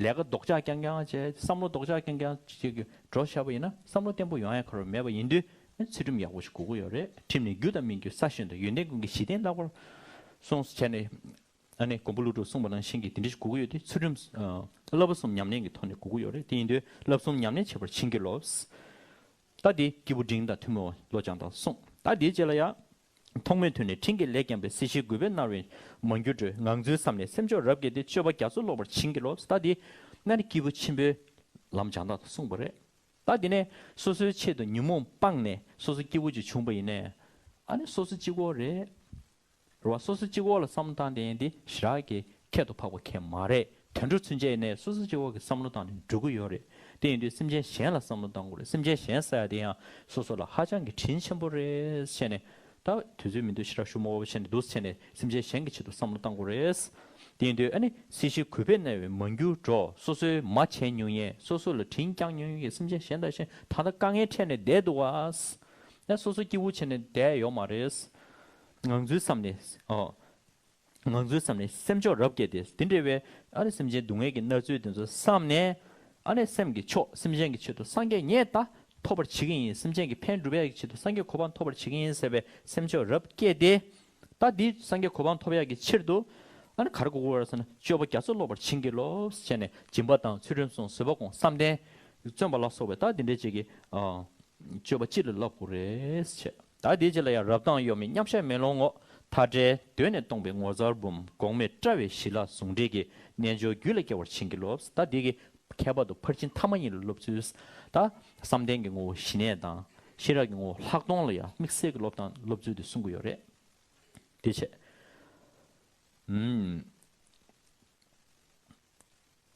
ལས་ཀ་རྡོག་རྒྱག་རྐྱང་རྐྱང་བྱས། བསམ་བློ་རྡོག་རྒྱག་རྐྱང་རྐྱང་ཅིག་གི་འགྲོ་བཞག་པ་ཡིན་ན། བསམ་བློ་བརྟན་པོ་ཡོང་ཡ་ཁོ་རང་མེད་པ་ཡིན་དུས། ཚུལ་ཁྲིམས་ཡག་པོ་ཞིག་དགོས་ཀྱི་ཡོད་རེད། ཁྲིམས་ནི་རྒྱུ་དང་སྨིན་རྒྱུ་ས་བཞིན་དུ། ཡོན་ཏན་ཀུན་གྱི་གཞི་རྟེན་ལྷག་པར་གསུངས་བྱས་ནས། ཨ་ནི་མགོན་པོ་ཀླུ་སྒྲུབ་གསུངས་པ་ནང་བཞིན་གྱི་དེ་འདྲ་ཞིག་དགོས་ཀྱི་ཡོད་དེ། ཚུལ་ཁྲིམས། ཨ། བསླབ་པ་གསུམ་ཉམས་ལེན་གྱི་ཐོག་ནས་དགོས་ཀྱི་ཡོད་རེད། དེ་ཡིན་དུས་བསླབ་གསུམ་ཉམས་ལེན་བྱེད་པར་བྱིན་གྱིས་རློབས། ད་དེ་སྐྱེས་བུ་འབྲིང་དང་ཐུན་མོང་བ་བློ་སྦྱང་དང་གསུངས། ད་དེའི་རྗེས་ལ་ཡང་། ཐོག་མའི་དུས་ནས་དྲིན་གྱིས་ལེགས་བསྐྱངས་པའི། སྲིད་ཞིའི་རྒུད་པས་མནར་བའི་མ་གྱུར་ཏོ། ངང་ཚུལ་བསམ་ནས་སེམས་མཆོག་རབ་བསྐྱེད་དེ། སྤྱོད་པ་རྒྱ་མཚོར་རློག་པར་བྱིན་གྱིས་རློབས། ད་དེ་ཨ་ནི་སྐྱེས་བུ་ཆེན་པོའི་ལམ་སྦྱང་སྟངས་དང་གསུངས་པ་རེད། ད་དེ་ནས་སོ་སོའི་ཆེད་དུ་ཉོན་མོངས་སྤངས་ནས་སོ་སོ་སྐྱེས་བུ་ཅིག་བྱུང་པ་ཡིན་ནའི། ཨ་ནི་སོ་སོ་གཅིག་པོ་རེད། རེད་བ། སོ་སོ་གཅིག་པོ་ལ་བསམ་བློ་བཏང་བསྡད་འདི་ཞེ་དྲག་གི་ཁྱད་དུ་འཕགས་པ་གང་ཡང་མ་རེད། དུད་འགྲོ་ཚུན་ཆད་ནས་སོ་སོ་གཅིག་པོ་གི་བསམ་བློ་བཏང་ནས་འགྲོ་གི་ཡོད་རེད། དེ་ཡིན་དུས་སེམས་ཅན་གཞན་ལ་བསམ་བློ་བཏང་དགོས་རེད། སེམས་ཅན་གཞན་ཟེར་ཡ་དེ་ཡང་སོ་སོ་ལ་ཧ་ཅང་གི་དྲིན་ཆེན་པོ་རེད་བྱས་ནས། ད་དུས་ཚོད་མི་འདུག། ཞེ་དྲག་ཞུ་མ་དགོས་པ་བྱས་ནས་འདུག་བྱས་ནས་སེམས་ཅན་གཞན་གྱི་ཆེད་དུ་བསམ་བློ་བཏང་དགོས་རེད། དེ་ཡིན་དུས་ཨ་ནི་སྲིད་ཞིའི་རྒུད་པས་མནར་བའི་མ་གྱུར་ཏོ། སོ་སོའི་མ་བྱས་མྱོང་ཡས། སོ་སོ་ལ་དྲིན་བསྐྱངས་མྱོང་ཡས་ཀྱི་སེམས་ཅན་གཞན་དང་གཞན་ད་ལྟ་དཀའ་ངལ་འཕྲད་ནས་བསྡད་འདུག་ག། ཡང་སོ་སོ་སྐྱིད་པོ་བྱས་ནས་བསྡད་ཡོད་མ་རེད། ངང་ཚུལ་བསམ་ནས། ཨོ། ངང་ཚུལ་བསམ་ནས་སེམས་མཆོག་རབ་བསྐྱེད་དེ། དེ་འདྲ་བའི་ཨ་ནི་སེམས་ཅན་སྡུག་བསྔལ་གྱི་མནར་ཚུལ་དེ་ཚོ་བསམ་ནས། ཨ་ནི་སེམས་ཀྱི་མཆོག། སེམས་ཅན་གྱི་ཆེད་དུ་སངས་རྒྱས་ངས་ད་ཐོབ་པར་བྱེད་ཀྱི་ཡིན། སེམས་ཅན་གྱི་ཕན་སྒྲུབ་ཡག་གི་ཆེད་དུ་སངས་རྒྱས་གོ་འཕང་ཐོབ་པར་བྱེད་ཀྱི་ཡིན་ཟེར་བའི་སེམས་མཆོག་རབ་བསྐྱེད་དེ། ད་འདི་སངས་རྒྱས་གོ་འཕང་ཐོབ་ཡག་གི་ཕྱིར་དུ། ཨ་ནི་ག་རེ་དགོས་ཀྱི་ཡོད་རེད་ཟེར་ན། སྤྱོད་པ་རྒྱ་མཚོར་རློག་པར་བྱིན་གྱིས་རློབས་བྱས་ནས། སྦྱིན་པ་དང་ཚུལ་ཁྲིམས་སྲུང་། བཟོད་པ་སྒོམ་བསམ་གཏན་བརྩོན་པ་ལ་སོགས་པའི་ད་འདི་འདྲའི་ཅིག་གི། ཨ། སྤྱོད་པ་སྤྱི་ལ་བསླབ་དགོས་རེད་བྱས། ད་དེའི་རྗེས་ལ་ཡང་རབ་དང་གཡོ་མེད་མཉམ་གཞག་མེ་ལོང་ངོ་། མཐའ་བྲལ་གདོད་ནས་སྟོང་པའི་ངོ་མཚར་འབུམ། གོང་མའི་དཔྲལ་བའི་ཞི་ལྷག་ཟུང་འབྲེལ་གྱི། རྣལ་འབྱོར་རྒྱུད་ལ་སྐྱེ་བར་བྱིན་གྱིས་རློབས། ད་དེ་གི་ཁྱད་པར་དུ་ཕར་ཕྱིན་ཐ་མ་གཉིས་ལ་སློབ་ཚུལ། ད་བསམ་གཏན་གྱི་ངོ་བོ་ཞི་གནས་དང་། ཤེས་རབ་ཀྱི་ངོ་བོ་ལྷག་མཐོང་ལ་ཡང་དམིགས་བསལ་གྱི་སློབ་སྟངས་སློབ་ཚུལ་དེ་གསུང་གི་ཡོད་རེད། དེ་བྱས། ཨུམ།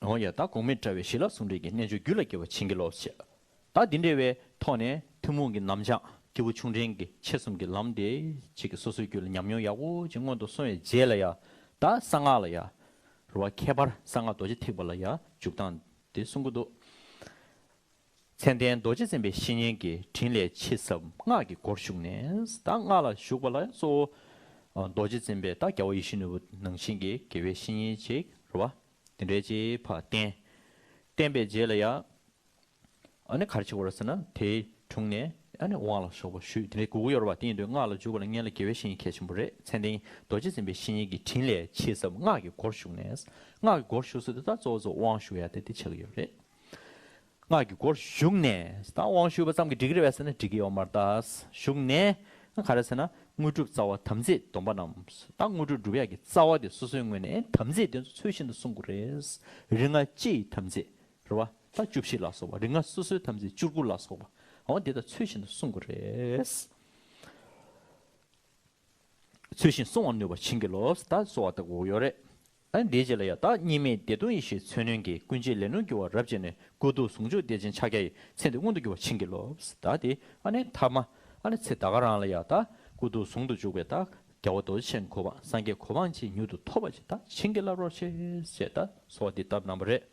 འོ་ཡ། ད་གོང་མའི་དཔྲལ་བའི་ཞི་ལྷག་ཟུང་འབྲེལ་གྱི། རྣལ་འབྱོར་རྒྱུད་ལ་སྐྱེ་བར་བྱིན་གྱིས་རློབས་བྱས། ད་འདི་འདྲ་བའི་ཐོག་ནས་ཐུན་མོང་གི་ལམ་སྦྱངས། སྐྱེས་བུ་ཆུང་འབྲིང་གི་ཆེ་གསུམ་གྱི་ལམ་དེ་གཅིག་གི་སོ་སོའི་རྒྱུད་ལ་ཉམས་མྱོང་ཡག་པོ་ཅིག་སྔོན་དུ་སོང་བའི་རྗེས་ལ་ཡ། ད་གསང་སྔགས་ལ་ཡ། རེད་བ། ཁྱད་པར་གསང་སྔགས་རྡོ་རྗེ་ཐེག་པ་ལ་ཡ་འཇུག་སྟངས་དེ་གསུང་གི་འདུག། མཚན་ལྡན་རྡོ་རྗེ་འཛིན་པའི་བཤེས་གཉེན་གྱི། དྲིན་ལས་ཆེས་ཟབ་སྔགས་ཀྱི་སྒོར་ཞུགས་ནས། ད་སྔགས་ལ་ཞུགས་པ་ལ་གཙོ་བོ། ཨ། རྡོ་རྗེ་འཛིན་པའི་ད་རྒྱལ་བ་ཡིད་བཞིན་ནོར་བུ་ནང་བཞིན་གྱི་དགེ་བའི་བཤེས་གཉེན་ཅིག་རེད་བ། དེ་འདྲའི་ཅིག་ཕར་བསྟེན། བསྟེན་པའི་རྗེས་ལ་ཡ། ཨ་ནི་ག་རེ་བྱེད་དགོས་རེད་ཟེར་ན། དེའི་དྲུང་ནས་ཨ་ནི་དབང་ལ་ཞུགས་པ་ཞུས། དེ་འདྲའི་དགོས་ཀྱི་ཡོད་རེད་བ། དེ་ཡིན་དུས་སྔགས་ལ་འཇུག་པ་ལ་སྔོན་ལ་དགེ་བའི་བཤེས་གཉེན་གལ་ཆེན་པོ་རེད། མཚན་ལྡན་རྡོ་རྗེ་འཛིན་པའི་བཤེས་གཉེན་གྱི། དྲིན་ལས་ཆེས་ཟབ་སྔགས་ཀྱི་སྒོར་ཞུགས་ནས། སྔགས་ཀྱི་སྒོར་ཞུགས་ཟེར་དུས་ད་གཙོ་བོ་གཙོ་བོ་དབང་ཞུ་ཡ་དེ་དེ་ཆགས་ཀྱི་ཡོད་རེད། སྔགས་ཀྱི་སྒོར་ཞུགས་ནས། ད་དབང་ཞུས་པ་ཙམ་གྱིས་འགྲིག་གི་རེད་པས་ཟེར་ན་འགྲིག་གི་ཡོད་མ་རེད་ད། ཞུགས་ནས་ག་རེ་ཟེར་ན། དངོས་གྲུབ་རྩ་བ་དམ་ཚིག་སྡོམ་པ་རྣམས། ད་དངོས་གྲུབ་སྒྲུབ་ཡག་གི་རྩ་བ་དེ་སོ་སོའི་ངོས་ནས་དམ་ཚིག་དེ་ཚོ་ཚུལ་བཞིན་དུ་སྲུང་དགོས་རེད། རིགས་ལྔ་སྤྱི་ཡི་དམ་ཚིག་རེད་བ། ད་བཅུ་བཞི་ལ་སོགས་པ། རིགས་ལྔ་སོ་སོའི་དམ་ཚིག་བཅུ་དགུ་ལ་སོགས་པ། འོ་དེ་དག་ཚུལ་བཞིན་དུ་སྲུང་དགོས་རེད། ཚུལ་བཞིན་བསྲུང་བར་ནུས་པར་བྱིན་གྱིས་རློབས། ད་གསོལ་བ་བཏབ་དགོས་ཡོད་རེད། ཨ་ནི་དེའི་རྗེས་ལ་ཡ། ད་གཉིས་མེད་བདེ་སྟོང་ཡེ་ཤེས་མཚོན་རྣོན་གྱིས། ཀུན་བྱེད་ལས་རྣོན་གྱུར་པ་རབ་བྱས་ནས། ཀུན་ཏུ་ཟུང་འཇུག་བདེ་ཆེན་ཕྱག་རྒྱ་ཡི། མཚན་དེ་མངོན་དུ་གྱུར་པར་བྱིན་གྱིས་རློབས། ད་དེ་ཨ་ནི་ཐ་མ། ཨ་ནི་ཚེ་ད་ག་རང་ལ་ཡ། ད་ཀུན་ཏུ་ཟུང་དུ་འཇུག་པའི་ད་རྒྱལ་བ་རྡོ་རྗེ་འཆང་གི་གོ་འཕང་། སངས་རྒྱས་གོ་འཕང་ཅིག་མྱུར་དུ་ཐོབ་པ་ཅིག་ད་བྱིན་གྱིས་བརླབ་རོགས་ཞེས་ཞེས་ད་གསོལ་བ་འདི་བཏབ་གནང་བ་རེད།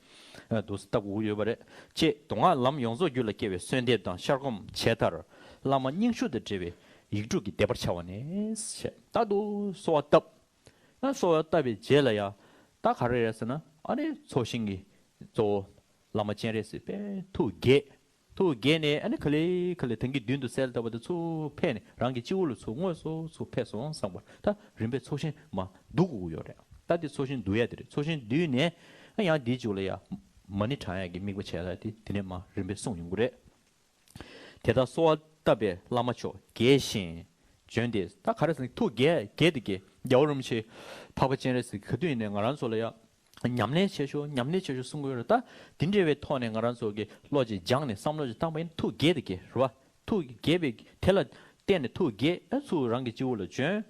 ཨ། འདུག་སེ་བཏབ་དགོས་ཀྱི་ཡོད་པ་རེད། ཅེས་མདོ་སྔགས་ལམ་ཡོངས་རྫོགས་རྒྱུད་ལ་སྐྱེ་བའི་གསོལ་འདེབས་དང་ཤར་སྒོམ་བྱས་མཐར། བླ་མ་རྙིང་ཤོས་དང་འབྲེལ་བའི་ཡིག་དྲུག་གི་བཟླས་པར་བྱ་བ་ནས་ཞེས། ད་འདུག་གསོལ་བ་བཏབ། ཨ། གསོལ་བ་བཏབ་པའི་རྗེས་ལ་ཡ། ད་ག་རེ་རེད་ཟེར་ན། ཨ་ནི་ཚོགས་ཞིང་གི་གཙོ་བོ་བླ་མ་སྤྱན་རས་གཟིགས་དཔེ་ཐུགས་དགྱེས། ཐུགས་དགྱེས་ནས་ཨ་ནི་ག་ལེ་ག་ལེ་ཐང་གི་མདུན་དུ་གསལ་བཏབ་པ་དེ་ཚུར་ཕེབས་ནས་རང་གི་སྤྱི་བོ་ལ་ཚུར་དངོས་སུ་ཚུར་ཕེབས་སོང་བསམ་པར། ད་རིམ་པས་ཚོགས་ཞིང་མར་བསྡུ་དགོས་ཀྱི་ཡོད་རེད། ད་དེ་ཚོགས་ཞིང་བསྡུ་ཡ་དེ་རེད། ཚོགས་ཞིང་བསྡུས་ནས་ཨ་ཡང་དེའི་མཇུག་ལ་ཡ་མ་ཎི་བགྲང་ཡ་གི་དམིགས་པ་བྱས་ལ་དེ་དེ་ནས་མར་རིམ་པས་གསུངས་ཡོང་གི་རེད། དེ་ལྟར་གསོལ་བ་བཏབ་པས་བླ་མ་མཆོག་དགྱེས་ཤིང་ བྱོན་ཏེ་ད་ག་རེ་ཟེར་ན་ཐུགས་དགྱེས་དགྱེས་ཏེ་གི་རྒྱལ་བ་རིན་པོ་ཆེ་འཕགས་པ་སྤྱན་རས་གཟིགས་ག་དུས་ཡིན་ནའི་ང་རང་ཚོ་ལ་ཡ་ཉམས་ལེན་བྱེད་ཤོག་ཉམས་ལེན་བྱེད་ཤོག་གསུང་གི་ཡོད་རེད། ད་འདི་འདྲ་བའི་ཐོག་ནས་ང་རང་ཚོ་གི་བློ་ཅིག་སྦྱངས་ནས་བསམ་བློ་ཅིག་བཏང་པ་ཡིན་ན་ཐུགས་དགྱེས་ཏེ་གི་རེད་བ། ཐུགས་དགྱེས་པའི་དེ་ལ་བརྟེན་ནས་ཐུགས་དགྱེས་ཨ་ཚུར་རང་གི་སྤྱི་བོ་ལ་བྱོན།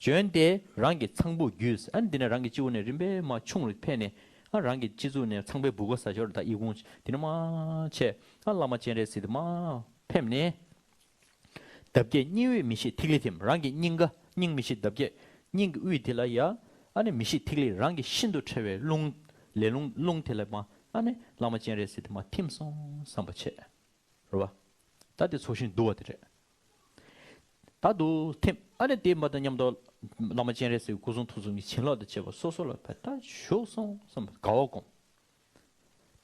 བྱོན་ཏེ་རང་གི་ཚངས་བུག་བརྒྱུས་ཨ་ནི་འདི་ནས་རང་གི་སྤྱི་བོ་ནས་རིམ་པས་མར་ཆུང་རུ་འཕེལ་ནས་ཨ་རང་གི་སྤྱི་གཙུག་ནས་ཚངས་པའི་བུ་ག་ཟེར་ཞོར་ད་ཨི་ཁུང་དེ་ནས་མར་ཆད་ཨ་བླ་མ་སྤྱན་རས་གཟིགས་དེ་མར་ཕེབས་ནས། འདབ་བརྒྱད་སྙིང་དབུས་མི་ཤིགས་ཐིག་ལེ་ཐིམ། རང་གི་སྙིང་ག་སྙིང་མི་ཤིགས་འདབ་བརྒྱད་སྙིང་གི་དབུས་དེ་ལ་ཡ་ཨ་ནི་མི་ཤིགས་ཐིག་ལེ་རང་གི་ཤིན་ཏུ་ཕྲ་བའི་རླུང་ལས་རླུང་རླུང་དེ་ལ་མ་ཨ་ནི་བླ་མ་སྤྱན་རས་གཟིགས་དེ་མ་ཐིམ་སོང་བསམ་པ་བྱས། རེད་བ། ད་དེ་ཚོགས་ཞིང་བསྡུ་བ་དེ་རེད། ད་དུ་ཐིམ་ཨ་ནི་དེ་མ་དང་མཉམ་དུ་བླ་མ་སྤྱན་རས་གཟིགས་སྐུ་གསུང་ཐུགས་གསུམ་གྱི་བྱིན་རླབས་དང་བཅས་པ་སོ་སོ་ལ་ཕར་ད་ཞུགས་སོང་བསམ་པ་དགའ་བ་སྒོམ།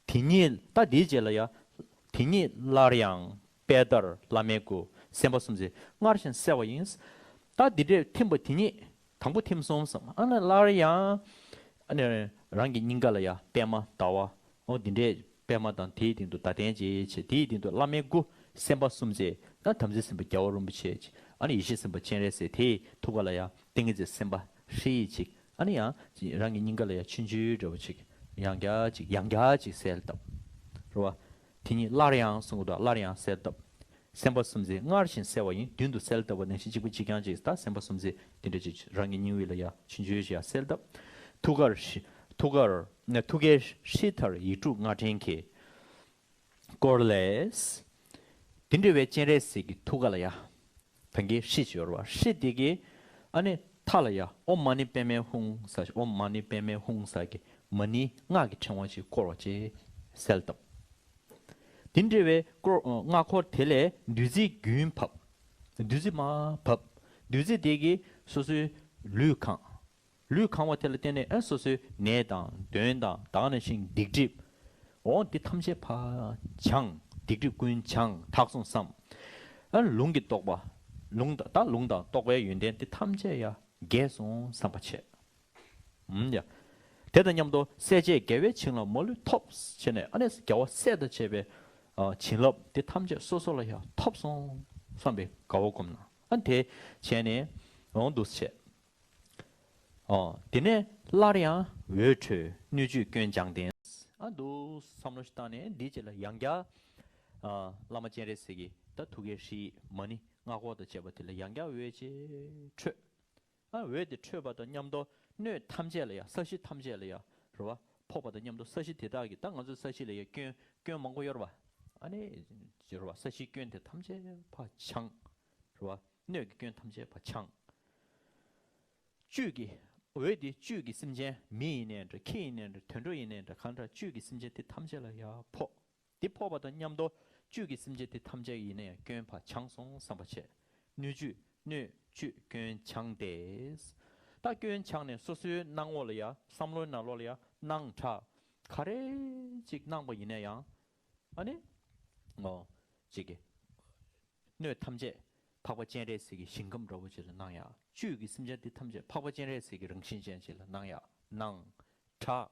དེ་ཉིད་ད་དེའི་རྗེས་ལ་ཡ། དེ་ཉིད་སླར་ཡང་པད་ཟླར་བླ་མའི་སྐུ་སེམས་དཔའ་སུམ་བརྩེགས་སྔར་བཞིན་གསལ་བ་ཡིན། ད་འདི་འདྲས་ཐིམ་པ་དེ་ཉིད་དང་པོ་ཐིམ་སོང་བསམ་ཨ་ནི་སླར་ཡང་། ཨ་ནི་རང་གི་སྙིང་ག་ལ་ཡ་པད་མ་ཟླ་བ་འོ་འདི་འདྲས་པད་མ་དང་དེའི་སྟེང་དུ་ཟླ་སྟན་ཅེས་བྱས་དེའི་སྟེང་དུ་བླ་མའི་སྐུ་སེམས་དཔའ་སུམ་བརྩེགས་ན་དམ་ཚིག་སེམས་དཔའ་རྒྱལ་བ་རིན་པོ་ཆེ་ཨ་ནི་ཡེ་ཤེས་སེམས་དཔའ་སྤྱན་རས་གཟིགས་དེའི་ཐུགས་ཀ་ལ་ཡ་ཏིང་ངེ་འཛིན་སེམས་དཔའ་ཧྲཱིཿ་ཅིག་ཨ་ནི་ཡང་རང་གི་སྙིང་ག་ལ་ཡང་ཆུང་ཆུང་འདྲ་བོ་ཅིག་ཡང་བསྐྱར་ཅིག་ཡང་བསྐྱར་ཅིག་གསལ་བཏབ། རེད་བ། དེ་ཉིད་སླར་ཡང་གསུང་གི་འདུག་སླར་ཡང་གསལ་བཏབ། སེམས་དཔའ་སུམ་བརྩེགས་སྔར་བཞིན་གསལ་བ་ཡིན་མདུན་དུ་གསལ་བཏབ་པ་ནང་བཞིན་གཅིག་པ་གཅིག་རྐྱང་ཅིག་ད་སེམས་དཔའ་སུམ་བརྩེགས་དེ་འདྲ་ཅིག་རང་གི་སྙིང་དབུས་ལ་ཡང་ཆུང་ཆུང་ཞིག་ཡང་གསལ་བཏབ། ཐུགས་ཀར་ཧྲཱིཿ་ཐུགས་ཀར་ཐུགས་ཀའི་ཧྲཱིཿ་མཐར་ཡིག་དྲུག་སྔགས་ཕྲེང་གིས། བསྐོར་ལས། དེ་འདྲ་བའི་སྤྱན་རས་གཟིགས་ཀྱི་ཐུགས་ཀ་ལ་ཡ། ད་གིན་ཧྲཱིཿ་ཅིག་ཡོད་རེད་བ། ཧྲཱིཿ་དེ་གི་ཨ་ནི་མཐའ་ལ་ཡ་ཨོཾ་མ་ཎི་པདྨེ་ཧཱུྃ་ཟེར་ཨོཾ་མ་ཎི་པདྨེ་ཧཱུྃ་ཟེར་གི་མ་ཎི་སྔགས་ཀྱི་ཕྲེང་བ་ཅིག་བསྐོར་བ་ཅིག་གསལ་བཏབ། དེ་འདྲ་བའི་བསྐོར་སྔགས་འཁོར་དེ་ལས་བདུད་རྩི་རྒྱུན་བབས། བདུད་རྩི་མར་བབས། བདུད་རྩི་དེ་གིས་སོ་སོའི་ལུས་གང་། ལུས་གང་བ་དེ་ལ་བརྟེན་ནས་ཨ་སོ་སོའི་ནད་དང་གདོན་དང་ད་ག་ནང་བཞིན་སྡིག་སྒྲིབ། འོ་འདི་ཐམས་ཅད་ཕར་བྱང་། སྡིག་སྒྲིབ་ཀུན་བྱང་དག་སོང་བསམ། ཨ་ལུང་གི་རྟོགས་པ། ལུང་དང་ད་ལུང་དང་རྟོགས་པའི་ཡོན་ཏན་འདི་ཐམས་ཅད་ཡ་རྒྱས་སོང་བསམ་པ་བྱས། ཨུམ་ཡ། དེ་དང་མཉམ་དུ་སྲས་བཅས་རྒྱལ་བའི་བྱིན་རླབས་མ་ལུས་ཐོབ་བྱས་ནས་ཨ་ནི་རྒྱལ་བ་སྲས་དང་བཅས་པའི་ཨ་བྱིན་རླབས་འདི་ཐམས་ཅད་སོ་སོ་ལ་ཡ་ཐོབ་སོང་བསམ་པའི་དགའ་བ་སྒོམ་ན་ཨ་དེ་བྱས་ནས་འོང་འདུག་བྱས། ཨོ། དེ་ནས་སླར་ཡང་འོད་འཕྲོས་སྣོད་བཅུད་སྐྱོན་སྦྱངས་ཏེ། ཨ་འདུག་བསམ་བློ་ཞིག་བཏང་ནས་འདིའི་རྗེས་ལ་ཡང་བསྐྱར། ཨ་བླ་མ་སྤྱན་རས་གཟིགས་ཀྱི་ད་ཐུགས་ཀའི་ཧྲཱིཿ་མ་ཎི་སྔགས་འཁོར་དང་བཅས་པ་དེ་ལ་ཡང་བསྐྱར་འོད་ཅིག་འཕྲོས། ཨ་འོད་དེ་འཕྲོས་པ་དང་མཉམ་དུ་སྣོད་ཐམས་ཅད་ལ་ཡང་ས་གཞི་ཐམས་ཅད་ལ་ཡང་རེད་བ། ཕོག་པ་དང་མཉམ་དུ་ས་གཞི་དེ་དག་གི་ད་ང་ཚོའི་ས་གཞི་ལ་ཡང་སྐྱོན་སྐྱོན་མང་པོ་ཡོད་རེད་བ། ཨ་ནི་རེད་བ་ས་གཞིའི་སྐྱོན་དེ་ཐམས་ཅད་ཕར་བྱང་། རེད་བ། སྣོད་ཀྱི་སྐྱོན་ཐམས་ཅད་ཕར་བྱང་། བཅུད་ཀྱི། འོད་དེ་བཅུད་ཀྱི་སེམས་ཅན་མི་ཡིན་ནའི་འདྲ་ཁྱི་ཡིན་ནའི་འདྲ་དུད་འགྲོ་ཡིན་ནའི་འདྲ་གང་འདྲ་བཅུད་ཀྱི་སེམས་ཅན་དེ་ཐམས་ཅད་ལ་ཡར་ཕོག་དེ་ཕོག་པ་དང་མཉམ་དུ་བཅུད་ཀྱི་སེམས་ཅན་དེ་ཐམས་ཅད་ཡིན་ན་ཡང་སྐྱོན་ཕར་བྱང་སོང་བསམ་པ་བྱས། སྣོད་བཅུད་སྣོད་བཅུད་སྐྱོན་བྱང་སྟེ། ད་སྐྱོན་བྱང་ནས་སོ་སོའི་སྣང་ངོ་ལ་ཡ་བསམ་བློའི་ནང་ལོགས་ལ་ཡ་སྣང་གྲགས་ག་རེ་ཅིག་སྣང་པ་ཡིན་ན་ཡང་། ཨ་ནི། ངོ་། ཅིག་གི་སྣོད་ཐམས་ཅད་འཕགས་པ་སྤྱན་རས་གཟིགས་ཀྱི་ཞིང་ཁམས་འདྲ་བོ་ཅིག་ལ་སྣང་ཡག་བཅུད་ཀྱི་སེམས་ཅན་འདི་ཐམས་ཅད་འཕགས་པ་སྤྱན་རས་གཟིགས་ཀྱི་རང་བཞིན་ཅན་ཅིག་ལ་སྣང་ཡག་སྣང་། སྒྲ།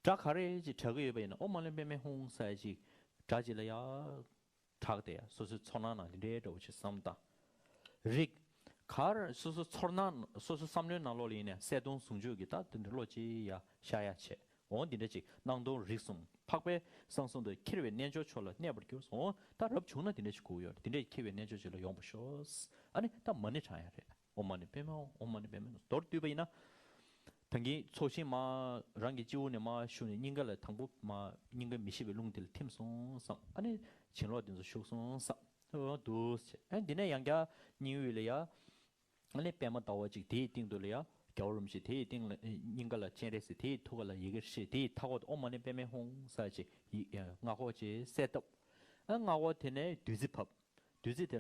སྒྲ་ག་རེ་ཅིག་གྲགས་ཀྱི་ཡོད་པ་ཡིན་ན་ཨོཾ་མ་ཎི་པདྨེ་ཧཱུྃ་ཟེར་ཅིག་སྒྲ་ཅིག་ལ་ཡ། གྲགས་ཏེ་ཡ་སོ་སོའི་ཚོར་སྣང་ནང་འདི་འདྲའི་འདྲ་བོ་ཅིག་བསམ་དང་། རིག་གར་སོ་སོ་ཚོར་སྣང་སོ་སོ་བསམ་བློའི་ནང་ལོགས་ལ་ཡིན་ནའི་གསལ་སྟོང་ཟུང་འཇུག་གི་ད་འདི་འདྲ་བློ་ཅིག་ཡ་ཤར་ཡ་བྱས། འོང་འདི་འདྲ་ཅིག་སྣང་སྟོང་རིག་གསུམ་འཕགས་པའི་གསང་གསུམ་དུ་འཁྱིལ་བའི་རྣལ་འབྱོར་མཆོག་ལ་གནས་པར་གྱུར། འོང་ད་རབ་བྱུང་ན་འདི་འདྲ་ཅིག་དགོས་ཡོད་འདི་འདྲ་འཁྱིལ་བའི་རྣལ་འབྱོར་ཅིག་ལ་ཡོང་བར་ཤོག་ཨ་ནི་ད་མ་ཎི་བགྲང་ཡ་རེད། ཨོཾ་མ་ཎི་པདྨེ་ཧཱུྃ། ཨོཾ་མ་ཎི་པདྨེ་ཧཱུྃ། མདོར་བསྡུས་པ་ཡིན་ན། ད་གིན་ཚོགས་ཞིང་མར་རང་གི་སྤྱི་བོ་ནས་མར་ཞུགས་ནས་སྙིང་ག་ལ་དང་པོ་མར་སྙིང་གའི་མི་ཤིགས་པའི་རླུང་དེ་ལ་ཐིམ་སོང་བསམ་ཨ་ནི་བྱིན་རླབས་དེ་ཚོ་ཞུགས་སོང་བསམ། འོ་འདུག་སེ་ཨ་འདི་ནས་ཡང་བསྐྱར་སྙིང་དབུས་ལ་ཡ། ཨ་ནི་པདྨ་ཟླ་བ་གཅིག་དེའི་སྟེང་དུ་ལ་ཡ། རྒྱལ་བ་རིན་པོ་ཆེ་དེའི་སྟེང་ལ་སྙིང་ག་ལ་སྤྱན་རས་གཟིགས་དེའི་ཐུགས་ཀ་ལ་ཡི་གེ་ཧྲཱིཿ་དེའི་མཐའ་འཁོར་དུ་ཨོཾ་མ་ཎི་པདྨེ་ཧཱུྃ་ཟེར་ཅིག་ཡི་སྔགས་འཁོར་ཅིག་གསལ་བཏབ། ཨ་སྔགས་འཁོར་དེ་ནས་བདུད་རྩི་བབས། བདུད་རྩི་དེ་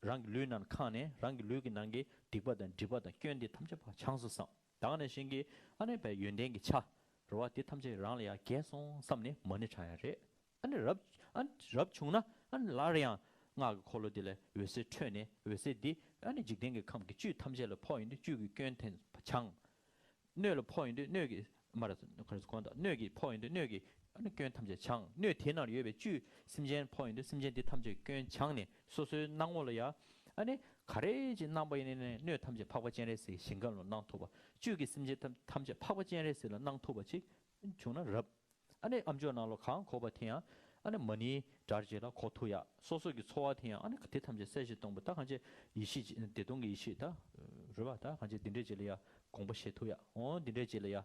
རང་གི་ལུས་ནང་ཁེངས་ནས་རང་གི་ལུས་ཀྱི་ནང་གི་སྡིག་པ་དང་སྒྲིབ་པ་དང་སྐྱོན་དེ་ཐམས་ཅད་ཕར་བྱང་སོང་བསམ། ད་ག་ནང་བཞིན་གྱི་ཨ་ནི་བའི་ཡོན་ཏན་གྱི་ཆ། རེད་བ་དེ་ཐམས་ཅད་རང་ལ་ཡར་རྒྱས་སོང་བསམ་ནས་མ་ཎི་བགྲང་ཡ་རེད། ཨ་ནི་རབ་ཨ་ནི་རབ་བྱུང་ན་ཨ་ནི་སླར་ཡང་སྔགས་ཀྱི་འཁོར་ལོ་དེ་ལས་འོད་ཟེར་འཕྲོས་ནས་འོད་ཟེར་འདི་ཨ་ནི་འཇིག་རྟེན་གྱི་ཁམས་ཀྱི་བཅུད་ཐམས་ཅད་ལ་ཕོག་ཡོང་དུས་བཅུད་ཀྱི་སྐྱོན་དེ་བྱང་། སྣོད་ལ་ཕོག་ཡོང་དུས་སྣོད་ཀྱི་མ་རེད་གོང་དང་སྣོད་ཀྱི་ཕོག་ཡོང་དུས་སྣོད་ཀྱི་ཨ་ནི་སྐྱོན་ཐམས་ཅད་བྱང་། སྣོད་དེ་ནང་ཡོད་པའི་བཅུད་སེམས་ཅན་ཕོག་ཡོང་དུས་སེམས་ཅན་དེ་ཐམས་ཅད་སྐྱོན་བྱང་ནས་སོ་སོའི་སྣང་ངོ་ལ་ཡ་ཨ་ནི་ ག་རེ་ཅིག་གནང་པ་ཡིན་ནའི་སྣོད་ཐམས་ཅད་འཕགས་པ་སྤྱན་རས་གཟིགས་ཞིང་ཁམས་ལ་གནང་ཐུབ་པ། བཅུད་ཀྱི་སེམས་ཅན་ཐམས་ཐམས་ཅད་འཕགས་པ་སྤྱན་རས་གཟིགས་ལ་གནང་ཐུབ་པ་ཅིག་བྱུང་ན་རབ། ཨ་ནི་ཨ་མཆོག་ནང་ལོགས་གང་གོ་བ་དེ་ཡང་ཨ་ནི་མ་ཎིའི་སྒྲ་ཅིག་ལ་གོ་ཐུབ་ཡ། སོ་སོ་གི་འཚོ་བ་དེ་ཡང་ཨ་ནི་དེ་ཐམས་ཅད་གསལ་བྱེད་སྟོང་པ་ད་གང་ཅི་ཡེ་ཤེས་ཅིག་བདེ་སྟོང་གི་ཡེ་ཤེས་ད་རེད་པ། ད་གང་ཅི་འདི་འདྲས་ཅིག་ལ་ཡ་དགོངས་པ་བཞེས་ཐུབ་ཡ། འོ་འདི་འདྲས་ཅིག་ལ་ཡ་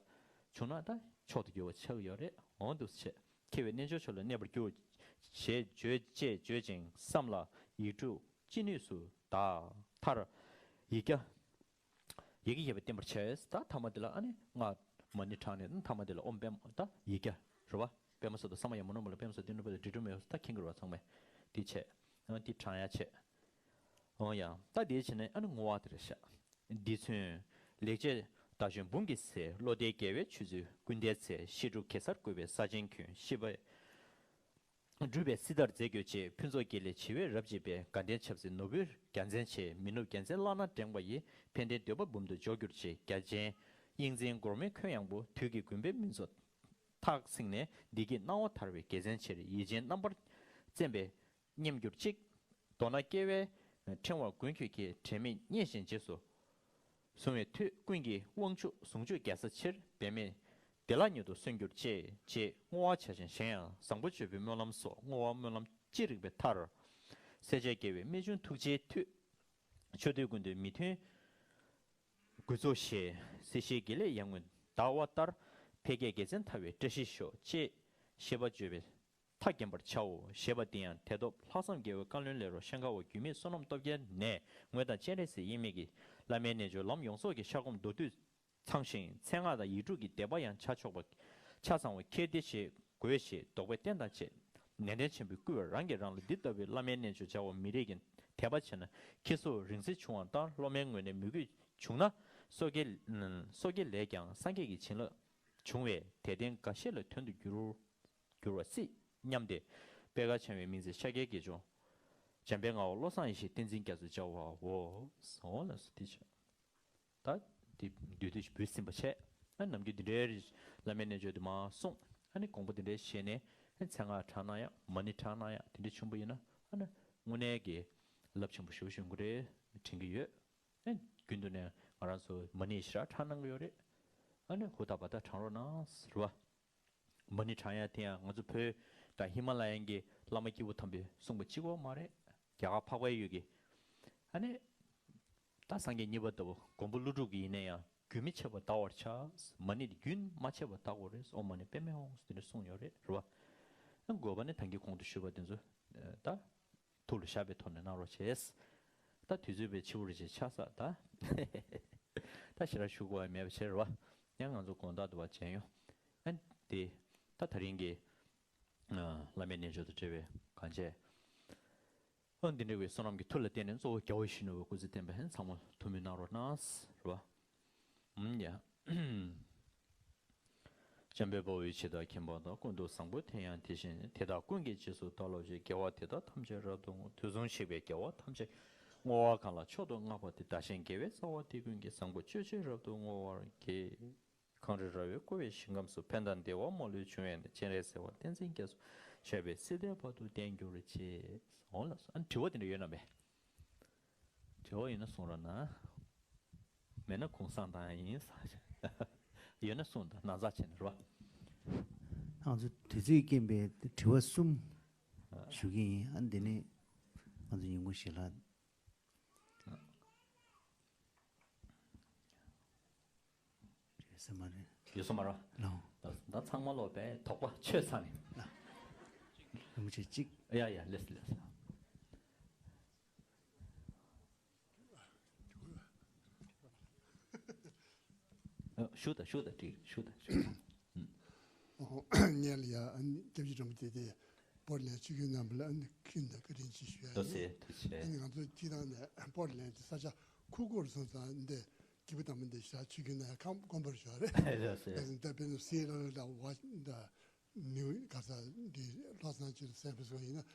བྱུང་ན་ད་མཆོག་ཏུ་གྱུར་པ་ཆགས་ཀྱི་ཡོད་རེད། འོ་འདུག་སེ་བྱས། མཁས་པའི་རྣལ་འབྱོར་མཆོག་ལ་གནས་པར་གྱུར། ཞེས་བརྗོད་ཅེས་བརྗོད་ཅིང་བསམ་ལ་ཡིག་དྲུག་ཅི་ནུས་སུ་བཟླས་མཐར། ཡིག་བརྒྱ། ཡི་གེ་བརྒྱ་པ་བསྟན་པར་བྱས། ད་ཐ་མ་དེ་ལ་ཨ་ནི་སྔགས་མ་ཎི་བགྲངས་ནས་ཐ་མ་དེ་ལ་ཨོཾ་པདྨ་ད་ཡིག་བརྒྱ་རེད་པ། པདྨ་སཱ་དྷཱ་ས་མ་ཡ་མུ་ནེ་མ་ལ་པདྨ་སཱ་དྷཱ་ཏྭ་ནུ་པ་དྷཱིཿ་ཊཱིཿ་མེ་ཧོ་ད་མཁྱེན་གྱི་རེད་པ་ཚང་མས། དེ་བྱས། ཨ་དེ་བགྲང་ཡ་བྱས། འོ་ཡ། ད་དེ་བྱས་ནས་ཨ་ནི་བསྔོ་བ་དེ་རེད་ཤག་འདི་མཚོན་ལེགས་བྱས་བདག་བཞིན་འབུམ་གྱི་ཚལ། བློ་ལྡན་རྒྱལ་བའི་ཆོས་ཚུལ་ཀུན་ལྡན་ཚལ། བཤད་སྒྲུབ་གེ་སར་བཀོད་པའི་ས་ཆེན་ཀུན། ཤེས་པ་སྒྲུབ་པའི་སྲིད་མཐར་མཛད་གྱུར་ཅིག་ཕུན་ཚོགས་དགེ་ལེགས་བྱེ་བས་རབ་བརྗིད་པའི། དགའ་ལྡན་ཆབ་སྲིད་ནོར་བུའི་རྒྱལ་མཚན་ཆེ། མི་ནུབ་རྒྱལ་མཚན་བླ་ན་བསྒྲེངས་པ་ཡི། ཕན་བདེའི་འདོད་པ་འབུམ་དུ་འཇོ་གྱུར་ཅིག་རྒྱལ་ཆེན་དབྱིག་འཛིན་སྒོར་མོའི་ཁོད་ཡངས་པོ། དུས་ཀྱི་དགུན་འབུའི་མུན་ཚོགས་ཐག་བསྲིངས་ནས། བདེ་སྐྱིད་སྣང་བ་དར་བའི་དགེ་མཚན་ཆེར། ཡིད་ཅན་རྣམ་པར་རྩེན་པས་སྙེམས་གྱུར་ཅིག་མདོར་ན་སྐྱེ་བའི་ཕྲེང་བ་ཀུན་ཁྱོད་ཀྱིས། དྲན་མེད་བརྙེས་ཤིང་རྗེས་སུ་བཟུང་བའི་མཐུས། ཀུན་གྱི་དབང་ཕྱུག་ཟུང་འཇུག་རྒྱལ་སྲས་ཆེར། འབད་མེད་བདེ་བླག་ཉིད་དུ་སོན་གྱུར་ཅིག་ཅེས་བསྔོ་བ་བྱ་ཞིང་གཞན་ཡང་བཟང་པོ་སྤྱོད་པའི་སྨོན་ལམ་སོགས་བསྔོ་བ་སྨོན་ལམ་ཅི་རིགས་པའི་མཐར། སྲས་བཅས་རྒྱལ་བའི་རྨད་བྱུང་ཐུགས་རྗེའི་མཐུས། ཕྱོགས་དུས་ཀུན་ཏུ་མི་མཐུན་རྒུད་ཚོགས་ཞི། སྲིད་ཞིའི་དགེ་ལེགས་ཡར་ངོའི་ཟླ་བ་ལྟར། འཕེལ་རྒྱས་དགེ་མཚན་ཐར་བའི་བཀྲ་ཤིས་ཤོག་ཅེས་ཤེས་པ་བརྗོད་པའི་མཐའ་བརྒྱན་པར་བྱའོ། ཞེས་པ་འདི་ཡང་དེ་ཐོབ་ལྷག་བསམ་རྒྱལ་བའི་བཀའ་བློན་ལས་རོགས་ཤང་ཀ་པ་རྒྱུད་སྨད་བསོད་ནམས་སྟོབས་རྒྱལ་ནས་དངོས་དང་སྤྱན་རས་གཟིགས་དབྱེར་མེད་ཀྱི་བླ་མའི་རྣལ་འབྱོར་ལམ་ཡོངས་རྫོགས་ཀྱི་ཤར་སྒོམ་མདོར་བསྡུས་ཚང་ཞིང་མཚན་སྔགས་དང་ཡིག་དྲུག་གི་བཟླས་པ་ཡང་ཆ་ཆོག་པ་ཆ་ཚང་བ་ཁྱེར་ཏེ་བྱེད་དགོས་ཞེས་དོགས་པས་བསྟན་དང་བཅས། ནན་ཏན་ཆེན་པོས་བསྐུལ་བས་རང་གིས་རང་ལ་འདི་ལྟ་བུའི་བླ་མའི་རྣལ་འབྱོར་སྦྱར་བ་མི་རིགས་ཀྱི་དད་པ་ཆེ་ན་ཁྱེར་སོ་རིང་བསྲེལ་བྱུང་བ་དང་སློབ་མའི་ངོས་ནས་མོས་གུས་བྱུང་ན་སོ་སྐྱེ་སོ་སྐྱེ་ལས་ཀྱང་སངས་རྒྱས་ཀྱི་བྱིན་རླབས་འབྱུང་བས་དད་ལྡན་འགའ་ཤས་ལ་དོན་དུ་འགྱུར། འགྱུར་བ་སྲིད་སྙམ་སྟེ། པད་དཀར་འཆང་བའི་མིང་མཛད་ཤཱཀྱའི་དགེ་སྦྱོང་། འཇམ་དཔལ་ངག་དབང་བློ་བཟང་ཡེ་ཤེས་བསྟན་འཛིན་རྒྱ་མཚོས་སྦྱར་བའོ། འོ་ལགས་སོ། དེ་བྱས། ད་དེ་བསྡུས་དེ་འབུལ་ཟིན་པ་བྱས། ཨ་ནམ་རྒྱུན་འདི་འདྲའི་བླ་མའི་རྣལ་འབྱོར་དེ་མར་གསུངས། ཨ་ནི་དགོངས་པ་འདི་འདྲའི་བཞེས་ནས་ཨ་མཚན་སྔགས་བགྲང་གནང་ཡག་མ་ཎི་བགྲང་གནང་ཡག་དེ་འདྲ་བྱུང་པ་ཡིན་ན་ཨ་ནི་དངོས་གནས་ཀྱི་རླབས་ཆེན་པོ་ཞེ་པོ་ཅིག་ཡོང་གི་རེད་དྲན་གྱི་ཡོད། ཨ་རྒྱུན་དུ་ནས་ང་རང་ཚོ་མ་ཎི་ཞེ་དྲག་བགྲང་གནང་གི་ཡོད་རེད། ཨ་ནི་ཧུར་ཐག་བ་ཐག་བགྲང་རོགས་གནང་ཟེར་བ། མ་ཎི་བགྲང་ཡ་དེ་ཡང་ང་ཚོ་བོད་དང་ཧི་མ་ལ་ཡན་གྱི་བླ་མ་སྐྱེས་བུ་དམ་པས་གསུངས་པ་གཅིག་པོ་མ་རེད། རྒྱ་གར་འཕགས་པའི་ཡུལ་གྱི་ཨ་ནི་ད་སངས་རྒྱས་གཉིས་པ་ལྟ་བུ་མགོན་པོ་ཀླུ་སྒྲུབ་ཀྱི་ཡིན་ན་ཡང་རྒྱུན་མི་འཆད་པར་བཟླ་བར་བྱ། མ་ཎི་དེ་རྒྱུན་མ་ཆད་པར་བཟླ་དགོས་རེད། ཨོཾ་མ་ཎི་པདྨེ་ཧཱུྃ་དེ་འདྲ་གསུངས་ཡོད་རེད། རེད་བ། ཨ་དགོས་པ་ནི་ད་གིན་གོང་དུ་ཞུས་པ་དེ་ཚོ་ད། ཐུགས་ལ་བཞག་པའི་ཐོག་ནས་གནང་རོགས་བྱས། ད་དུས་ཚོད་པའི་ཕྱི་པོ་རེ་བྱས་ཆགས་ས་ད། ད་ཞེ་དྲག་ཞུ་དགོས་པ་མེད་པ་བྱས་རེད་བ། ཡང་ང་ཚོ་དགོང་དག་འདུག་བ་བྱས་ཡོང་། ཨ་དེ། ད་ད་རིང་གི། བླ་མའི་རྣལ་འབྱོར་དང་འབྲེལ་བའི་གང་བྱས། ཨ་འདི་འདྲ་བའི་བསོད་ནམས་ཀྱི་མཐུ་ལ་བརྟེན་ནས་གཙོ་བོ་རྒྱལ་བ་ཡིད་བཞིན་ནོར་བུའི་སྐུ་ཚེ་བརྟན་པ་ཡང་ཚང་མ་ཐུགས་སྨོན་གནང་རོགས་གནང་། རེད་བ། ཨུམ་ཡ། འཇམ་དཔལ་དཔའ་བོས་ཇི་ལྟར་མཁྱེན་པ་དང་། ཀུན་ཏུ་བཟང་པོ་དེ་ཡང་དེ་བཞིན་ཏེ། དེ་དག་ཀུན་གྱི་རྗེས་སུ་བདག་སློབ་ཅིང་། དགེ་བ་འདི་དག་ཐམས་ཅད་རབ་ཏུ་བསྔོ། དུས་གསུམ་གཤེགས་པའི་རྒྱལ་བ་ཐམས་ཅད་བསྔོ་བ་གང་ལ་མཆོག་ཏུ་བསྔགས་པ་དེས། བདག་གཞན་དགེ་བའི་རྩ་བ་འདི་ཀུན་གྱི། བཟང་པོ་སྤྱོད་ཕྱིར་རབ་ཏུ་བསྔོ་བར་བགྱི། གངས་རི་ར་བས་བསྐོར་བའི་ཞིང་ཁམས་སུ། ཕན་དང་བདེ་བ་མ་ལུས་འབྱུང་བའི་གནས། སྤྱན་རས་གཟིགས་དབང་བསྟན་འཛིན་རྒྱ་མཚོ། མཆོད་པའི་སྲིད་མཐའི་བར་དུ་བརྟན་གྱུར་ཅིག་འོང་ལགས་སོ། ཨ་ནི་དྲི་བ་དེ་འདྲ་ཡོད་ན་མེད། དྲི་བ་ཡོད་ན་གསུང་རོགས་གནང་། མེད་ན་གུང་སེང་བཏང་ཡ་ཡིན་ཟེར། ཡོད་ན་གསུང་དང་ན་ཚ་བྱས་ནས་རོ། ང་ཚོ་དུས་ཚོད་རྐྱེན་པས་དྲི་བ་གསུམ་ཞུ་གི་ཡིན། ཨ་འདི་ནི་ང་ཚོ་ཉིན་གུང་ཞིག་ལ། རེད་ས་མ་རེད། ཡོད་ས་མ་རེད། ལགས། ད་ཚང་མ་ལོག་པའི་དོགས་པ་ཆོད་ཚར་ནས། ལགས། མི་ཆེ་གཅིག་ཡ་ཡ་ལེས་ལེས། ཨ་ཞུ་ད་ཞུ་ད་འགྲིག་ཞུ་ད་ཞུ། ཨོ། ངས་ལ་ཡ་ཨ་ནི་སྐྱབས་རྗེ་གྲོང་པ་དེ་དེ་པོར་ལན་ཆུ་རྒྱུན་རྣམ་པ་ལ་ཨ་ནི་ཁྱོད་ད་བཀའ་དྲིན་ཆེ་ཞུ་ཡ་ཡིན། ཐུགས་རྗེ་ཆེ། ཨ་ནི་ང་ཚོ་སྤྱི་བཏང་ནས་པོར་ལན་དེ་ས་ཆ་ཁུག་ཁུག་རུ་སོང་ཙང་འདི་སྐྱེས་བུ་དམ་པ་འདི་ཞག་ཆུ་རྒྱུན་ན་ཡ་ཁམས་དཀོན་པོར་ཞུ་ཡ་རེད། ཐུགས་རྗེ་ཆེ། ད་དཔེར་ན་སི་ལ་ལ་བ་ད་ནིའུ་ག་ས་འདི་ལྷ་ས་ཅིག་སན་ཕྲན་སི་སྐོ་ཡིན་ན།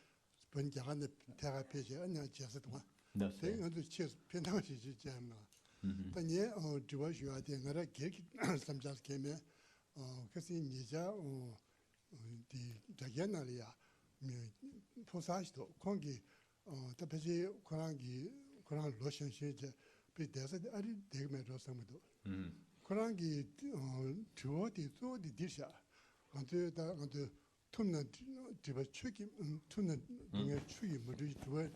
བོད་རྒྱ་གར་ནས་ཐད་ཀར་ཕེབས་བྱས་ཨ་ནི་ཡང་མཇལ་ས་འདུག་བ། ལགས་སོ། དེ་ང་ཚོས་ཆེས་ཕན་ཐོགས་ཤིག་ཅིག་བྱས་ན། ཨུ་ཧུ། ད་ངས་ཨོ་དྲི་བ་ཞུ་ཡ་དེ་ང་རང་སྒེར་གྱི་བསམ་འཆར་གང་ཡང་མེད། ཨོ་ཁ་སང་ཉེ་ཆར་ཨོ་དེ་དྲ་རྒྱའི་ནང་ལ་ཡ་མི་ཕོ་གསར་ཞིག་འདུག་ཁོང་གིས་ཨོ་ད་ཕལ་ཆེར་ཁོ་རང་གི་ ཁོ་རང་ལོ་གཞོན་གཞོན་བྱས་པའི་བསྡད་ས་དེ་ཨ་རི་བསྡད་ཀྱི་མེད་འགྲོ་བསམ་གྱི་འདུག་ཁོ་རང་གི་ཨ་དྲི་བ་དེ་གཙོ་བོ་དེ་འདིར་བཞག་ང་ཚོའི་ད་ང་ཚོའི་ཐུབ་ན་སྒྲིབ་པ་ཆོས་ཀྱིས་ཐུབ་ན་སྡུག་བསྔལ་ཆོས་ཀྱིས་མ་གྲུབ་ཀྱི་འགྲོ་བ་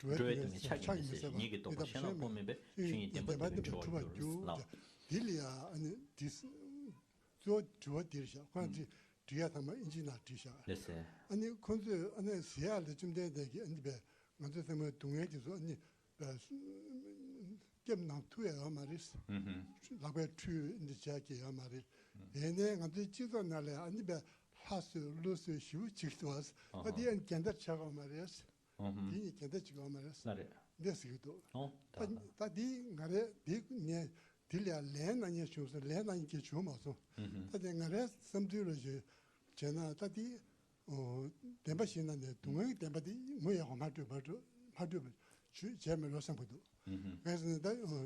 འགྲོ་བའི་སྡུག་བསྔལ་ཆགས་ཀྱིས་མི་སེལ་བ་ཉིད་ཀྱི་རྟོགས་པ་གཞན་ལ་སྤོང་མིན་པས་ཆོས་ཉིད་བདེན་པ་བདེན་པས་གྲུབ་པར་འགྱུར་ལ། འདི་ལ་ཡ་ཨ་ནི་འདི་གཙོ་བོ་དྲི་བ་འདིར་བཞག་ཁོ་རང་ཚོས་འབྲི་ཡ་ཚང་མ་ཨིན་ཇི་ནང་བྲིས་བཞག་ལགས་སོ། ཨ་ནི་ཁོ་ཚོས་ཨ་ནི་ཟེར་ཡ་ལ་བཅོམ་ལྡན་འདས་ཀྱིས་ཨ་ནི་བས་ང་ཚོའི་སེམས་པའི་སྡུག་བསྔལ་དེ་ཚོ་ཨ་ནི་བས་སྐྱབས་གནང་ཐུབ་ཡ་ཡོད་མ་རེད། ལག་པའི་འཕྲུལ་འདི་བྱས་ཀྱི་ཡོད་མ་རེད། དེ་ནས་ང་ཚོའི་སྤྱི་ཚོགས་ནང་ལ་ཨ་ནི་བས་ལྷ་གསོལ་ཀླུ་གསོལ་ཞེ་པོ་ཅིག་འདུག་ཨ་དེ་ཡང་འགལ་ཟླ་ཆགས་ཡོད་མ་རེད། དེ་ཡིན་གྱི་འདི་གཅིག་ཡོད་མ་རེད། ལ་རེད། འདི་ཟེར་གྱི་འདུག་ཨོ། ད་ད་ད་འདི་ང་རེད་འདི་ངས་འདི་ལ་ལན་གནང་མཁན་བྱུང་སོང་ལན་གནང་མཁན་བྱུང་མ་སོང་། ད་དེ་ང་རའི་བསམ་ཚུལ་ལ་བྱས་བྱས་ན་ད་འདི་ཨོ་བདེན་པ་ཞིག་ན་ནས་སྡུག་བསྔལ་གྱི་བདེན་པ་འདི་ངོ་ཡག་པོ་མ་སྤྲོད་མ་སྤྲོད་མ་སྤྲོད་པ་ཞུ་བྱས་མེད་རོགས་བསམ་གྱི་འདུག་གང་ཟེར་ན་ད་ཨོ་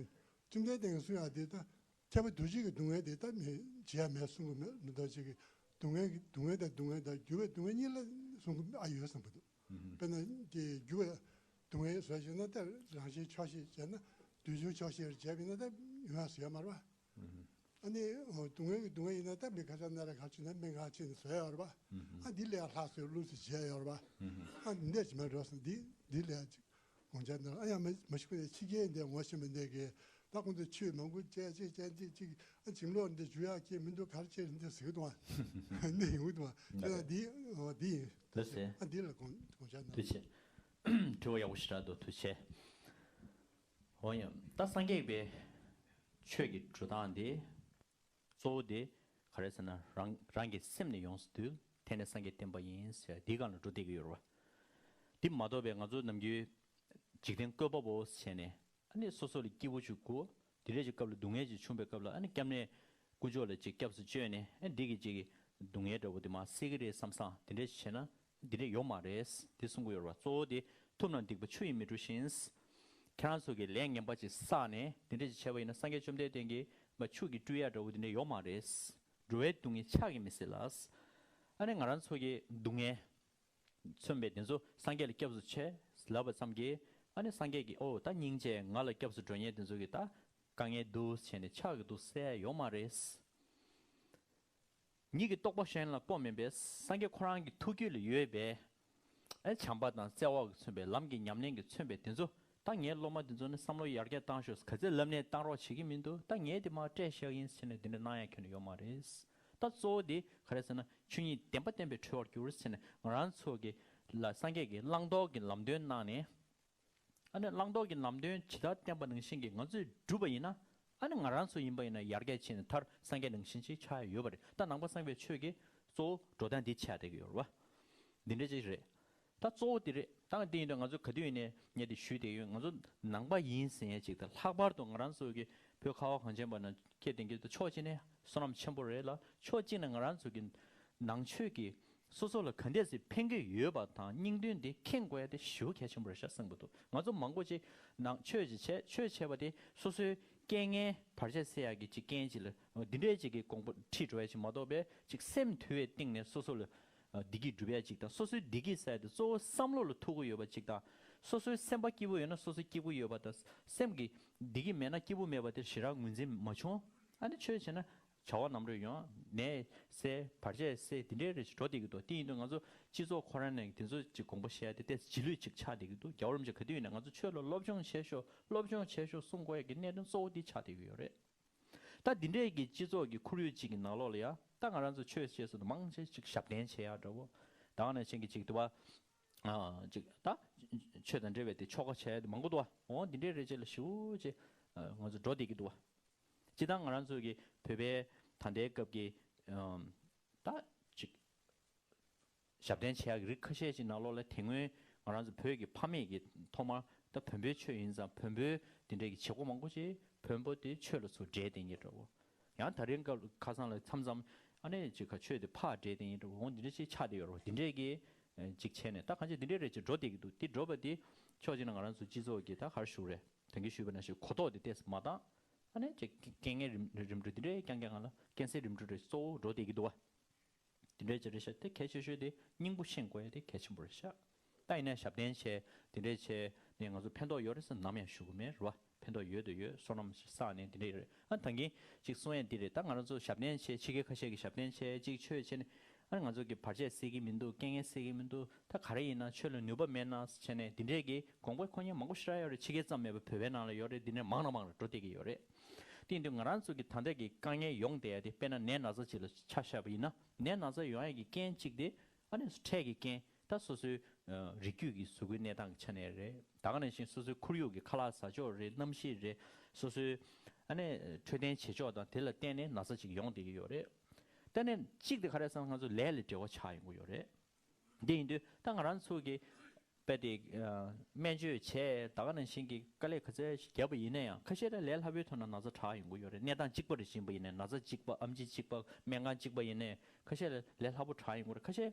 བཅོམ་ལྡན་འདས་ཀྱིས་གསུང་ཡག་འདི་ད། ཁྱབ་པ་འདུ་བྱེད་ཀྱི་སྡུག་བསྔལ་དེ་ལྟ་མེད་བྱེད་ཡ་མེད་གསུང་གི་མེད་མི་འདུག་ཅིག་གི་སྡུག་བསྔལ་གྱི་སྡུག་བསྔལ་དང་སྡུག་བསྔལ་དང་འགྱུར་བའི་སྡུག་བསྔལ་གཉིས་ལ་གསུང་གི་ཨ་ཡོད་བསམ་གི་འདུག་དཔེར་ན་དེ་འགྱུར་བའི་སྡུག་བསྔལ་བཟོ་བྱས་ན་ལྟར་རང་བཞིན་ཆོག་ཤེས་བྱས་ན་དུས་རྒྱུན་ཆོག་ཤེས་བྱས་པ་ཡིན་ན་ད་ཡོང་ཡ་བཟོ་ཡ་མ་རེད་པ། ཨ་ནི་སྡུག་བསྔལ་གྱི་སྡུག་བསྔལ་ཡིན་ན་ད་མི་ཁ་ཤས་ན་ར་ག་ཅི་ན་སྨན་ཁང་ཕྱིན་ནས་བཟོ་ཡ་ཡོད་རེད་པ། ཨ་འདི་ལས་ལྷག་བཟོས་ལུགས་སུ་བྱས་ཡོད་རེད་པ། ཨ་འདི་འདྲ་ཅིག་མ་རེད་བསམ་འདི་འདི་ལས་ཅིག་དགོངས་འཆར་གནང་ཨ་ཡང་མ་མ་ཤི་ཁོ་ནས་ཕྱི་རྒྱལ་འདི་ངོ་ཤེས་མི་འདི་གི་ད་ཁོང་ཚོས་ཆོས་མང་པོ་བཅད་ཅིག་བཅད་ཅིག་ཅིག་ཨ་བྱིན་རླབས་འདི་འཇུ་ཡག་ཅིག་མི་འདུག་ག་རེ་བྱས་འདི་ཟེར་གི་འདུག་ཨ། འདི་ཡོང་གི་འདུག་ཨ། དེ་ལ་འདི་འོ་འདི་ཡིན། ལགས་སེ། ཨ་འདི་ལ་དགོངས་དགོངས་འཆར་གནང་། ཐུགས་རྗེ་ཆེ། དྲི་བ་ཡག་པོ་ཞེ་དྲག་འདུག་ཐུགས་རྗེ་ཆེ། འོ་ཡང་ད་སངས་རྒྱས་པའི་ཆོས་ཀྱི་འགྲོ་སྟངས་འདི། གཙོ་བོ་དེ་ག་རེ་ཟེར་ན་རང་རང་གི་སེམས་ནས་ཡོངས་སུ་འདུལ། དེ་ནས་སངས་རྒྱས་བསྟན་པ་ཡིན་ཟེར་འདིའི་སྒང་ལ་འགྲོ་བསྡད་ཀྱི་ཡོད་རེད་བ། འདི་མ་གཏོགས་པའི་ང་ཚོ་ནམ་རྒྱུན་འཇིག་རྟེན་བཀོད་པ་པོ་བྱས་ནས་ཨ་ནི་སོ་སོ་ལ་སྐྱིད་པོ་ཅིག་དགོས། དེ་འདྲས་ཀྱི་སྐབས་ལ་སྡུག་བསྔལ་ཅིག་བྱུང་བའི་སྐབས་ལ་ཨ་ནི་སྐྱབས་གནས་དཀོན་མཆོག་ལ་ཅིག་སྐྱབས་སུ་བཅོལ་ནས་ཨ་འདི་གི་ཅིག་སྡུག་བསྔལ་འདྲ་བོ་དེ་མར་སེལ་གི་རེད་བསམ་བསམ་དེ་འདྲས་ཅིག་བྱས་ན། འདི་འདྲས་ཡོད་མ་རེད། འདི་གསུང་གི་ཡོད་རེད་བ། གཙོ་བོ་དེ་ཐུབ་རྣམས་སྡིག་པ་ཆུ་ཡིས་མི་འཁྲུ་བཞིན། ཁྱེད་རང་ཚོ་གིས་ལས་ངན་པ་ཅིག་བསགས་ནས་འདི་འདྲས་ཅིག་བྱས་པ་ཡིན་ན་སངས་རྒྱས་བཅོམ་ལྡན་འདས་ཀྱིས་མ་ཆུ་གིས་བཀྲུ་ཡ་འདྲ་བོ་འདི་འདྲས་ཡོད་མ་རེད། འགྲོ་བའི་སྡུག་བསྔལ་ཕྱག་གིས་མི་སེལ་ལ། ཨ་ནི་ང་རང་ཚོ་གི་སྡུག་བསྔལ་མཚོན་པའི་དེ་ཚོ་སངས་རྒྱས་ལ་སྐྱབས་སུ་མཆི་ལབ་པ་ཙམ་གྱིས་ཨ་ནི་སངས་རྒྱས་ཀྱིས་ཨོ་ད་སྙིང་རྗེ་ང་ལ་སྐྱབས་སུ་འགྲོ་མཁན་དེ་ཚོ་གི་ད་དཀའ་ངལ་འདུག་བྱས་ནས་ཕྱག་གིས་འདུག་སེལ་ཡ་ཡོད་མ་རེད། ཉིད་ཀྱི་རྟོགས་པ་གཞན་ལ་སྤོ་མིན་པས། སངས་རྒྱས་ཁོ་རང་གི་ཐུགས་རྒྱུད་ལ་ཡོད་པའི་ཨེ་བྱམས་པ་དང་བརྩེ་བ་གིས་མཚོན་པའི་ལམ་གྱི་ཉམས་ལེན་གྱིས་མཚོན་པའི་དེ་ཚོ་ད་ངའི་སློབ་མ་དེ་ཚོ་ནི་བསམ་བློ་ཡར་རྒྱས་བཏང་ཤོག་ག་ཚོད་ལབ་ནས་བཏང་རོགས་བྱེད་ཀྱི་མི་འདུག་ད་ངས་དེ་མར་སྤྲད་བཞག་ཡིན་ཟེར་ནས་དེ་འདྲ་གནང་ཡ་ཁྱོན་ནས་ཡོད་མ་རེད། ད་གཙོ་བོ་དེ་ག་རེ་ཟེར་ན་ཆོས་ཉིད་བདེན་པ་བསྟན་པས་གྲོལ་བར་འགྱུར་ཟེར་ནས་ང་རང་ཚོ་གི་ལ་སངས་རྒྱས་ཀྱིས་བླང་དོར་གྱི་ལམ་སྟོན་གནང་ནས། ཨ་ནི་བླང་དོར་གྱི་ལམ་སྟོན་ཇི་ལྟར་བསྟན་པ་ནང་བཞིན་གྱི་ང་ཚོས་བསྒྲུབས་པ་ཡིན་ན། ཨ་ནི་ང་རང་ཚོ་ཡིན་པ་ཡིན་ན་ཡར་རྒྱས་ཕྱིན་ནས་མཐར་སངས་རྒྱས་ནང་བཞིན་ཅིག་ཆགས་ཡ་ཡོད་པ་རེད། ད་ནང་པ་སངས་པའི་ཆོས་ཀྱི་གཙོ་བོ་འགྲོ་སྟངས་འདི་ཆགས་བསྡད་ཀྱི་ཡོད་རེད་བ། འདི་འདྲ་ཅིག་རེད། ད་གཙོ་བོ་འདི་རེད། ད་འདི་ཡིན་དུས་ང་ཚོ་ག་དུས་ཡིན་ནའི་ངས་འདི་ཞུས་བསྡད་ཡོད། ང་ཚོ་ནང་པ་ཡིན་ཟེར་མཁན་ཅིག་དང་ལྷག་པར་དུ་ང་རང་ཚོ་གི་བོད་ཁ་བ་གངས་ཅན་པ་ནང་སྐྱེས་ལྡན་གྱི་ཕྱོགས་གཅིག་ནས་བསོད་ནམས་ཆེན་པོ་རེད་ལ་ཕྱོགས་གཅིག་ནས་ང་རང་ཚོ་གི་ནང་ཆོས་ཀྱི་སོ་སོ་ལ་ག་འདྲས་སེ་ཕན་གྱི་ཡོད་པ་དང་སྙིང་དོན་དེ་མཁྱེན་དགོས་ཡ་དེ་ཞེ་པོ་གལ་ཆེན་པོ་རེད་ཤག་བསམ་གྱི་འདུག་ང་ཚོ་མང་པོ་ཅིག་ནང་ཆོས་ཅིག་བྱས་ཆོས་བྱས་པ་དེ་སོ་སོའི་རྐྱེན་ངན་བར་ཆད་སེལ་ཡག་གི་ཅིག་རྐྱེན་ཅིག་ལ་འདི་འདྲས་ཅིག་གི་དགོངས་པ་ཁྲིད་འགྲོ་ཡ་ཅིག་མ་གཏོགས་པའི་ཅིག་སེམས་དུལ་བའི་སྟེང་ནས་སོ་སོ་ལ་བདེ་སྐྱིད་སྒྲུབ་ཡ་ཅིག་དང་སོ་སོའི་བདེ་སྐྱིད་ཟེར་ཡ་དེ་གཙོ་བོ་བསམ་བློ་ལ་ཐུག་གི་ཡོད་པ་ཅིག་དང་སོ་སོའི་སེམས་པ་སྐྱིད་པོ་ཡོད་ན་སོ་སོ་སྐྱིད་པོ་ཡོད་པ་དང་སེམས་ཀྱི་བདེ་སྐྱིད་མེད་ན་སྐྱིད་པོ་མེད་པ་དེ་ཞེ་དྲག་ངོས་འཛིན་མ་བྱུང་། ཨ་ནི་ཆོས་བྱས་ན། བྱ་བ་རྣམ་རོལ་ཡོང་། ནད་སེལ། བར་ཆད་སེལ། དེ་འདྲའི་རེ་ཞིག་འགྲོ་བསྡད་ཀྱི་འདུག་དེ་ཡིན་དུས་ང་ཚོ་སྤྱི་ཚོགས་ཁོ་རང་ནས་དེ་ཚོ་ཅིག་དགོངས་པ་བཞེས་ཡ་དེ་ཏོག་ཙམ་རྗེས་ལུས་ཅིག་ཆགས་བསྡད་ཀྱི་འདུག་རྒྱལ་བ་རིན་པོ་ཆེ་ག་དུས་ཡིན་ན་ང་ཚོ་ཆོས་ལ་སློབ་སྦྱོང་བྱེད་ཤོག་སློབ་སྦྱོང་བྱེད་ཤོག་གསུང་དགོས་ཡ་གི་གནད་དོན་གཙོ་བོ་འདི་ཆགས་བསྡད་ཀྱི་ཡོད་རེད། ད་འདི་འདྲའི་གི་སྤྱི་ཚོགས་ཀྱི་ཁོར་ཡུག་ཅིག་གི་ནང་ལོགས་ལ་ཡ་ད་ང་རང་ཚོ་ཆོས་བཤད་སྲོལ་དུ་མང་ཆེ་ཅིག་ཞབས་བརྟན་བྱེད་ཡ་འདྲ་བོ། ད་ག་ནང་བཞིན་གྱི་ཅིག་དུ་བ། ཨ་ཅིག་ད་ཆོས་དང་འབྲེལ་བའི་དེ་ཆོ་ག་བྱས་དེ་མང་པོ་འདུག་བ། འོ་འདི་འདྲའི་རེ་ཅིག་ལ་ཞེ་པོ་ཅིག་ང་ཚོ་འགྲོ་བསྡད་ཀྱི་འདུག་བ། སྤྱིར་བཏང་ང་རང་ཚོ་གི་བོད་པའི་ད་ལྟའི་སྐབས་ཀྱི་ཨམ་ད་ཅིག་ཞབས་བརྟན་བྱེད་ཡག་གི་རིགས་ཁ་ཤས་ཅིག་ནང་ལོགས་ལ་དེ་སྔོན་ང་རང་ཚོ་བོད་ཀྱི་ཕ་མེས་ཀྱི་ཐོག་མར་ད་བོན་པོའི་ཆོས་ཡིན་ཙང་བོན་པོའི་དེ་འདྲའི་གི་བྱེད་སྒོ་མང་པོ་ཅིག་བོན་པོ་དེ་ཆོས་ལ་ཚུར་འདྲེས་བསྡད་མཁན་འདྲ་བོ། ཡང་ད་རིང་སྐབས་ཁ་སང་ལ་མཚམས་མཚམས་ཨ་ནེ་ཅིག་ཁ་ཆོས་དེ་ཕར་འདྲེས་བསྡད་མཁན་འདྲ་བོ་འོ་འདི་འདྲ་ཅིག་ཆགས་བསྡད་ཡོད་རེད་བ། འདི་འདྲས་ཀྱི་ཅིག་བྱས་ནས་ད་གང་ཅི་འདི་འདྲས་རེ་ཅིག་འགྲོ་བསྡད་ཀྱི་འདུག་དེ་འགྲོ་བ་དེ་ཕྱོགས་གཅིག་ནས་ང་རང་ཚོ་སྤྱི་ཚོགས་ཀྱི་ད་ག་རེ་ཞུ་རེད། ད་གིན་ཞུས་པ་ནང་བཞིན་གོ་རྟོགས་དེ་ཏོག་ཙམ་མ་འདང་། ཨ་ནི་ཅིག་རྐྱེན་ངན་རིམ་རིམ་གྲོ་འདི་འདྲའི་རྐྱང་རྐྱང་ང་ལ་རྐྱེན་སེལ་རིམ་གྲོ་རེ་གཙོ་བོ་འགྲོ་བསྡད་ཀྱི་འདུག་བ། འདི་འདྲའི་ཅིག་རེད་ཤག་དེ་གལ་ཆེ་ཤོས་དེ་སྙིང་པོ་ཤེས་དགོས་ཡ་དེ་གལ་ཆེན་པོ་རེད་ཤག་ད་ཡིན་ན་ཞབས་བརྟན་བྱས་འདི་འདྲའི་བྱས་ ང་ཚོ་ཕན་ཐོགས་ཡོད་རེད་ཟེར་ནམ་ཡང་ཞུ་གི་མེད་རེད་བ། ཕན་ཐོགས་ཡོད་དུ་ཡོད། བསོད་ནམས་བསགས་ནས་དེ་འདྲ་ཡོད་རེད། ཨ་ད་གིན་ཅིག་གསུང་ཡས་འདི་རེད། ད་ང་རང་ཚོ་ཞབས་བརྟན་བྱས། ཕྱི་རྒྱལ་ཁ་ཤས་ཀྱིས་ཞབས་བརྟན་བྱས། ཅིག་ཆོས་བྱས་ནས། ཨ་ང་ཚོ་གི་བར་ཆད་སེལ་གྱི་མི་འདུག། རྐྱེན་ངན་སེལ་གྱི་མི་འདུག། ད་ག་རེ་ཡིན་ན་ཆོས་ལ་ནུས་པ་མེད་ན་བྱས་ནས་འདི་འདྲས་ཀྱི་དགོངས་པ་འཁོར་མཁན་མང་པོ་ཞེ་དྲག་ཡོད་རེད། ཕྱི་རྒྱལ་ཙམ་མེད་པར་བོད་པའི་ནང་ལ་ཡོད་རེད། འདི་འདྲས་མང་རུ་མང་རུ་འགྲོ་བསྡད་ཀྱི་ཡོད་རེད། དེ་ཡིན་དུས་ང་རང་ཚོ་གི་ད་ལྟ་གི་དཀའ་ངལ་ཡོང་བསྡད་ཡ་དེ། དཔེར་ན་ནད་ན་ཚ་ཅིག་ལ་ཆ་བཞག་པ་ཡིན་ན། ནད་ན་ཚ་ཡོང་ཡ་གི་རྐྱེན་གཅིག་དེ། ཨ་ནི་འཕྲལ་གྱི་རྐྱེན། ད་སོ་སོའི་ཨ་རིགས་རྒྱུད་ཀྱི་གཟུགས་པོའི་གནས་སྟངས་ཀྱི་ཆ་ནས་རེད། ད་ག་ནང་བཞིན་སོ་སོའི་ཁོར་ཡུག་གི་ཁ་ལག་ཟ་ཕྱོགས་རེད། གནམ་གཤིས་རེད། སོ་སོའི་ཨ་ནི་འཕྲོད་བསྟེན་བྱེད་ཕྱོགས་དང་དེ་ལ་བརྟེན་ནས་ན་ཚ་ཅིག་ཡོང་བསྡད་ཀྱི་ཡོད་རེད། ད་ནི་གཅིག་དེ་ག་རེ་ཟེར་ན། ང་ཚོ་ལས་ལ་འབྲེལ་བ་ཆགས་ཡོང་གི་ཡོད་རེད། དེ་ཡིན་དུས་ད་ང་རང་ཚོ་གི་དཔེ་དེ་ཨ་སྨན་བཅོས་བྱས། ད་ག་ནང་བཞིན་གྱི་དཀའ་ལས་ག་ཚད་བརྒྱབ་པ་ཡིན་ན་ཡང་། ཁ་ཤས་ལ་ལས་སླ་པོའི་ཐོག་ནས་ན་ཚ་དྲག་ཡོང་གི་ཡོད་རེད། གནས་སྟངས་གཅིག་པ་རེ་ཕྱིན་པ་ཡིན་ན། ན་ཚ་གཅིག་པ། ཨེམ་ཆི་གཅིག་པ། སྨན་ཁང་གཅིག་པ་ཡིན་ན་ཁ་ཤས་ལ་ལས་སླ་པོ་དྲག་ཡོང་གི་རེད། ཁ་ཤས་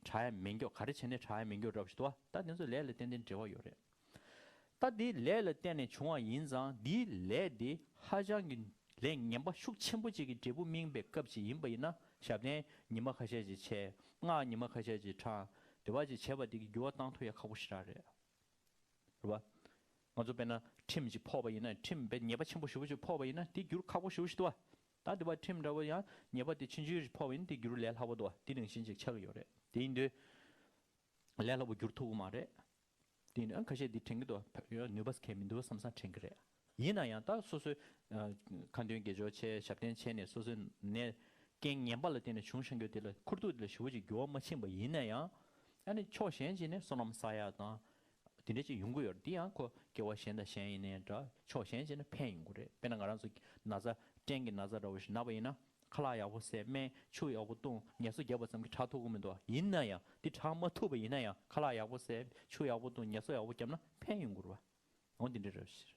དྲག་ཡ་མེད་མགྱོགས། ག་རེ་བྱས་ནས་དྲག་ཡ་མེད་མགྱོགས་འདྲ་པོ་ཞིག་འདུག་བ། ད་དེ་ཚོ་ལས་ལ་ཏན་ཏན་འབྲེལ་བ་ཡོད་རེད། ད་འདི་ལས་ལ་བརྟེན་ནས་བྱུང་བ་ཡིན་ཙང་། འདིའི་ལས་འདི་ཧ་ཅང་གི་ལས་ངན་པ་ཤུགས་ཆེན་པོ་ཅིག་གི་འབྲས་བུ་སྨིན་པའི་སྐབས་ཅིག་ཡིན་པ་ཡིན་ན། ཞབས་བརྟན་ཉི་མ་ཁ་ཤས་ཅིག་བྱས། སྔགས་ཉི་མ་ཁ་ཤས་ཅིག་བགྲངས། དེ་བ་ཅིག་བྱས་པ་འདི་གི་འགྱུར་བ་བཏང་ཐུབ་ཡ་ཁག་པོ་ཞེ་དྲག་རེད། རེད་བ། ང་ཚོ་དཔེར་ན་ཁྲིམས་ཅིག་ཕོག་པ་ཡིན་ན། ཁྲིམས་དཔེ་ཉེས་པ་ཆེན་པོ་ཞེ་པོ་ཅིག་ཕོག་པ་ཡིན་ན། དེ་འགྱུར་ཁག་པོ་ཞེ་པོ་ཞིག་འདུག་བ། ད་དེ་བ་ཁྲིམས་འདྲ་བོ་ཡང་ཉེས་པ་དེ་ཆུང་ཆུང་ཞིག་ཕོག་པ་ཡིན་ན། དེ་འགྱུར་ལས་སླ་པོ་འདུག་བ། དེ་ནང་བཞིན་ཅིག་ཆགས་ཀྱི་ཡོད་རེད། དེ་ཡིན་དུས་ལས་སླ་པོ་འགྱུར་ཐུབ་ཀྱི་མ་རེད། དེ་ཡིན་དུས་ཨ་ཁ་ཤས་འདི་དྲན་གྱི་འདུག། ཡོད་ནུས་པ་གང་ཡང་མི་འདུག་བསམ་བསམ་དྲན་གྱི་རེད། ཡིན་ན་ཡང་ད་སོ་སོའི་ཨ་ཁ་འདོན་དགེ་སྦྱོར་བྱས། ཞབས་བརྟན་བྱས་ནས། སོ་སོའི་ནད་རྐྱེན་ངན་པ་ལ་བརྟེན་ནས་བྱུང་བཞག་རྒྱུ་དེ་ལ། ཁུར་ཐུག་དེ་ལ་ཞེ་པོ་ཅིག་འགྱུར་བ་མ་ཕྱིན་པ་ཡིན་ན་ཡང་། ཨ་ནི་ཕྱོགས་གཞན་ཅིག་ནས་བསོད་ནམས་བསགས་ཡག་དང་དེ་འདྲ་ཅིག་ཡོང་གི་ཡོད་རེད། དེ་ཡང་ཁོ་སྐྱེ་བ་གཞན་དང་གཞན་ཡིན་ནའི་འདྲ། ཕྱོགས་གཞན་ཅིག་ནས་ཕན་ཡོང་གི་རེད། དཔེར་ན་ང་རང་ཚོ་ན་ཚ། སྐྲན་གྱི་ན་ཚ་འདྲ་བོ་ཞིག་ན་བ་ཡིན་ན། ཁ་ལག་ཡག་པོ་བཟས། སྨན་ཆུ་ཡག་པོ་བཏུང་། ངལ་གསོ་བརྒྱབ་པ་ཙམ་གྱིས་དྲག་ཐུབ་ཀྱི་མི་འདུག། ཡིན་ན་ཡང་དེ་དྲག་མ་ཐུབ་པ་ཡིན་ན་ཡང་། ཁ་ལག་ཡག་པོ་བཟས། ཆུ་ཡག་པོ་བཏུང་། ངལ་གསོ་ཡག་པོ་བརྒྱབ་ན་ཕན་ཡོང་གི་རེད་བ། འོ་འདི་འདྲ་རེད་ཟེར།